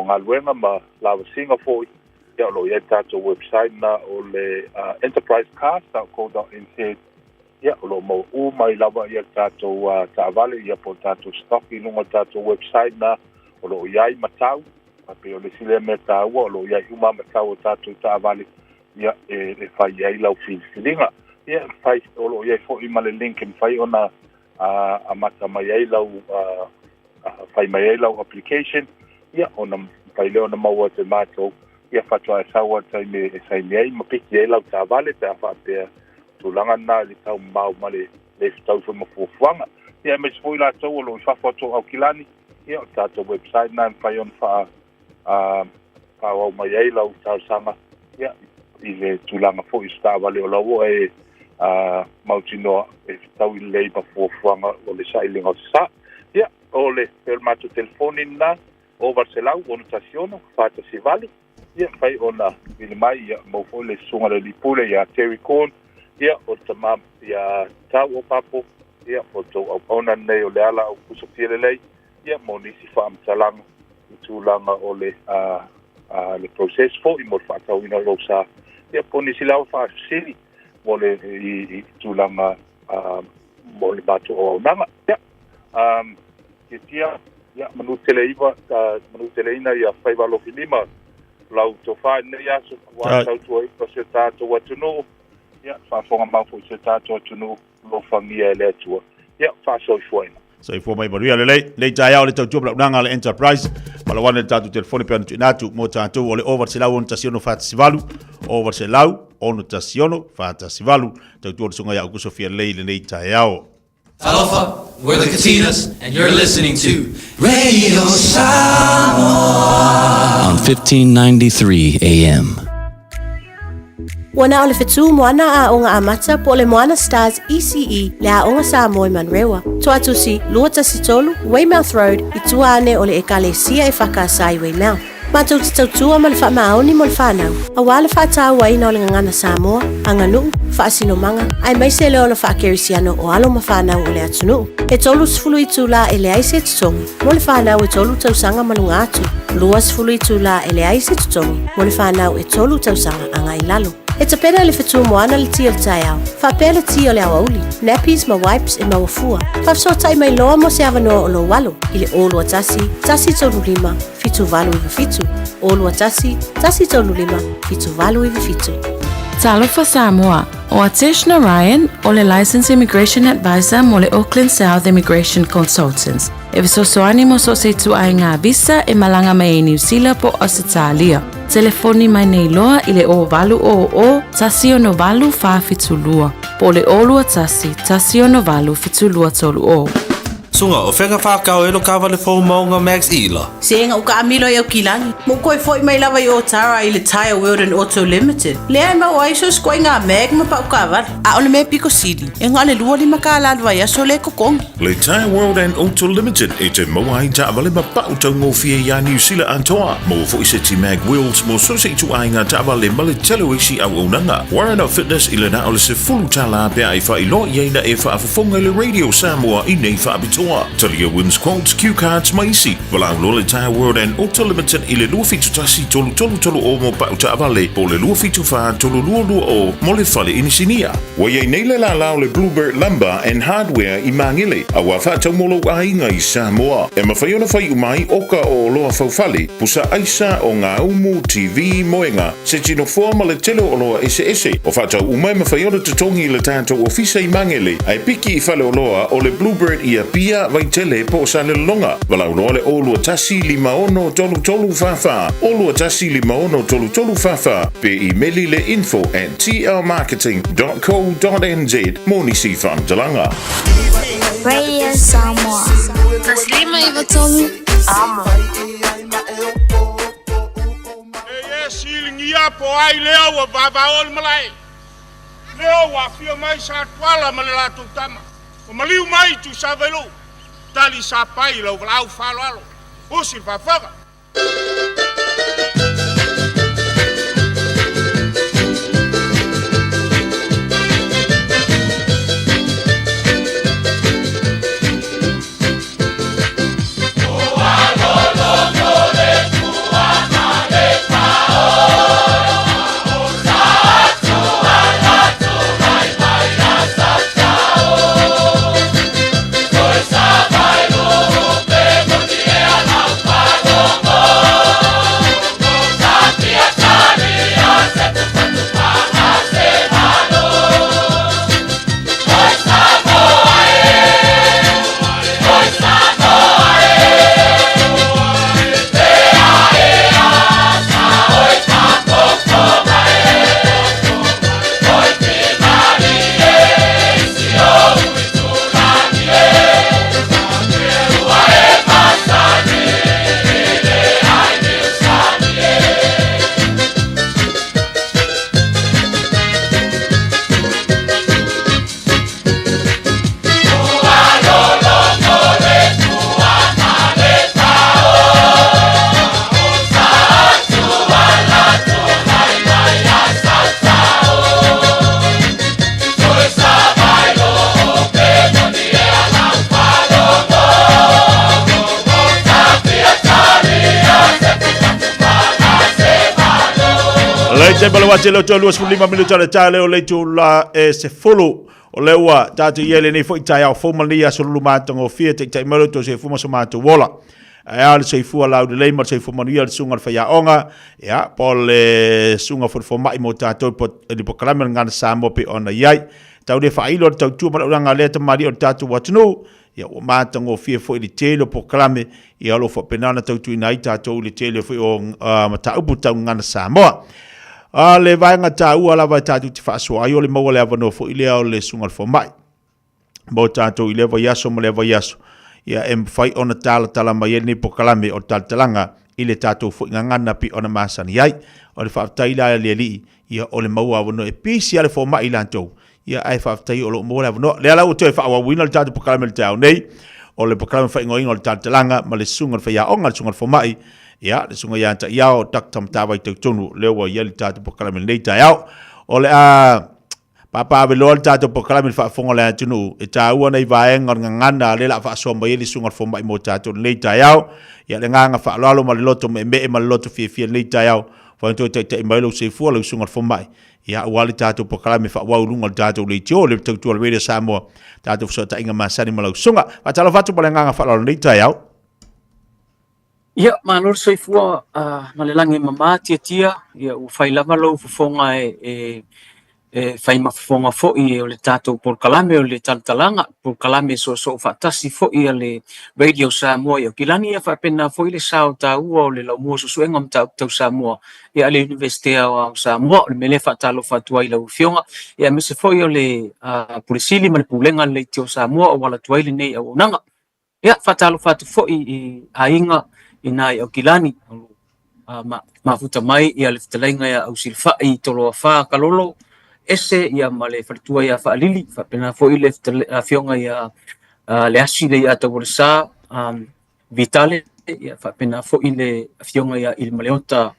galuega ma lavasiga foi, ia, o lo o i ai le tatou website na o le enterprisecars.co.nz. Ia, o lo o maua uma ai lava ia tatou taavale, ia, po o tatou stock i luga o le tatou website na, o lo o i ai matau. A pei o le isi lea mea taua, o lo o i ai uma matau o tatou taavale, ia, e fai i ai lau filifiliga. Ia, fai, o lo o i ai foi ma le link e mafai ona amata mai ai lau, fai mai ai lau application, ia, ona mafai lea ona maua atu e matou, ia, faatoa e sau lava le taimi e saini ai ma piki ai lau taavale pe a faapea tulaga lena i le taumamao ma le le fetau foi ma fuafuaga. Ia, aemaise foi latou o lo o i fafo atu o Aukilani, ia, o le tatou website lena e mafai ona faa faaauau mai ai lau talosaga, ia, i le tulaga foi o se taavale o lau e mautinoa e fetaui lelei ma fuafuaga o le sailiga o se sa. Ia, o le o le matou telefoni lena, o 800 616 418. Ia, mafai ona vili mai, ia, maua foi le susuga i le alii pule ia Terry Corn, ia, o le tama ia Tau o Papo, ia, o le tou auauna lenei o Leala Aukuso Fialelei, ia, mo nisi faamatalaga i tulaga o le le process foi mo le faatauina o lou sa, ia, po o nisi lava faafesili mo le i tulaga mo le matou auaunaga. Ia, fiafia, ia, manu tele iva, manu teleina ia faiva alofi lima lau tofa i lenei aso, aua le tautuaina o si o tatou atunuu, ia, faafofoga mau foi si o tatou atunuu, alofagia e le Atua. Ia, faasoifuaina. Soifua mai manuia lelei. Lei taeao le tautua ma launaga a le Enterprise. Malo ane le tatou telefoni pe ona tuuina atu mo tatou o le 0 800 6 18 0 800 6 18. Tautua le susuga ia Aukuso Fialelei i lenei taeao. Talofa, we're the Katinas, and you're listening to Radio Samoa on 1593 AM. Ua na o le fetu moana aoga amata po o le Moana Stars ECE le aoga Samoa i Manurewa. Toatusi, 213, Weymouth Road, i tua ane o le Ekalesia e Whakaasa i Weymouth. Matou te tautua ma le faamaoni mo le whanau, auā le faatauaina o le gagana Samoa, aganuu, faasinomaga, aemaise le ola faakerisiano o alo ma fanau o le atunuu. E 30 itulā e leai se totogi mo le fanau e tolu tausaga ma luga atu, 20 itulā e leai se totogi mo le fanau e tolu tausaga agai i lalo. E tapena e le fetu moana le ti o le taeao, faapea le ti o le aoauli, nappies ma wipes e maua fua. Faafesootai mai loa mo se avanoa o lou alo i le 021 135 7897, 021 135 7897. Talofa Samoa, ʻO Atesh Narayan, o le Licensed Immigration Advisor mo le Auckland South Immigration Consultants, e fesoasoani mo so o se ituaiga visa e malaga mai ai Niu Sila po o Ausetalia. Telefoni mai nei loa i le 0800 168 472 po o le 021 168 7230. Suga, o fea ka whakao e lo kawale fou maunga Max Ila? Se ua taamilo i Aukilani. Ma ou toe foi mai lava i Otara i le Tyre World and Auto Limited. Lea e maua ai so o se ituaiga mag ma pau taavale. A o le mea pito sili, e na o le $25 le vaiaso lea e totogi. Le Tyre World and Auto Limited e te maua ai taavale ma pau taugofie iā Niu Sila atoa. Maua foi seti mag wheels mo so o se ituaiga taavale ma le tele o isi auaunaga. Warren Fitness i le na o le $10 pe a e faailoa i ai na e faafofoga i le Radio Samoa i nei faapitoa. Oloa. Talia Wins Quotes, Cue Cards ma isi. Valaau loa le Tyre World and Auto Limited i le 271 3330 mo pau taavale po o le 274 3220 mo le fale inisinia. Ua i ai nei le lālā o le Bluebird Lumber and Hardware i Māngere, a ua faatau mo lou aiga i Samoa. E mafai ona fai uma ai oka o oloa faufale, pusa aisa, ogaumu, TV, moega, se tinofoa ma le tele o oloa eseese. O faatau uma e mafai ona totogi i le tatou ofisa i Magele, ae piki i faleoloa o le Bluebird i Apia, Vaitele po o Salelologa. Valaau loa le 021 56 33 44, 021 56 33 44, pe imeli le info at tlmarketing.co.nz mo nisi faamatalaga. Radio Samoa. Taslima Ivatolu. Amo. E siligia po ai lea ua vavao le malae. Lea ua afio mai Satuala ma le latou tama. Ua maliu mai Tuisavailuu. Tali sapai lau valaau faaaloalo. Usi le faafofoga. Le te bala wate le tolu 15 minuta le tale o le tula e se fulu o le ua tātou i ele nei foi tai au fou mani aso lulu mātongo fia te tai maru to se fuma so mātou wola. Ae a le soifua laulelei ma le soifua manuia le susuga i le faiaoga, ia, po o le susuga foi i le fomai mo tatou i le polokalame o le Gagana Samoa pei ona i ai. Tau le faailo le tautua ma le auaunaga a lea tamalii o le tatou atunuu, ia ua matagofie foi le tele o polokalame, ia o lo o faapena ona tautuaina ai tatou i le tele foi o mataupu tau Gagana Samoa. A le vaega taua lava e tatou te faasoa ai o le maua le avanoa foi lea o le susuga i le fomai. mo tatou i lea vaiaso ma lea vaiaso, ia e mafai ona talatala mai ai lenei polokalame o le talatalaga i le tatou foi gagana pei ona masani ai. O le faafetai la i le Alii, ia o le maua avanoa e pisi lava le fomai i latou, ia ae faafetai o lo o maua le avanoa. Lea la ua toe faaauauina le tatou polokalame i le taeao nei, o le polokalame faaigoaina o le talatalaga ma le susuga i le faiaoga, le susuga i le fomai, ia le susuga ia Taiao Dr. Matavai Tauitonu, lea ua i ai le tatou polokalame i lenei taeao. O le a Papaaveloa le tatou polokalame i le faafofoga o le atunuu, e taua nei vaega o le gagana lea o le a faasoa mai ai le susuga i le fomai mo tatou i lenei taeao. Ia, le agaga faaaloalo ma le loto meemee ma le loto fiafia i lenei taeao, ua toe taitai mai lou soifua lau susuga i le fomai, ia, aua le tatou polokalame faaauau i luga o le tatou leitio, le tautua a le Radio Samoa, tatou fesootaiga masani ma lau susuga. Faatalofa atu ma le agaga faaaloalo i lenei taeao. Ia, malo le soifua ma le lagi e mama Tiatia, ia ua fai lava lou fofoga e fai ma fofoga foi o le tatou polokalame o le talatalaga, polokalame soosoo faatasi foi a le Radio Samoa i Aukilani, ia faapena foi le sao taua o le Laumua Suesuega o Mataupu Tau Samoa a le Iunivesite Aoao o Samoa. O le mea lea e faatalofa atu ai i lau Afioga, ia aemaise foi o le Pule Sili ma le Pulega a le Leitio Samoa ua ala atu ai lenei auaunaga. Ia, faatalofa atu foi i aiga i nā i Aukilani, o lo o mafuta mai ia le fetalaiga ia Ausilafai Toloafa Kalolo Ese ia ma le faletua ia Faalili, faapena foi le afioga ia Leasi Leiataualesa Vitale, ia faapena foi le afioga ia Ilimaleota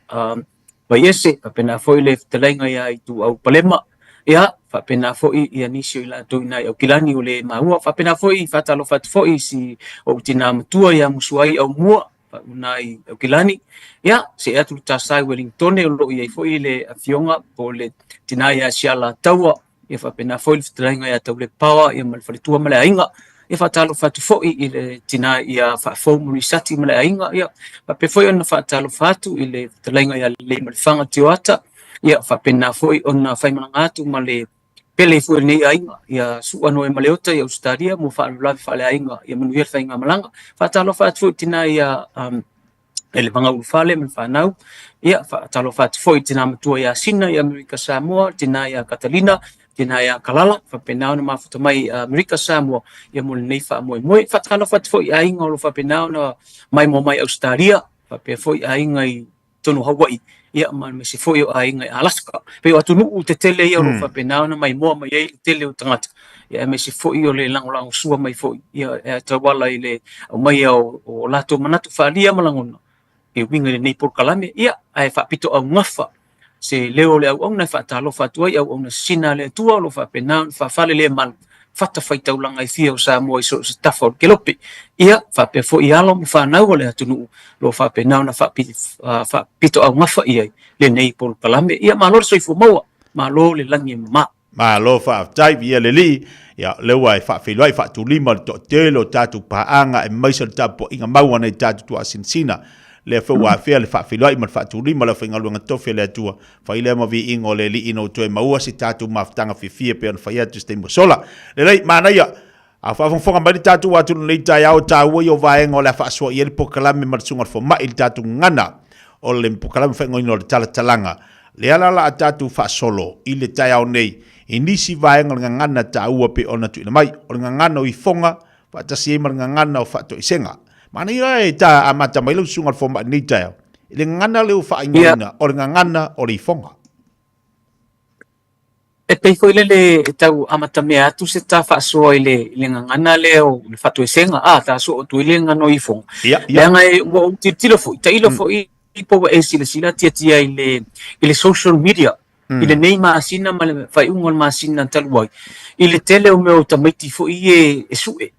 Vaiese, faapena foi le fetalaiga ia Ituau Palema, ia faapena foi ia nisi o i latou i ina i Aukilani ua le maua. Faapena foi, faatalofa atu foi i si ou tinā matua ia Musuai Aumua i ina i Aukilani. Ia, see atu le ta sa i Welingtone o lo o i ai foi le afioga po o le tinā ia Siala Taua, ia faapena foi le fetalaiga ia Taulepaoa ia ma le faletua ma le aiga. Ia faatalofa atu foi i le tinā ia Faafou Mulisati ma le aiga, ia faapea foi ona faatalofa atu i le fetalaiga ia Leleimalefanga Tioata, ia faapena foi ona faimalaga atu ma le pele foi o lenei aiga ia Su'a Noe Maleota i Ausetalia mo faalavelave faaleaiga ia manuia le faigamalaga. Faatalofa atu foi i tinā ia Elevaga Ulufale ma le fanau. Ia, faatalofa atu foi i tinā matua ia Sina i Amerika Samoa, tinā ia Katalina, tinā ia Kalala, faapena ona mafuta mai i Amerika Samoa ia mo lenei faamoemoe. Faatalofa atu foi i aiga o lo o faapena ona maimoa mai Ausetalia, faapea foi aiga i totonu o Hawaii, ia ma aemaise foi o aiga i Alaska. Pei o atunuu tetele ia o lo o faapena ona maimoa mai ai le tele o tagata, ia aemaise foi o le lagolagosua mai foi ia e tauala i le aumaia o latou manatu faaalia ma lagona e uiga i lenei polokalame. Ia, ae faapitoaugafa se leo o le auauna e faatalofa atu ai auauna sisina a le Atua o lo o faapena ona faafalelemalu fatafaitaulaga e fia o Samoa i so o se tafa o le kelope. Ia, faapea foi alo ma fanau a le atunuu o lo o faapena ona faapitoaugafa i ai lenei polokalame. Ia, malo le soifua maua, malo le lagi e mama. Malo faafetai, viia le Alii. Ia, o lea ua e faafeiloai faatulima le toatele o tatou paaga aemaise o le tapuaiga mau a nai tatou tuaasinasina. Lea foi ua afea le faafeiloai ma le faatulima o le aufaigaluega tofi a le Atua. Fai lea ma viiga o le Alii ina ua toe maua se tatou mafutaga fiafia pei ona fai atu i se taimi ua sola. Lelei, manaia! A o faafogafoga mai le tatou atunuu i lenei taeao, e taua ia o vaega o le a faasoa i ai le polokalame ma le susuga i le fomai i le tatou gagana o le polokalame faaigoaina o le talatalaga. Lea la o le a tatou faasolo i le taeao nei i nisi vaega o le gagana taua pei ona tuuina mai, o le gagana o ifoga faatasi ai ma le gagana o faatoesega. Manaia e ta amata mai lau susuga i le fomai i lenei taeao i le gagana lea ua faaigoaina o le gagana o le ifoga. E pei foi lele e tau amatamea atu se ta faasoa i le i le gagana lea o le faatoesega, a ta soo atu ai le gagana o ifoga. Leaga e ua ou tilotilo foi, tailo foi po ua e silasila tiatia i le i le social media i lenei masina ma le faaiuga o le masina talu ai, i le tele o mea o tamaiti foi ia e sue.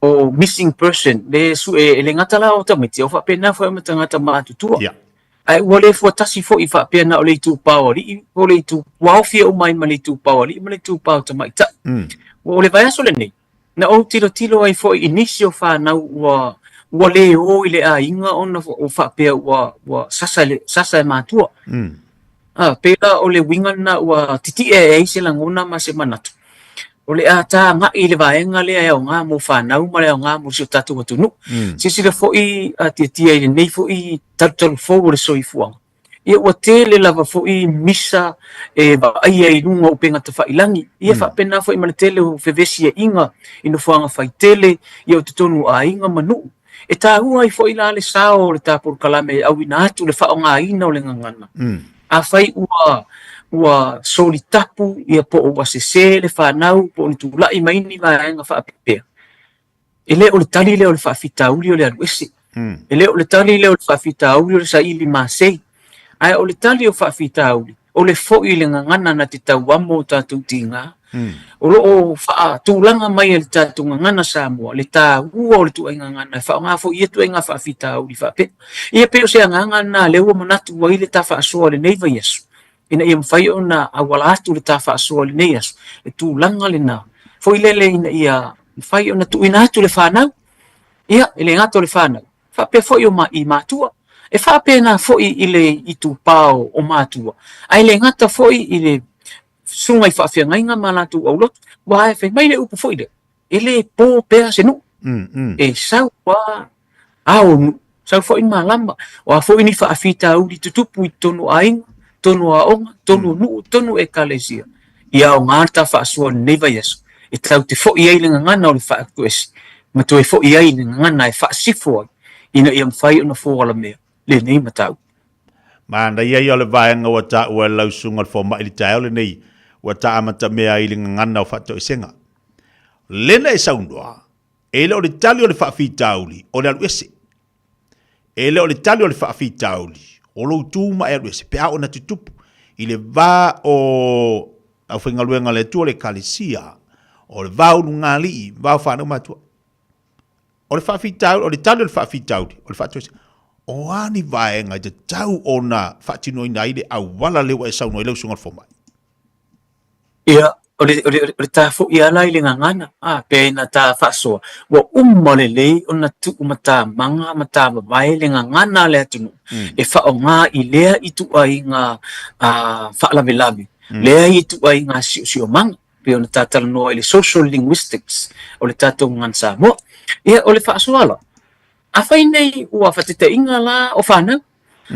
O missing person, le sue e le gata la o tamaiti, o faapena foi ma tagata matutua. Ae ua le fuatasi foi faapea na o le itupa o alii po o le itu, ua aofia uma ai ma le itupa o alii ma le itupa o tamaitai. Ua o le vaiaso lenei, na ou tilotilo ai foi i nisi o fanau ua ua le o i le aiga ona ua faapea ua ua sasa le sasa e matua. A, pei la o le uiga lena ua titi'e ai se lagona ma se manatu, o le a taga'i i le vaega lea e aoga mo fanau ma le aoga mo si o tatou atunuu. Silasila foi a tiatia i lenei foi talutalu fou o le soifuaga, ia ua tele lava foi misa e vaaia i luga o upega tafailagi, ia faapena foi ma le tele o fevesiaiga i nofoaga faitele, ia o totonu o aiga ma nuu. E taua ai foi la le sao o le ta polokalame e auina atu le faaaogaina o le gagana. Afai ua ua solitapu ia po o ua sese le fanau po o ni tulai mai ni vaega faapea, e le o le tali lea o le faafitauli o le alu ese. E le o le tali lea o le faafitauli o le saili masei. Ae o le tali o faafitauli, o le foi i le gagana na te tauamo o tatou tiga. O lo o faatulaga mai e le tatou gagana Samoa le taua o le ituaiga gagana e faaaoga foi ia ituaiga faafitauli faapea. Ia pei o se agaga lena lea ua manatu ai le ta faasoa i lenei vaiaso, ina ia mafai ona auala atu le ta faasoa i lenei aso, le tulaga lena foi lele ina ia mafai ona tuuina atu le fanau, ia, e le gata o le fanau, faapea foi o i matua. E faapena foi i le itupa o matua, ae le gata foi i le susuga i faafeagaiga ma latou aulotu, aua e fai mai le upu foi lea, e le po pea se nuu, e sau lava ao nuu, sau foi malama, o a foi ni faafitauli tutupu i totonu o aiga, totonu o aoga, totonu o nuu, totonu o ekalesia, ia aoga le ta faasoa i lenei vaiaso, e tatou te foi ai i le gagana o le faatuese, ma toe foi ai i le gagana e faasifo ai, ina ia mafai ona foalamea lenei mataupu. Manaia ia o le vaega ua taua e lau susuga o le fomai i le taeao lenei, ua ta amatamea ai i le gagana o faatoesega. Lena e saunoa, e le o le tali o le faafitauli, o le alu ese. E le o le tali o le faafitauli, o lou tu ma e alu ese, pe a oo ina tutupu i le va o Aufaigaluega a le Atua, le Ekalesia, o le va ulugalii, va o fanau matua. O le faafitauli, o le tali o le faafitauli, o le faatoesega, o a ni vaega e tatau ona faatinoina ai le auala lea ua e saunoa ai lau Susuga i le Fomai? Ia, o le, o le, o le ta foi lava la i le gagana, a, pe na ta faasoa, ua uma lelei ona tuu matamaga ma tavavae le gagana a le atunuu e faaaoga i lea ituaiga faalavelave, lea ituaiga siosiomaga. pei ona ta talanoa i le social linguistics o le tatou gagana Samoa. Ia, o le faasoa la, afai nei ua faataitaiga la o fanau,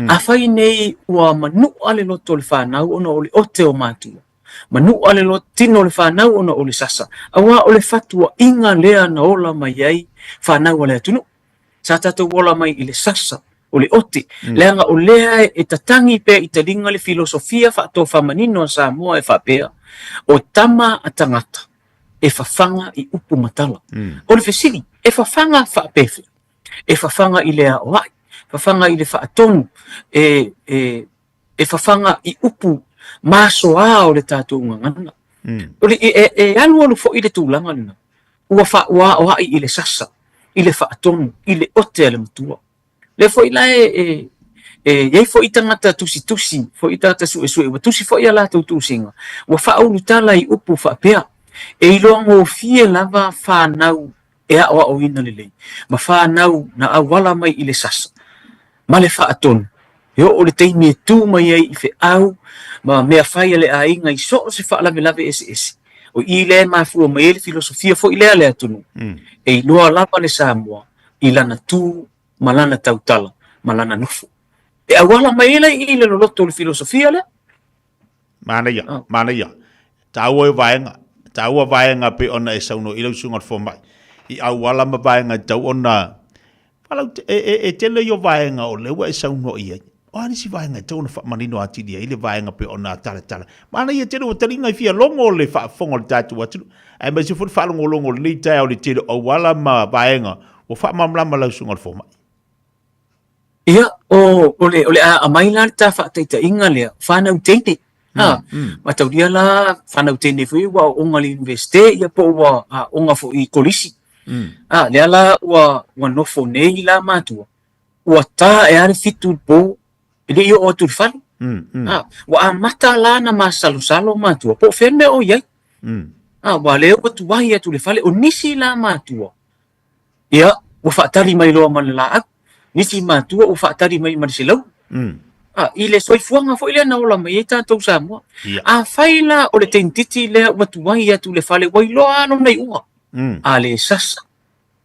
afai nei ua manua le loto o le fanau ona o le ote o matua, manua le loto tino o le fanau ona o le sasa, auā o le fatuaiga lea na ola mai ai fanau a le atunuu. Sa tatou ola mai i le sasa, o le ote, leaga o lea e tatagi pea i taliga le filosofia faatofamanino a Samoa e faapea, o tama a tagata e fafaga i upu ma tala. O le fesili, e fafaga faapefea? E fafaga i le aoai, fafaga i le faatonu, e, e, e fafaga i upu masoa o le tatou gagana. O le, e, e, e alualu foi le tulaga lena, ua fa, ua aoai i le sasa, i le faatonu, i le ote a le matua. Lea foi la e, e, e i ai foi tagata tusitusi, foi tagata suesue, ua tusi foi a latou tusiga, ua faaulutala i upu faapea, e iloagofie lava fanau e aoaoina lelei, ma fanau na auala mai i le sasa, ma le faatonu, e oo le taimi e tu mai ai i feau ma mea fai a le aiga i so o se faalavelave eseese. O i lea e mafua mai ai le filosofia foi lea a le atunuu, e iloa lava le Samoa i lana tu ma lana tautala ma lana nofo. E auala mai ai la i i le loloto o le filosofia lea. Manaia, manaia. Taua e vaega, taua vaega pe ona e saunoa i lau susuga i le fomai. I auala ma vaega e tau ona falau e, e, e tele ia o vaega o lea ua e saunoa i ai. O a nisi vaega e tau ona faamanino atili ai le vaega pe ona talatala. Manaia tele ua taliga i fia logo le faafofoga o le tatou atunuu. Aemaise foi le faalogologo o lenei taeao i le tele o auala ma vaega ua faamalamalama lau susuga i le fomai. Ia, o, o le, o le a aumai la le ta faataitaiga lea, whānau teine. Ha, mataulia la whānau teine foi ua aooga i le universite, ia po ua aooga foi i kolisi. Ha, lea la ua, ua nofo nei la matua, ua ta e a le fitu i le po, e le i oo atu i le fale. Ha, ua amata la na masalosalo matua, po o fea le mea o i ai. Ha, ua lea ua tuai atu i le fale, o nisi la matua, Ia, ua faatali mai loa ma le laau. Nisi matua ua faatali mai ma le selau. A, i le soifuaga foi lea na ola mai ai tatou Samoa. Ia. Afai la o le teinititi lea ua tuai atu le fale, ua iloa lava lona iuga. A le sasa,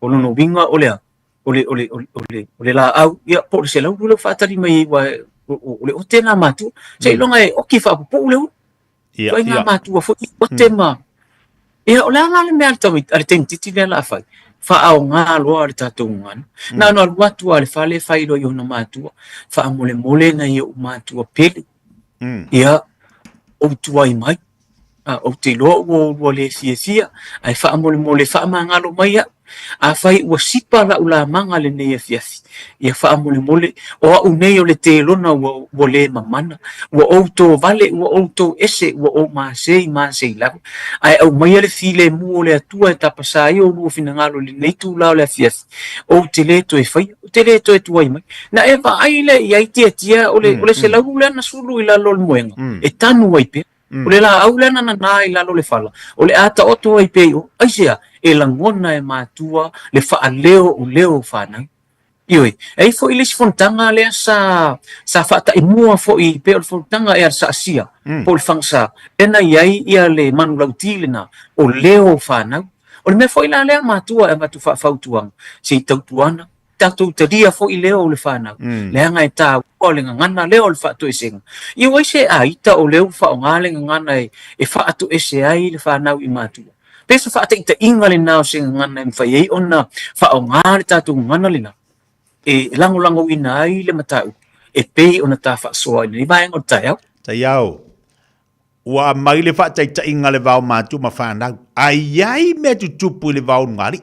o lona uiga o le a? O le, o le, o le, o le, o le laau, ia, po o le selaulu lea ua faatali mai ai, aua o le ote lena matua. Seiloga e oki faapupuu le ulu. Ia, Ituaiga ia. matua foi, ote ma... Ia, o le a la le mea a le tamaiti, a le teinititi lea o le a fai? Faaaoga loa le tatou gagana. Na ona alu atu lava i le fale fai loa i ona matua, faamolemole nai ou matua pele. Ia, ou tuai mai. A, ou te iloa ua oulua le fiafia, ae faamolemole faamagalo mai au. Afai ua sipa lau lamaga lenei afiafi, ia faamolemole, o au nei o le telona ua, ua le mamana, ua ou tovale, ua ou tou ese, ua ou masei masei lava, ae aumaia le filemu o le Atua e tapasā ai oulua finagalo i lenei itula o le afiafi, ou te le toe faia, ou te le toe tuai mai. Na e vaai lea i ai Tiatia, o le, o le selaulu lea na sulu i lalo o le moega, e tanu ai pea. O le laau lea na nanā i lalo o le fala, o le a taoto ai pea i o. Aisea? E lagona e matua le faaleo o leo o fanau. Ioe, e i ai foi le isi fonotaga lea sa, sa faataimua foi pei o le fonotaga ea a le Saasia, po o le Fagasa, lea na i ai ia le manulauti lena, o leo o fanau. O le mea foi la lea matua e avatu faafautuaga, se i tautuana, tatou talia foi leo o le fanau, leaga e taua le gagana lea o le faatoesega. Ia ua ai se aita o lea ua faaaoga le gagana e faatoese ai le fanau i matua. Pe se faataitaiga lena o se gagana e mafai ai ona faaaoga le tatou gagana lena e lagolagoina ai le mataupu e pei ona ta faasoa i lenei vaega o le taeao. Taiao, ua aumai le faataitaiga le vao matua ma fanau, a i ai mea tutupu i le vao ulugalii.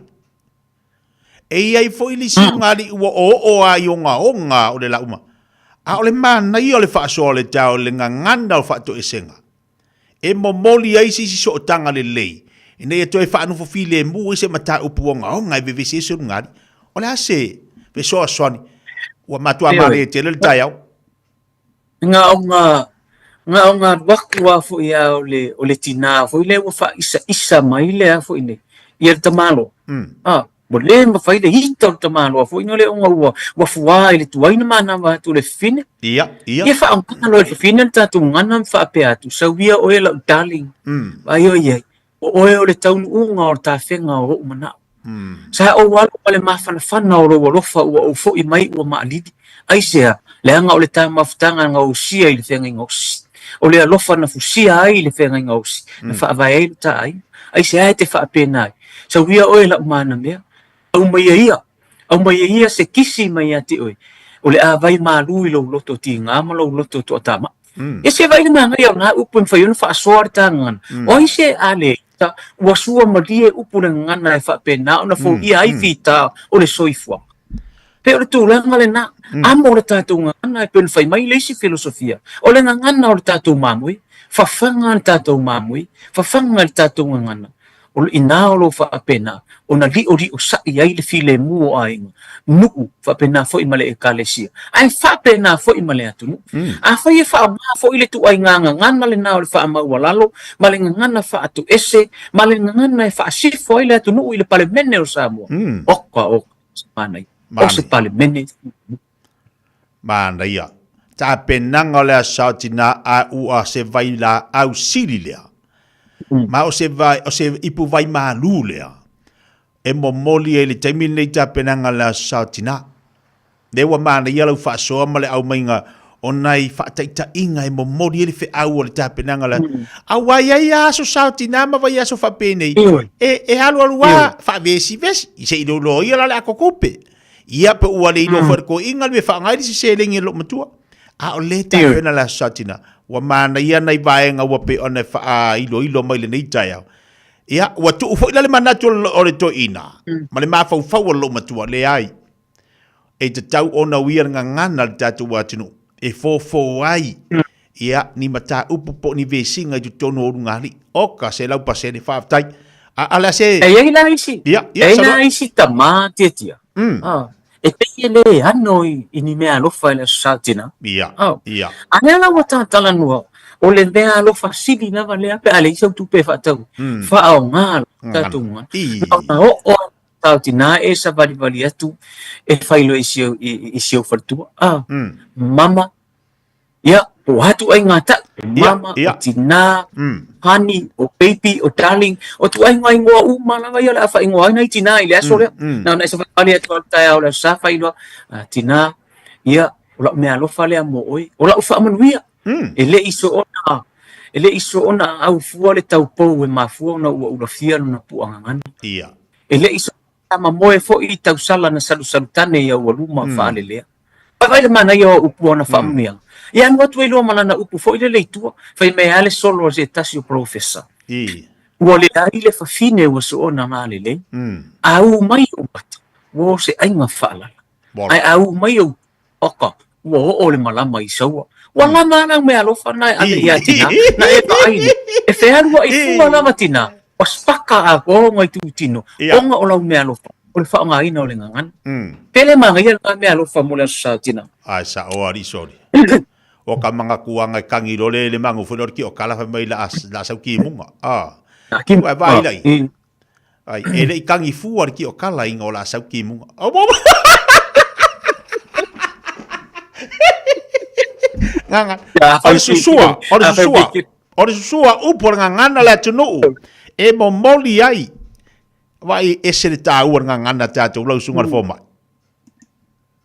E i ai foi le isi ulugalii ua oooo lava i ogaoga o le lauma. A o le manaia o le faasoa o le tao i le gagana o faatoesega. E momoli ai se isi sootaga lelei, ina ia toe faanofo filemu ai se mataupu ogaoga e vevesi ai se ulugalii. O le a se fesoasoani ua matua malie tele le taeao? Na ona na ona alu atu lava foi a o le o le tinā foi lea ua faaisaisa mai le a foi nei ia le tamaloa. A ua le mafai le ita o le tamaloa foi na lea ona ua ua fuā i le tuai na manava atu le fafine. Ia, ia. Ia faaaoga loa e le fafine le tatou gagana ma faapea atu, sau ia oe lau darling. Vaai oe i ai, o oe o le taunuuga o le tafega o ou manao. Sa ou alu ma le mafanafana o lou alofa ua ou foi mai ua maalili. Aisea? Leaga o le ta mafutaga na osia i le feagaiga osi. O le alofa na fusia ai i le feagaiga osi, na faavae ai lo ta aiga. Aisea e te faapena ai? Sau ia oe lau manamea, aumaia ia, aumaia ia se kisi mai ia te oe, o le a vai malu i lou loto tiga ma lou loto toatamai. Ia se vaai le manaia o na upu e mafai ona faasoa le ta gagana. O ai se a le ita, ua sua malie upu le gagana e faapena ona foia ai fita o le soifuaga. Pei o le tulaga lena, amo le tatou gagana e pei ona fai mai le isi filosofia, o le gagana o le tatou mamoe, fafaga le tatou mamoe, fafaga le tatou gagana, O inā o lo o faapena ona liʻoliʻosaʻi ai le filemu o aiga, nuu, faapena foi ma le Ekalesia, ae faapena foi ma le atunuu. Afai e faaaoga foi le ituaiga gagana lena o le faamaualalo ma le gagana faatoese ma le gagana e faasifo ai le atunuu i le Palemene o Samoa, oka oka, se manaia, o se Palemene filemu. Manaia. Tapenaga o le aso sao tina a ua se vai laau sili lea. Ma o se vai, o se ipu vai malu lea. E momoli ai le taimi lenei tapenaga o le aso sao tina. Lea ua manaia lau faasoa ma le aumaiga o nai faataitaiga e momoli ai le feau o le tapenaga o le Aua e i ai lava aso sao tina ma vaiaso faapenei, e alualu lava faavesivesi, se i iloiloia la le akokupe. Ia pe ua le iloa foi le toeaina le mea e faaaoga ai le isi seleni a lou matua. A o lea e tapena le Aso Satina, ua manaia nai vaega ua pei ona e faailoilo mai lenei taeao. Ia, ua tuu foi la le manatu o le toeaina ma le mafaufau o lou matua, leai, e tatau ona uia le gagana a le tatou atunuu e fofo ai ia ni mataupu po o ni vesiga i totonu o ulugalii. Oka, 100%, faafetai. A, a le a se... E i ai la isi, Ia, e ia, i ai la saunoa. isi tamā tiatia. Ah, e pei e le ano i, i ni mea alofa i le Aso Sa Tina. Ia, Oh. ia. A lea la ua tatalanoa, o le mea alofa sili lava lea pe a leai sau tupe e faatau, faaaoga lo tatou gagana. Na ona oo lava tau tinā e savalivali atu e fai loa i si au, i, i si au faletua. Ah, mama, Ia, po o atu ai ngā tau, o mama, o tinā, honey, o baby, o darling, o tuaiga ingoa uma lava ia o le a faaigoa ai nai tinā i le aso lea. Na ona e savalivali atu lava i le taeao o le aso Sa fai loa, tinā, ia, o lau mea alofa lea mo oe, o lau faamanuia. E le i soona, e le i soona aau fua le taupou e mafua ona ua ulafia lona pu'a gagana. E le i soona mamoe foi i tausala na salusalu tane i aualuma faalelea. Vaai le manaia o upu o ana faamanuiaga. Ia alu atu ai loa ma lana upu foi lele i tua, fai mai lava le solo a se tasi o polofesa. Ua leai le fafine ua soona galelei, a u mai ou mata, ua o se aiga faalala. Ae a u mai ou oka, ua oo le malama i Saua. Ua lama lava lau meaalofa na e ave ia Tina, na e vaai nei, e fealuai fua lava Tina, ua spaka atoa ona itutino, ona o lau meaalofa. O le faaaogaina o le gagana. Pe le manaia lena mea alofa mo le Aso Sa Tina. Ae sao alii soli. O ka manatuaga e kagi loa le le magu foi lea o le tiokala fai mai la la sau kimuga. Ah. Ua vaai lai. Ai e le i kagi fua le tiokala ina o la sau kimuga. Nganga. O le susua, o le susua. O le susua upu o le gagana le atunuu e momoli ai Vaai ese le taua le gagana tatou lau susuga le fomai.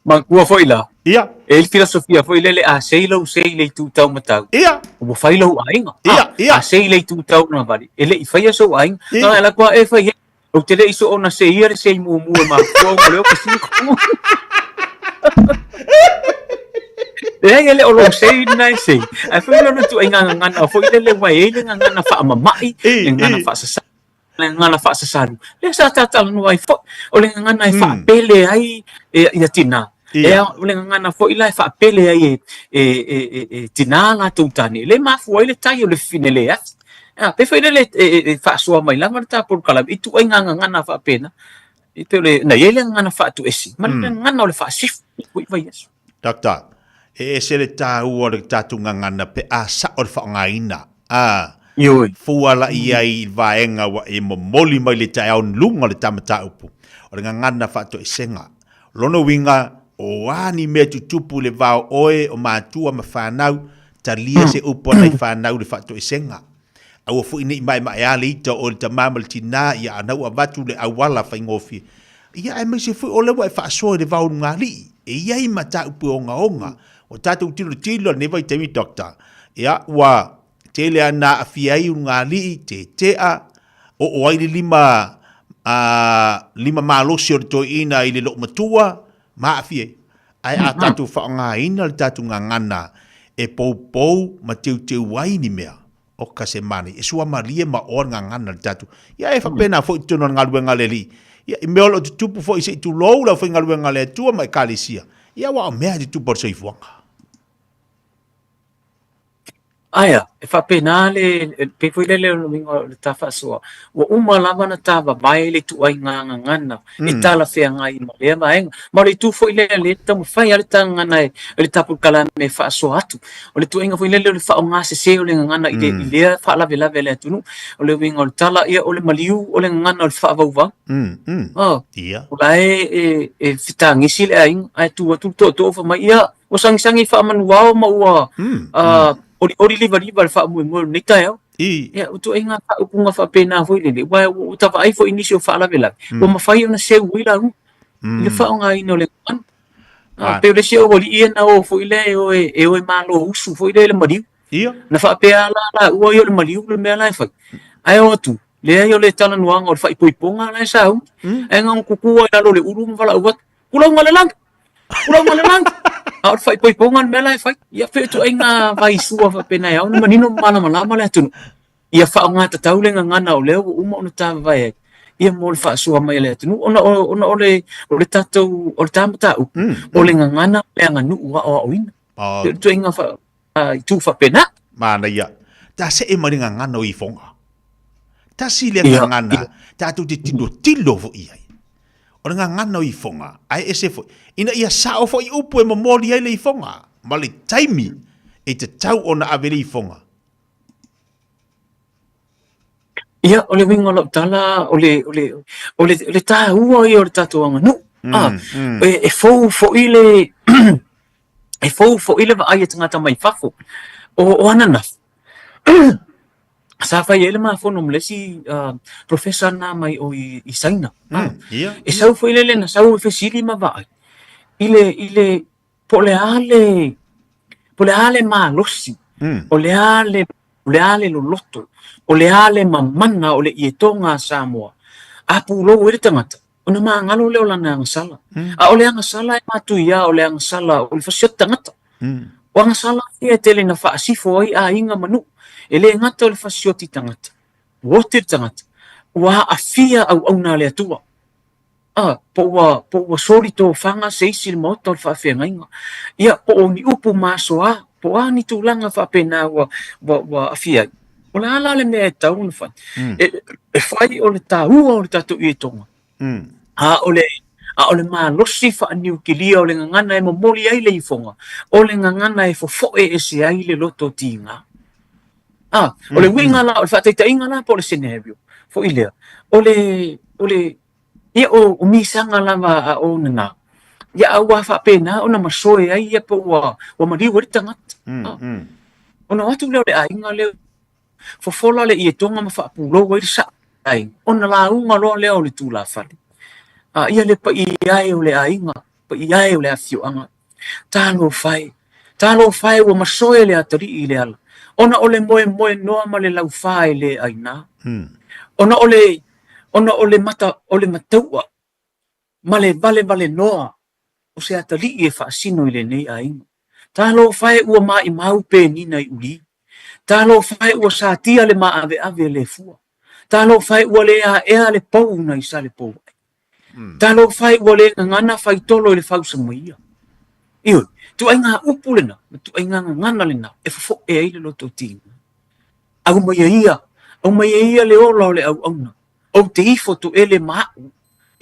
Manatua foi la. Ia. E i le filosofia foi lele a sei lou sei i le itu taumatau. Ia. Ua fai lou aiga. Ia, ia. A sei le itu taunavali, e le i faia sou aiga. Ia. Na ala e fai ou te le i soona seia le sei muamua e mafua ona o lea o kasino. Leai e le o lou sei lena e sei. Ae foi lona ituaiga gagana foi lele ua i ai le gagana faamama'i, le gagana faasasai. le gagana faasasalu, lea sa tatalanoa ai foi, o le gagana e faapele ai ia tinā. E o le gagana foi la e faapele ai e tinā latou tane, lea e mafua ai le tai o le fafine le afi. A pe foi lele e faasoa mai lava le ta polokalame i ituaiga gagana faapena. E pei o le, na i ai le gagana faatuesi ma le gagana o le faasifu i vaiaso. Doctor, e ese le taua o le tatou gagana pe a sao le faaaogaina. A, Ioe. Fua la i ai i le vaega ua e momoli mai le taeao i luga o le ta mataupu, o le gagana faatoesega. O lona uiga, o a ni mea tutupu i le va o oe, o matua ma fanau, talia se upu a nai fanau i le faatoesega. Aua foi ne i maemaea le ita o oe le tama ma le tina, ia a na ua avatu le auala faigofie. Ia aemaise foi o lea ua e faasoa i le va o lugalii, e i ai mataupu e ogaoga. Ua tatou tilotilo i lenei vaitaimi Doctor, ia ua tele lava ina aafia ai ulugalii, tetea, oo ai le lima, a, lima malosi o le toeaina i le loomatua, ma aafia ai. Ae a tatou faaaogaina le tatou gagana e poupou ma teuteu ai ni mea, oka se manaia, e suamalie ma oa le gagana le tatou. Ia e faapena foi i totonu o le galuega a le Alii. Ia, i mea o lo o tutupu foi se i tulou le aufaigaluega a le Atua ma Ekalesia, ia aua o mea e tutupu o le soifuaga. Aia, e faapena le, pei foi lele o le uiga o le ta faasoa, ua uma lava ona ta vavae le ituaiga gagana e talafeagai ma lea vaega. Ma o le itu foi lea lea e taumafai lava le ta gagana e le ta polokalame e faasoa atu. O le ituaiga foi lele o le faaaoga sese o le gagana i le, i lea faalavelave a le atunuu. O le uiga o le tala, ia o le maliu o le gagana o le faavauvau. Oh, o la e, e, e fetagisi le aiga, ae tu atu le tootoo fai mai, ia, Ua sagisagi faamanuao ma ua olioli livaliva le faamoemoe o lenei taeao. Ia, o ituaiga faaupuga faapena foi lele, aua ua ta vaai foi i nisi o faalavelave, ua mafai ona seu ai lauga i le faaaogaina o le gagana. E pei o le isi aualii ia na o foi lea e o e o e malousu foi lea i le maliu. Na faapea lava la laua ia o le maliu le mea la e fai. Ae o atu, leai o le talanoaga o le faaipoipoga la e sauni. Ae na ona tutu lava i lalo o le ulu ma valaau atu, Tulauga le lagi! Tulauga le lagi! A o le faaipoipoga le mea la e fai. Ia pei o ituaiga vaisua faapena e ao ona manino ma malamalama le atunuu. Ia faaaoga tatau le gagana o lea ua uma ona tavavae ai ia mo le faasoa mai a le atunuu ona ona o le o le tatou o le ta mataupu o le gagana ma le aganuu aoaoina. Pei o le ituaiga itu faapena. Manaia. Ta see mai le gagana o ifoga. Tasi lea gagana tatou te tilotilo foi i ai. O le gagana o ifoga, ae ese foi, ina ia sao foi upu e momoli ai le ifoga, ma le taimi e tatau ona ave le ifoga. Ia, o le uiga o lau tala, o le, o le, o le, o le taua ia o le tatou aganuu. E, e fou foi le, e fou foi le vaai a tagata mai fafo. O, o ananafi, sa fai ai le ma fono ma le isi professor na mai o i, i Saina. Yeah. E sau foi lele na sau e fesili ma vaai i le, i le, po o le a le, po o le a le malosi, o le a le, o le a le loloto, o le a le mamana o le ietoga a Samoa, a pulou ai le tagata, ona magalo lea o lana agasala. A o le agasala e matuia o le agasala o le fasioti tagata. O agasala ia e tele ina faasifo ai aiga ma nuu. E le gata o le fasioti tagata, ua oti le tagata, ua aafia auauna a le Atua. A, po ua, po ua soli tofaga se isi i le maota o le faafeagaiga. Ia, po o ni upu masoa, po o a ni tulaga faapena ua, ua, ua aafia ai. O le a la le mea e tatau ona fai? E, e fai o le taua o le tatou ietoga. A o le, a o le malosi faaniukilia o le gagana e momoli ai le ifoga, o le gagana e fofoe ese ai le loto tiga. A, o le uiga la, o le faataitaiga la po o le scenario foi lea, o le, o le, ia o, o misaga lava a o nana, ia a ua faapena ona masoe ai ia po ua, ua maliu ai le tagata. Ona o atu lea o le aiga lea, fofola le ietoga ma faapulou ai le sao aiga, ona lauga loa lea o le tulafale. A ia le paia e o le aiga, paia e o le afioaga, talofa e, talofa e ua masoe le atalii i le ala, ona o le moemoenoa ma le laufa e le aina. Ona o le, ona o le mata, o le mataua ma le valevalenoa o se atalii e faasino i lenei aiga. Talofa e ua maimau penina i uli. Talofa e ua satia le maaveave le fua. Talofa e ua le aea le pou nai Salepouai. Talofa e ua le gagana faitolo i le fausamaia. Ioe, ituaiga upu lena, ma ituaiga gagana lena e fofoe ai le loto tiga. Aumaia ia, Aumai e ia le ola o le auauna, ou te ifo toele ma a'u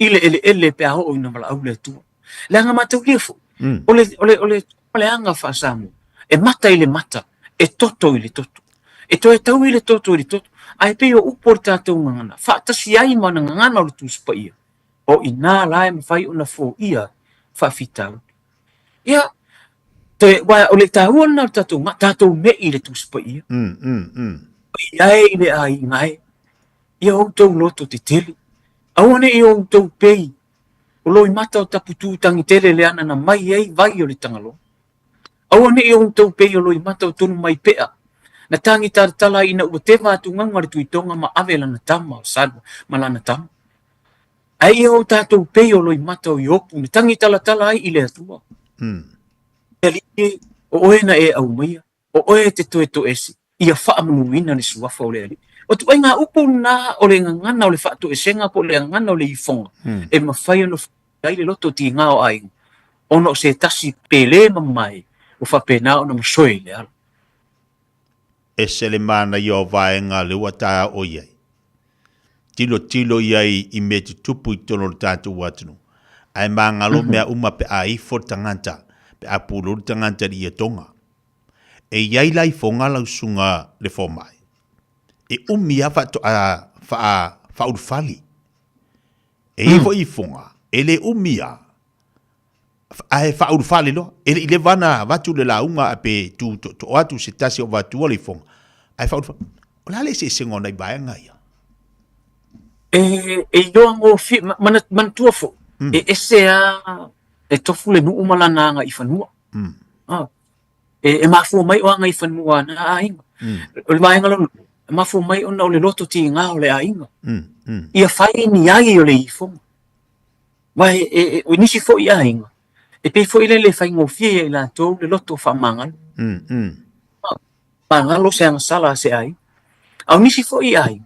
i le eleele pe a oo ina valaau le Atua. Leaga mataulia foi, o le, o le, o le, o le aga faa-Samoa, e mata i le mata, e toto i le toto. E toe tau i le toto i le toto, ae pei o upu o le tatou gagana, faatasi ai ma le gagana o le Tusi Paia, o i ina la e mafai ona foia faafitauli. Ia, toe, aua o le taua lena o le tatou ga, tatou me'i i le Tusi Paia. Paia e i le aiga e, ia outou loto tetele. Aua ne i outou pei o loimata o taputu tagitele le ana na mai ai vai o le Tagaloa. Aua ne i outou pei o loimata o Tonumaipea na tagi talatala ai ina ua teva atugaga le Tuitoga ma ave lana tama o Salua ma lana tama. Ae ia o tatou pei o loimata o Iopu na tagi talatala ai i le Atua. E Alii e, o oe na e aumaia, o oe e te toe toese, ia faamanuina le suafa o le Alii. O ituaiga upu lena o le gagana o le faatoesega po o le gagana o le ifoga e mafai ona fai ai le loto tiga o aiga ona o se tasi pele ma mamae ua faapena ona masoe i le ala. Ese le manaia o vaega lea ua taea o i ai. Tilotilo i ai i mea tutupu i totonu o le tatou atunuu. Ae magalo mea uma pe a ifo le tagata, pe a pulou le tagata i le ietoga. E i ai la ifoga lau susuga le fomai, e umi lava faatoa faa, faaulufali. E i ai foi ifoga, e le umi lava, ae faaulufali loa. E le i leva ona avatu le lauga ae pe tu tootoo atu se tasi o avatua le ifoga, ae faaulufali. O le a le eseesega o nai vaega ia? E, e iloa gofie, manatua foi, e ese lava, e tofu le nuu ma lana agaifanua. Ah, e, e mafua mai o agaifanua a na aiga. O le vaega lona lua, e mafua mai ona o le loto tiga o le aiga. Ia fai ni ai o le ifoga. Aua e, e, e, o nisi foi aiga, e pei foi lele e faigofie ia i latou le loto faamagalo. Magalo se agasala a se aiga. A o nisi foi aiga,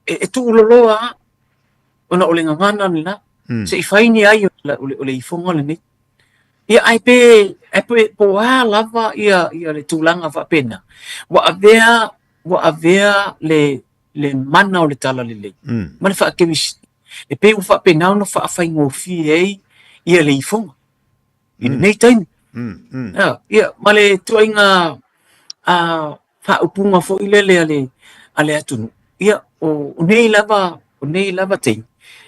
e, e tuuloloa lava ona o le gagana lena, se i fai ni ai o le, o le, o le ifoga lenei. Ia ae pe, ae pe po o a lava ia, ia le tulaga faapena, ua avea, ua avea le, le mana o le talalelei ma le faakerisi e pei ua faapena ona faafaigofie ai ia le ifoga i lenei taimi. Ah, ia, ma le ituaiga faaupuga foi lele a le, a le atunuu, ia, o, o nei lava, o nei lava taimi,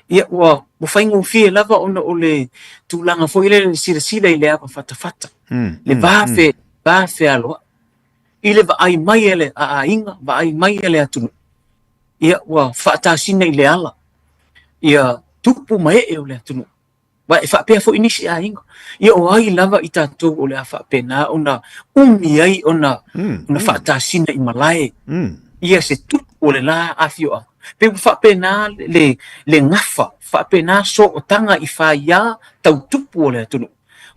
ia, ua, ua faigofie lava ona o le tulaga foi lele le silasila i le ava fatafata, le va fe, va fealoai, i le vaai mai a le a aiga, vaai mai a le atunuu, ia, ua faatasina i le ala, ia, tupu ma ee o le atunuu. Aua e faapea foi nisi aiga, ia o ai lava i tatou o le a faapena ona umi ai ona, ona faatasina i malae ia se tupu o le la afioaga. Pei ua faapena le, le gafa, faapena sootaga i faia tau tupu o le atunuu,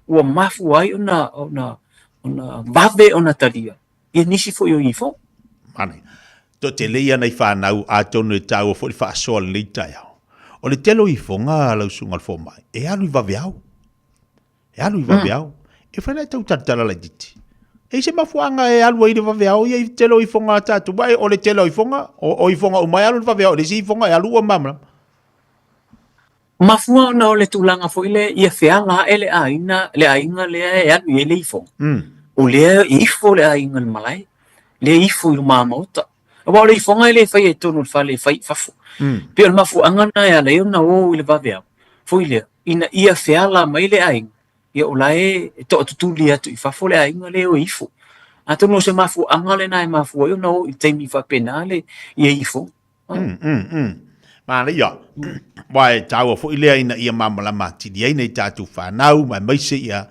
ua mafua ai ona, ona, ona vave ona talia ia nisi foi o ifo. Manaia. Toatele ia nai fanau atonu e taua foi le faasoa lenei taeao. O le tele o ifoga lau susuga le fomai, e alu i vaveao. E alu i vaveao. E fai la e tau talatala laitiiti. E i se mafuaaga e alu ai i le vaveao ia i tele o ifoga a tatou. Aua o le tele o ifoga, o, o ifoga uma e alu i le vaveao, e leai se ifoga e alu ua malamalama. Mafua ona o le tulaga foi lea ia feala ae le aiga, le aiga lea e alu i ai le ifoga. O lea e ifo le aiga i le malae, lea e ifo i luma maota. Aua o le ifoga e le faia i totonu o le fale, e fai i fafo. Pei o le mafuaaga lena e ala ai ona o i le vaveao foi lea, ina ia feala mai le aiga, ia o la e toatutuli atu i fafo le aiga lea e o e ifo. Atonu o se mafuaaga lena e mafua ai ona o i le taimi faapena le ia ifoga. Manaia. Aua e taua foi lea ina ia malamalama atili ai nai tatou fanau ma aemaise ia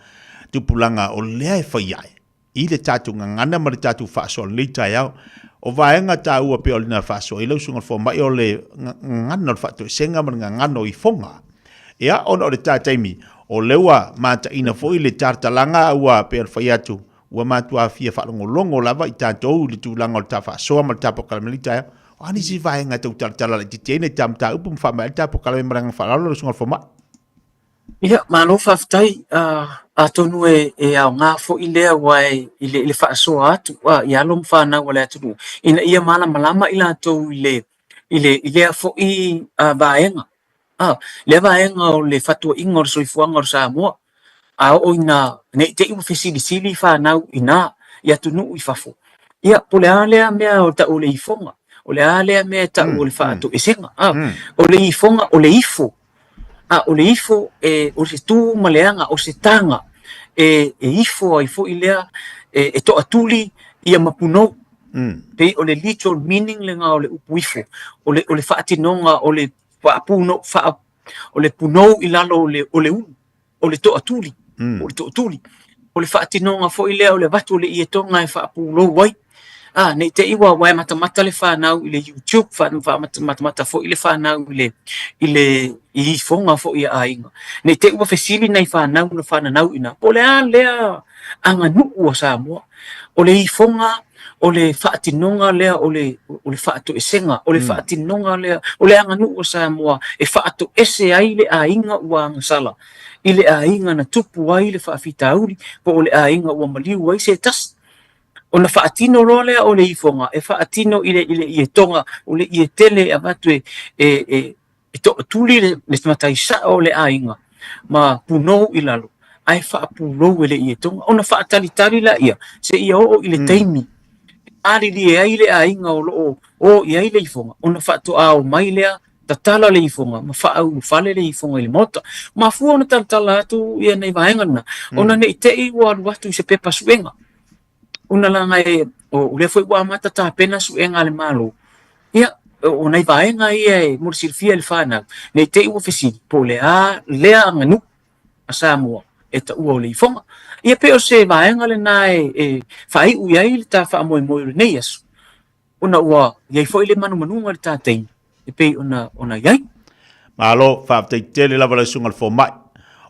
tupulaga o lea e fai ai i le tatou gagana ma le tatou faasoa i lenei taeao. O vaega taua pei o lena faasoa ai lau susuga i le fomai o le gagana o le faatoesega ma le gagana o ifoga. Ia, ona o le ta taimi, o lea ua mataina foi le talatalaga ua pei ona fai atu, ua matua fia faalogologo lava i tatou i le tulaga o le ta faasoa ma le ta polokalame i lenei taeao. O a nisi vaega e tau talatala laitiiti ai nai ta mataupu ma faamaea le ta polokalame ma le agaga faaaloalo lau susuga i le fomai? Ia, malo faafetai. atonu e e aoga foi lea aua e i le i le faasoa atu a i alo ma fanau a le atunuu ina ia malamalama i latou i le i le i lea foi vaega a lea vaega o le fatuaiga o le soifuaga o le Samoa a oo ina ne i te i ua fesilisili fanau i ina i atunuu i fafo, ia po o le a lea mea o tau o le ifoga, o le a lea mea e tau o le faatoesega, a o le ifoga o le ifo, a o le ifo e o se tu ma le aga, o se taga e e ifo ai foi lea e toatuli ia ma punou. Pei o le literal meaning lena o le upu ifo, o le o le faatinoga o le faapunou faa o le punou i lalo o le o le ulu, o le toatuli, o le tootuli. O le faatinoga foi lea o le avatu o le ietoga e faapulou ai. A, ne i te i ua ua e matamata le fanau i le YouTube, matamata foi le fanau i le i le i ifoga foi a aiga. Ne i te i ua fesili nai fanau na fananau i ina, po o le a lea aganuu a Samoa. O le ifoga, o le faatinoga lea o le o le faatoesega, o le faatinoga lea o le aganuu a Samoa e faatoese ai le aiga ua agasala i le aiga na tupu ai le faafitauli po o le aiga ua maliu ai se tasi. Ona faatino loa lea o le ifoga e faatino i le i le ietoga, o le ie tele e avatu e e e e toatuli le le matai sao o le aiga ma punou i lalo ae faapulou e le ietoga. Ona faatalitali laia seia oo i le taimi e malilie ai le aiga o lo o o i ai le ifoga, ona faatoa omai lea tatala le ifoga ma faaulufale le ifoga i le maota. Mafua ona talatala atu ia nei vaega na, ona ne i te i ua alu atu i se pepa suega. Ona leaga e, o lea foi ua amata tapena suega a le Malo, ia, o nai vaega ia e mo le silafia e le fanau, ne i te i ua fesili, po o le a lea aganuu a Samoa e taua o le ifoga. Ia pei o se vaega lena e, e faaiu i ai le ta faamoemoe o lenei aso, ona ua i ai foi le manumanuga i le ta taimi e pei ona, ona i ai. Malo, faafetai tele lava lau susuga i le fomai.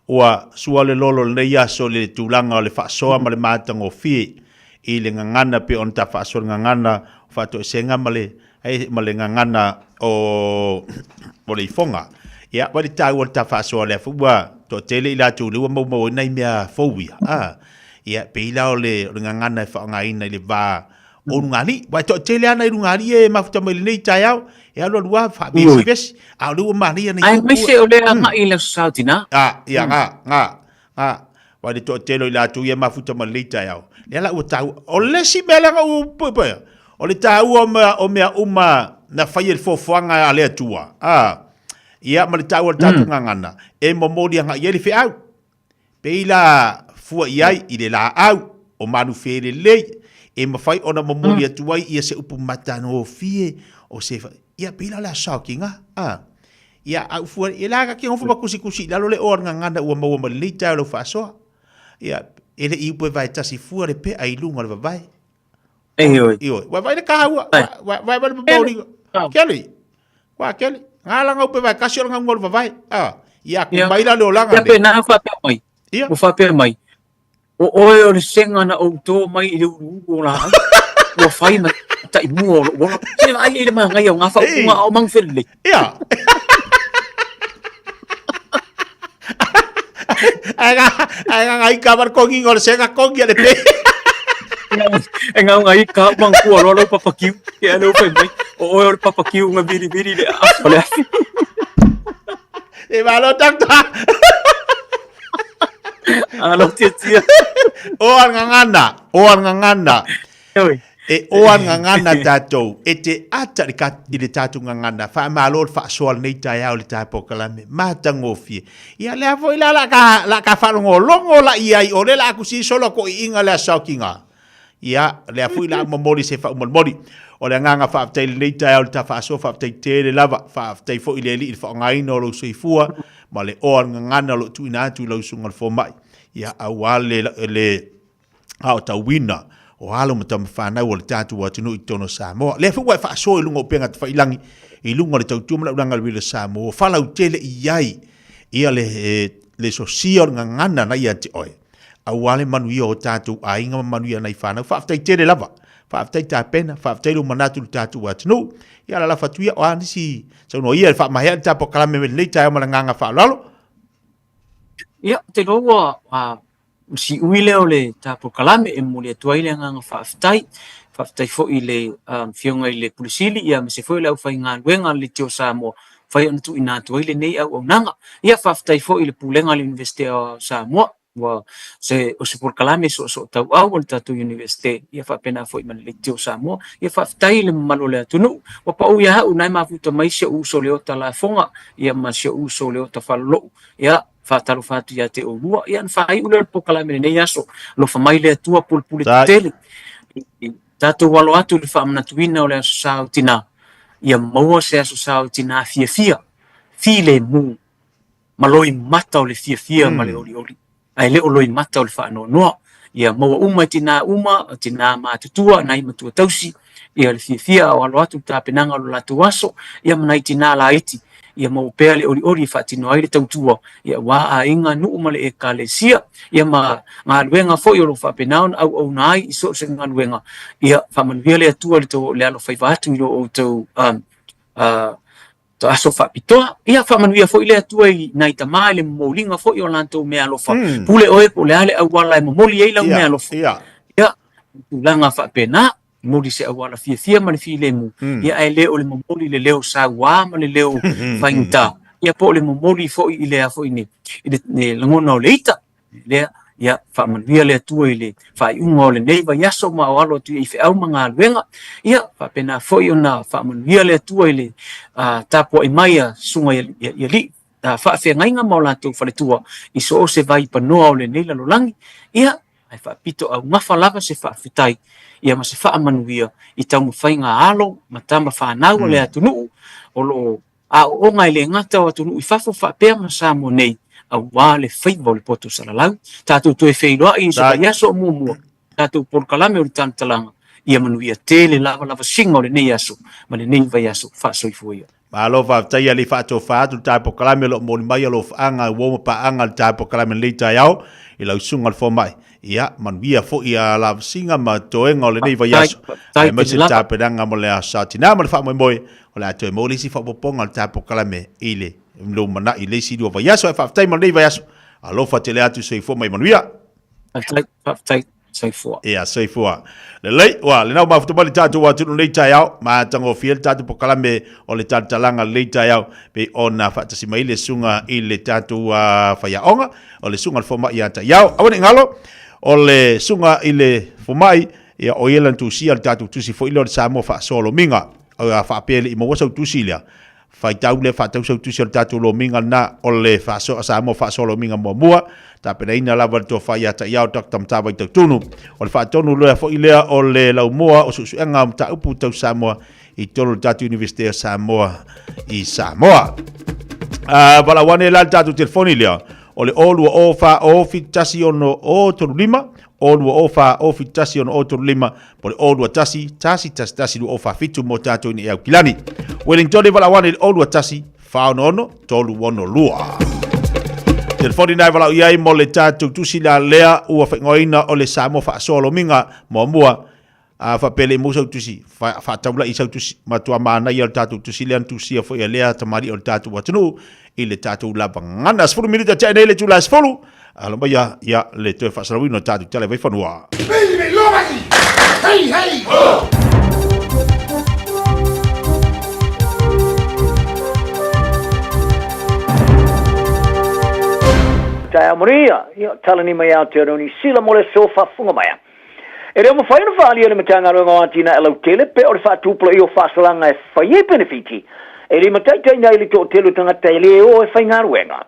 Ua sua le lolo i lenei aso i le tulaga o le faasoa ma le matagofie i le gagana pei ona ta faasoa i le gagana o faatoesega ma le ma le gagana o o le ifoga. Ia, ua le taua le ta faasoa lea foi ua toatele i latou lea ua maumau ai nai mea fou ia. A, ia, pei la o le o le gagana e faaaogaina i le va o Lugalii. Ua e toatele lava nai Lugalii e mafuta mai lenei taeao, e alu alu lava faavesivesi, a o lea ua manaia nei Aemaise o le agai i le Aso Sa o Tina. A, ia, ga, ga, ga. Ua le toatele o i latou ia e mafuta mai lenei taeao. Lea la ua taua. O le isi mea leaga ua puepue, o le taua o mea, o mea uma na faia i le foafoaga a le Atua. A, ia, ma le taua o le tatou gagana, e momoli agai i ai le feau. Pei la fua i ai i le laau o Manufelelei e mafai ona momoli atu ai ia se upu matagofie o se ia pei la o le aso saokiga a ia au fua ia la ka ke ngofa ma kusikusi i lalo le oa ngangana ua maua mai lenei taeao lau faasoa ia e le i upu e vae tasi fua le pea i luga o le vavae Ioe. Ioe. Wa vai le kahua, wa vai vai le momoli. Kele. Wa kele. Nga la ngau pe vai kasi o ngau ngol vavai. Ah, ia ku mai la le olanga. Ia pe na fa pe mai. Ia. Ua faapea mai, O oe o le sega na ou tō mai i le uluulu o lāau, ua fai ma taimua o lou ola. Se vaai i le manaia o ngā faaupuga a o Manufelelei. Ia. Ai nga ai nga ngai ka var kongi ngol se ka kongi ale pe. E ngau ngai ka mang kua loa lau papakiu. Ke ale fai mai. O oe o le papakiu nga viri viri le o le afi. E malo doctor. Alo tia tia. O al ngangana, o al ngangana. E o al ngangana tātou, e te ata i, ka, i le tātou ngangana, whaamalo le whaasoa lenei taeao le tā pokalame, matagofie. Ia lea foi la la ka, la ka whaalongolongo la i ai, o le la akusi solo ko i inga lea saokinga. Ia, lea foi la momoli se whaumolimoli. O le anganga whaafetai lenei taeao le tā whaasoa, whaafetai tele lava, whaafetai foi le alii le whaongaina o lou soifua, ma le oa le ngangana o loo tuuina atu i lau susuga le fomai. Ia, auā le, le, aotauina o alo ma tama fanau o le tatou atunuu i totonu o Samoa. Lea foi ua e faasoa i luga o upega tafailangi, i luga o le tautua ma le aulaga o le Vila Samoa, falautele i ai ia le, le sosia o le gagana na ia te oe, aua le manuia o tatou aiga ma manuia nai fanau. Faafetai tele lava, faafetai tapena, faafetai lou manatu i le tatou atunuu. Ia lalafa atu ia, o a nisi saunoa ia e faamahea le tapokalame me lenei taeao ma le agaga faaaloalo. Ia, te iloa ua o le siui lea o le ta polokalame e momoli atu ai le agaga faafetai. Faafetai foi i le Afioga i le Pule Sili aemaise foi o le aufaigaluega a le Leitio Samoa ua mafai ona tuuina atu ai lenei auaunaga. Ia faafetai foi i le Pulega a le Iunivesite o Samoa ua se o se polokalame soosootauau a le tatou Iunivesite ia faapena foi ma le Leitio Samoa. Ia faafetai i le mamalu o le atunuu. Ua pau ia au na e mafuta mai si ou uso Leota Lafoga ia ma si ou uso Leota Falolou. Ia faatalofa atu ia te oulua. Ia ona faaiu lea o le polokalame i lenei aso. Alofa mai le Atua pulepule tetele. Tatou alo atu i le faamanatuina o le Aso Sa o Tina, ia maua se Aso Sa o Tina fiafia, filemu, ma loimata o le fiafia ma le olioli, ae le o loimata o le faanoanoa. Ia maua uma e tina uma, o tina matutua, nai matua tausi, ia le fiafia a o alo atu le tapenaga o lo latou aso, ia ma nai tina laiti, ia maua pea le olioli e faatino ai le tautua, ia aua aiga, nuu ma le ekalesia, ia ma galuega foi o lo o faapena ona auauna ai i so o se galuega. Ia faamanuia le Atua i le tou le alofaiva atu i lo outou aso faapitoa. Ia faamanuia foi le Atua i nai tama i le momoliga foi o latou meaalofa. Pule oe po o le a le auala e momoli ai lau meaalofa. Ia, tulaga faapena, momoli se auala fiafia ma le filemu, ia ae le o le momoli i le leo saua ma le leo faigata, ia po o le momoli foi i le a foi nei, i le lagona o le ita. Lea, ia faamanuia le Atua i le faaiuga o lenei vaiaso ma o alo atu i feau ma galuega. Ia faapena foi ona faamanuia le Atua i le tapuai mai a susuga i alii faafeagaiga ma o latou faletua i so o se vaipanoa o lenei lalolagi. Ia, ae faapito augafa lava se faafetai ia ma se faamanuia i taumafaiga a alo ma tama fanau a le atunuu o lo o aoaoga e le gata o atunuu i fafo faapea ma Samoa nei aua le faiva o le poto salalau. Tatou toe feiloai i se vaiaso o muamua, tatou polokalame o le Talantalaga, ia manuia tele lavalavasiga o lenei aso ma lenei vaiaso. Faasoifua ia. Malo faafetai ia lei faatofa atu le tae polokalame o lo o moli mai alofaaga uo ma paaga le tae polokalame lenei taeao i lau susuga le fomai. Ia manuia foi a lavasiga ma toega o lenei vaiaso aemaise le tapenaga mo le aso Sa tina ma le faamoemoe o le a toe maua le isi faaopoopoga o le ta polokalame i le lumanai i le isi 2 vaiaso. Ae faafetai mo lenei vaiaso. Alofa tele atu, soifua ma ia manuia. Faafetai, faafetai. Soifua. Ia, soifua. Lelei, ua, lena ua mafuta mai le tatou atunuu lenei taeao, matagofie le tatou polokalame o le talatalaga lenei taeao, pei ona faatasi mai le susuga i le tatou faiaoga, o le susuga i le fomai ia Taiao. Aua ne i galo, o le susuga i le fomai, ia o ia lana tusia le tatou tusi foi lea o le Samoa Faasoa Lomiga. A faapea e le i maua sau tusi lea, faitau lea faatau sau tusi o le tatou lomiga lena o le faasoa Samoa Faasoa Lomiga muamua, tapenaina lava le tofa ia Taiao Dr. Matavai Tautunu. O le faatonu lea foi lea o le laumua o suesuega o mataupu tau Samoa i totonu o le tatou Iunivesite o Samoa i Samoa. Valaau ane la le tatou telefoni lea o le 020 4 7 1 6 0 3 5, 020 4 7 1 6 0 3 5 po le 021 1 1 1 2 4 7 mo tatou i nei Aukilani. Wellington e valaau ane i le 021 466 362. Telefoni na e valaau i ai mo le tatou tusi la lea ua faaigoaina o le Samoa Faasoa Lomiga muamua. A faapea le i maua sau tusi, faataulai i sau tusi, matua manaia o le tatou tusi lea na tusia foi e lea tamalii o le tatou atunuu i le tatou lava gagana. 10 minute tea nei le itula e 10, alo mai ia, ia le toe faasalauina o le tatou tala i Vaifanua. Hei, hei, ho! Taeao manuia, ia talani mai Aotearoa Niu Sila mo le aso faafofoga mai. E le o mafai ona faaalia e le Matagaluega o Atinae Lautele pe o le faatupulaia o faasalaga e fai ai penefiti e limataitaiina ai le toatele o tagata e le o e faigaluega.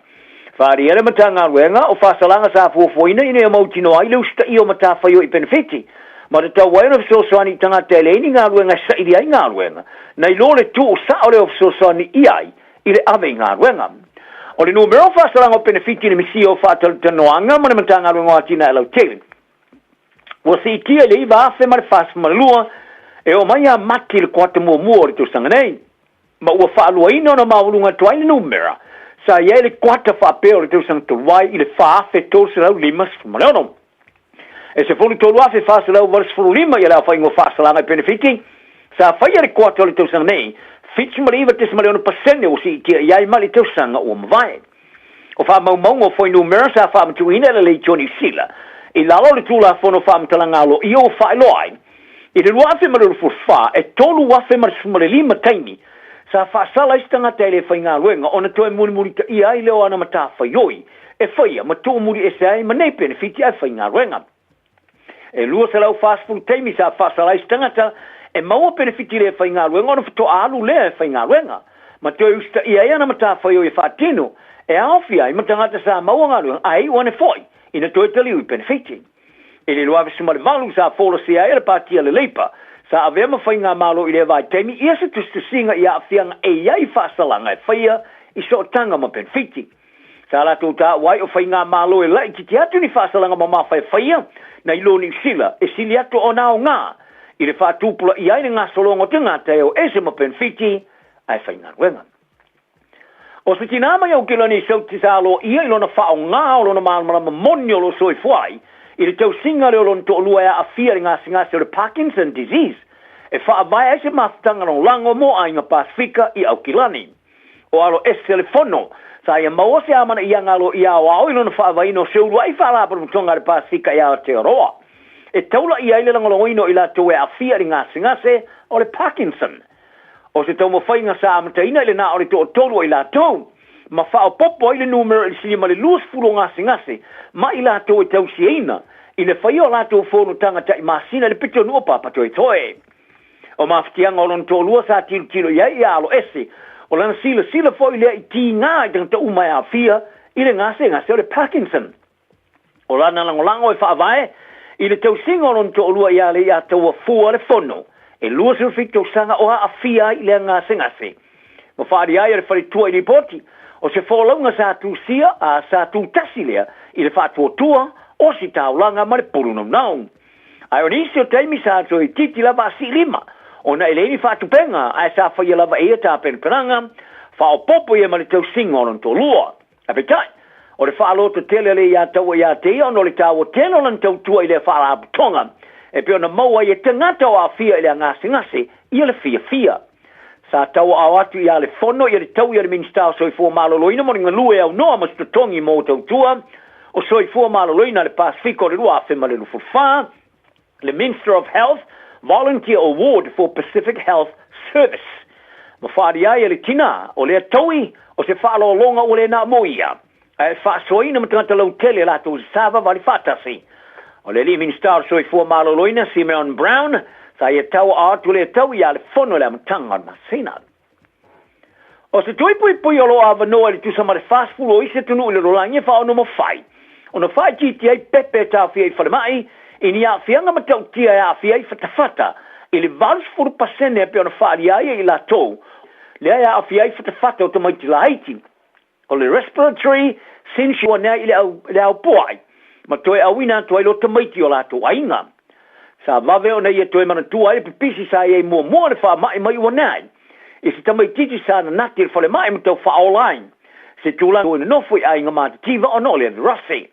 Faaalia e le Matagaluega o faasalaga sa fuafuaina ina ia mautinoa ai le usitaia o matafaioi penefiti ma tatau ai ona fesoasoani i tagata e leai ni galuega e sailia ai galuega nai lo le tuu sao lea o fesoasoani i ai i le ave i galuega. O le numera o faasalaga o penefiti i le misia o faatalatalanoaga ma le Matagaluega o Atinae Lautele ua siitia i le 9,042 e oo mai ia Mati i le kuata muamua o le tausaga nei, ma ua faaluaina ona maualuga atu ai le numera sa i ai le kuata faapea o le tausaga talu ai i le 4,356. E 13,485 ia le aofaiga o faasalaga i penefiti sa faia i le kuata o le tausaga nei, 79.6% ua siitia i ai mai le tausaga ua mavae. O faamaumauga o fuainumera sa faamatuuina e le Leitio Niu Sila i lalo o le Tulafono Faamatalaga Aloaia ua faailoa ai, i le 2024, e 3,015 taimi sa faasala ai se tagata e le faigaluega ona toe mulimulitaia ai lea o ana matafaioi e faia ma tuumuli ese ai ma nei penefiti ae faigaluega. E 240 taimi sa faasala ai se tagata e maua penefiti le faigaluega ona faatoa alu lea e faigaluega ma toe usitaia ai ana matafaioi e faatino e aofia ai ma tagata sa maua galuega ae iu ane foi ina toe taliu i penefiti. I le 2018 sa folasia ai e le Pati a le Leipa sa avea ma faigamalo i lea vaitaimi ia se tusitusiga i aafiaga e i ai faasalaga e faia i sootaga ma penefiti. Sa latou taua ai o faigamalo e laitiiti atu ni faasalaga mamafa e faia nai lo Niu Sila e sili atu ona aoga i le faatupulaia ai le gasologa o tagata e o ese ma penefiti ae faigaluega. O se tinā mai Aukilani i Sauti sa aloaia i lona faaaoga o lona malamalama moni o lo o soifua ai i le tausiga lea o lona toalua e aafia i le gasegase o le Parkinson disease e faavae ai se mafutaga lagolago mo aiga Pasefika i Aukilani. O alo ese le fono, sa ia maua se amanaiaga aloaia aoao i lona faavaeina o se uluai faalapotopotoga a le Pasefika i Aotearoa e taulaia ai le lagolagoina o i latou e aafia i le gasegase o le Parkinson. O se taumafaiga sa amataina i le na o le toatolu o i latou, ma faaopoopo ai le numera i le sili ma le 20 o gasegase ma i latou e tausiaina i le faia o latou fonotaga tai masina i le pitonuu o Papatoetoe. O mafatiaga o lona toalua sa tilotilo i ai ia aloese, o lana silasila foi lea i tiga i tagata uma e aafia i le gasegase o le Parkinson. O lana lagolago e faavae i le tausiga o lona toalua ia Leiataua Fua le Fono, e 27 tausaga o aafia ai i lea gasegase. Ma faaali ai e le faletua i lipoti, o se folauga sa tusia, a sa tutasi lea i le faatuatua, ositaulaga ma le pulu naunau. Ae o nisi o taimi sa toeitiiti lava a siilima, ona e leai ni faatupega, ae sa faia lava e ia tapenapenaga, faaopoopo ia ma le tausiga o lona toalua. Ae peitai, o le faaloto tele a Leiataua ia te ia ona o le taua tele o lana tautua i lea faalapotopotoga, e pei ona maua ai e tagata o aafia i le gasegase ia le fiafia. Sa tauaao atu ia le Fono ia le taui a le Minisita o Soifua Maloloina mo le galue aunoa ma se totogi mo tautua o Soifua Maloloina a le Pasefika o le 2024, le Minster of Health Volunteer Award for Pacific Health Service. Ma faaali ai e le tinā, o lea taui o se faaaloaloga ua le na mo ia, ae e faasoaina ma tagata lautele latou savavali faatasi. O le alii Minisita o le Soifua Maloloina, Simeon Brown, sa ia tauaao atu lea taui ia le Fono i le amataga o le masina. O se tui puipui o lo o avanoa i le tusa ma le 40 o isi atunuu i le lalolagi e faaonomafai ona faaitiitia ai pepe e taofia i falemai i ni aafiaga matautia e aafia ai fatafata i le 80 pasene e pei ona faaalia ai e i latou lea e aafia ai fatafata o tamaiti laiti. O le respiratory syncytial ua i le aopoai ma toe auina atu ai loa tamaiti i o latou aiga. Sa vave ona ia toe manatua ai le pipisi sa i ai muamua le faamai mai uaneai i se tamaitiiti sa nanati i le falemai ma tau faaola ai se tulaga ua nonofo i aiga matitiva ona o le virasi.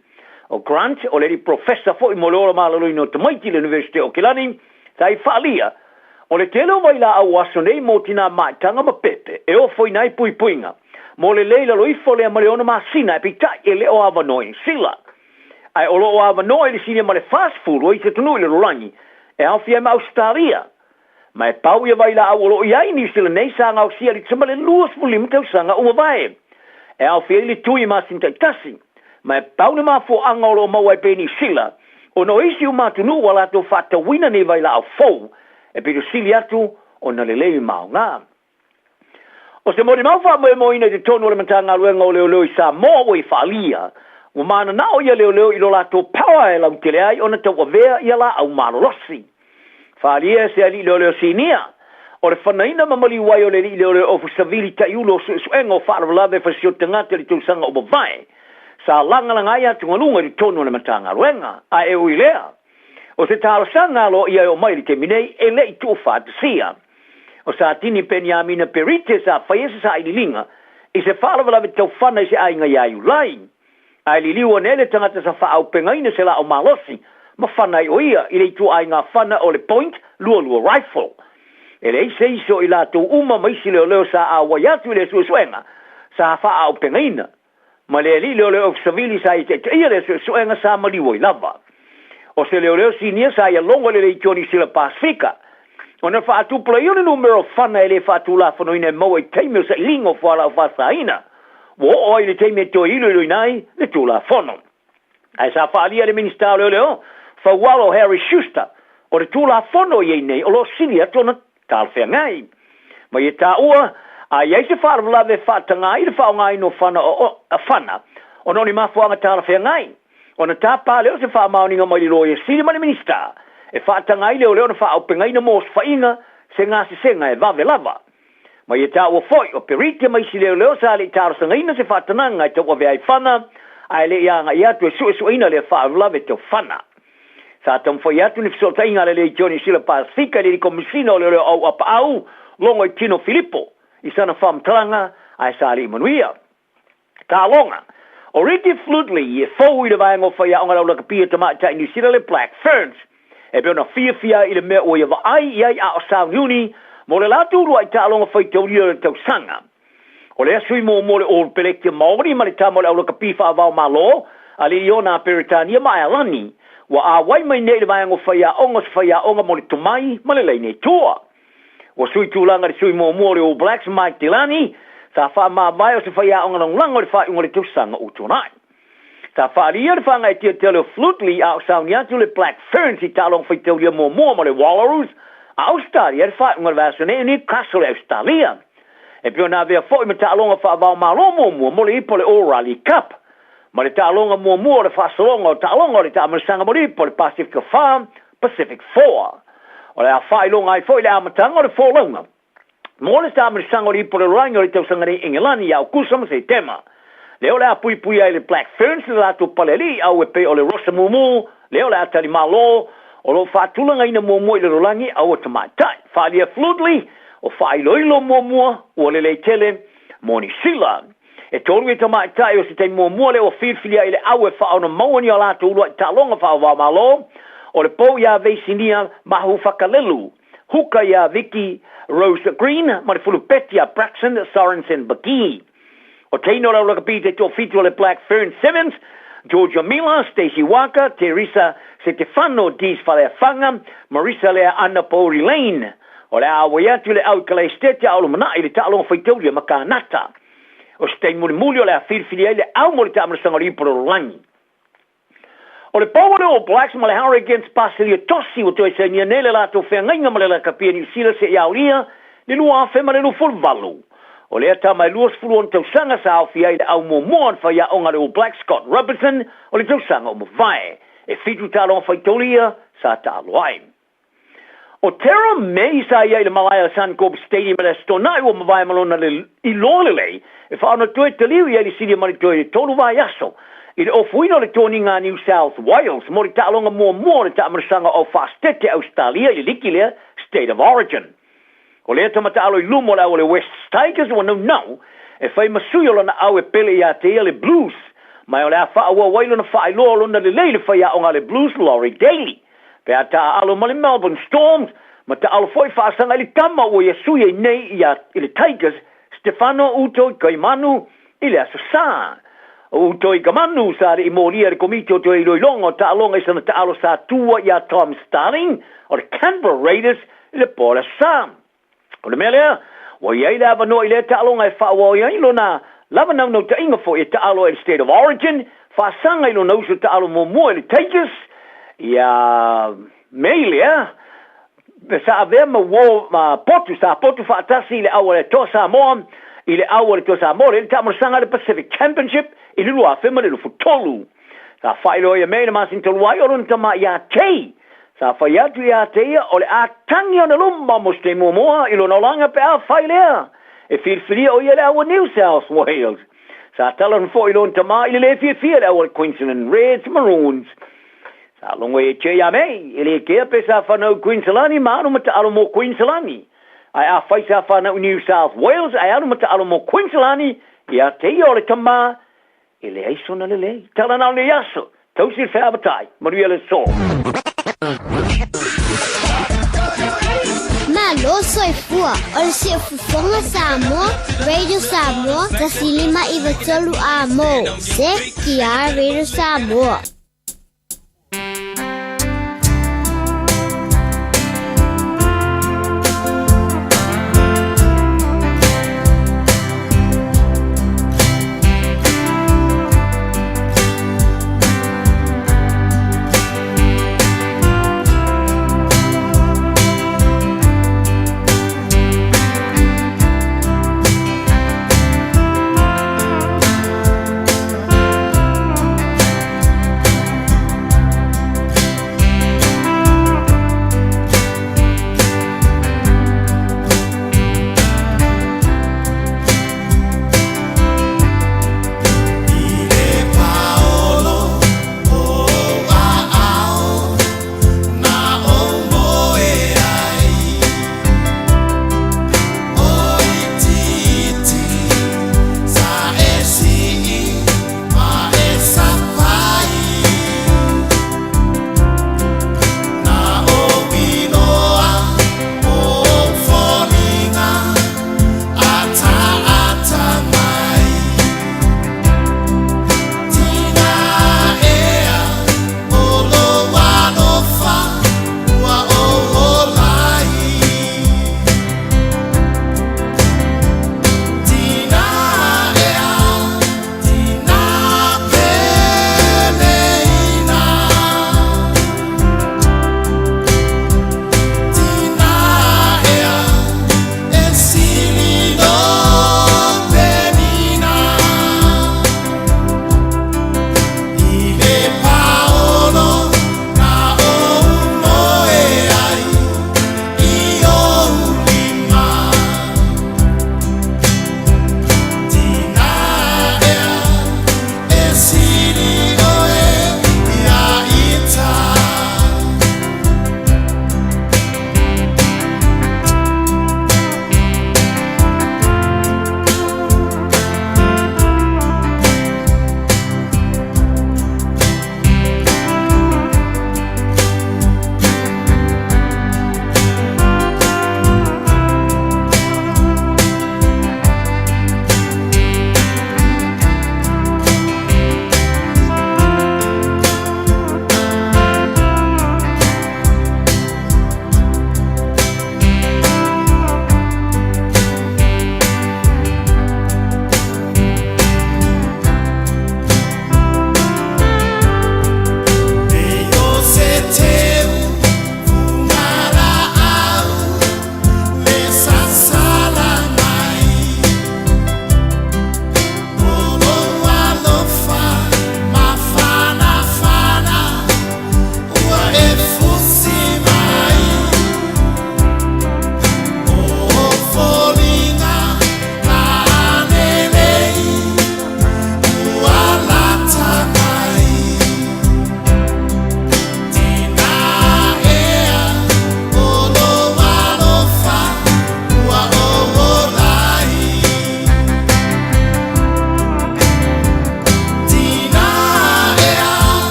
O Grant, o le alii profesa foi mo le ola maloloina o tamaiti i le Universite o Kilani, sa i faaalia, o le tele o vailaau o aso nei mo tinā maitaga ma pepe e ofoina ai puipuiga mo le le i lalo ifo lea ma le ono masina ae peitai e le o avanoa i Niu Sila. Ae o lo o avanoa i le silia ma le 40 o isi atunuu i le lalolagi e aofia ai ma Ausetalia. Ma e pau ia vailaau o lo o i ai i Niu Sila nei sa gaosia i le tusa ma le 25 tausaga ua mavae. E aofia ai le tui i masina taitasi. Ma e pau le mafuaaga o lo o maua ai pea i Niu Sila ona o isi uma atunuu ua latou faatauina nei vailaau fou e pito sili atu ona lelei ma aoga. O se molimau faamoemoeina i totonu o le Matagaluega o Leoleo i Samoa ua i faaalia, ua mananao ia leoleo i lo latou power e lautele ai ona tauavea ia laau malolosi. Faaalia e se alii leoleo sinia, o le fanaina ma maliu ai o le alii leoleo Ofu Savili Taiulu o suesuega o faalavelave fasioti tagata i le tausaga ua mavae, sa lagalaga ai atugaluga i totonu o le Matagaluega. Ae e ui i lea, o se talosaga aloaia e oo mai i le taimi nei, e le i tuufaatasia. O Satini Peniamina Perite sa faia se sailiiliga i se faalavelave taufana i se aiga iā Iulai. Ae liliu ane le tagata sa faaaupegaina se laau malosi ma fana ai o ia i le ituaiga fana o le point lualua rifle. E leai se isi o i latou uma ma isi leoleo sa auai atu i lea suesuega sa faaaupegaina. Ma le alii leoleo Ofisa Savili sa ia taitaia lea suesuega sa maliu ai lava. O se leoleo sinia sa ia logo i le Leitio Niu Sila Pasefika. Ona faatupulaia o le numera o fana e le faatulafonoina e maua i taimi o sailiga o fualaau faasaina, ua oo ai i le taimi e toe iloiloina ai le Tulafono. Ae sa faaalia e le Minisita o Leoleo, Faualo Harry Schuster, o le Tulafono i ai nei o lo o sili atu ona talafeagai. Ma ia taua, a i ai se faalavelave e faataga ai le faaaogaina o fana o fana ona o ni mafuaaga talafeagai, ona tapa lea o se faamaoniga mai le Loia Sili ma le Minisita e faataga ai leoleo ona faaaupegaina mo osofaiga se gasesega e vave lava. Ma ia taua foi, o Perite ma isi leoleo sa le i talosagaina se faatanaga e tauavea ai fana, ae le i agai atu e suesueina lea faalavelave tau fana. Sa taumafai atu ni fesootaiga a le Leitio Niu Sila Pasefika i le Komisina o Leoleo Auapaau Logo i Tino Filipo i sana faamatalaga ae sa le i manuia. Taaloga. O Ricky Flutely e fou i le vaega o faiaoga lau lakapia tamaitai Niu Sila le Black Ferns. E pei ona fiafia ai i le mea ua ia vaai i ai a o sauniuni mo le latou uluai taaloga faitaulia o le tausaga. O lea sui muamua o le All Peleki Maori ma le tama o le aulakapi faavao-malo a le Iona a Peretania ma Aealani, ua āwai mai nei i le vaega o faiaoga o se faiaoga mo le tomai ma le laine tua. Ua sui tulaga le sui muamua o le All Blacks Mike Delany, sa faamavae o se faiaoga lagolago i le faaiuga o le tausaga ua tuanai. Sa faaalia le faagaetiatia o Flutely a o sauni atu le Black Ferns i taaloga faitaulia muamua mo le Wallaroos a Ausetalia i le faaiuga o le vaiaso nei i Newcastle i Ausetalia. E pei ona avea foi ma taaloga faava-o-Malo muamua mo le ipu o le O'Reilly Cup ma le taaloga muamua o le faasologa o taaloga o le taamilosaga mo le ipu o le Pasifika 4, Pacific Four. O le a faailoga ai foi le amataga o le folauga mo le taamilosaga o le ipu o le lalolagi o le tausaga nei i Engelani ia Aukuso ma Setema. Lea o le a puipuia ai le Black Ferns le latou palealii au e pei o le Rosa Mumu, lea o le a tali malo, o lo o faatulagaina muamua i le lalolagi aua tamaitai. Faaalia Flutely, o faailoilo muamua ua lelei tele mo Niu Sila. E tolu ia tamaitai o se taimi muamua lea ua filifilia i le au e faaono maua ni a latou uluai taaloga faava-o-Malo, o le pou iā Veisinia Mahufakalelu, Huka iā Vicky Rose Green ma le fulupeti a Braxton Sorensen Bagee. O teina o le au lakapi te toafitu o le Black Fern Sevens, Georgia Mila, Stacey Waaka, Teresa Setefano, Dees Faleafaga, Marissa Lea Anna Pouri Lane. O le a auai atu le au i Kalaesetete a o lumanai i le taaloga faitaulia ma Kanata. O se taimi mulimuli o le a filifili ai le au mo le taamilosaga o le Ipu o le Lalolagi. O le pau o le All Blacks ma le Hurricanes Pasilia Tosi ua toe sainia nei le latou feagaiga ma le lakapi a Niu Sila seia aolia le 2028. O lea tama e 26 tausaga sa aofia ai le au muamua o le faiaoga a le All Blacks Scott Robertson o le tausaga ua mavae. E fitu taaloga faitaulia sa taalo ai. O Terra May sa i ai i le malae o Suncorp Stadium i le Aso Toonai ua mavae ma lona iloa lelei e faaona toe taliu i ai le silia ma le toe tolu vaiaso i le ofuina o le toniga a New South Wales mo le taaloga muamua o le taamilosaga o Aufaasitete Ausetalia i le liki lea State of Origin. O lea tama taalo i luma o le au o le Wests Tigers ua naunau e fai ma sui o lona au e pele iā te ia le Blues ma o le a faaauau ai lona faailoa o lona lelei i le faiaoga a le Blues Laurie Daley. Pe a taaalo ma le Melbourne Storms, ma taaalo foi faasaga i le tama ua ia sui ai nei ia i le Tigers, Stefano Utoikamanu i le Aso Sa. O Utoikamanu sa le i molia e le Komiti o Toe Iloiloga o Taaloga i sana taalo sa tua iā Tom Starling o le Canberra Raiders i le po o le Aso Sa. O le mea lea, ua i ai le avanoa i lea taaloga e faaauau ai lona lava naunautaiga foi e taalo ai i le State of Origin, faasaga i lona uso taalo muamua i le Tigers, ia May lea, sa avea ma uo ma potu, sa potu faatasi i le au a le Toa Samoa, i le au a le Toa Samoa lea i le taamolosaga a le Pacific Championship i le 2023. Sa faailoa ia May i le masina talu ai o lona tama ia Tay. Sa fai atu ia te ia o le a tangi ona luma mo se taimi muamua i lona olaga pe a fai lea e filifilia o ia le au a New South Wales. Sa talanoa foi i lona tama i le le fiafia le au a le Queensland Reds Maroons. Sa logo e Che ia May, e le kea pe sa whanau Queensland ma alu ma taalo mo Queensland. Ae a fai sa whanau New South Wales ae alu ma taalo mo Queensland ia te ia o le tama E leai sona lelei. Tala na o lenei aso. Tausi le feavatai. Manuia le aso. Malo soifua. O le Siufofoga Samoa, Radio Samoa, 153 Amo. CTR Radio Samoa.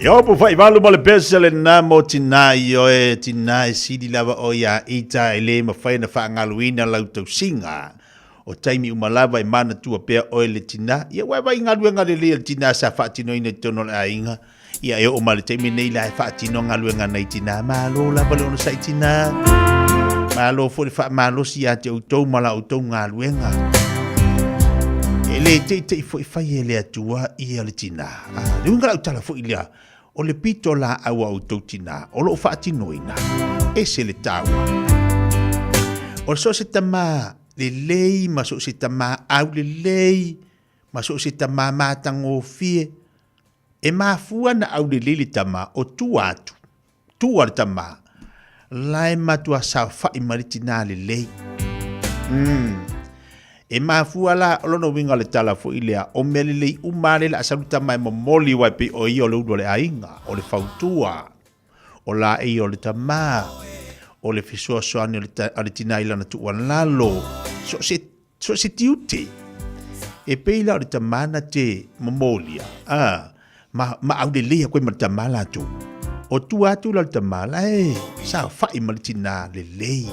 Ia opu faivalu ma le pese lena mo tinā ioe, tinā e sili lava o ia ita e le mafai ona faagaluina lau tausiga. O taimi uma lava e manatua pea oe le tinā, ia ua e vaai i galuega lelei a le tinā sa faatinoina i totonu o le aiga. Ia e oo mai le taimi nei la e faatino galuega nai tinā. Malo lava le onosai tinā. Malo foi le faamalosi ia te outou ma la outou galuega. E E le teitei foi fai e le Atua ia le tinā. A, le uiga lau tala foi lea, o le pito laau a outou tinā o lo o faatinoina, ese le taua. O so o se tama lelei ma so o se tama aulelei ma so o se tama matagofie, e mafua na aulelei le tama o tua atu, tua le tama, la e matua saofai ma le tinā lelei. E mafua la, o lona uiga o le tala foi lea, o mea lelei uma lava lea o le a sau le tama e momoli aua e pei o ia o le ulu o le aiga, o le fautua, o laei o le tama, o le fesoasoani a le tinā i lana tuualalo, so o se, so o se tiute. E pei la o le tama na te momolia, a, ma, ma aulelei aku ai ma le tama latou. O tua atu la o le tama, la e saofai ma le tinā lelei.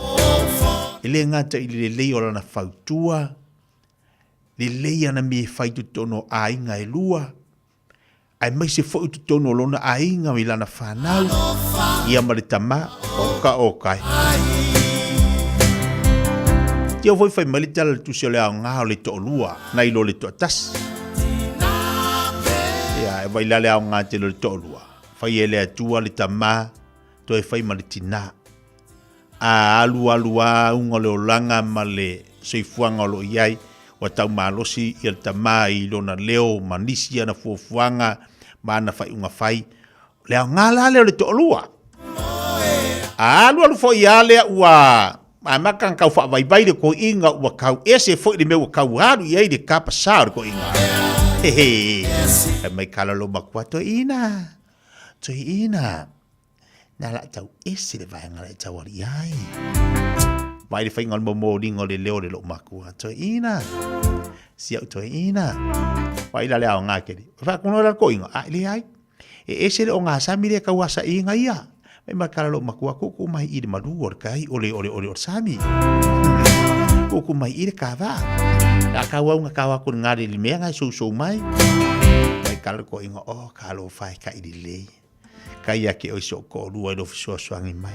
E le gata i le lelei o lana fautua, lelei ana mea e fai i totonu o aiga e lua, aemaise foi o totonu o lona aiga i lana fanau, ia ma le tama, oka oka e. Tio foi fai mai le tala le tusi o le aoga o le toalua, nai lo le toatasi. Ia, e vai la le aoga tele o le toalua. Fai e le Atua le tama, toe fai ma le tinā. A alu alu a uga o le olaga ma le soifuaga o lo o i ai, ua tau malosi ia le tama i lona leo ma nisi ana fuafuaga ma ana faaiuga fai. O le aoga la lea o le toalua. A alu alu foi a lea ua amata ona tau faavaivai le toeaina ua tau ese foi le mea ua tau alu i ai le tapasā o le toeaina. Hehe. Fai mai kala lo matua, Toeaina, toeaina. Na la tau ese le vaega la e tau ali ai. Vai le whainga o le momoliga o le leo o le loo makua. Toeina. Si au toeina. Vai la le ao ngā kere. Wha kono la koinga. A le ai. E ese le o ngā sami le kau asa i ngā ia. Mai ma kala loo makua kuku mai i le malu o le kai o le o le o le o le sami. Kuku mai i le kawa. A kau au ngā kau aku ngā le mea ngai sou sou mai. Mai kala koinga o ka lo whai ka i le lei. Kai ake oi so koʻolua i lou fesoasoani mai.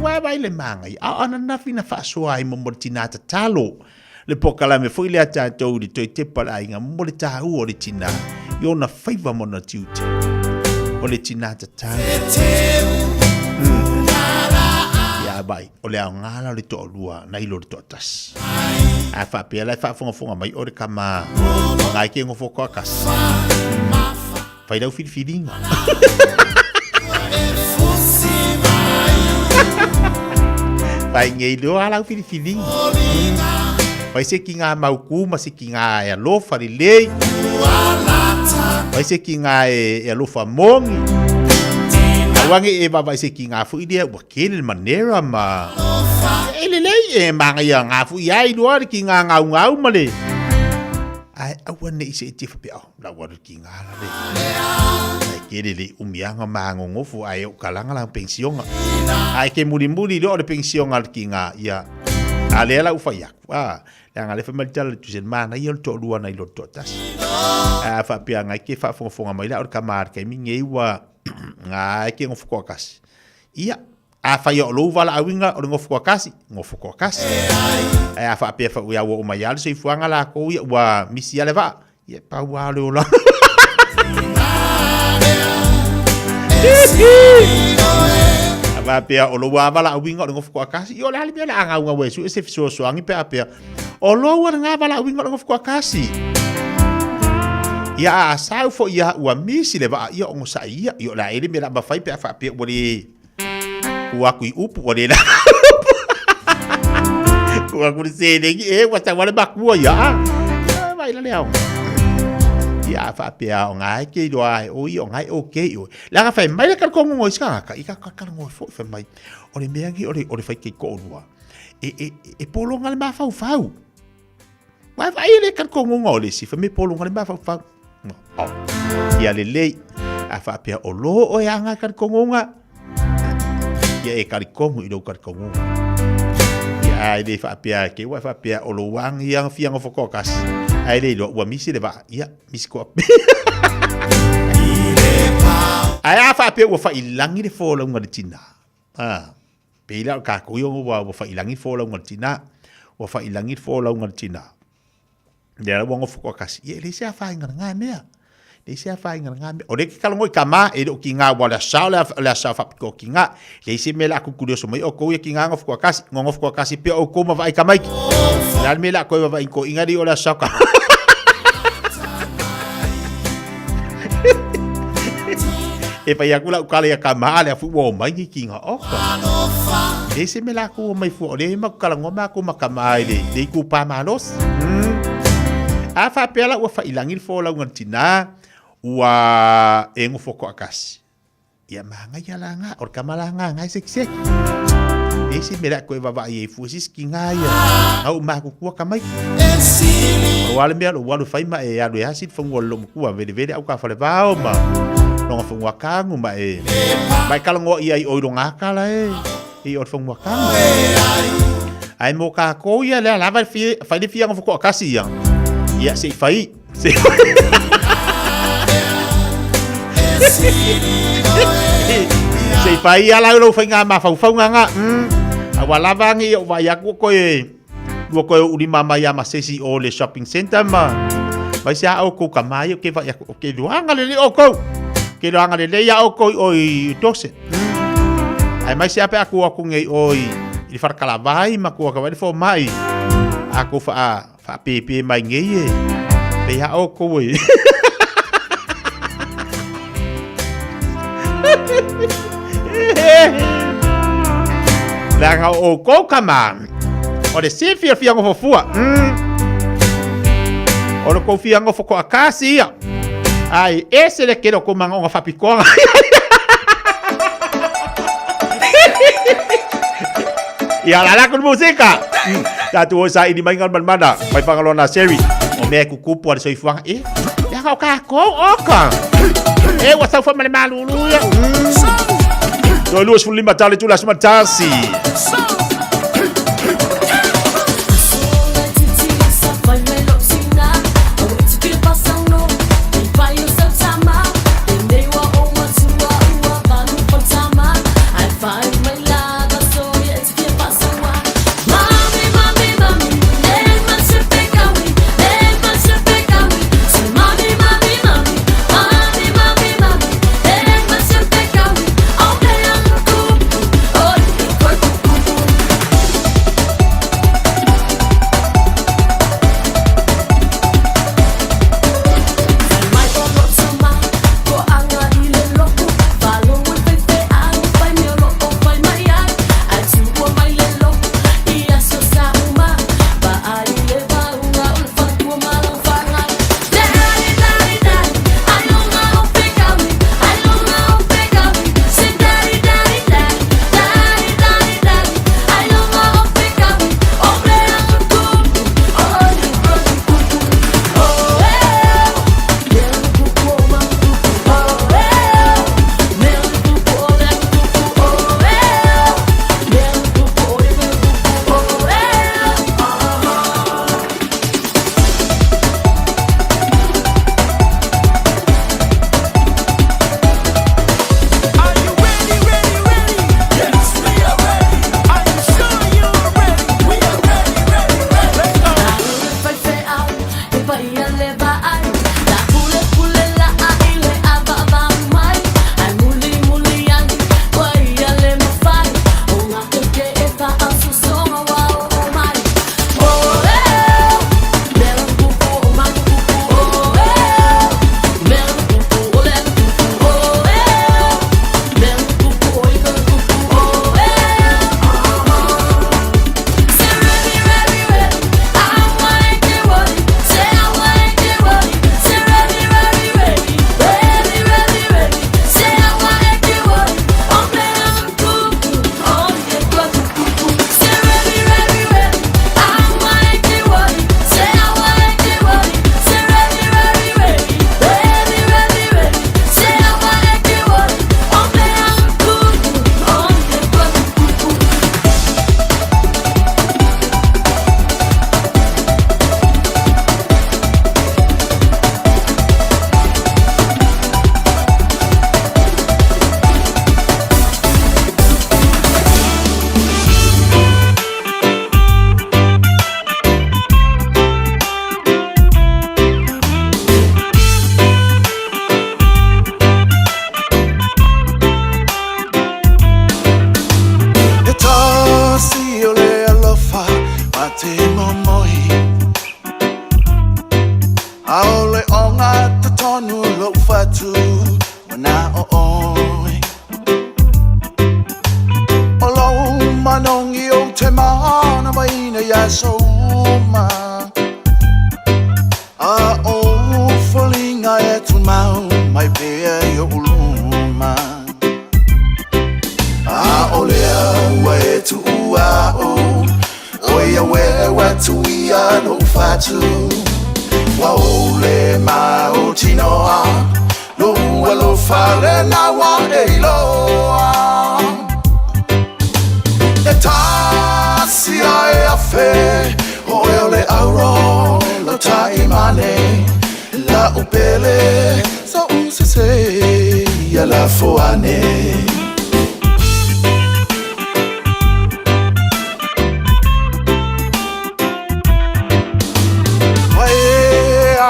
Ua e vai le māngai, a o ananafi na faasoa ai mo mo le tinā tatalo. Le pokalame foi lea tātou i le toe tepa le aiga mo le tāua o le tinā i ona faiva ma ona tiute. O le tinā tatalo. Ia vai, o le aoga la o le toalua na i lo le toatasi. A faapea la e faafogafoga mai o le kama ngai ke ngofo koakasi. Fai lau filifiliga. Fai ngei loa lau filifiliga. Fai se ki ngā maukū ma se ki ngā e alofa lelei. Fai se ki ngā e, e alofa mongi. Aua nge e vavaai se ki ngā fui lea ua kele le manera ma e lelei e mangaia ngā fui ai loa le ki ngā ngau ngau ma le ae aua ne i se e te whapea oh, La ua ki ngā la le. Ai ke le le umianga mangongofo ai o kalanga la pensionga. Ai ke muri muri le o le pensionga ki ngā ia. A le la ufa ia. A le anga le fa mai tala tu sen mana ia le toalua na i lo toatasi. A fa pia ngai ke fa fonga mai la o le kamar ke mi ngei ua ngā ke ngofo koa kasi. Ia Afai o lou valaauina o le nofo toatasi, nofo toatasi. Ae a faapea foi ua oo mai lava le soifuaga latou ia ua misi lava le vaa, ia pau lava o le olaga. A faapea o lou lava valaauina o le nofo toatasi, ia o le a le mea o le a gaugau ai sue se fesoasoani pe a pea o lou lava lena valaauina o le nofo toatasi. Ia a sau foi ia ua misi le vaa, ia onosai ia, ia o le a i ai le mea o le a mafai pe a faapea ua le Ku aku i upu ua le la. Ku aku le seleni e ua tau ale makua ia. Ah, vai la le ao. Ia faapea o ngai ke iloa ai o i o ngai o ke i o. Le aga fai mai le kal kongo ngoi ska ka i ka ka kal ngoi fo fai mai. O le mea ngi o le o le fai ke ko lua. E e e polonga le mafaufau. Vai vai le kal kongo ngoi le si fai me polonga le mafaufau. Oh. Ia lelei. A faapea o lo oe anga kalikongonga. Ia e kalikongo i lou kalikongonga. Ia ai le faapea ke ua faapea o lou anga ia fia ngofo koakasi. Ai le iloa ua misi le vaa. Ia misi koa. Ai a faapea ua failangi le folauga le tinā. Ah. Pei la o kākou ia ua ua failangi le folauga le tinā. Ua failangi le folauga le tinā. Lea ua gofo toatasi, ia e leai se afaina i lena mea. Leai se afaina i lena mea. O lea e te talanoa i tama, e le o tiga aua o le aso o le aso faapitoa o tiga. Leai se mea o le a tulituli oso mai outou ia tiga nofo toatasi. Nonofo toatasi pea outou ma vaai tamaiti. O le a le mea o le a toe vavaai i toeaiina lea o le aso tama. E fai atu lau tala ia tama, a lea foi ua omai nei tiga oka. Leai se mea latou omai fua, o lea e matou talanoa matou ma tama i le itupa malosi. A faapea la ua failagi le folauga a le tina, ua e nofo toatasi. Ia manaia la na, o le tama la na na e sekiseki. Leai se mea o le a toe vaavaai ai fua i se isi tina ia. Na ou matutua tamaiti. Pau lava le mea o lou alu e fai ma e alu e asi le fanua o le loomatua, velevele au taufalevao ma lona fanua tanu ma e ma e talanoa i ai o i lona tala e i o le fanua tanu. Ae mo tatou ia lea lava e fai le fia nofo toatasi ia. Ia se i fai. Se i fai. Se i fai ia lau lou faiga mafaufauga ga. Aua lava age ia ou vaai atu ua toe ua toe uulima mai lava ma se isi o le shopping centre ma mai se a outou tama ia ou te vaai atu ou te iloaga lelei outou. Ou te iloaga lelei lava outou i o i Dorset. Ae mai se a pe a tu atu nei o i le faletalavai ma tu atu ai le fomai a tou faa faapepe mai nei e pei a outou e Leaga o outou tama o le si fiafia nofo fua. O le tou fia nofo toatasi ia. Ai ese le tele o tou manaoga faapitoa. Ia la la ku musika. Tatou o saili mai ngā manamana. Mai Fagaloa nā Sherry. O mea e kukupu a le soifuaga. E, leaga o kākou, oka. E, ua sau foi ma le malulu ia. Toe 25 tau le tula suma tasi. Aole onga totonu lou fatu Wana o oi O lou manongi o te mana maina ia souma A o folinga e tumau mai pea i o uluma A o lea ua e tuua o O ia we wa tuia no fatu Wa o le ma o tinoa Lo ua lo fale na wa e iloa E tasi ai a fe O e o le auro Lo tai mane La upele So usese Ia la foane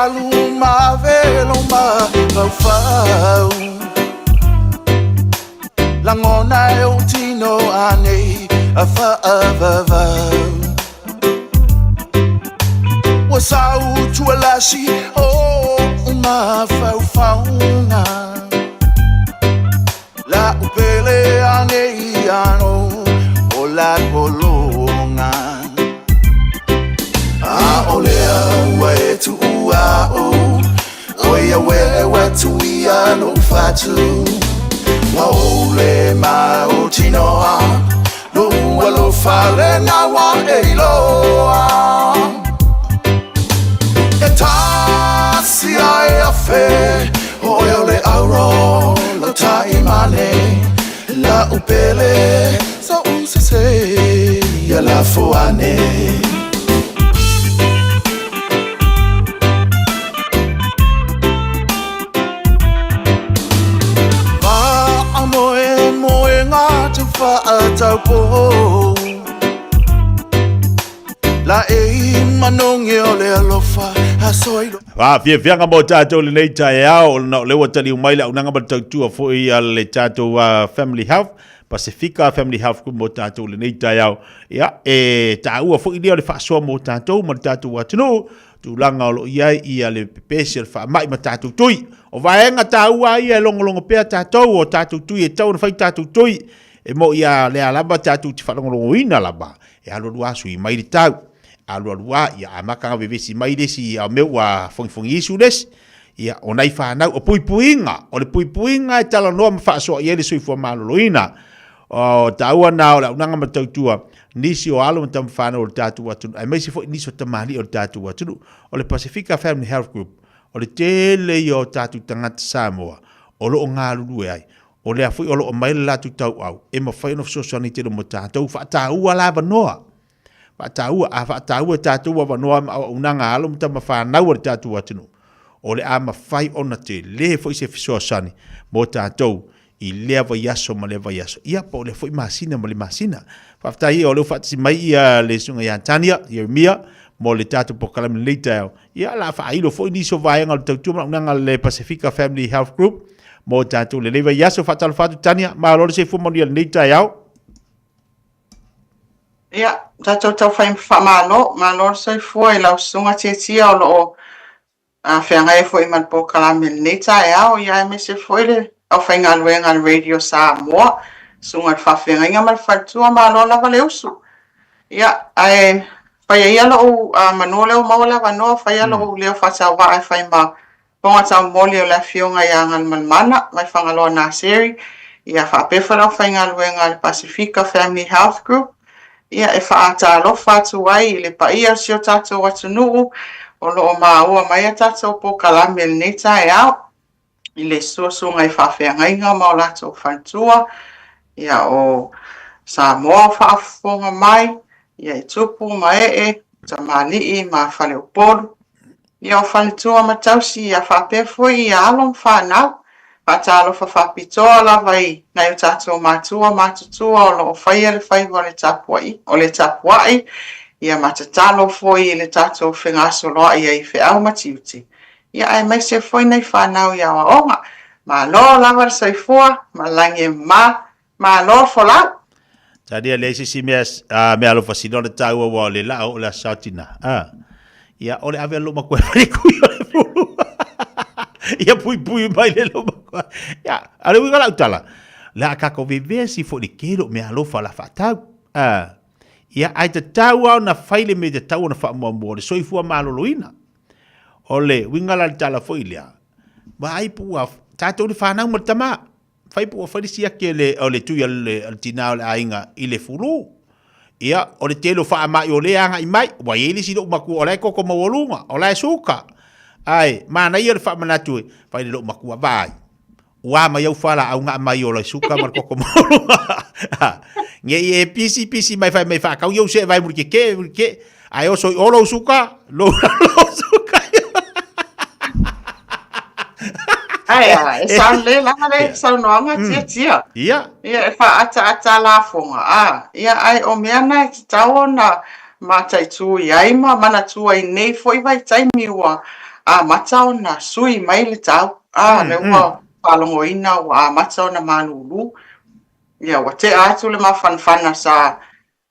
alu ma velo ma faufau Langona e o tino anei a whaavavau Wa sau tualasi o ma faufaunga La upele anei ano o la kolonga A o lea ua e tuua o O ia we wa tuia no fatu Wa o le ma o tinoa Lo ua lo fale na wa e iloa E tasi ai a fe O e o le auro Lo tai mane La upele So usese Ia la foane whaatau po La e manongi o le alofa a soi lo Faafiafiaga mo tatou lenei taeao ona o lea ua taliu mai le auaunaga ma le tautua foi a le tatou Family Health, Pasifika Family Health Group mo tatou lenei taeao. Ia, e taua foi lea o le faasoa mo tatou ma le tatou atunuu, tulaga o lo o i ai ia le pepesi o le faamai ma tatou tui. O vaega taua ia e logologo pea tatou, o tatou tui e tatau ona fai tatou tui. E moi a lea lava tatou te faalogologoina lava, e alualu lava sui mai le tau. Alualu lava, ia amata ona vevesi mai le isi a mea ua fogifogiisu le isi. Ia, o nai fanau, o puipuiga, o le puipuiga e talanoa ma faasoa i ai le soifua maloloina. O taua na o le auaunaga ma tautua nisi o alo ma tama fanau o le tatou atunuu, aemaise foi nisi o tamalii o le tatou atunuu. O le Pasifika Family Health Group, o le tele ia o tatou tagata Samoa o lo o galulue ai. O lea foi o lo o mai le latou tauau e mafai ona fesoasoani tele mo tatou. Faataua la avanoa. Faataua, a faataua e tatou avanoa ma auaunaga a alo ma tama fanau a le tatou atunuu, o le a mafai ona tele foi se fesoasoani mo tatou i lea vaiaso ma lea vaiaso, ia po o lea foi masina ma le masina. Faafetai ia o lea ua faatasi mai ia le susuga ia Tania Ieremia mo le tatou polokalame lenei taeao. Ia o le a faailo foi nisi o vaega o le tautua ma auaunaga a le Pasifika Family Health Group mo tatou lenei vaiaso. Faatalofa atu Tania, malo le soifua manuia lenei taeao. Ia, tatou tau fai faamalo, malo le soifua i lau susuga Tietia o lo o feagai ai foi ma le polokalame i lenei taeao, ia aemaise foi le aufaigaluega a le Radio Samoa, susuga i le faafeagaiga ma le faletua, malo lava le usu. Ia, ae faia ia lou manu lea ua maua le avanoa, faia lou leo faatauvaa e fai ma Fofoga Taumoli o le Afioga ia Galumalemana mai Fagaloa Nursery, ia faapea foi le aufaigaluega a le Pasifika Family Health Group, ia e faatalofa atu ai i le paia o si o tatou atunuu o lo o maua mai a tatou polokalame i lenei taeao, i le susuga i faafeagaiga ma o latou faletua, ia o Samoa o faafofoga mai, ia i tupu ma ee, tamalii ma faleupolu, Ia o faletua ma tausi ia faapea foi ia alo ma fanau. Faatalofa faapitoa lava i nai o tatou matua matutua o lo o faia le faiva o le tapuai, o le tapuai, ia ma tatalo foi i le tatou fegasoloai ai i feau ma tiute, ia aemaise foi nai fanau i aoaoga. Malo lava le soifua ma lagi e mama, malo le folau! Tali leai se isi mea, a, mea alofa sili ona taua ua o le laa o le aso tina. A. Ia, o le ave a lou matua e fai kui o le fulu. Ia puipui mai le lou makua. Ia, a le uiga o lau tala, le a tatou vevesi foi i le tele o meaalofa o le a faatau. A, ia, ae tatau lava ona fai le mea e tatau ona faamuamua, o le soifua maloloina. O le uiga la o le tala foi lea, vaai po ua tatou le fanau ma le tama, fai po ua fai le siaki a le, o le tui a le, a le tinā o le aiga i le fulu. Ia, o le tele o faamai o lea e agai mai, ua i ai le isi lou matua o la e toto maualuga, o la e suka. Ae, manaia le faamanatu e fai le lou matua, vaai, ua mai au fualaau na aumai o le suka ma le toto maualuga. Ne i e pisi pisi mai fai mai faatau iau se vai muli ke ke muli ke ae oso i o lou suka, lou, lou suka. Ae a, e sao lelei lava le saunoaga tiatia. Ia. Ia, e faaataata lafoga, a, ia, ae o mea na e tatau ona mataitu i ai ma manatua i nei foi vaitaimi ua amata ona sui mai le tau, a, lea ua faalogoina ua amata ona malulu. Ia, ua tea atu le mafanafana sa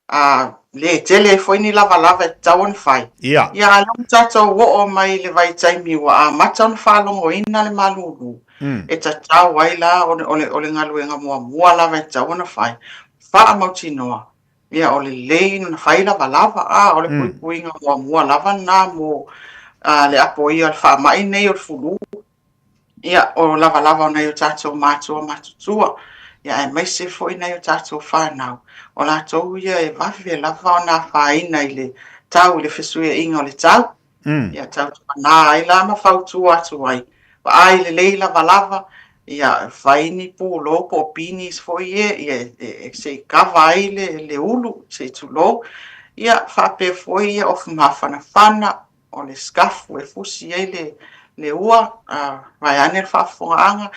a lē tele ai foi ni lavalava e tatau ona fai. Ia. Ia, a o lea ua tatou oo mai i le vaitaimi ua amata ona faalogoina le malulu, e tatau ai la o le, o le, o le galuega muamua lava e tatau ona fai, faamautinoa, ia, o lelei ona fai lavalava, a, o le puipuiga muamua lava lena mo le apoia o le faamai lenei o le fulu. Ia, o lavalava o nai o tatou matua matutua, ia aemaise foi nai o tatou fanau, o latou ia e vave lava ona afaina i le tau, i le fesuiaiga o le tau. Ia tautuana ai la ma fautua atu ai, vaai lelei lavalava, ia fai ni pulou po o beanies foi ia, ia e, se i kava ai le, le ulu, se i tulou. Ia faapea foi ia ofu mafanafana, o le scarf e fusi ai le, le ua, vaeane le faafofogaaga,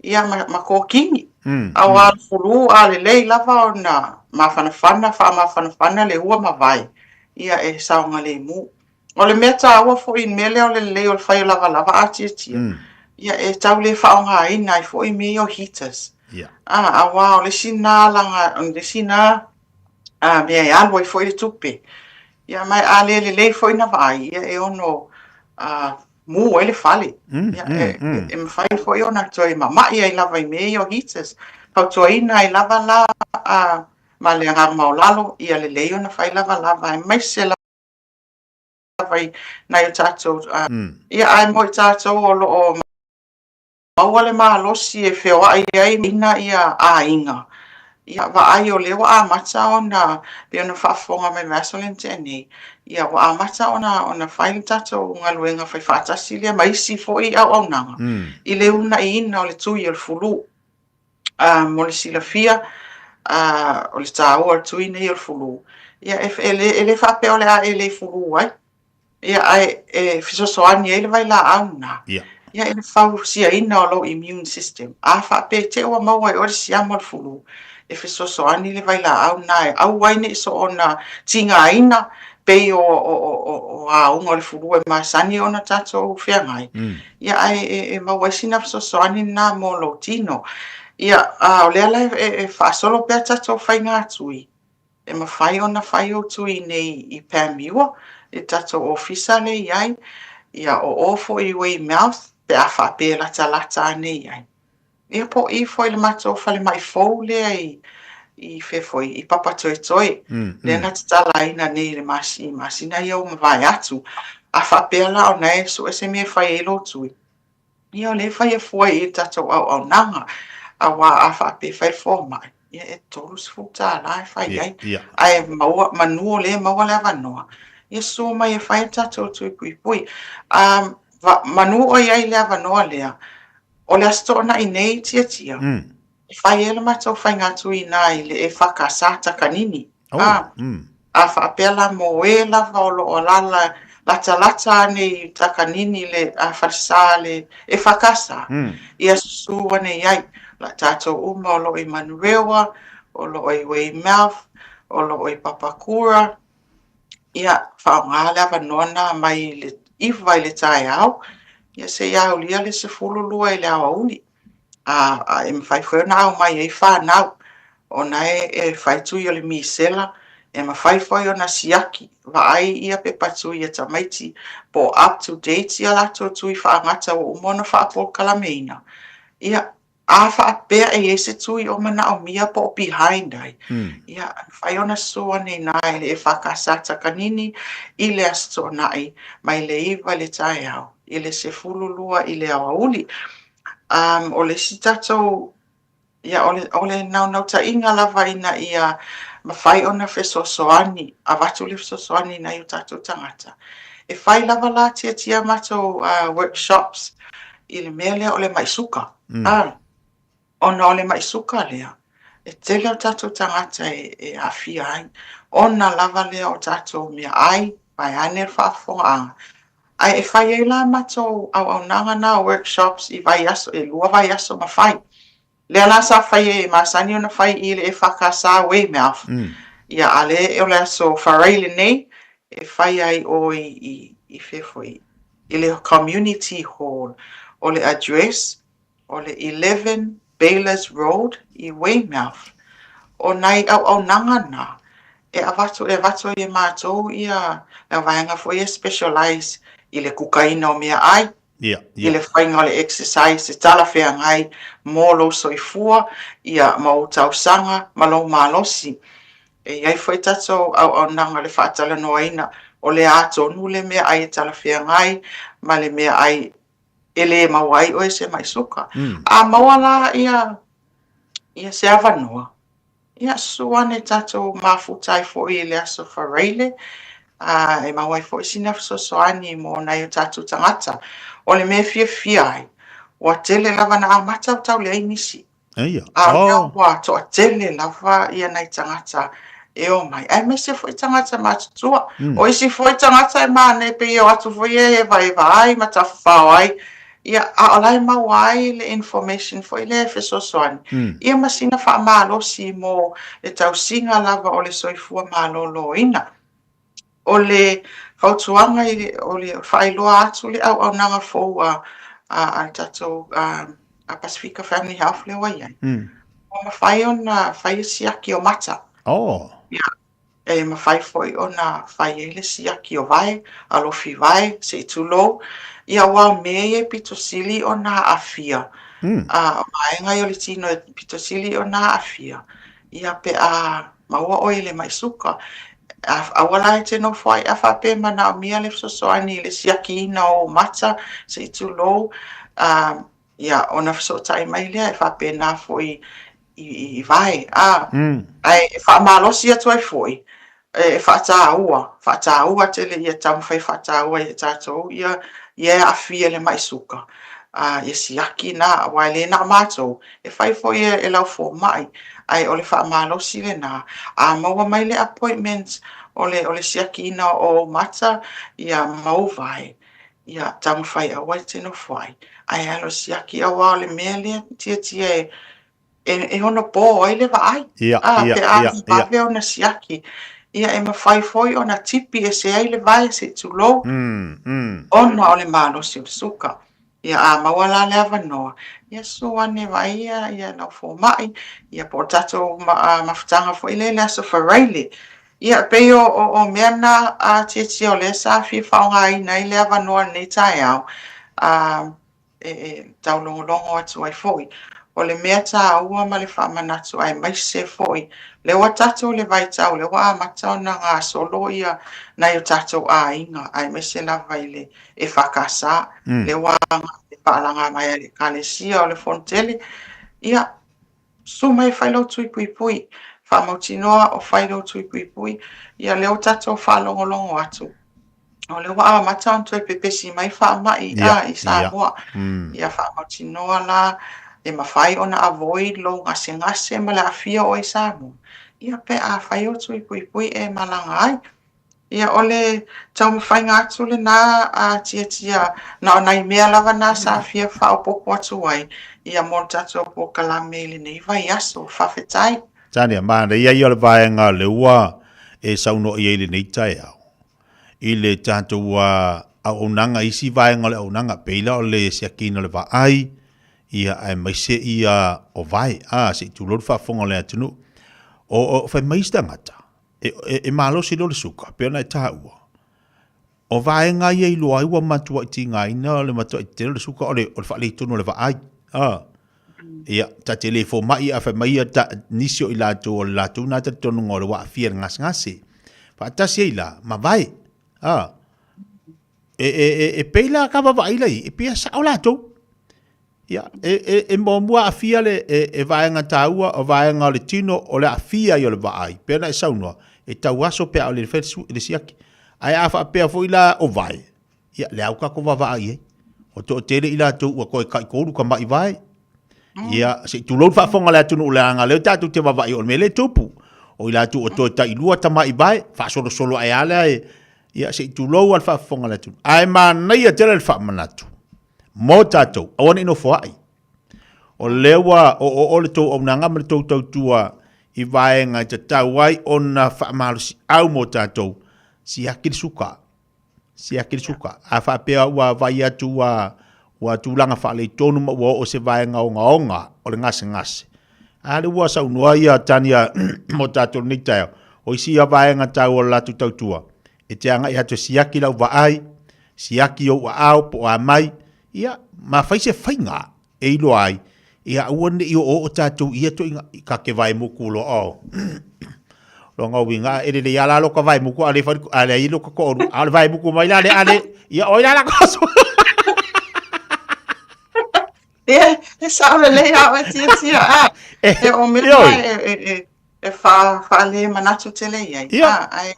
ia ma, ma kokini. Aua o le fulu a lelei lava ona mafanafana, faamafanafana le ua ma vai, ia e saogalemu. O le mea taua foi i le mea lea o le lelei o le fai o lavalava atiatia, ia e tau le faaaogaina ai foi mea ia o heaters. Yeah. Aua o le isi lena alaga, o le isi lena mea e alu ai foi le tupe. Ia ma a le lelei foi na vaai, ia e ono mu ai le fale. Ia e mafai foi ona toe mama'i ai lava i mea ia o heaters. Fautuaina ai lava la ma le agaga maualalo, ia lelei ona fai lavalava aemaise lava i nai o tatou, ia ae mo i tatou o lo o maua le malosi e feoai ai ina ia aiga, ia vaai o lea ua amata ona, pei ona faafofoga mai i le vaiaso lea na tea nei, ia ua amata ona ona fai le tatou galuega faifaatasi lea ma isi foi auaunaga i le uunaiina o le tui o le fulu. Mo le silafia, o le taua o le tui nei o le fulu, ia e le e le faapea o le a e le fulu ai, Ia, ae e fesoasoani ai le vailaau lena, ia, i le fausiaina o lou immune system. A faapea te i ua maua e oe le siama o le fulu, e fesoasoani le vailaau lena e aua ai ne i soona tigaina pei o, o, o, o auga o le fulu e masani ona tatou feagai. Ia, ae e, e maua ai sina fesoasoani lena mo lou tino. Ia, a o lea la e, e faasolo pea tatou faiga tui, E mafai ona fai ou tui nei i Panmure, i le tatou ofisa lea e i ai, ia o o foi i Weymouth pe a faapea e latalata ane i ai. Ia po o i foi i le matou falemai fou lea i, i fea foi, i Papatoetoe, lea na tatalaina nei i le i masina ia ua mavae atu. A faapea la o na e sue se mea e fai ai lou tui, Ia o lea e fai fua i le tatou auaunaga, aua a faapea e fai le fomai, ia e $30 e fai ai. Ae maua, manu o lea e maua le avanoa, ia susu mai e fai le tatou tui puipui. Manu o i ai le avanoa lea, o le Aso Toonai nei Tiatia, e fai ai le matou faiga tui i ina i le EFKS Takanini. A faapea la mo e lava o lo o alaala latalata ane i Takanini le falesa le EFKS, ia susu ane i ai. La tatou uma o lo o i Manurewa, o lo o i Weymouth, o lo o i Papakura, ia faaaoga le avanoa lena mai le 9 i le taeao, ia seia aulia le 12 i le aoauli. A e mafai foi ona aumai ai fanau, ona e fai tui o le misela, E mafai foi ona siaki, vaai ia pepa tui a tamaiti po o up to date ia latou tui faagata ua uma ona faapolokalameina. Ia, a faapea e i ai se tui o manaomia po o behind ai, ia, e mafai ona susu ane i ina i le EFKS Takanini i le Aso Toonai mai le 9 i le taeao i le 12 i le aoauli. Um, o le isi tatou Ia, o le, o le naunautaiga lava ina ia mafai ona fesoasoani, avatu le fesoasoani i nai o tatou tagata. E fai lava la tiatia matou uh, workshops i le mea lea o le mai suka. Mm. Ah, ona o le mai suka lea, e tele o tatou tagata e, e aafia ai. Ona lava lea o tatou meaai, vaeane le faafofogaaga. Ae e fai ai la matou auaunaga na, workshops, i vaiaso, e lua vaiaso ma fai. Lea la sa fai ai, e masani ona fai i le EFKS Weymouth. Ia, a lea o le aso Farai lenei, e fai ai o i, i, i fea foi, i le Community Hall. O le address, o le 11 Baylors Road i Weymouth. O nai auaunaga na, e avatu, e avatu ai e matou ia le vaega foi e specialize i le kukaina o meaai, Ia, i le faiga o le exercise e talafeagai mo lou soifua, ia, ma ou tausaga ma lou malosi. E i ai foi tatou auaunaga o le faatalanoaina o le a tonu le meaai e talafeagai ma le meaai e lē maua ai oe se mai suka. A maua la ia ia se avanoa, ia susu ane tatou mafuta ai foi i le aso Faraile, a e maua ai foi sina fesoasoani mo nai o tatou tagata. O le mea e fiafia ai, ua tele lava na amata o tau leai nisi. Eia. A o lea ua toatele lava ia nai tagata e omai, aemaise foi tagata matutua. O isi foi tagata e manaia pei e o atu foi e evaeva ai ma tafafao ai, ia, a o la e maua ai le information foi lea e fesoasoani, ia ma sina faamalosi mo le tausiga lava o le soifua maloloina. O le fautuaga i le, o le faailoa atu le auaunaga fou a, a, a le tatou a, a Pasifika Family Health lea ua i ai, ua mafai ona fai le siaki o mata. Oh. Ia, e mafai foi ona fai ai le siaki o vae, alofi vae, se i tulou. Ia, aua o mea ia e pito sili ona aafia, a, o vaega ia o le tino e pito sili ona aafia, ia pe a maua oe i le mai suka. Aua la e te nofo ai a faapea e manaomia le fesoasoani i le siakiina o ou mata, se i tulou, ia, ona fesootai mai lea e faapena foi i vae, a. Ae e faamalosi atu ai foi, e faataua, faataua tele ia taumafai e faataua ia tatou ia e aafia i le mai suka, ia siaki na, aua e le na o matou, E fai foi e lau fomai, ae o le faamalosi lena. A maua mai le appointment o le o le siakiina o ou mata, ia ma ou vae, ia taumafai aua e te nofo ai, ae alo e siaki aua o le mea lea tiatia e e ono po ai le vaai. Ia, a, ia, pe a ia, ia. vave ona siaki, ia e mafai foi ona tipi ese ai le vae se i tulou, ona o le malosi o le suka. Ia, a maua la le avanoa, ia susu ane vaai ia, ia lau fomai, ia po o le tatou mafutaga foi lea i le Aso Faraile. Ia, e pei o, o, o mea na a Tiatia o lea sa fia faaaogaina ai le avanoa i lenei taeao, a, e, e taulogologo atu ai foi. O le mea taua ma le faamanatu aemaise foi, lea ua tatou i le vaitau, lea ua amata ona gasolo ia nai o tatou aiga, aemaise lava i le EFKS, lea ua faalaga mai a le Ekalesia o le Fonotele, ia, susu mai e fai lou tui puipui, faamautinoa o fai lou tui puipui, ia lea ua tatou faalogologo atu, o lea ua amata ona toe pepesi mai faamai i Samoa, ia faamautinoa la e mafai ona avoid lou gasegase ma le aafia oe i Samoa, ia pe a fai ou tui puipui e malaga ai. Ia, o le taumafaiga atu lena a Tiatia, na o nai mea lava na sa fia faaopoopo atu ai, ia mo le tatou polokalame i lenei vaiaso. Faafetai. Tania, manaia ia o le vaega lea ua e saunoa i ai i lenei taeao, i le tatou auaunaga, isi vaega o le auaunaga, pei la o le siakiina o le vaai, ia aemaise ia o vae, a, se i tulou le faafofoga o le atunuu. O, o fai mai isi tagata, E, e, e malosi loa le suka, pei ona e taua. O vaega ia i iloa ai ua matuai tigaina le matuai tetele o le suka o le, o le faaletonu o le vaai. A. Ia, ta te le fomai a fai mai ia ta, nisi o i latou o le latou na talitonuga o le ua aafia i le gasegase. Faatasi ai la, ma vae. A. E, e, e, e pei la ka vaavaai la i, e pei e sao latou. Ia, e, e, e muamua aafia le, e, e vaega taua, o vaega o le tino, o le aafia ai o le vaai. Pei ona e saunoa, e tau aso pe a o le fai le siaki. Ae a faapea foi la o vae, ia, le au kako vaavaai i ai. Ua toatele i latou ua toe taitolu tama'i vae. Ia, se i tulou le faafofoga a le atunuu leaga lea tatou te vaavaai o le mea lea e tupu. O i latou ua toe tailua tama'i vae, faasolosolo ae a lea e, ia, se i tulou lava le faafofoga a le atunuu. Ae manaia tele le faamanatu mo tatou, aua ne i nofoa'i. O lea ua oooo le tou auaunaga ma le tou tautua i vaega e tatau ai ona faamalosiau mo tatou, siaki le suka, siaki le suka. A faapea ua vaai atu ua, ua tulaga faaletonu ma ua oo se vaega ogaoga o le gasegase, a lea ua saunoa ia Tania mo tatou lenei taeao, o isi ia vaega taua o le latou tautua, e te agai atu e siaki lau vaai, siaki ou aao po o a mai, ia, ma fai se faiga e iloa ai, ia aua ne i oooo tatou i ia ituaiga, ka te vaemuku loa o lona uiga e lelei lava la lota vaemuku a o le fai a leai lota toalua, a o le vaemuku mai la lea a le, ia o ai la la toso. Ia, e sao lelei lava oe Tiatia, a, e o mea Ioe. e, e, e, e wha, whaale manatu tele i ai. Ia. A, ae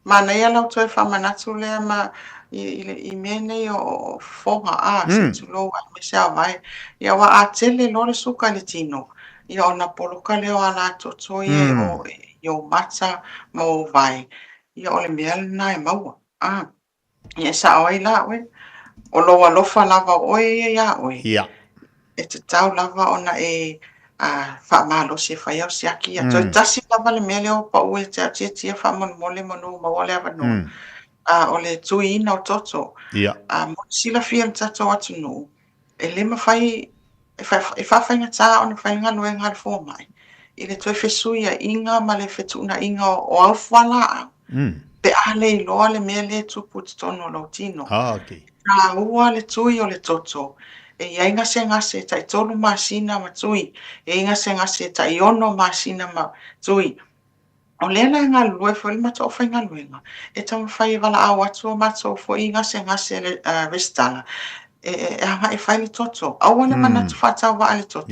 manaia lau toe faamanatu lea ma i, i, le- i mea nei o, o fofoga, a, se i tulou, aemaise a vae. Ia, aua a tele loa le suka i le tino, ia ona poloka lea o alatoto ia e o, i ou mata ma ou vae. Ia, o le mea lena e maua, a. Ia e sao ai la oe. O lou alofa lava o oe ia iā oe. Ia. E tatau lava ona e faamalosi e fai au siaki ia. Toe tasi lava le mea lea ua pau ia te au Tiatia faamolemole manu maua le avanoa. O le tuiina o toto. Ia. Mo le silafia e le tatou atunuu, e le mafai, e faafaigata ona fai le galuega a le fomai i le toe fesuiaiga ma le fetuunaiga o au fualaau pe a le iloa le mea lea e tupu i totonu o lou tino. Ah, okay. E taua le tui o le toto. E i ai gasegase e taitolu masina ma tui, e i ai gasegase e taiono masina ma tui. O lea la e galulue foi le matou aufaigaluega e taumafai e valaau atu o matou foi gasegase le resitala e agai e fai le toto. Aua le manatu faatauvaa le toto.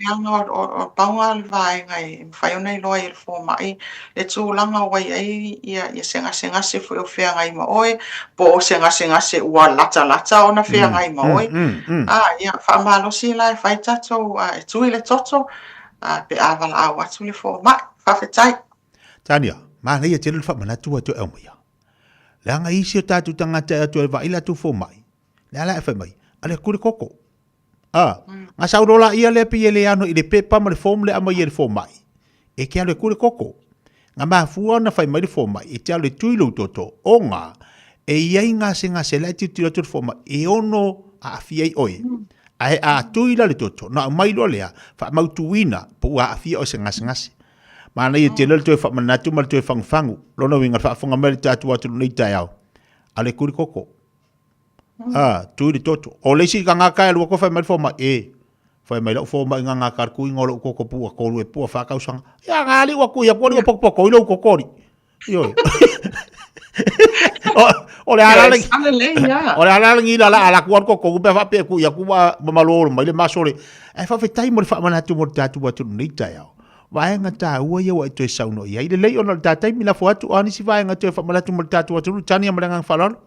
Leaga o pau lava le vaega e mafai ona iloa ai e le fomai le tulaga ua i ai ia se gasegase foi o feagai ma oe, po o se gasegase ua latalata ona feagai ma oe. Ia, faamalosi la e fai tatou, e tui le toto pe a valaau atu le fomai. Faafetai. Tania, manaia tele le faamanatu ua toe aumaia. Leaga isi o tatou tagata e atu e vaai latou fomai, le a la e fai mai, ale atu le koko. A, nga sau loa laia lea pei e le ano i le pepa ma le form lea aumai e le fomai, e te alu e ku le koko. Nga mafua ona fai mai le fomai, e te alu e tui lou toto, ona e i ai gasegase la e tilotilo atu le fomai, e ono aafia ai oe. Ae a tui la le toto, ona aumai loa lea, faamautuina po ua aafia oe i se gasegase. Manaia tele le toe faamanatu ma le toe fagufagu. Lona uiga, le faafofoga mai a le tatou atunuu nei taeao, alu e tui le koko. A, tui le toto. O le isi tagata e alu atu fai mai le fomai, e, fai mai lau fomai na gata le tuiga o lou toto pua tolu e pua fa tausaga. Ia, na alii ua tui atu alii ua potopoto i lou toto alii. Ioe. O le ala le o le ala le ngila la ala ku ko ko pe fa pe ku ya ku wa malolo mai le maso le e fa fetai mo le fa manatu mo le tatu atu nei taeao. Vaega taua ia ua e toe saunoa i ai. Lelei ona o le tatai mi lafo atu o a nisi vaega toe faamanatu mo le tatou atunuu Tania ma le agaga faaaloalo.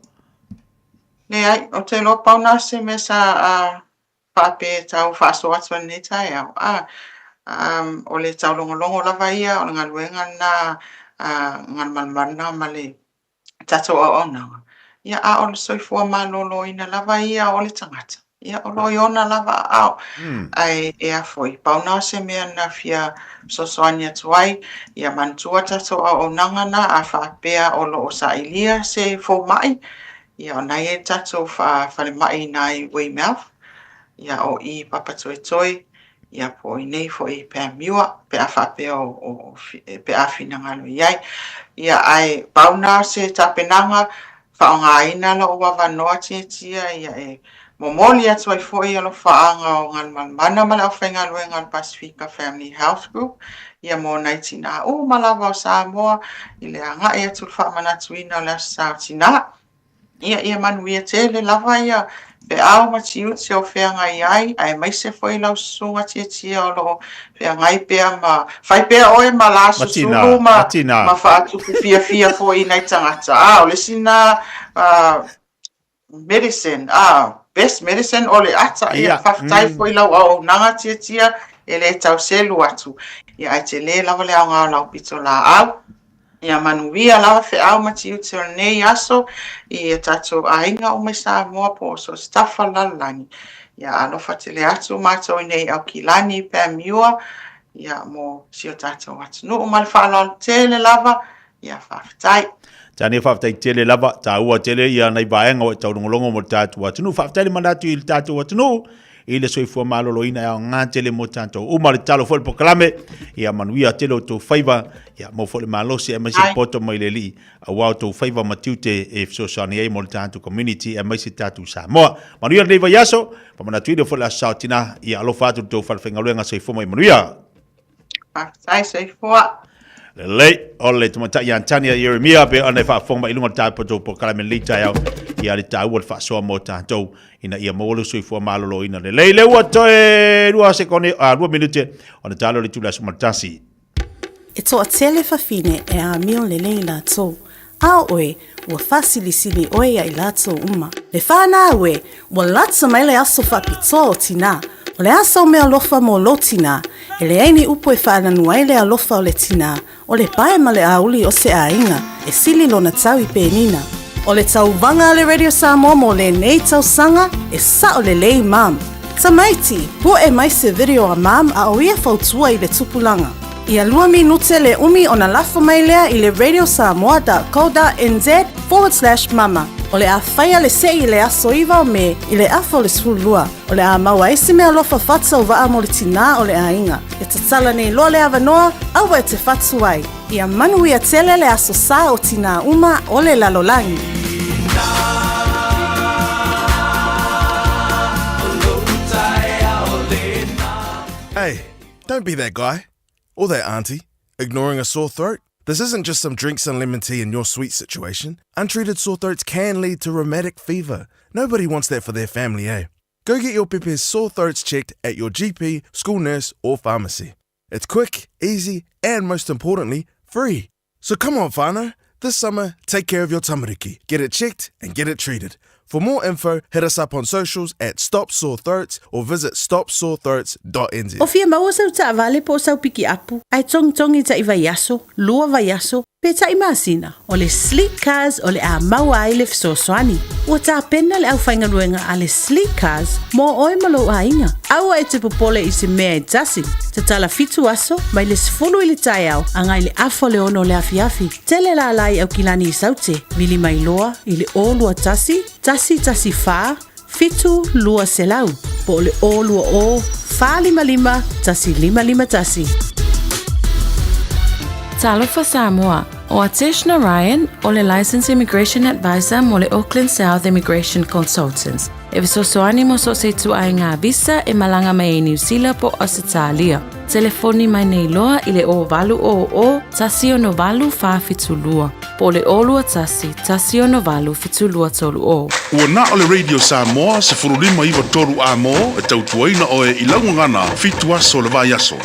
Leai, ou te iloa pau na o se mea sa faapea e tau faasoa atu ai i lenei taeao, a, o le taulogologo lava ia, o le galuega lena a Galumalemana ma le tatou auaunaga, ia, a o le soifua maloloina lava ia o le tagata, ia, o lo o i ona lava aao. Ae e a foi, pau na o se mea na fia fesoasoani atu ai, ia manatua tatou auaunaga na a faapea o lo o sailia se fomai, Ia, o na i ai tatou falemai i na i Weymouth, ia, o i Papatoetoe, ia po o inei foi i Panmure pe a faapea o, o, pe a finagalo i ai. Ia ae pau na o se tapenaga faaaogaina lou avanoa Tietia ia e momoli atu ai foi alofaaga o Galumalemana ma le aufaigaluega a le Pasefika Family Health Group ia mo nai tinā uma lava o Samoa i le agai atu i le faamanatuina o le Aso Sa o Tinā. Ia, ia manuia tele lava ia feau ma tiute o feagai ai, aemaise foi lau susuga Tietia o lo o feagai pea ma fai pea oe ma la susulu ma, ma faatupu fiafia foi i nai tagata. A, o le isi lena medicine, a, best medicine o le ata. Ia, faafetai foi i lau auaunaga Tietia, e le tau selu atu. Ia, ae tele lava le aoga o lau pitolaau. Ia manuia lava feau ma tiute o lenei aso i o tatou aiga uma i Samoa po o so o se tafa o le lalolagi. Ia alofa tele atu matou i nei Aukilani i Panmure, ia mo si o tatou atunuu ma le faaaloalo tele lava. Ia faafetai. Tania faafetai tele lava, taua tele ia nai vaega o e taulogologo mo le tatou atunuu. Faafetai le manatu i le tatou atunuu i le soifua maloloina e aoga tele mo tatou uma. Le tatalo foi le polokalame, ia manuia tele o tou faiva, ia maua foi le malosi aemaise le poto mai le Alii aua o tou faiva ma tiute e fesoasoani ai mo le tatou community aemaise tatou Samoa. Manuia lenei vaiaso, faamanatuina foi le Aso Sa o Tina, ia alofa atu i le tou falefaigaluega. Soifua ma ia manuia. Faafetai, soifua. Lelei, o le tamaitai ia Tania Ieremia pe ona e faafofoga mai i luga o le tatou polokalame lenei taeao, ia le taua le faasoa mo tatou ina ia maua le soifua maloloina lelei. Lea ua toe 2 sekone, a 2 minute ona talo le itula 11. E toatele fafine e amio lelei latou, a o oe, ua faasilisili oe ia i latou uma. Le whanau e, ua lata mai le aso faapitoa o tinā. O le a sau meaalofa mo lou tinā? E leai ni upu e faananu ai le alofa o le tinā, o le pae ma le auli o se aiga, e sili lona tau i penina. O le tauvaga a le Radio Samoa mo lenei tausaga, e sao lelei mum. Tamaiti, pu'e mai se video a mum a o ia fautua i le tupulaga. Ia lua minute le umi ona lafo mai lea i le radiosamoa.co.nz/mama. O le a faia le se'i i le aso 9 o Me i le afa o le 12. O le a maua ai se meaalofa faatauvaa mo le tinā o le aiga. E tatala nei loa le avanoa, aua e te fatu ai. Ia manuia tele le aso sa o tinā uma o le lalolagi. Hey, don't be that guy. Or that auntie, ignoring a sore throat. This isn't just some drinks and lemon tea in your sweet situation. Untreated sore throats can lead to rheumatic fever. Nobody wants that for their family, eh? Go get your pepe's sore throats checked at your GP, school nurse, or pharmacy. It's quick, easy, and most importantly, free. So come on, whānau. This summer, take care of your tamariki. Get it checked and get it treated. For more info, hit us up on socials at Stop Sore Throats or visit stopsorethroats.nz. O fia maua sau taavale po o sau pikiapu, ae togitogi taʻi vaiaso, lua vaiaso, pe taʻi masina, o le Sleek Cars o le a maua ai le fesoasoani. Ua tapena le aufaigaluega a le Sleek Cars mo oe ma lou aiga. Aua e te popole i se mea e tasi. Tatala fitu aso, mai le 10 i le taeao agai le afa o le 6 o le afiafi. Tele lala i Aukilani i Saute, vili mai loa i le 021 114 7200 po o le 020 455 1551. Talofa Samoa, ʻO Atesh Narayan, o le Licensed Immigration Advisor mo le Auckland South Immigration Consultants, e fesoasoani mo so o se ituaiga visa e malaga mai ai Niu Sila po o Ausetalia. Telefoni mai nei loa i le 0800 168 472 po o le 021 168 7230. Ua na o le Radio Samoa 1593 A-mo e tautuaina oe i lau gagana fitu aso o le vaiaso.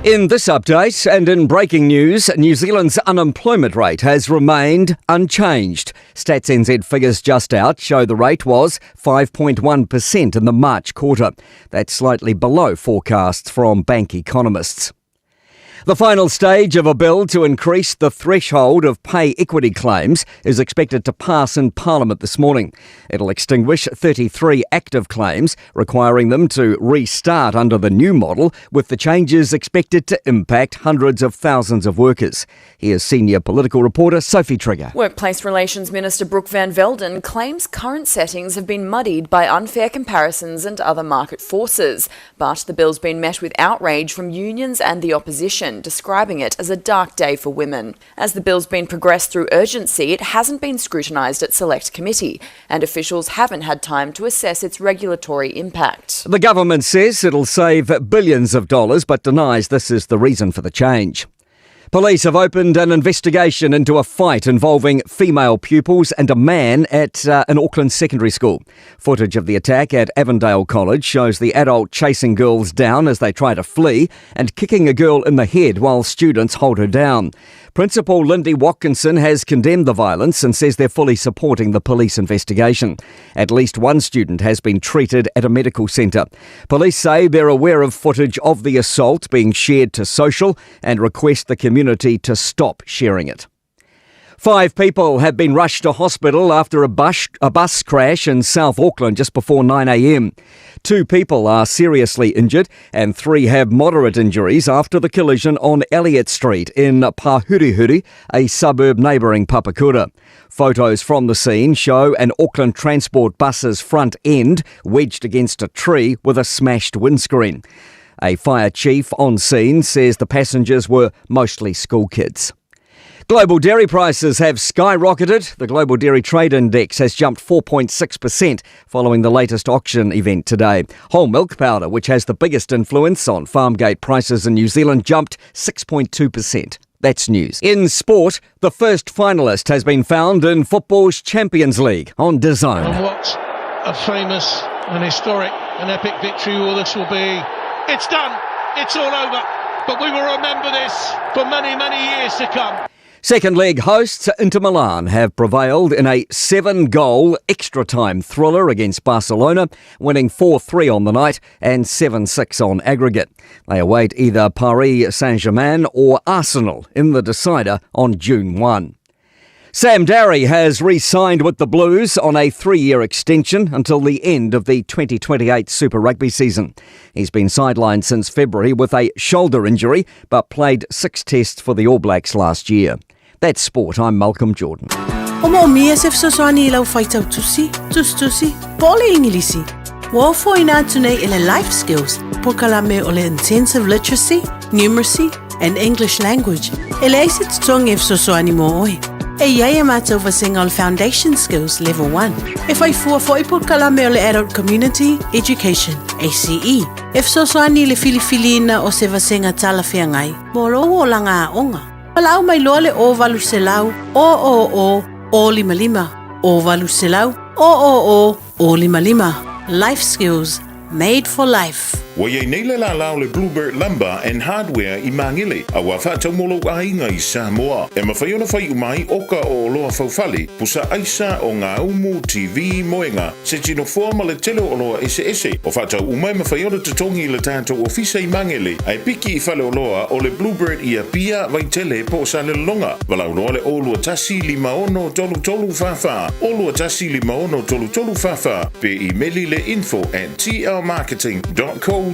In this update and in breaking news, New Zealand's unemployment rate has remained unchanged. Stats NZ figures just out show the rate was 5.1% in the March quarter. That's slightly below forecasts from bank economists. The final stage of a bill to increase the threshold of pay equity claims is expected to pass in Parliament this morning. It'll extinguish 33 active claims, requiring them to restart under the new model, with the changes expected to impact hundreds of thousands of workers. Here's senior political reporter Sophie Trigger. Workplace Relations Minister Brooke Van Velden claims current settings have been muddied by unfair comparisons and other market forces. But the bill's been met with outrage from unions and the opposition, describing it as a dark day for women. As the bill's been progressed through urgency, it hasn't been scrutinised at Select Committee, and officials haven't had time to assess its regulatory impact. The government says it'll save billions of dollars, but denies this is the reason for the change. Police have opened an investigation into a fight involving female pupils and a man at an Auckland secondary school. Footage of the attack at Avondale College shows the adult chasing girls down as they try to flee and kicking a girl in the head while students hold her down. Principal Lindy Watkinson has condemned the violence and says they're fully supporting the police investigation. At least one student has been treated at a medical centre. Police say they're aware of footage of the assault being shared to social and request the community to stop sharing it. 5 people have been rushed to hospital after a bus crash in South Auckland just before 9 a.m. 2 people are seriously injured and 3 have moderate injuries after the collision on Elliott Street in Pahurihuri, a suburb neighbouring Papakura. Photos from the scene show an Auckland Transport bus's front end wedged against a tree with a smashed windscreen. A fire chief on scene says the passengers were mostly school kids. Global dairy prices have skyrocketed. The Global Dairy Trade Index has jumped 4.6% following the latest auction event today. Whole milk powder, which has the biggest influence on farmgate prices in New Zealand, jumped 6.2%. That's news. In sport, the first finalist has been found in football's Champions League on DAZN. And what a famous and historic and epic victory all this will be. It's done. It's all over. But we will remember this for many, many years to come. Second leg hosts Inter Milan have prevailed in a 7-goal extra time thriller against Barcelona, winning 4-3 on the night and 7-6 on aggregate. They await either Paris Saint-Germain or Arsenal in the decider on June 1. Sam Darry has re-signed with the Blues on a 3-year extension until the end of the 2028 Super Rugby season. He's been sidelined since February with a shoulder injury, but played 6 tests for the All Blacks last year. That's sport. I'm Malcolm Jordan. O moomia se fesoasoani i lau faitau tusi, tusitusi, po o le Igilisi. Ua ofoina atu nei e le Life Skills, polokalame o le Intensive Literacy, Numeracy and English Language, e leai se totogi e fesoasoani mo oe. E iai a mātou vasega o le Foundation Skills Level 1. E whai fua fo'i polokalame o le Adult Community Education, ACE. E fesoasoani i le filifiliina o se vasega talafeagai mo lou olaga aoga. Valaau mai loa le 0800 000 055 0800 000 055. Life Skills Made for Life. Ua iai nei le lālā o le Bluebird Lumber and Hardware i Māngere, a ua faatau mo lou aiga i Samoa. E mafai ona fai uma ai oka o oloa faufale, pusa aisa o ngā umu, TV, moenga, se tino foa ma le tele o oloa eseese. O faatau uma e mafai ona totogi i le tatou ofisa i Māngere, ae piki i fale oloa o le Bluebird i Apia, Vaitele po o Salelologa. Valaau loa le 021 56 33 44, 021 56 33 44, pe imeli le info@tlmarketing.co.nz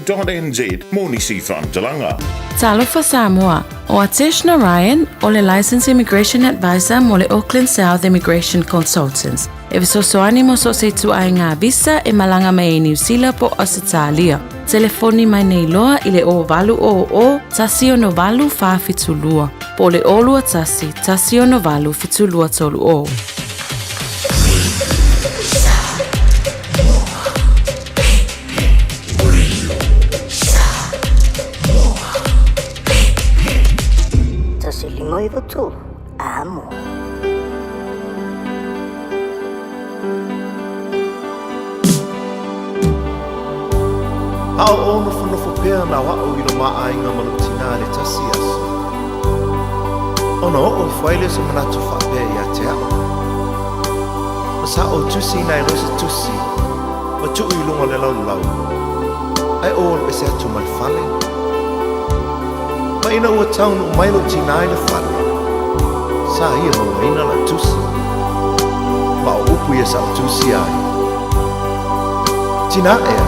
mo nisi faamatalaga. Talofa Samoa, o Atesh Narayan o le Licensed Immigration Advisor mo le Auckland South Immigration Consultants. E fesoasoani mo so o se ituaiga visa e malaga mai ai Niu Sila po o Ausetalia. Telefoni mai nei loa i le 0800 168 472 po o le 021 168 7230. 1 5 9 3 amo. A o ou nofonofo pea na o a'u i lo mā aiga ma lou tinā i le tasi aso. Ona oo ifo ai lea o se manatu faapea iā te a'u. Ma sa ou tusiina ai loa se tusi, ma tuu i luga o le laulau, ae ou alu ese atu ma le fale. Ma ina ua taunuu mai lou tinā i le fale, sa ia mauaina lau tusi. Ma o upu ia sa ou tusia ai, Tinā ea,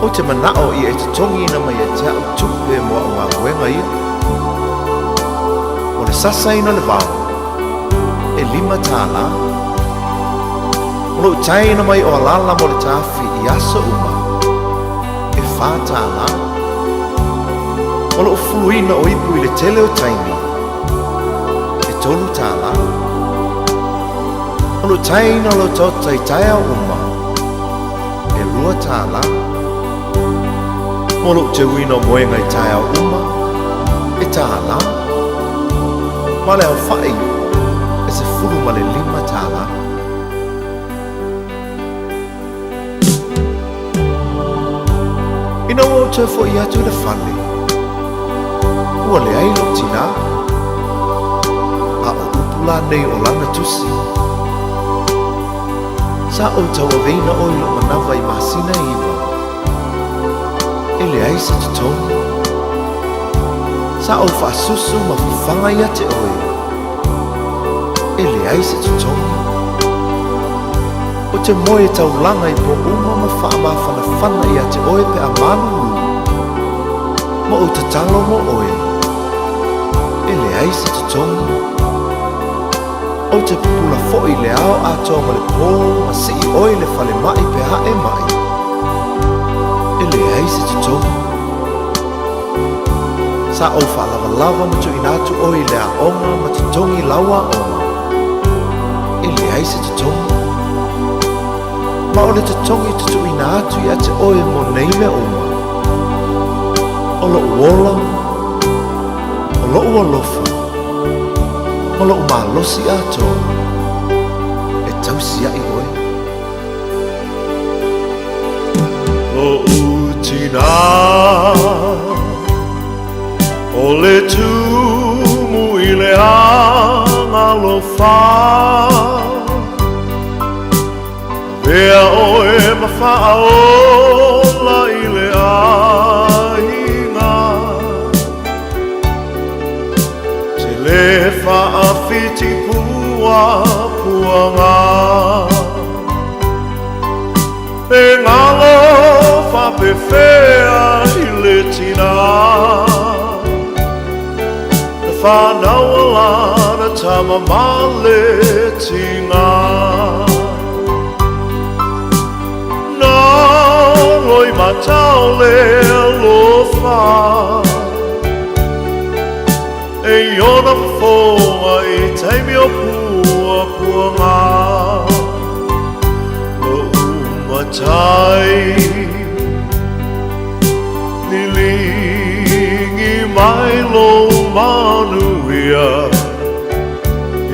ou te manao ia e totogiina mai ia te a'u tupe mo a'u galuega ia. O le sasaina o le vao, e $5. O lou taina mai o alala mo le tafi i aso uma, e $4. O lou fuluina o ipu i le tele o taimi, e $3. O lou taina o lau taota i taeao uma, e $2. Mo lou teuina o moega i taeao uma, e $1. Ma le aofa'i, e $15. Ina ua ou toe fo'i atu i le fale, ua leai lou tinā. A o upu la nei o lana tusi, Sa ou tauaveina oe i lou manawa i masina e iwa, e leai se totogi. Sa ou faasusu ma fafaga ia te oe, e leai se totogi. Ou te moe taulaga i pō uma ma faamafanafana ia te oe pe a malulu, ma ou tatalo mo oe, e leai se totogi. Ou te pupula foi i le ao atoa ma le pō ma sii oe i le falemai pe a e maʻi, e leai se totogi. Sa ou faalavalava ma tuuina atu oe i le aoga ma totogi lau aoga, e leai se totogi. Ma o le totogi tutuuina atu ia te oe mo nei mea uma, o lou ola, o lou alofa, ma lou malosi atoa e tausiaʻi oe. Lo'u tinā O le tumu i le agalofa Avea oe ma faaola i le aiga Te le faafiti pua puanga E ngalo faapefea i le tinā Na whanau a lana tama ma le tinga Na loi matau le alofa E i ona fofoga i taimi o puapuaga Lo'u matai Liligi mai lou manuia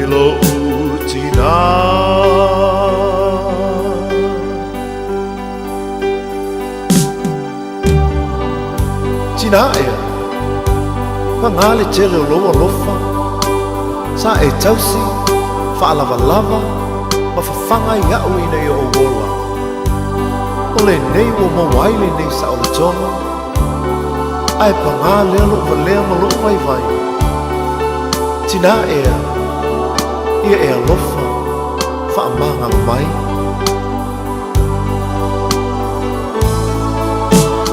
I lo'u tinā. Tinā ea, pagā le tele o lou alofa, sa e tausi, faalavalava, ma fafaga ai iaʻu ina ia ou ola. O lenei ua maua ai lenei saolotoga, ae pagā lea lou valea ma lou vaivai. Tinā ea, ia e alofa, faamagalo mai.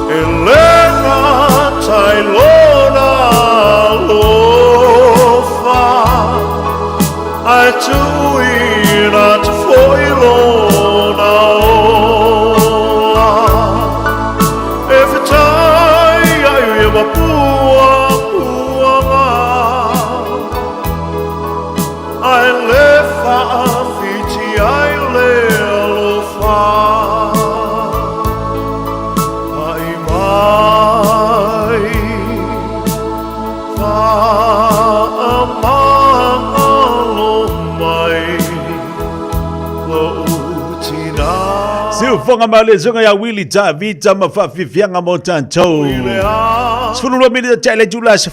E le gata i lona alofa, Ae tuuina atu foi lona ola, E fetai ai ia ma puapuaga. Ae le faafiti ai le alofa. Pai mai, faamagalo mai lou tinā. Siufoga ma le suga ia Willie Tavita ma faafiafiaga mo tatou. 12 minute tae le itula 11.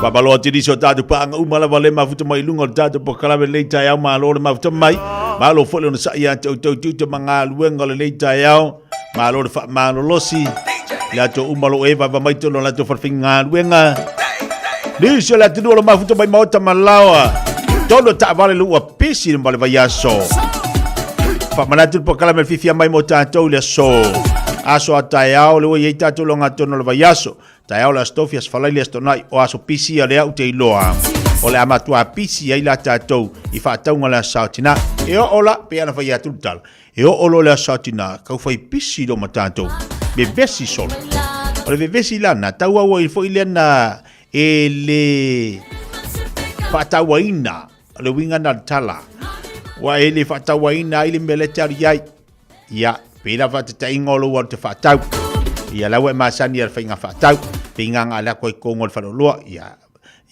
Faamalo atu i nisi o tatou paaga uma lava le mafuta mai i luga o le tatou polokalame lenei taeao. Malo le mafuta mai. Malo foi le onosai ia te outou tiute ma galuega o lenei taeao. Malo le faamalolosi. Latou uma lo e vava mai tolo latou falefaigaluega. Nisi o le atunuu o lo mafuta mai maota ma laoa. Tolo taavale lo ua pisi ma le vaiaso. Faamanatu le polokalame le fiafia mai mo tatou i le aso. Aso a taeao le ua i ai tatou loga tonu o le vaiaso. Taeao le Aso Tofi, Aso Faraile, Aso Toonai, o aso pisi ia lea ou te iloa. O le a matua pisi ai la tatou i faatauga le Aso Saotina. E oo la, pei ona fai atu le tala, e oo loa le Aso Saotina, kau fai pisi loa ma tatou. Vevesi solo. O le vevesi la na, tau au ai foi lea na e le faatauaina le uiga na le tala. Ua e le faatauaina ai le mea lea te alu i ai. Ia, pei la faataitaiga o lou alu te faatau. Ia, la ua e masani i le faiga faatau. Pei gaga le aku ai totonu o le faleoloa. Ia,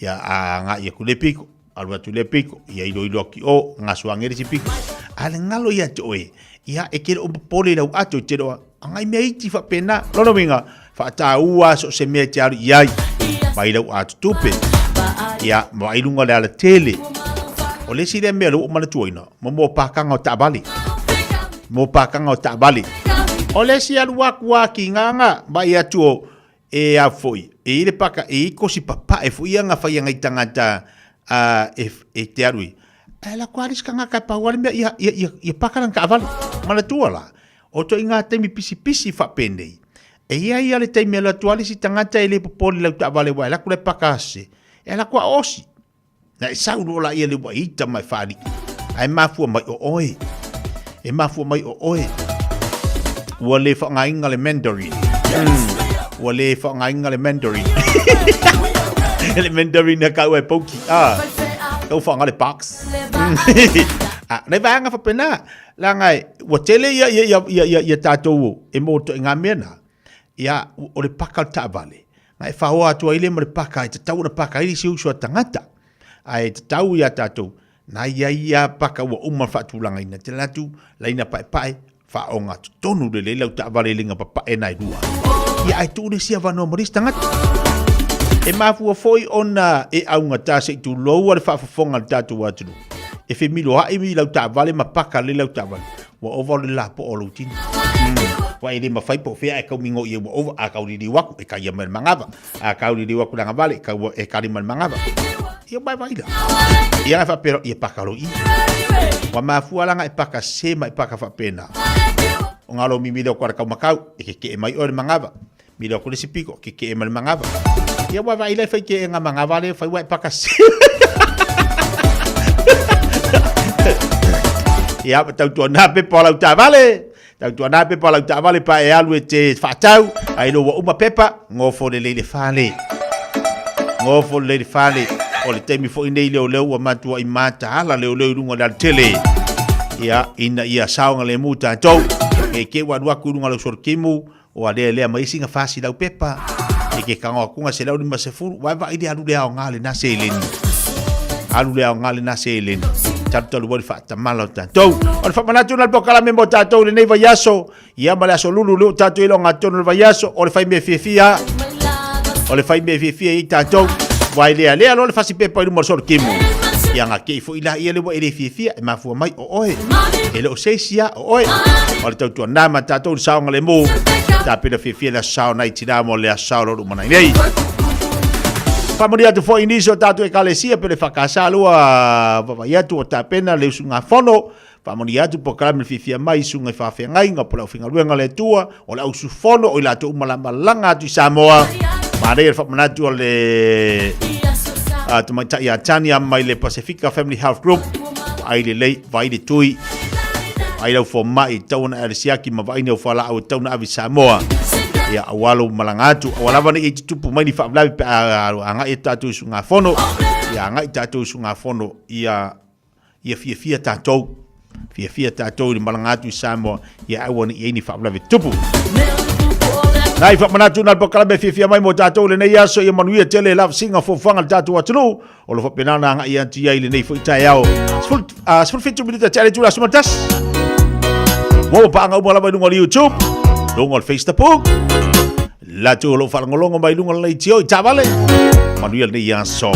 ia a agai atu le piko, alu atu le piko, ia iloilo atu i o, gasu ane le isi piko. A le galo ia te oe, ia e te le o popole i lau ato, e te le o agai mea iti faapena. Lona uiga, faataua so o se mea e te alu i ai, mai lau ato tupe. Ia, ma vaai luga o le alatele. O le isi lea mea lea ua ou manatuaina, mo mo pākanga o taavale. Mo pākanga o taavale. O le isi alu aku a ki nganga, vai atu o e a foi, e i le paka, e i kosi papae foi ia nga whai ngai tangata a, e, e te aru i. E la kua aris ka ngaka e pau ale mea ia, ia, ia, ia paka lan kaavale. Mana tua la, o to i ngā taimi pisipisi whapenei. E ia ia le taimi alu atu alisi tangata e le popoli lau taavale wa e laku le paka ase. E la kua osi. Na e sau loa laia le ua ita ma e faalii, ae mafua mai o oe. E mafua mai o oe. Ua le faaaogaina le Mandarin. Ua le faaaogaina le Mandarin. Le Mandarin e kau e pouki. Ah. Kau faaaoga le box. Ah, nai vaega faapena. Leaga e, ua tele ia, ia, ia, ia, ia, ia tatou e mo i ngā mea na. Ia, o le paka o le taavale, na e whaoa atu ai le ma le paka, e tatau ona paka ai le isi uso a tangata. Ae e tatau ia tatou, na ia ia paka ua uma faatulagaina, te latu, laina paepae, whaonga totonu lelei lau taavale i lenga papae na e lua. Ia ae tuu le isi avanoa mo le isi tagata. E mafua foi ona e augata se i tuloua le faafofoga a le tatou atunuu. E femiloai mi lau taavale ma paka lelei lau taavale. Ua ova o le lapoa o lou tino. Ua e le mafai po o fea e kau mingo i ai ua ova, a kauliliu aku e kaia mai le manava. A kauliliu aku le agavale, e kau e kali mai le manava. Ia mai vai la. Ia e faapea, ia paka lo i. Ua mafua langa e paka se ma e paka faapena. O ngā lo mimi leo kuara kau makau, e ke ke e mai oe le manava. Mi leo kule si piko, ke ke e mai le manava. Ia ua vai lai whai ke e ngā mangava le, whai ua e paka se. Ia, ma tautua nā pepa o lau taavale. Tautua nā pepa o lau taavale pa e alu e te whaatau. Ai lo ua uma pepa, ngofo lelei le fale. Ngofo lelei le fale. O le taimi foi nei leo leo ua matua i mataala leo leo i lunga o le alatele. Ia, ina ia saoga le mu tātou. Ke ke ua alu aku i lunga o lau sorokimu, Ua lea lea mai isi fasi lau pepa. E ke kango aku nga 150. Vai vai le alu le aoga lena seleni. Alu le aoga lena seleni. Talu talu wali faatamala o tatou. O le faamanatu na le polokalame mo tatou i lenei vaiaso. Ia ma le aso lulu lea ua tatou i le ogatotonu o le vaiaso. O le fai mea fiafia. O le fai mea fiafia i tatou. Vai lea lea loa le fasi pepa i luma o le solokimu. Ia nga kei foi la ia le ua e le fiafia e mafua mai o oe. E le o se isi a o oe. O le tautua ma tatou le saoga le mu. Tapena fiafia le aso sao nai tina mo le aso sao lo lumanai nei. Faamanuia atu foi i nisi o tatou ekalesia pe le whakasa lua vavai atu o tapena le usugafono. Faamanuia atu polokalame le fiafia mai i susuga i faafeagaiga po o le aufaigaluega a le Atua, o le ausufono o i latou uma malamalama atu i Samoa. Manaia le faamanatu a le tamaitai ia Tania mai le Pasifika Family Health Group. Vaai lelei, vaai le tui, vaai lau fomai, e tatau ona e ale siaki ma vaai ni au fualaau e tatau ona ave i Samoa. Ia, aua lou malaga atu, aua lava ne i tutupu mai ni faalavelave pe a agai atu tatou i usugafono. Ia agai tatou i usugafono ia ia fiafia tatou, fiafia tatou i le malaga atu i Samoa, ia aua ne i ai ni faalavelave tupu. Nai faamanatu na le polokalame fiafia mai mo tatou i lenei aso, ia manuia tele lavasiga fuafuaga a le tatou atunuu, o lo faapena ona agai atu i ai i lenei foi taeao. 17 minute tea le itula 11. Ua paaga uma lava i luga o le YouTube, luga o le Facebook, latou o lo o faalogologo mai luga o le leitio i taavale. Manuia lenei aso.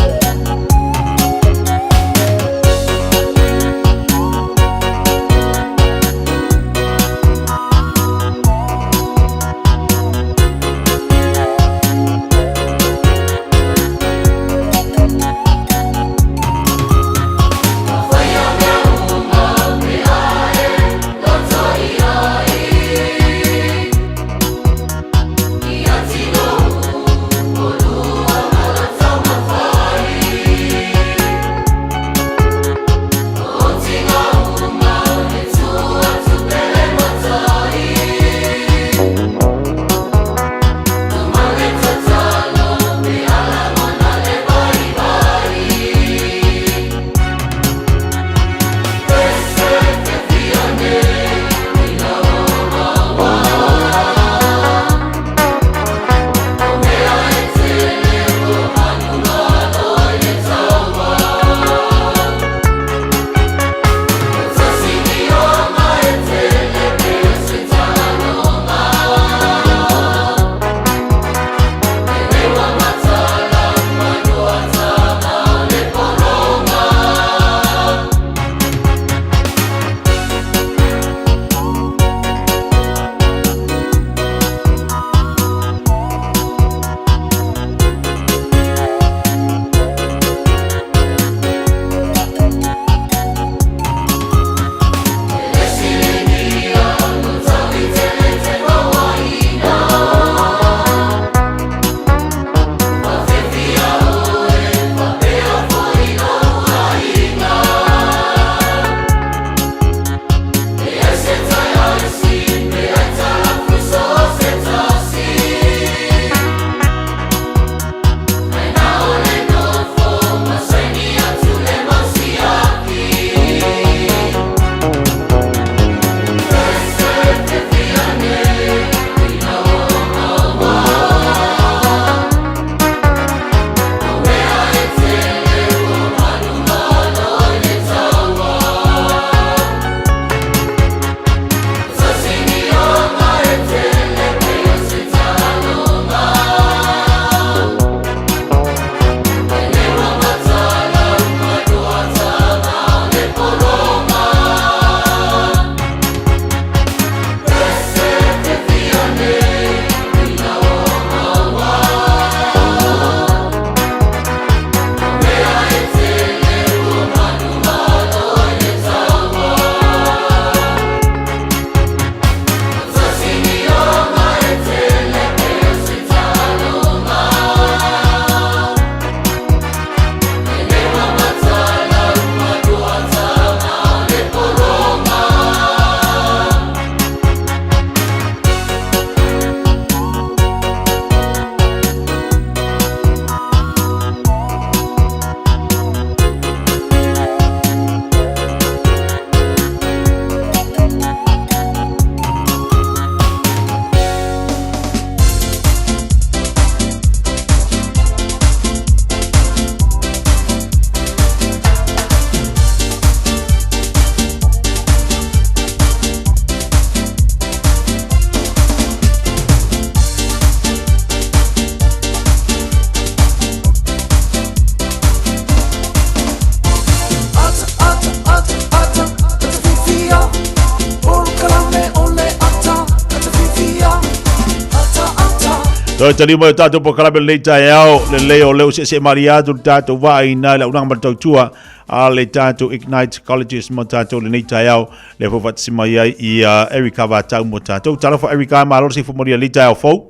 Toe taliu mai o tātou polokalame lenei taeao, lelei o leo seese maria atu le tātou vaa i nā le aunaga ma le tautua a le tātou Ignite Colleges mo tātou lenei taeao, le fau faatasi mai ai i Erica Vatau mo tātou. Talofa Erica, malo le soifua manuia lenei taeao fou.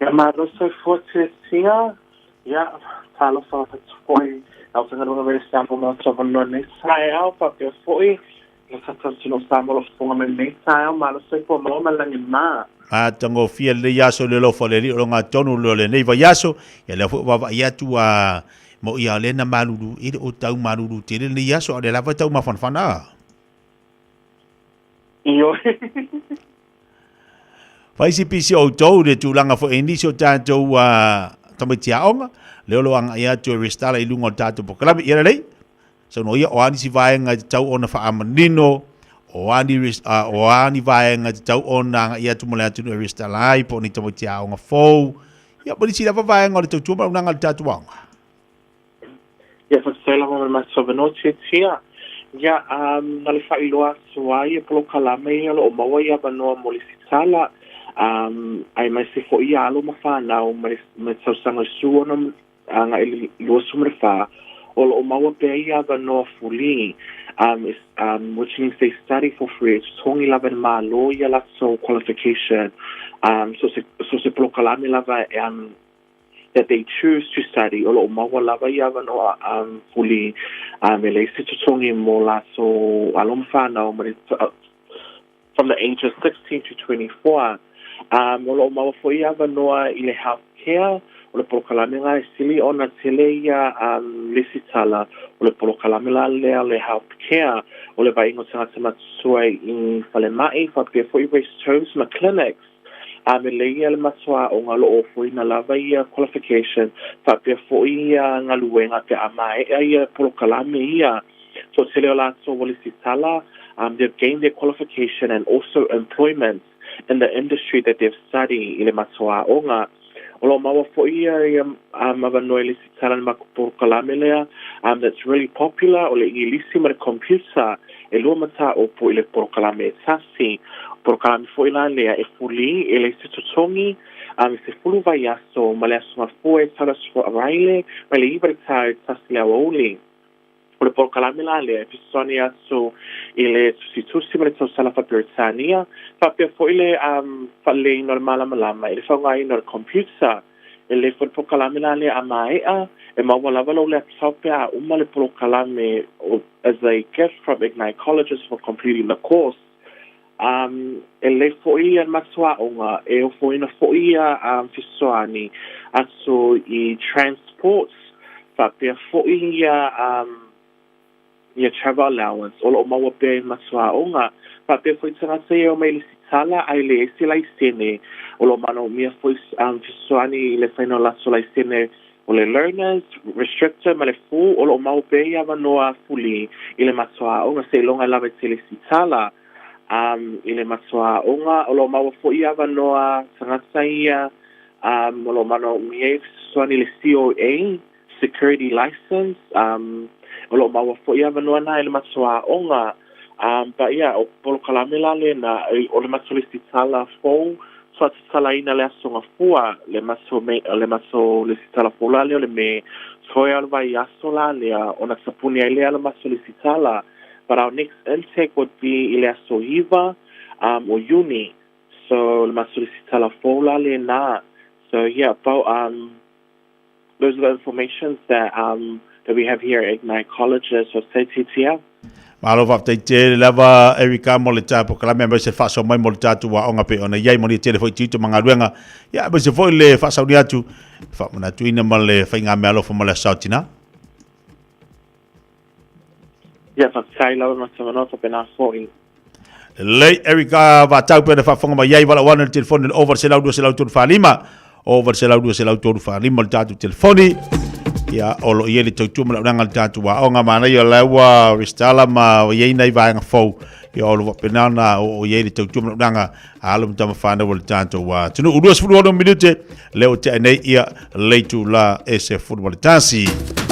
Ia malo le soifua Tiatia, ia talofa atu foi lau faigaluega mai le Samoa ma lata avanoa lenei taeao faapea foi le tatou atunuu Samoa o lo o fofoga mai lenei taeao. Malo le soifua maua ma le lagi ma. Matagofie lenei aso i le alofa o le Alii o loga tonu o lenei vaiaso. Ia lea foi ua vaavaai atu a mo ia lea na malulu i le o tau malulu tele lenei aso a o lea lava e tau mafanafana a. Ioe. Fai si pisi o outou le tulaga foi e nisi o tatou tamaiti aoga, lea o lo o agai atu e resitala i luga o le tatou polokalame. Ia lelei, saunoa ia, o a nisi vaega e tatau ona faamanino, o a ni, o a ni vaega e tatau ona agai atu mo le atunuu e resitala ai, po o ni tamaiti aoga fou, ia ma nisi lava vaega o le tautua ma le auaunaga a le tatou aoga. Ia, faafetai lava mo le matou avanoa Tiatia. Ia, um, na le faailoa atu ai e polokalame ia o lo o maua i avanoa mo le sitala, um, aemaise foi ia alo ma fanau mai le tausaga e 16 agai i le 24, o lo o maua pea ia avanoa fuli, um, is, um, which means they study for free, e totogi lava e le Malo ia latou qualification, um, so se, so se polokalame lava e, um, that they choose to study, o lo o maua lava ia avanoa fuli e leai se totogi mo latou alo ma fanau mai le from the ages 16 to 24. Um, o lo o maua foi ia avanoa i le health care, o le polokalame la e sili ona tele ia um, lesitala, o le polokalame la lea o le health care, o le vaaiga o tagata matutua i falemai, faapea foi rest homes ma clinics. A me lei ia le matua aoga o lo o ofoina lava ia qualification faapea foi ia galuega pe a maea ia polokalame ia. Toatele o latou ua lesitala, they've gained their qualification and also employment in the industry that they've study i le matua aoga. O lo o maua foi ia ia avanoa e lesitala i le matou polokalame lea that's really popular o le Igilisi ma le computer. E lua mataupu i le polokalame e tasi. Polokalame foi la lea e fuli, e leai se totogi, a me 10 vaiaso ma le Aso Gafua e tau le Aso Faraile mai le 9 i le taeao e 1 i le aoauli. O le polokalame la lea e fesoasoani atu i le tusitusi ma le tausala faa-Peretania, faapea foi le faaleleiina o le malamalama i le faaaogaina o le computer. E lelei foi le polokalame la lea a maea, e maua lava lou laptop pe a uma le polokalame as a gift from Ignite Colleges for completing the course. Um, e lelei foi ia matou aoga, e ofoina foi ia um, fesoasoani atu i transport, faapea foi ia um, ia travel allowance o lo o maua pea i matua aoga. Faapea foi tagata ia e omai i le sitala ae leai se laisene, o lo o manaomia foi um, fesoasoani i le faiga o latou laisene o le learners, restrictor ma le full, o lo o maua pea ia avanoa fuli i le matua aoga seiloga e lava i te lesitala um, i le matua aoga. O lo o maua foi ia avanoa tagata ia um, o lo o manaomia ia fesoasoani i le COA, security license, um, o lo o maua foi ia avanoa na i le matua aoga. Um, but yeah, o polokalame la lena, o le matou lesitala fou, faatoa tatalaina le Aso Gafua, le matou, me, le matou lesitala fou la lea o le Me, toe o le vaiaso la lea, ona tapuni ai lea le matou lesitala. But our next intake would be i le aso 9 um, o Iuni. So, le matou lesitala fou la lena. So, yeah, about, um, Those are the informations that um that we have here at Ignite Colleges so say titia. Malo faafetai tele lava Erica mo le tā polokalame aemaise le faasoa mai mo le tatou aoga pei ona i ai manuia tele foi tiute ma galuega ia aemaise foi le faasauni atu faamanatuina ma le faigameaalofa ma le Aso Tina. Ia faafetai lava ma te manoa faapena foi. Lelei Erica Vatau pe na faafofoga mai ai valaau ane le telefoni le over 100 200 345 over 100 200 345 le tatou telefoni ia o lo o i ai le tautua ma le auaunaga a le tatou aoga manaia o la ua resitala ma i ai nai vaega fou ia o lo o faapena ona oo i ai le tautua ma le auaunaga a alo ma tama fanau a le tatou atunuu. 26 minute lea ua tea nei ia le itula e 11.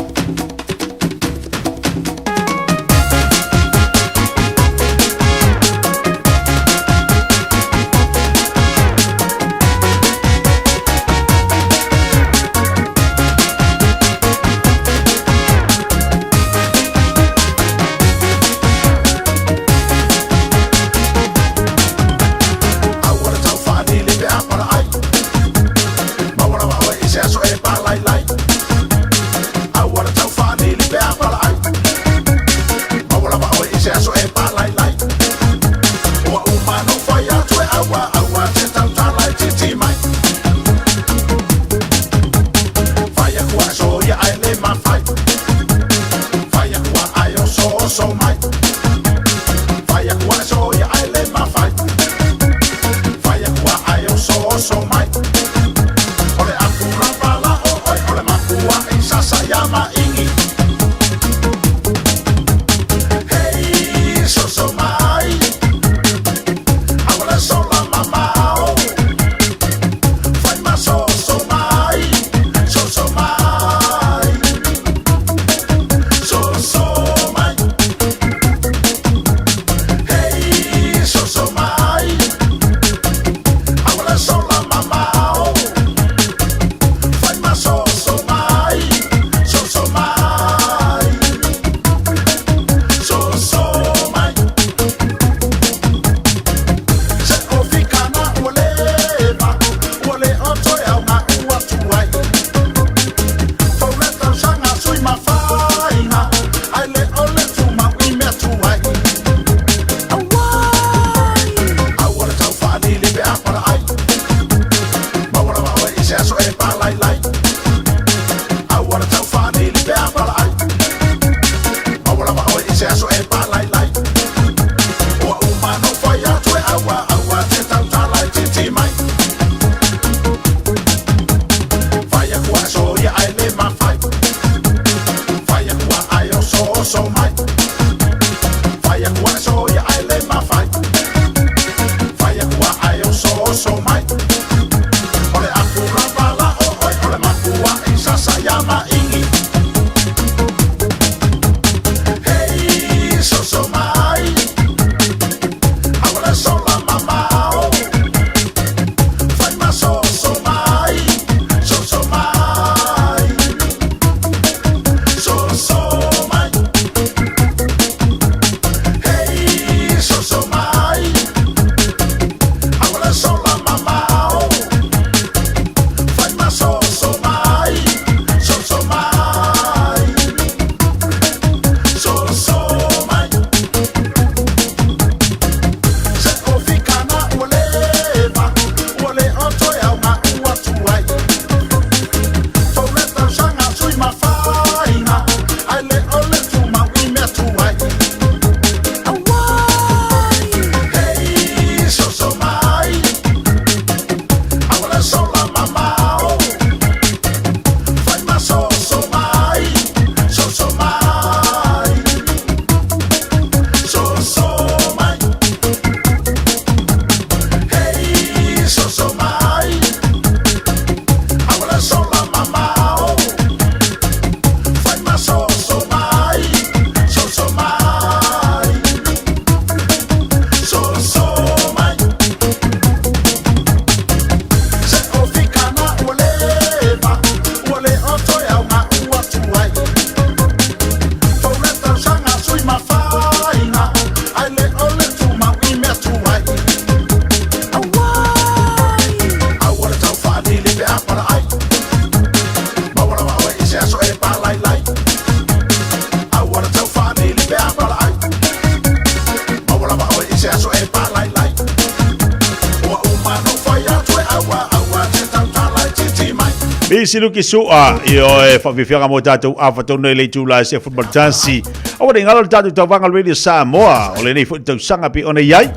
Misi Luki Su'a, ioe, faafiafiaga mo tatou afa tonu nei le itula e se football tasi. Aua ne i galo le tatou tauvaga o le Radio Samoa, o lenei foi tausaga pei ona i ai,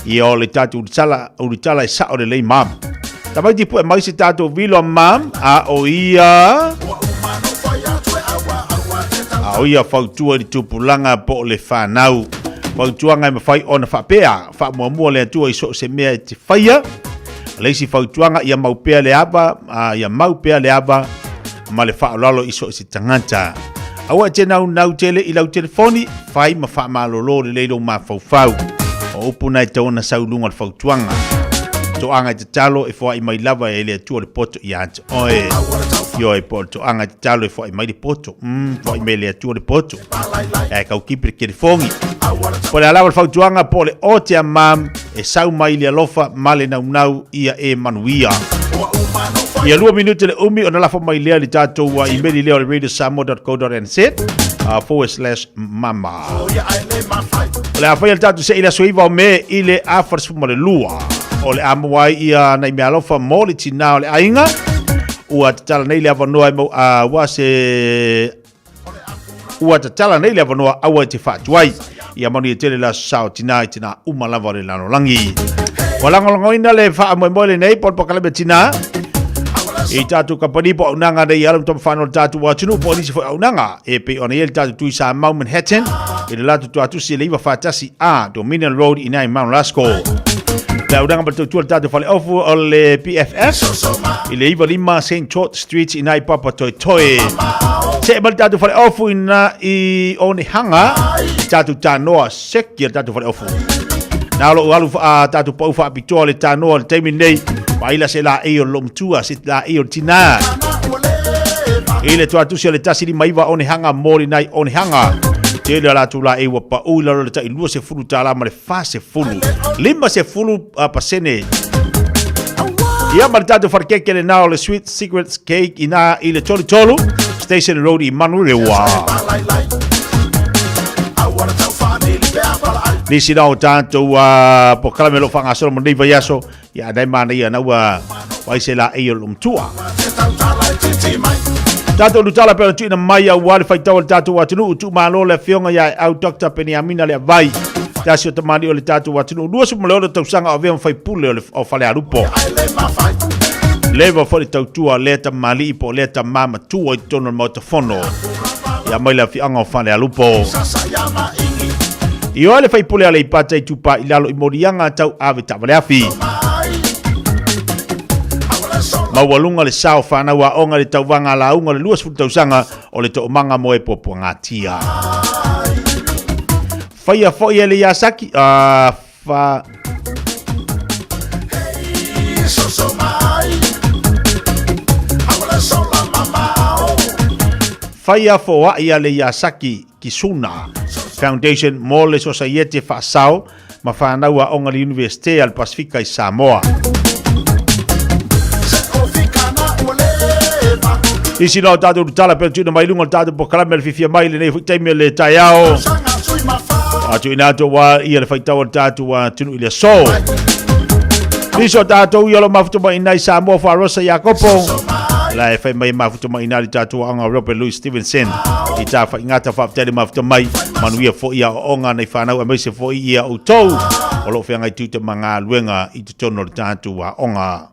ia o le tatou ulutala, ulutala e sa'o lelei mam. Tamaiti pue mai se tatou vilo a mam, a o ia... A o ia fautua i le tupulaga po o le fanau. Fautuaga e mafai ona faapea, faamuamua le Atua i so o se mea e te faia. O le isi fautuaga, ia mau pea le ava, a, ia mau pea le ava ma le faaaloalo i so o se tagata. Aua e te naunau tele i lau telefoni, fai ma faamalolo lelei lou mafaufau. O upu na e tatau ona sau i luga o le fautuaga. Toaga e tatalo e foai mai lava e le Atua le poto ia te oe. Ioe, po o le toaga e tatalo e foai mai le poto. Foai mai e le Atua le poto. Ae kau kipi le kelefogi. Po o le a lava le fautuaga po o le ote a mam e sau mai i le alofa ma le naunau ia e manuia. Ia 2 minute le umi ona lafo mai lea i le tatou imeli lea o le radiosamoa.co.nz forward slash mama. O le a faia le tatou se i le aso 9 o Me i le 42. O le a maua ai ia nai mea alofa mo le tinā o le aiga. Ua tatala nei le avanoa e mau, ua se Ua tatala nei le avanoa aua e te faatuai. Ia manuia tele le aso sa o tinā i tinā uma lava o le lalolagi. Ua lagolagoina le faamoemoe lenei po o le polokalame tinā i tatou kamupani po o auaunaga nei ala ma taumafai o le tatou atunuu po o nisi foi auaunaga e pei ona i ai le tatou tui sa mau Manhattan i le latou tuatusi i le 941 A Dominion Road i nai Mount Lasco. Le auaunaga ma le tautua le tatou faleofu o le PFF i le 95 St. George Street i nai Papatoetoe. Se ma le tatou faleofu i na i Onehanga, i tatou tanoa seki a le tatou faleofu. Na o lou alu a tatou pau faapitoa le tanoa le taimi nei, vaila se la ei o le loomatua, se la ei o le tinā. I le tuatusi o le 159 Onehanga mo le nai Onehanga. Tele a latou la ei ua pau i lalo le tai 20 tala ma le 40. 50 pasene. Ia ma le tatou falekeke lenā o le Sweet Secrets Cake ina i le 33 Station Road i Manurewa. Nisi na o tatou polokalame o lo o faagasolo mo lenei vaiaso, ia anai manaia na ua vaai se laei o le matua. Tatou lutala pe ona tuuina mai aua le faitau a le tatou atunuu, tuumalo le afioga ia Au Dr. Peniamina Leavai, tasi o tamalii o le tatou atunuu, 26 tausaga o avea ma faipule o le o Falealupo. Leva foi le tautua a lea tamalii po o lea tamā matua i totonu o le Maota Fono. Ia mai le afioaga o Falealupo. Ioe le faipule a Aleipata Itupa i Lalo i moliaga tau ave taavaleafi. Maualuga le sao fanau aoga i le tauvaga a lauga o le 20 tausaga o le toomaga mo e puapuagatia. Faia foi e le Iasaki, fa... Faia foai a le Iasaki Kisuna Foundation mo le Sosaiete Faasao ma whanau aoga le Universite a le Pasifika i Samoa. Isi no tātou tala pea tuina mai lunga o le tātou polokalame le fifia mai lenei foi taimi o le taeao. Atu ina atu wa ia le whaitau o le tātou tunu i le aso. Nisi o tātou ia lo mafuta mai inai Samoa Wharosa Iakopo. La e whai mai mafuta mai inai le tātou anga Robert Louis Stevenson. I tā whaingata whaafetele mafuta mai. Manuia foi ia aoaoga nei whanau aemaise foi ia outou o lo o feagai tiute ma galuega i totonu o le tatou aoga.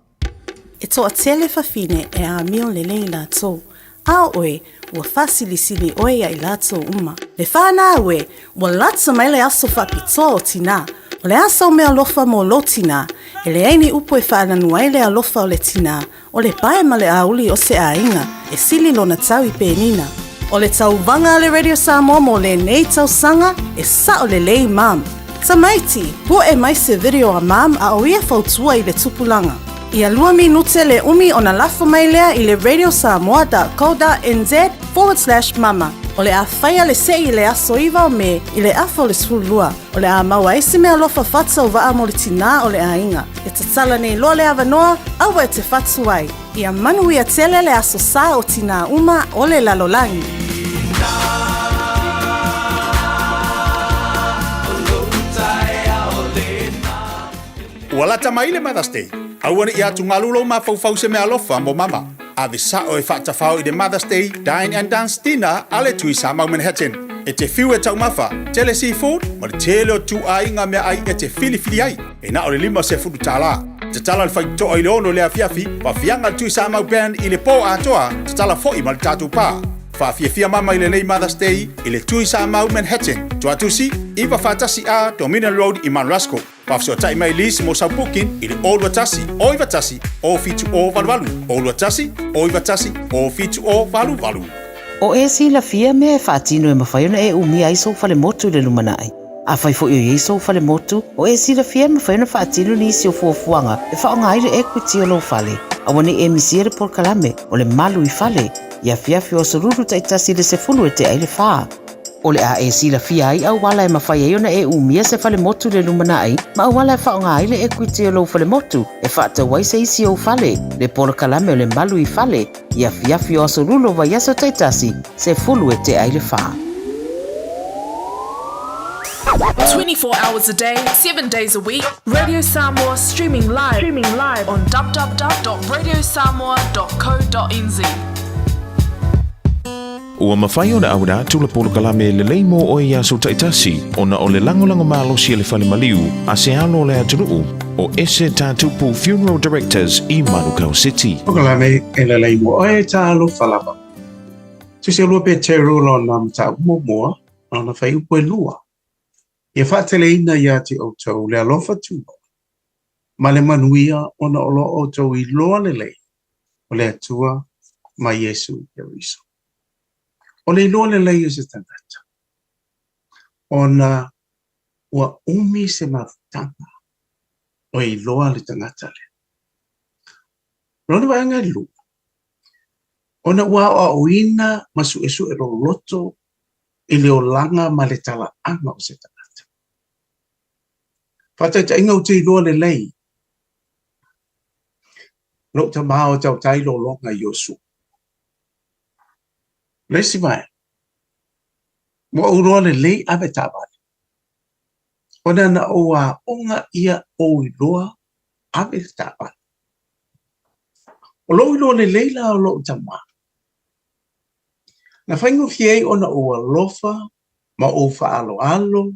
E toatele fafine e amio lelei latou, a o oe, ua faasilisili oe ia i latou uma. Le whanau e, ua lata mai le aso faapitoa o tinā. O le a sau meaalofa mo lou tinā? E leai ni upu e faananu ai le alofa o le tinā, O le pae ma le auli o se aiga e sili lona tau i Penina. O le tauvaga a le Radio Samoa mo lenei tausaga e sao lelei mam. Tamaiti, poe mai se video a mam a o ia fautua i le tupulaga. Ia lua minute le umi ona lafo mai lea i le radiosamoa.co.nz/mama. O le a faia le sei i le aso 9 o Me i le afa o le 12. O le a maua ai se meaalofa faatauvaa mo le tinā o le aiga. E tatala nei loa le avanoa, aua e te whatu ai. Ia manuia tele le aso sa o tinā uma o le lalolagi. Ua lata mai le Mother's Day. Aua ne i atugalu lou mafaufau se meaalofa mo mama. Ave sa'o e fa'atafao i le Mother's Day Dine and Dance Dinner a le Tui Samau Manhattan. E te fiu e taumafa, tele seafood, ma le tele o ituaiga meaai e te filifili ai, e na o le $50. Tatala le faitotoa i le 6 i le afiafi, faafiaga le Tui Samau Band i le po atoa, tatala foi ma le tatou pa. Faafiafia mama i lenei Mother's Day i le Tui Samau Manhattan, Tuatusi, 941 A Dominion Road i Mount Ruskell. Faafesootai mai Liz mo sau booking i le 021 091 07088, 021 091 07088. O e silafia mea e faatino e mafai ona e umia ai sou falemotu i le lumanai. Afai foi o i ai sou falemotu, o e silafia e mafai ona faatino nisi o fuafuaga e faaaoga ai le equity o lou fale. Aua ne i e misia le polokalame o le Malu i Fale i afiafi o aso Lulu taitasi i le 10 e tea i le fa. O le a e silafia ai auala e mafai ai ona e umia se falemotu i le lumanai ma auala e faaaoga ai le equity o lou falemotu e faatau ai se isi ou fale, le polokalame o le Malu i Fale i afiafi o aso Lulu o vaiaso taitasi, 10 e tea i le fa. 24 hours a day, 7 days a week, Radio Samoa streaming live, streaming live on www.radiosamoa.co.nz. Ua mafai ona auina atu le polokalame lelei mo oe i aso taitasi ona o le lagolago malosi a le Fale Maliu a se alo o le atunuu o Ese Tatupu Funeral Directors i Manukau City. Polokalame e lelei mo oe talofa lava. Tusi 2 Peteru lona mataupu muamua, lona fuaiupu e lua. Ia faateleina ia te outou le alofa tunoa ma le manuia ona o lo outou iloa lelei o le Atua ma Iesu Keriso. O le iloa lelei o se tagata, ona ua umi se mafutaga o e iloa le tagata lea. Lona vaega e lua, ona ua aoaoina ma suesue loloto i le olaga ma le talaaga o se tagata. Faataitaiga ou te iloa lelei lou tamā o tautai lologa i Iosua. Le isi vaega, ua ou iloa lelei ave taavale, ona na ou aoga ia ou iloa ave le taavale. O lou iloa lelei la o lou tamā, na faigofie ai ona ou alofa ma ou faaaloalo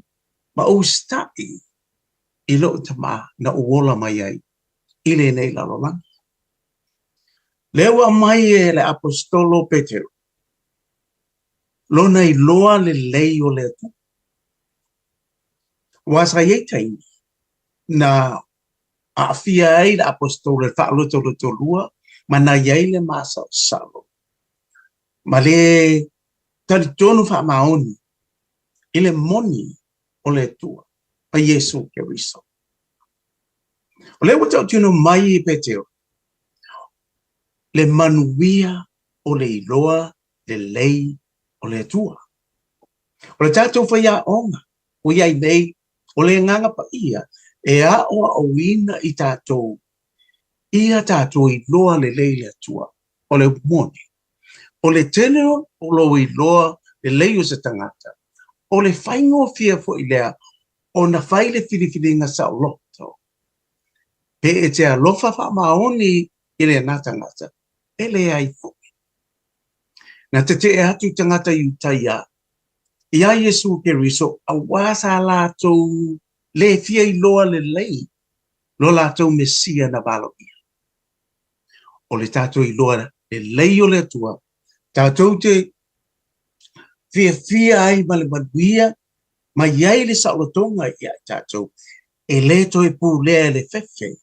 ma ou usitai i lou tamā na ou ola mai ai i lenei lalolagi. Lea ua aumai e le Aposetolo Petero lona iloa lelei o le Atua. Aua sa i ai taimi na aafia ai le Aposetolo i le faalotolotolua ma na i ai le masalosalo ma le talitonu faamaoni i le moni o le Atua ma Iesu Keriso. O lea ua tautino mai e Petero le manuia o le iloa lelei o le Atua. O le tatou faiaoga ua i ai nei, o le Agaga Paia e aoaoina i tatou ia tatou iloa lelei le Atua. O le upu moni, o le tele o lou iloa lelei o se tagata, o le faigofie foi lea ona fai le filifiliga saoloto. Pe e te alofa faamaoni i lena tagata, e leai foi. Na tetee atu tagata Iutaia iā Iesu Keriso auā sa latou le fia iloa lelei lo latou Mesia na valoia. O le tatou iloa lelei o le Atua, tatou te fiafia ai ma le manuia ma i ai le saolotoga ia i tatou, e le toe pulea e le fefe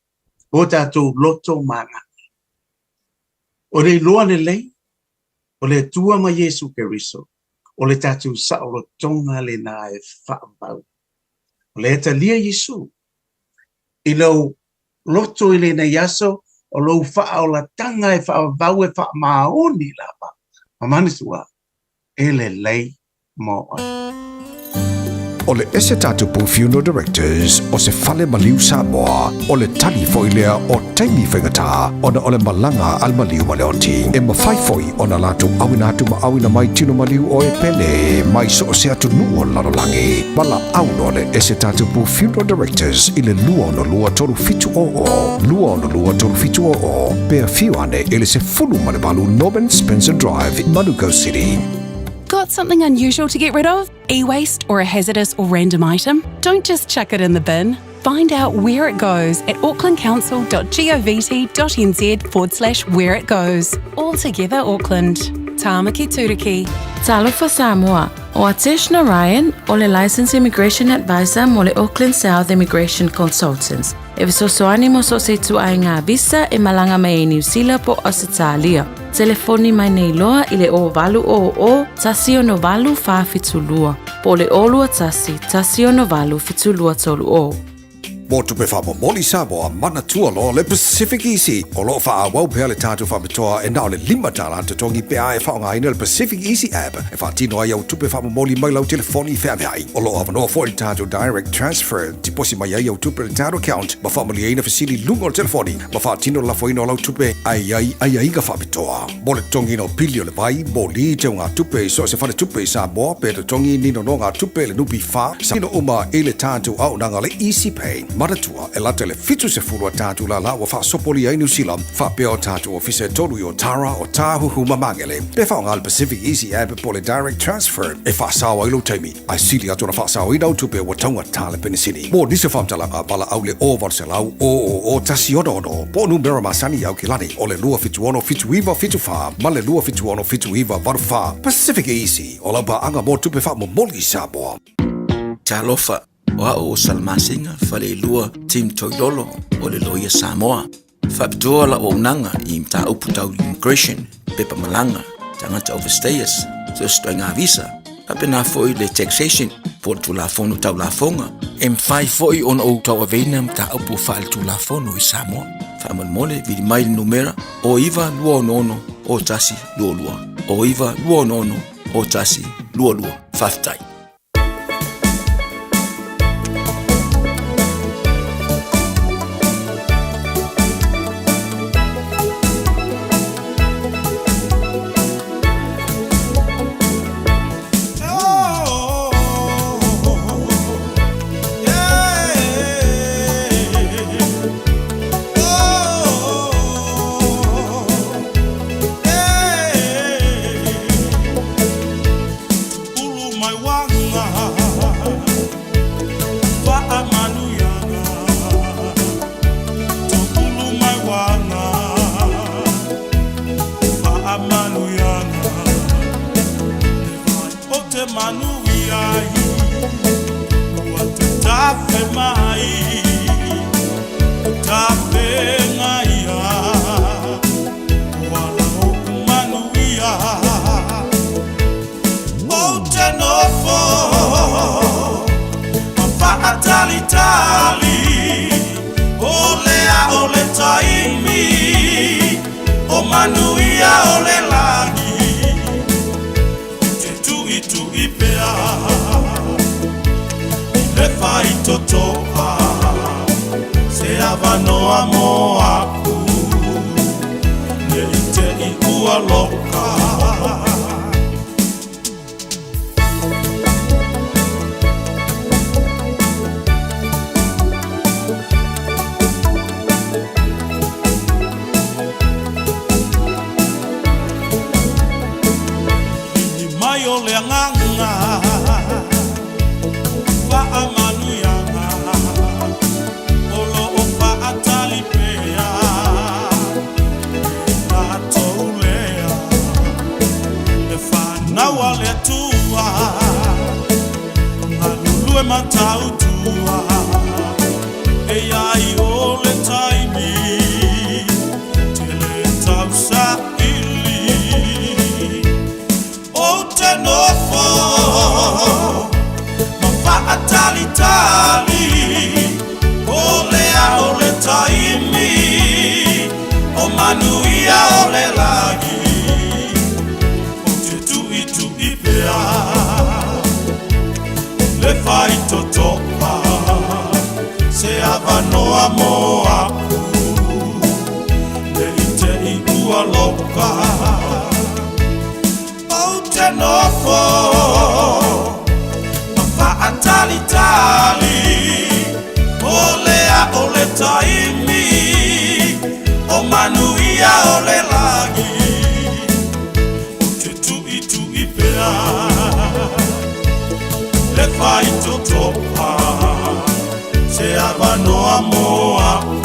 o tatou loto ma agaga. O le iloa lelei o le Atua ma Iesu Keriso, o le tatou saolotoga lena e faamau. O lea e talia Iesu i lou loto i lenei aso, o lou faaolataga e faavavau e faamaoni lava, ma manatua e lelei mo oe. O le Ese Tatupu Funeral Directors o se fale maliu Samoa, o le tali foi lea o taimi faigata ona o le malaga a le maliu ma le oti. E mafai foi ona latou auina atu ma auina mai tino maliu o e pele mai so o se atunuu o le lalolagi. Valaau loa le Ese Tatupu Funeral Directors i le 262 3700, 262 3700, pe afio ane i le 18 Norman Spencer Drive, Manukau City. Got something unusual to get rid of? E waste or a hazardous or random item? Don't just chuck it in the bin. Find out where it goes at aucklandcouncil.govt.nz forward slash where it goes. All together, Auckland. Tāmaki Turuki. Talofa Samoa, ʻO Atesh Narayan, o le Licensed Immigration Advisor mo le Auckland South Immigration Consultants, e fesoasoani mo so o se ituaiga visa e malaga mai ai Niu Sila po o Ausetalia. Telefoni mai nei loa i le 0800 168 472 po o le 021 168 7230. Mo tupe faamomoli Samoa, manatua loa le Pacific Easy. O lo o faaauau pea le tatou faapitoa e na o le $5 totogi pe a e faaaogaina le Pacific Easy app e faatino ai au tupe faamomoli mai lau telefoni feaveai. O lo o avanoa foi le tatou Direct Transfer, tiposi mai ai au tupe i le tatou account ma faamalieina fesili i luga o le telefoni ma faatino le lafoina o lau tupe ae i ai aiaiga faapitoa. Mo le totogiina o pili o le vai, moli, teugatupe i so o se faletupe i Samoa pe totogi ni nonogatupe i le NPF, faatino uma i le tatou auaunaga le Easy Pay. Manatua, e lata i le 70 a tatou lala ua faasopolia ai Niu Sila, faapea o tatou ofisa e tolu i Otara, Otāhuhu ma Māngere. Pe faaaoga le Pacific Easy App po o le Direct Transfer e faasao ai lou taimi, ae sili atu ona faasaoina au tupe ua taugata le penisini. Mo nisi o faamatalaga, valaau le 0800 000 166 po o numera masani i Aukilani o le 276 7974 ma le 276 7984. Pacific Easy, o lau paaga mo tupe faamomoli i Samoa. Talofa, o a'u o Salamasina Faleilua Tim Toilolo o le Loia Samoa. Faapitoa lau auaunaga i mataupu tau immigration, pepa malaga, tagata overstayers, so o se ituaiga visa, faapena foi le taxation po o le Tulafono Tau Lafoga. E mafai foi ona ou tauaveina mataupu faaletulafono i Samoa. Faamolemole, vili mai le numera 0926 0122, 0926 0122. Faafetai. aloka O te nofo Ma faatalitali O lea o le taimi O manuia o le lagi O te tui tui pea Le whai totopa Se avanoa mo aku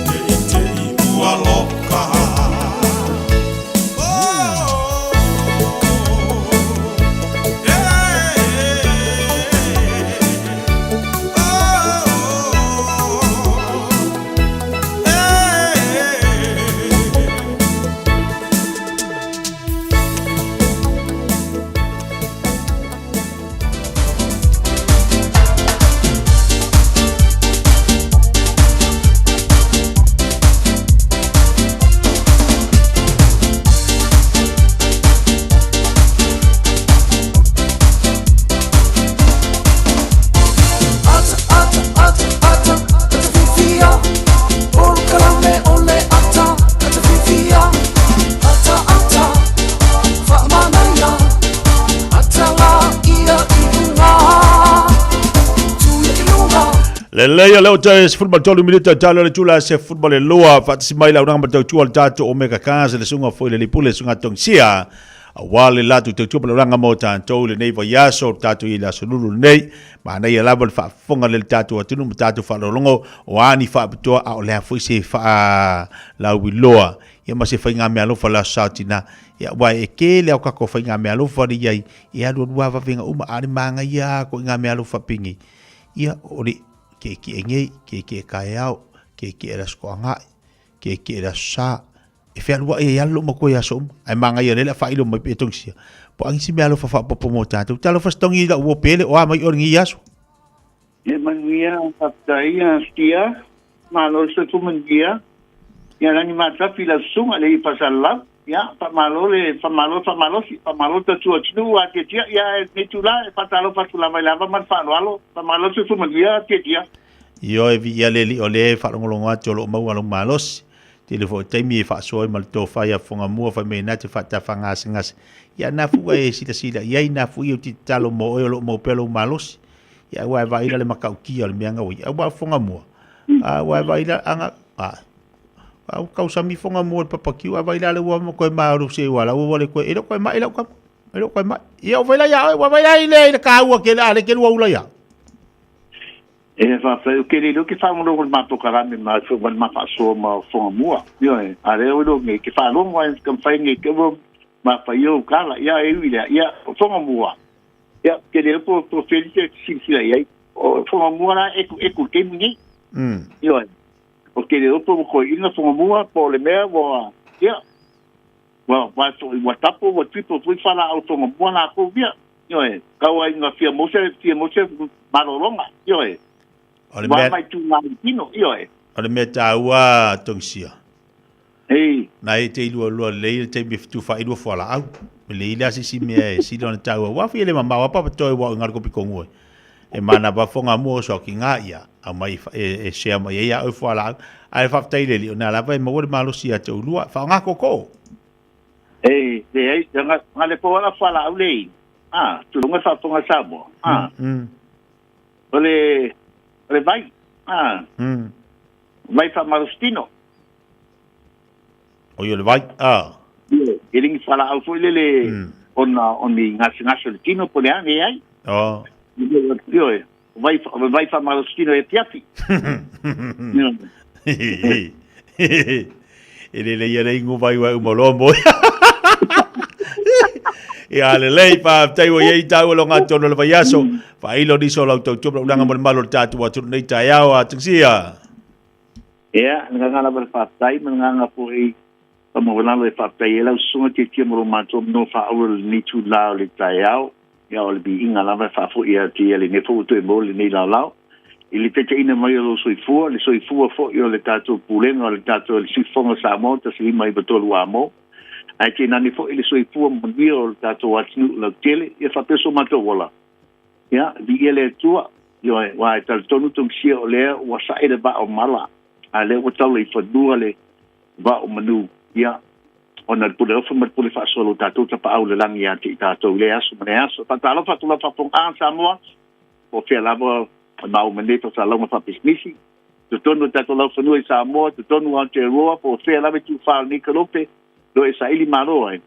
Te i te i ua loka. Ata, ata, ata, ata, ata fifia. Polokalame o le ata, ata fifia. Ata, ata, faamanaia. Ata la ia i luga. Tuia i luga. Lelei o leo te football tolu minuta talo le tula se football e loa faatasi mai lau nanga matautua le tatou Omega Cars le suga foi le lipule suga tongisia aua le latou tautua ma laulanga mo tatou lenei vaiaso tatou i le aso lulu lenei manaia lava le faafofoga le tatou atunuu ma tatou faalogologo o a ni faapitoa a o le a foi se faalauiloa ia ma se faigamealofa le aso Saotina ia aua e tele au kako faigamealofa le iai e alualu lava vavega uma a o le magaia lava ko i gamealofa penei ia o le kekeʻe nei, kekeʻe kaeao, kekeʻe le aso toagae, kekeʻe le aso sa, e fealuai ai lava lou matua i aso uma. Ae magaia lele a faailo mai pe togisia. Po o a nisi mea alofa faaopoopo mo tatou. Talofa se togi i lau uo pele o a mai oe i lenei aso. E manuia, faafetai Stia, malo le soifua manuia. Ia lagi matafi lau susuga le i Fasalalau. Ia, faamalo le faamalo faamalosi, faamalo le tautua atunuu a Tiatia. Ia, e lenei itula e faatalofa atu lava i le ava ma le faaaloalo. Faamalo le soifua manuia Tiatia. Ioe, viia le Alii o lea e faalogologo atu o lo o maua lou malosi. Tele foi o taimi e faasoa ai ma le tofa ia Fogamua fai mai na te faatafagasegase. Ia na fua e silasila i ai na fua ia ou te tatalo mo oe o lo o maua pea lou malosi. Ia aua e vaai la le matautia o le mea gaoi. Aua o Fogamua. Aua e vaai la aga a au kausami Fogamua le papakiu a vaai la le ua ma koe ma se ua la ua le koe e le koe mai lau kama. E le koe mai. Ia o vaai la ia oe ua vaai la i le i le kaua ke le a le ke lua ula ia. E faafetai, o ke le iloa ke faalogologo i le matou kalame ma ma le ma faasoa ma Fogamua. Ioe, a lea ua iloa nei ke faalogo ai ka mafai nei ke ua ma fai o kala. Ia e ui lea, ia o Fogamua. Ia ke le iloa po po feli te silasila i ai. O Fogamua la e ku e ku taimi nei. Ioe. O ke le iloa po ua koeina Fogamua po o le mea ua ia ua ua ua tapo ua triple foi falaau Fogamua lakou ia. Ioe, kau ai nga fia mose, fia mose malologa. Ioe. O le mea mai tu ngā tino, ioe. O le mea tāua tongisia. Ei. Na e te ilua lua lei le taimi e wha ilua fua la au. Me le ile asisi mea e sila ona tāua. Wa fia le mamao apa pa toi wa o ngā kopi kongue. E mana pa fonga mua so ki ngā ia. Au mai e sea mai e ia au fua la au. Ai whaftai le li o nā lava e maua le malosi a te ulua. Wha ngā koko. Ei, le ai, nga, nga le po ala fua la au lei. Ah, tulunga faafofoga Samoa. Ah. O le, o le vai. Ah. Vai faamalositino. O ia le vai. Ah. E lingi falaau foi lele ona o ni gasegase o le tino po o le a le ai. Oh. Ioe, vai vai faamalositino e afiafi. E lele ia le ingo vai wai uma loa mo. Ia le lei faafetai ua iai tāua lo ngā tonu o le vaiaso. Whailo niso lau tautua ma ulanga mo le malo le tātou atunuu nei taeao a Tungsia. Ia, le agaga lava le faafetai ma le agaga foi faamaualalo e faafetai ai lau susuga tiatia ma lo matou manoa faaula i lenei itula o le taeao. Ia, o le viiga lava e faafoi atu ia lenei foi ua toe maua lenei laolao i le taitaiina mai o lou soifua, le soifua foi o le tatou Pulega o le tatou le Siufofoga o Samoa 1993 amo, ae tainane foi le soifua manuia o le tatou atunuu lautele, ia faapea so matou ola. Ia, viia le Atua, ioe, aua e talitonu togisia o lea ua sae le vaa o mala, a lea ua taula i fanua le vaa o manu. Ia, ona le pule ofa ma le pule faasoa lo tatou tapaau le lagi ia te i tatou i lea aso ma lea aso. Faatalofa atu lau faafofoga Samoa, po o fea lava e maua nei faasalalauga faapisinisi, totonu o tatou laufanua i Samoa, totonu o Aotearoa, po o fea lava e tuufā o lenei kalope, lo e saili malo ai.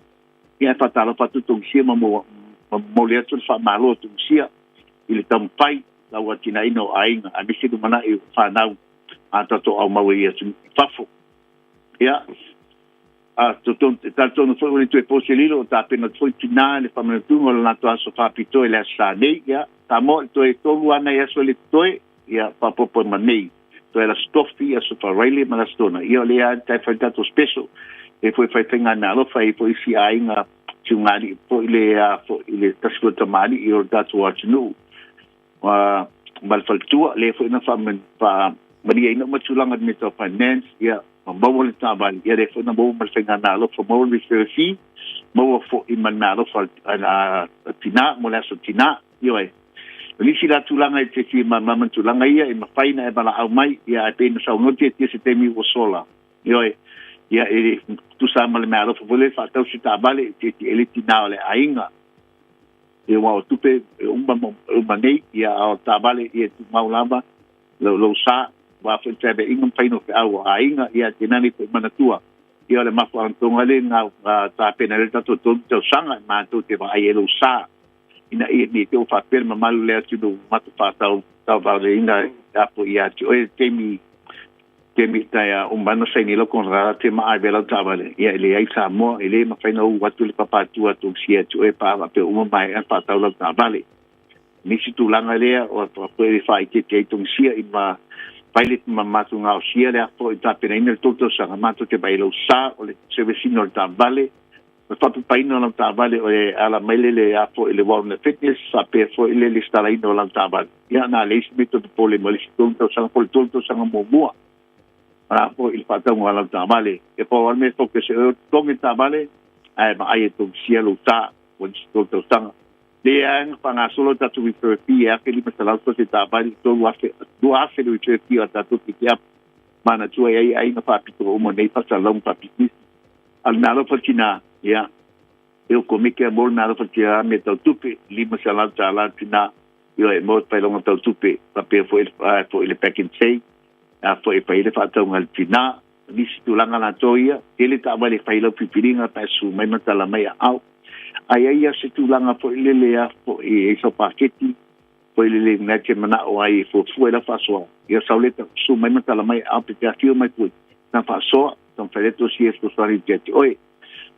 Ia e faatalofa atu Tungisia ma momoli atu le faamalo a Tungisia i le taumafai lau atinaeina o aiga aemaise lumanai o fanau a tatou aumau i atunuu i fafo. Ia, a totonu, e talitonu foi ua le toe po se lilo, o tapena atu foi tinā i le faamanatuga o le latou aso faapitoa i le Aso Sa nei. Ia, Samoa, toe tolu lava nai aso e le totoe, ia, faaopoopo ma nei. Toe le Aso Tofi, Aso Faraile ma le Aso Tona. Ia, o lea lava e fai le tatou special, e foi fai faiga meaalofa ai foi isi aiga siugalii foi le, a, foi le tasi foi o tamalii o le tatou atunuu. Ma le faletua, lea foi na faamaliaina uma tulaga i mea tau finance, ia, ma maua le taavale, ia lea foi na maua ma le faigameaalofa, maua le referral fee, maua foi ma le meaalofa a tinā mo le aso tinā. Ioe. O nisi la tulaga e te fia malamalama i tulaga ia, e mafai ona e valaau mai, ia ae pei ona saunoa Tiatia se taimi ua sola. Ioe. Ia e tusa ma le meaalofa foi lea e faatau se taavale e tietie ai le tinā o le aiga. Ia aua o tupe e uma uma nei, ia a o taavale ia e tumau lava lou, lou sa, aua foi le feaveaiga ma faina o feau o aiga, ia tainane foi manatua. Ia o le mafuaaga tonu lea na tapena ai le tatou tolu tausaga e matou te vaai ai lou sa, ina ia ne i te i ua faapea le mamalu o le atunuu matou faatau tauvaleina apo ia te oe le taimi taimi tai a uma ana saini lau konekarate te ma ave lau taavale ia e leai Samoa e le mafai ona ou atu le papa atu a tou sia te oe pa faapea uma maea faatau lau taavale. Nisi tulaga lea o a e faaeteete ai Tongisia i ma fai le ma matou gaosia le apo i tapenaina le tou tausaga matou te vaai i lou sa o le service ina o le taavale o le faapapaina o lau taavale o le ala mai le le apo i le Walnut Fitness faapea foi le lesitalaina o lau taavale. Ia na leai se mea toe popole mo le isi tolu tausaga po o le tolu tausaga muamua a po i le faatauga o lau taavale. E pau lava le mea e focus ai oe o totogi le taavale ae vaai e Tongisia lou sa mo le isi tolu tausaga. Lea na faagasolo le tatou refer fee e $1,500 se taavale, $3,000, $2,000 le refer fee o a tatou pikiapu. Manatua e ai aiga faapitoa uma nei faasalalauga faapisinisi. A o le meaalofa tinā, ia, e o komike a mo le meaalofa tinā mea tau tupe, $500 tinā, ioe, mo le faailoga tau tupe, faapea foi, foi le pack and save, a foi e fai ai le faatauga a le tinā. O nisi tulaga latou ia, tele taavale e fai lau filifiliga pe a susu mai ma tala mai aao. A i ai ia se tulaga foi lele a foi e ai sau paketi foi lele na te manao ai e fuafua i lau faasoa, ia sau lea susu mai ma tala mai aao pe te afio mai foi na faasoa, taumafai lea tosia e fesoasoani ia te oe.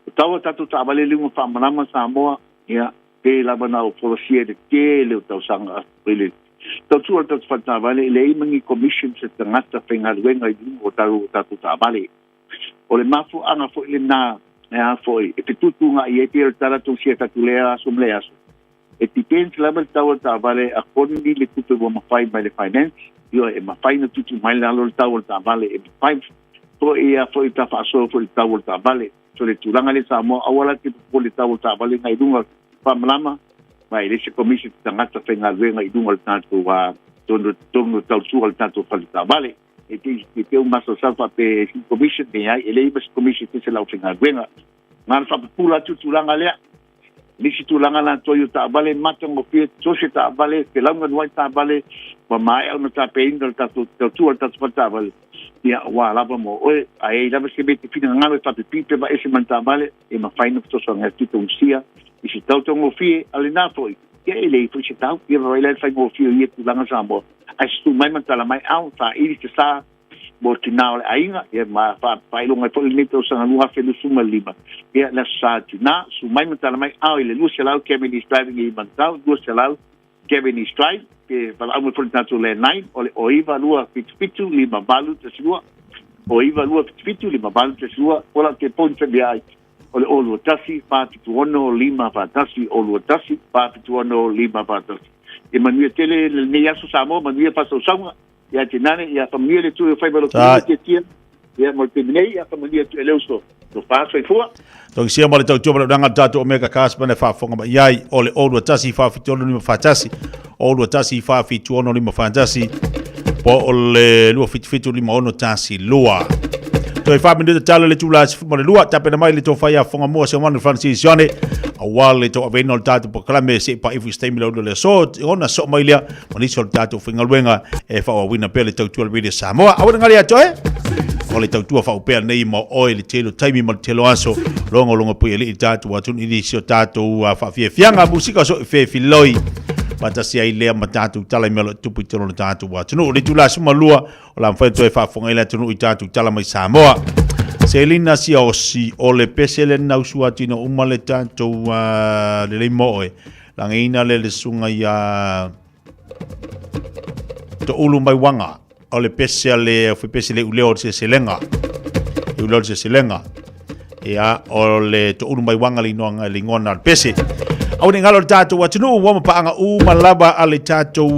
O tau a tatou taavale liuga faamalama Samoa, ia, pe lava na o folasia i le tele o tausaga i le tautua o le tatou fale taavale, e leai ma ni commission se tagata faigaluega i luga o tau o tatou taavale. O le mafuaaga foi lena e a foi e fetuutuunai ai pei o le tala tou sia atu lea aso ma lea aso. E depends lava le tau o le taavale accordingly le tupe ua mafai mai le finance, ioe, e mafai ona tuutuu mai lalo le tau o le taavale, e mafai foi ia foi ta faasoa foi le tau o le taavale. So le tulaga lea Samoa, aua la te popole le tau o le taavale ngai luga faamalama, ma e leai se komisi te tagata faigaluega i luga o le tatou tonu tonu tautua o le tatou fale taavale. E te e te masaosao faapea e si commission, leai, e leai ma se commission te se lau faigaluega. Na ona faapupula atu tulaga lea. Nisi tulaga latou i o taavale matagofie, so se taavale, felauga nuai taavale, ua maea ona tapeina le tatou tautua le tatou fale taavale, ia ua lava mo oe, a e i ai lava se mea e te finagalo e faapipi pe vaese ma le taavale, e mafai ona fesoasoani atu Tausia i se tau taugofie, a o lena foi, ia e leai foi se tau, ia vaai la i le faigofie o ia tulaga Samoa, ae susu mai ma tala mai ao, saili se sa mo tinā o le aiga, ia ma faailoga ai foi lenei tausaga 2025, ia le aso sa tinā, susu mai ma tala mai ao i le 200 Cavendish Drive i Manukau, 200 Cavendish Drive, pe valaau mai foi le tatou landline, o le 09277 5812, 09277 5812, o lau telefoni whenua ai, o le 021 476 541, 021 476 541. E manuia tele lenei aso Samoa, manuia faasausauga, ia te nane, ia whamanuia le tui o whai malo te tia, ia mo te nei, ia whamanuia tu e leo so, no wha soifua. Tongisia mo le tautua ma le unanga tatou Omega Cast mana faafofoga mai ai o le 021 476 541, 021 476 541, po o le 277 56 12. Toe 4 minute tala le tula 12 tapena mai le tofa ia fonga mua se manu Francis Sione aua le tauaveina o le tatou polokalame se i paaifu i se taimi laulu le aso ona soo mai lea ma nisi o le tatou faigaluega e faaauauina pea le tautua le Radio Samoa. Aua ne gale ia te oe o le tautua faaupea nei ma oe le tele o taimi ma le tele o aso logologo pui alii le tatou atunuu i nisi o tatou faafiafiaga musika so i fefiloi faatasi ai lea ma tatou tala i mea o lo o tupu i totonu o le tatou atunuu. Le itula 12 o le a mafai ona toe faafofoga ai le atunuu i tatou tala mai Samoa. Selina Siaosi, o le pese le nausu atino uma le tatou lelei mo oe. Lageina le le susuga ia Toulu Maiwaga, o le pese a le pese le uleo o le seleselega. Le uleo o le seleselega. Ia, o le Toulu Maiwaga le inoa le igoa na o le pese. Aua ne i galo le tatou atunuu, ua mapaanga uma lava a le tatou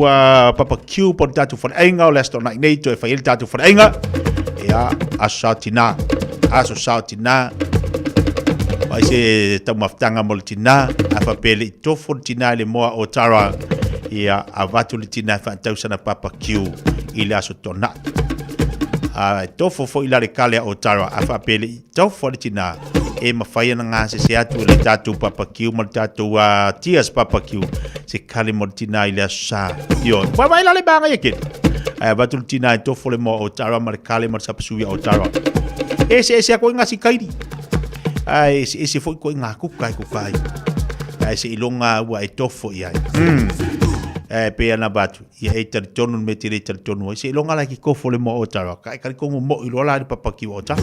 Papa Q po o le tatou faleaiga o le Aso Toonai nei toe fai ai le tatou faleaiga. Ia, aso sao tina, aso sao tina. Vai se taumafataga mo le tina, a faapea e le i tofo le tina i le moa o Tara, ia avatu le tina e faatau sana Papa Q i le Aso Toonai. A e tofo foi la le kale a Otara, a faapea e le i tofo le tina, e mafai ona gasese atu e le tatou Papa Q ma le tatou Tears Papa Q se kale mo le tina i le aso sa. Ioe. Ua vai la le magaia kele. Ae avatu le tina e tofo le moa o Otara ma le kale ma le sapasui a Otara. Ese ese a koe ngā sikairi. Ae ese ese foi koe ngā kuka e kuka ai. Ae se ilonga ua e tofo i ai. E pe ana batu. Ia e talitonu le mea te le talitonu ai. Seiloga la ki kofo le moa o Tara. Ka e kalikongo mo i loa la le papa ki o Tara.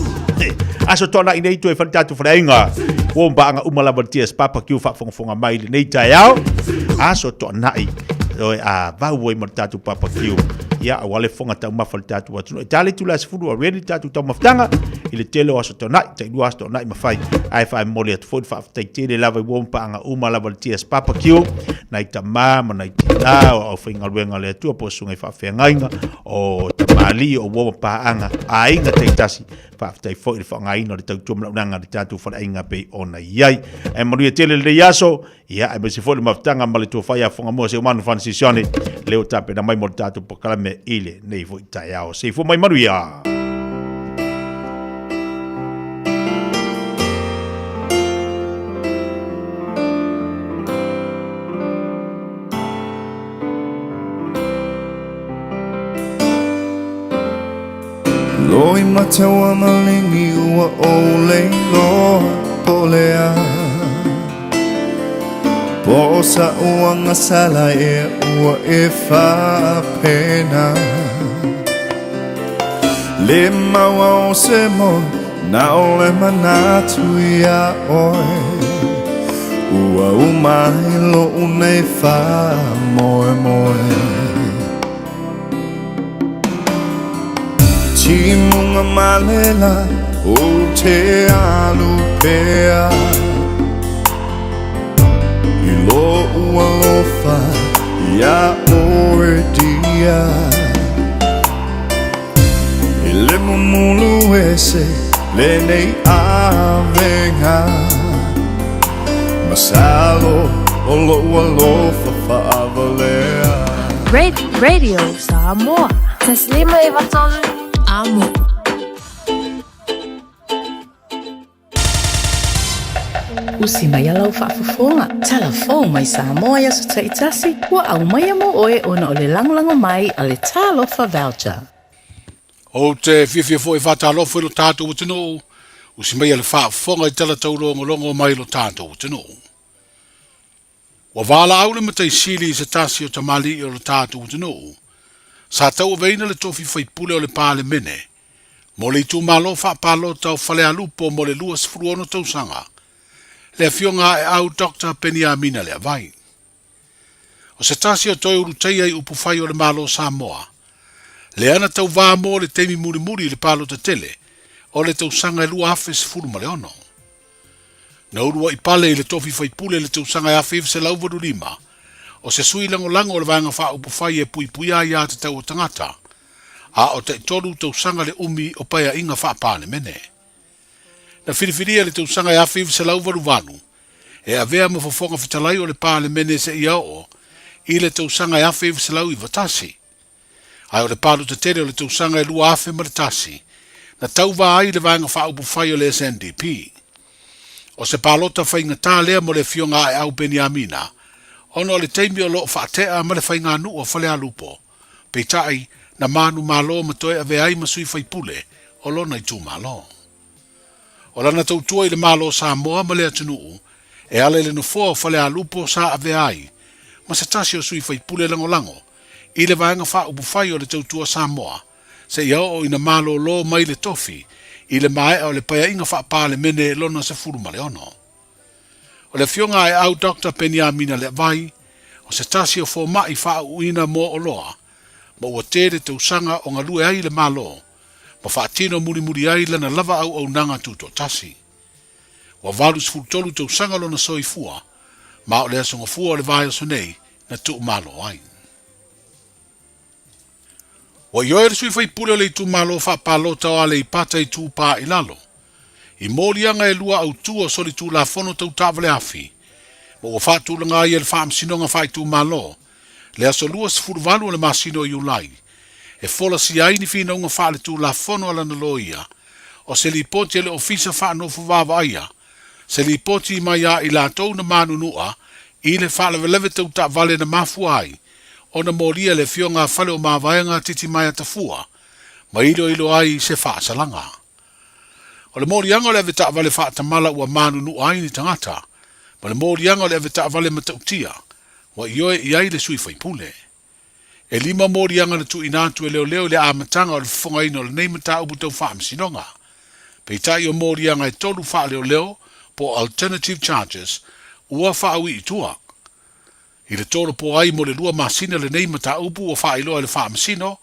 Aso toanai nei toe fale tātou whaleaiga. Ua mbaanga uma lava le TS Papa ki o faafogafoga mai lenei taeao. Aso toanai. Oe a vau ai ma le tātou Papa Q. Ia, aua le fofoga taumafa le tātou atunuu. E tā le itula 10 a ready le tātou taumafataga i le tele o aso toanai, tailua aso toanai ma fai. Ae faamomoli atu foi le faafetai tele lava i ua mapaanga uma lava le TS Papa Q. Nai tamā ma nai tinā o aufaigaluega a le Atua po o susuga i faafeagaiga o tamalii o uo ma paaga aiga taitasi. Faafetai foi i le faaaogaina o le tautua ma launaga a le tatou faleaiga pei ona i ai. Ae manuia tele lenei aso, ia aemaise foi le mafutaga ma le tofa ia Fogamoa Seumanu Francis Sione, lea ua tapena mai mo le tatou polokalame i lenei foi taeao. Soifua mai manuia! Loi mataua malingi ua ou leiloa po lea Po sa uanga sala e ua e faapena Le maua o se moe na o le manatu iā oe Ua uma ai loʻu nei faamoemoe Timuga malela o te alu pea I loʻu alofa iā oe dia E le mumulu ese lenei avega Masalo o loʻu alofa faavalea Radio Samoa. Taslima e vatolu. Amo. Usi mai a lau faafofoga, tala fou mai Samoa i aso taitasi, ua aumaia mo oe ona o le lagolago mai a le Talofa Voucher. Ou te fiafia foi e faatalofa i lo tatou atunuu, usi mai a le faafofoga i tala taulogologo mai lo tatou atunuu. Ua valaau le Matai Sili i se tasi o tamalii o lo tatou atunuu, sa tauaveina le tofi faipule o le Palemene mo le itumalo faapalota o Falealupo mo le 26 tausaga, le Afioga Aeau Doctor Peniamina Leavai. O se tasi o toe ulutaia i upufai o le Malo o Samoa, lea na tauvā mo le taimi mulimuli i le palota tele o le tausaga e 2016. Na uluai pale i le tofi faipule i le tausaga e 1985, o se sui lagolago o le Vaega Faaupufai e puipuia ai aiatatau a tagata, a o taitolu tausaga le umi o paeaiga faa-Palemene. Na filifilia i le tausaga e 1988 e avea ma fofoga fetalai o le Palemene seia oo i le tausaga e 1991. Ae o le palota tele o le tausaga e 2001, na tauvā ai le Vaega Faaupufai o le SNDP. O se palota faigata lea mo le Afioga Aeau Peniamina, ona o le taimi o lo o faatea ma le faiganuu a Falealupo, peitai, na manumalo ma toe avea ai ma sui faipule o lona itumalo. O lana tautua i le Malo o Samoa ma le atunuu, e ala i le nofoa o Falealupo sa avea ai ma se tasi o sui faipule lagolago i le Vaega Faaupufai o le Tautua Samoa, seia oo ina malōlō mai le tofi i le maea o le Paeaiga Faa-Palemene lona 16. O le Afioga Aeau Doctor Peniamina Leavai, o se tasi o fomai faauuina mo oloa, ma ua tele tausaga o galue ai i le Malo, ma faatino mulimuli ai lana lava auaunaga tutoatasi. Ua 83 tausaga lona soifua, ma o le aso Gafua o le vaiaso nei na tuumalo ai. Ua ioe le sui faipule o le itumalo faapalota o Aleipata Itupā i Lalo, i moliaga e lua autū o solitulafono tau taavaleafi, ma ua faatulaga ai e le Faamasinoga Faaitumalo le aso 28 o le masina o Iulai, e folasia ai ni finauga faaletulafono a lana loia, o se lipoti a le Ofisa Faanofo Vaavaaia, se lipoti mai a i latou na manunua i le faalavelave tau taavale na mafua ai ona molia le Afioga a Faleomavaega Titimaea Tafua ma iloilo ai se faasalaga. O le moliaga o le avetaavale faatamala ua manunua ai ni tagata, ma le moliaga o le avetaavale matautia ua ioe i ai le sui faipule. E lima moliaga na tuuina atu e leoleo i le amataga o le fofogaina o lenei mataupu tau faamasinoga. Peitai o moliaga e tolu faaleoleo po o alternative charges ua faauii i tua. I le tolopo ai mo le lua masina lenei mataupu ua faailoa e le Faamasino,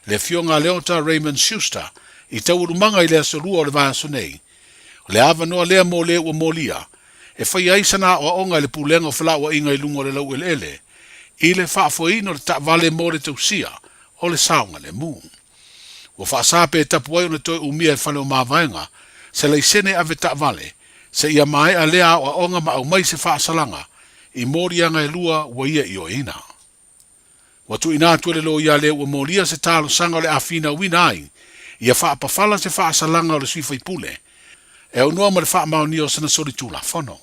le Afioga a Leota Raymond Schuster, i taualumaga i le aso Lua o le vaiaso nei. O le avanoa lea mo le ua molia, e faia ai sana aoaoga e le Pulega o Felauaiga i luga o le laueleele, i le faafoeina o le taavale mo le tausia o le saogalemu. Ua faasa pe tapu ai ona toe umia e Faleomavaega se laisene ave taavale seia maea lea aoaoga ma aumai se faasalaga i moliaga e lua ua ia ioeina. Ua tuuina atu e le loia lea ua molia se talosaga o le a finauina ai ia faapafala se faasalaga o le sui faipule e aunoa ma le faamaonia o sana solitulafono.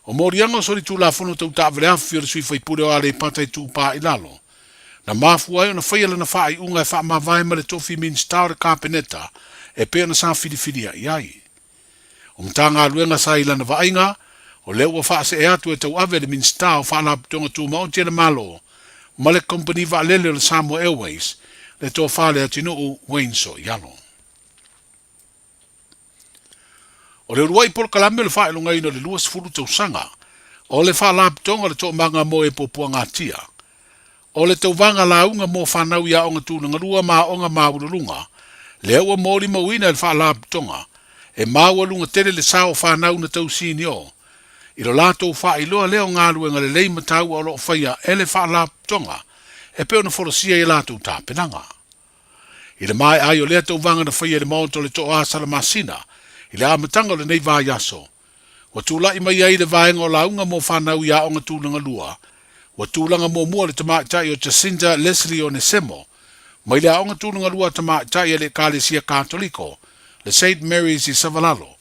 O moliaga o solitulafono tau taavaleafi o le sui faipule o Aleipata Itupā i Lalo, na mafua ai ona faia lana faaiuga e faamavae ma le tofi Minisita o le Kapeneta e pei ona sa filifilia i ai. O Matagaluega sa i lana vaaiga, o lea ua faasee atu e tauave le Minisita o Faalapotopotoga Tumaoti a le Malo ma le Kamupani Vaalele o le Samoa Airways, le Tofa Leatinuu Wayne Soialo. O le uluai polokalame o le faailogaina o le 20 tausaga o le Faalapotopotoga o le Toomaga mo e Puapuagatia, o le tauvaga lauga mo fanau i aoga tulagalua ma aoga maualuluga, lea ua molimauina e le Faalapotopotoga e maualuga tele le sao o fanau na tausinio i lo latou faailoa lea o galuega lelei ma taua o lo o faia e le Faalapotopotoga e pei ona folasia i a latou tapenaga. I le maea ai o lea tauvaga na faia i le Maota o le Toa Salamasina i le amataga o lenei vaiaso, ua tulai mai ai le vaega o lauga mo fanau i aoga tulaga lua, ua tulaga muamua le tamaitai o Jacinta Leslie Onesemo mai le aoga tulaga lua a tamaitai a le Ekalesia Katoliko, le Saint Mary's i Savalalo.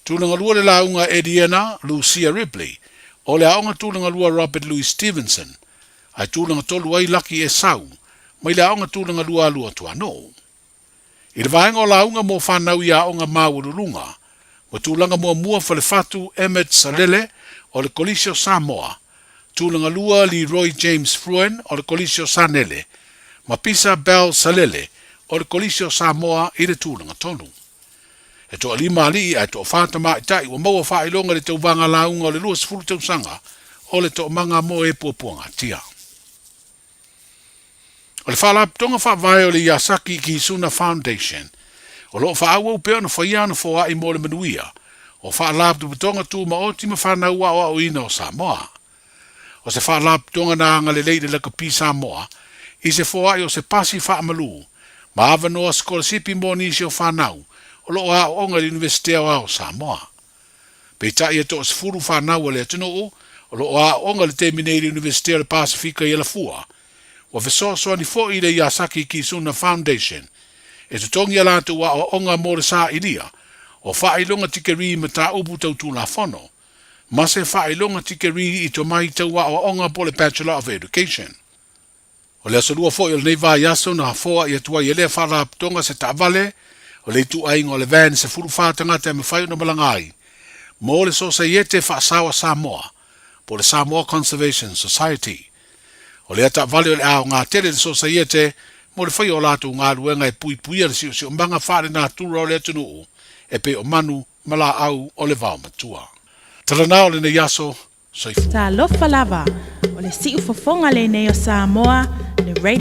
Tulaga lua le lauga a Ediena Lucia Ripley o le aoga tulaga lua Robert Louis Stevenson, ae tulaga tolu ai Lucky Esau mai le aoga tulaga lua a Luatuanuu. I le vaega o lauga mo fanau i aoga maualuluga, ua tulaga muamua Falefatu Emmett Salele o le Kolisi o Samoa, tulaga lua Leroy James Fruen o le Kolisi o Sanele, ma Pisa Bell Salele o le Kolisi o Samoa i le tulaga tolu. E toalima alii ae toafa tamaitai ua maua faailoga i le tauvaga lauga o le 20 tausaga o le Toomaga mo e Puapuagatia. O le Faalapotopotoga Faavae o le Yasaki Kizuna Foundation o lo o faaauau pea ona faia ana foai mo le manuia o Faalapotopotoga Tumaoti ma Fanau Aoaoina o Samoa. O se faalapotopotoga na agalelei i le Lakapi Samoa i se foai o se pasi faamalu ma avanoa sikolasipi mo nisi o fanau o lo o aooga i le Iunivesite Aoao o Samoa. Peitai e toasefulu fanau a le atunuu o lo o aooga i le taimi nei i le Iunivesite o le Pasefika i Alafua, ua fesoasoani foi i le Yasaki Kizuna Foundation. E totogi a latou aoaoga mo le sailia o faailoga tikeri i mataupu tau Tulafono, ma se faailoga tikeri i tomai tau aoaoga po o le Bachelor of Education. O le aso Lua foi o lenei vaiaso na foai atu ai e lea faalapotopotoga se taavale o le ituaiga o le van 14 tagata e mafai ona malaga ai mo le Sosaiete Faasao a Samoa po o le Samoa Conservation Society. O lea taavale o le a aoga tele i le Sosaiete mo le faia o latou galuega e puipuia le siosiomaga faalenatura o le atunuu e pei o manu ma laau o le vaomatua. Talanao lenei aso, soifua. Talofa lava, o le siufofoga lenei o Samoa, le.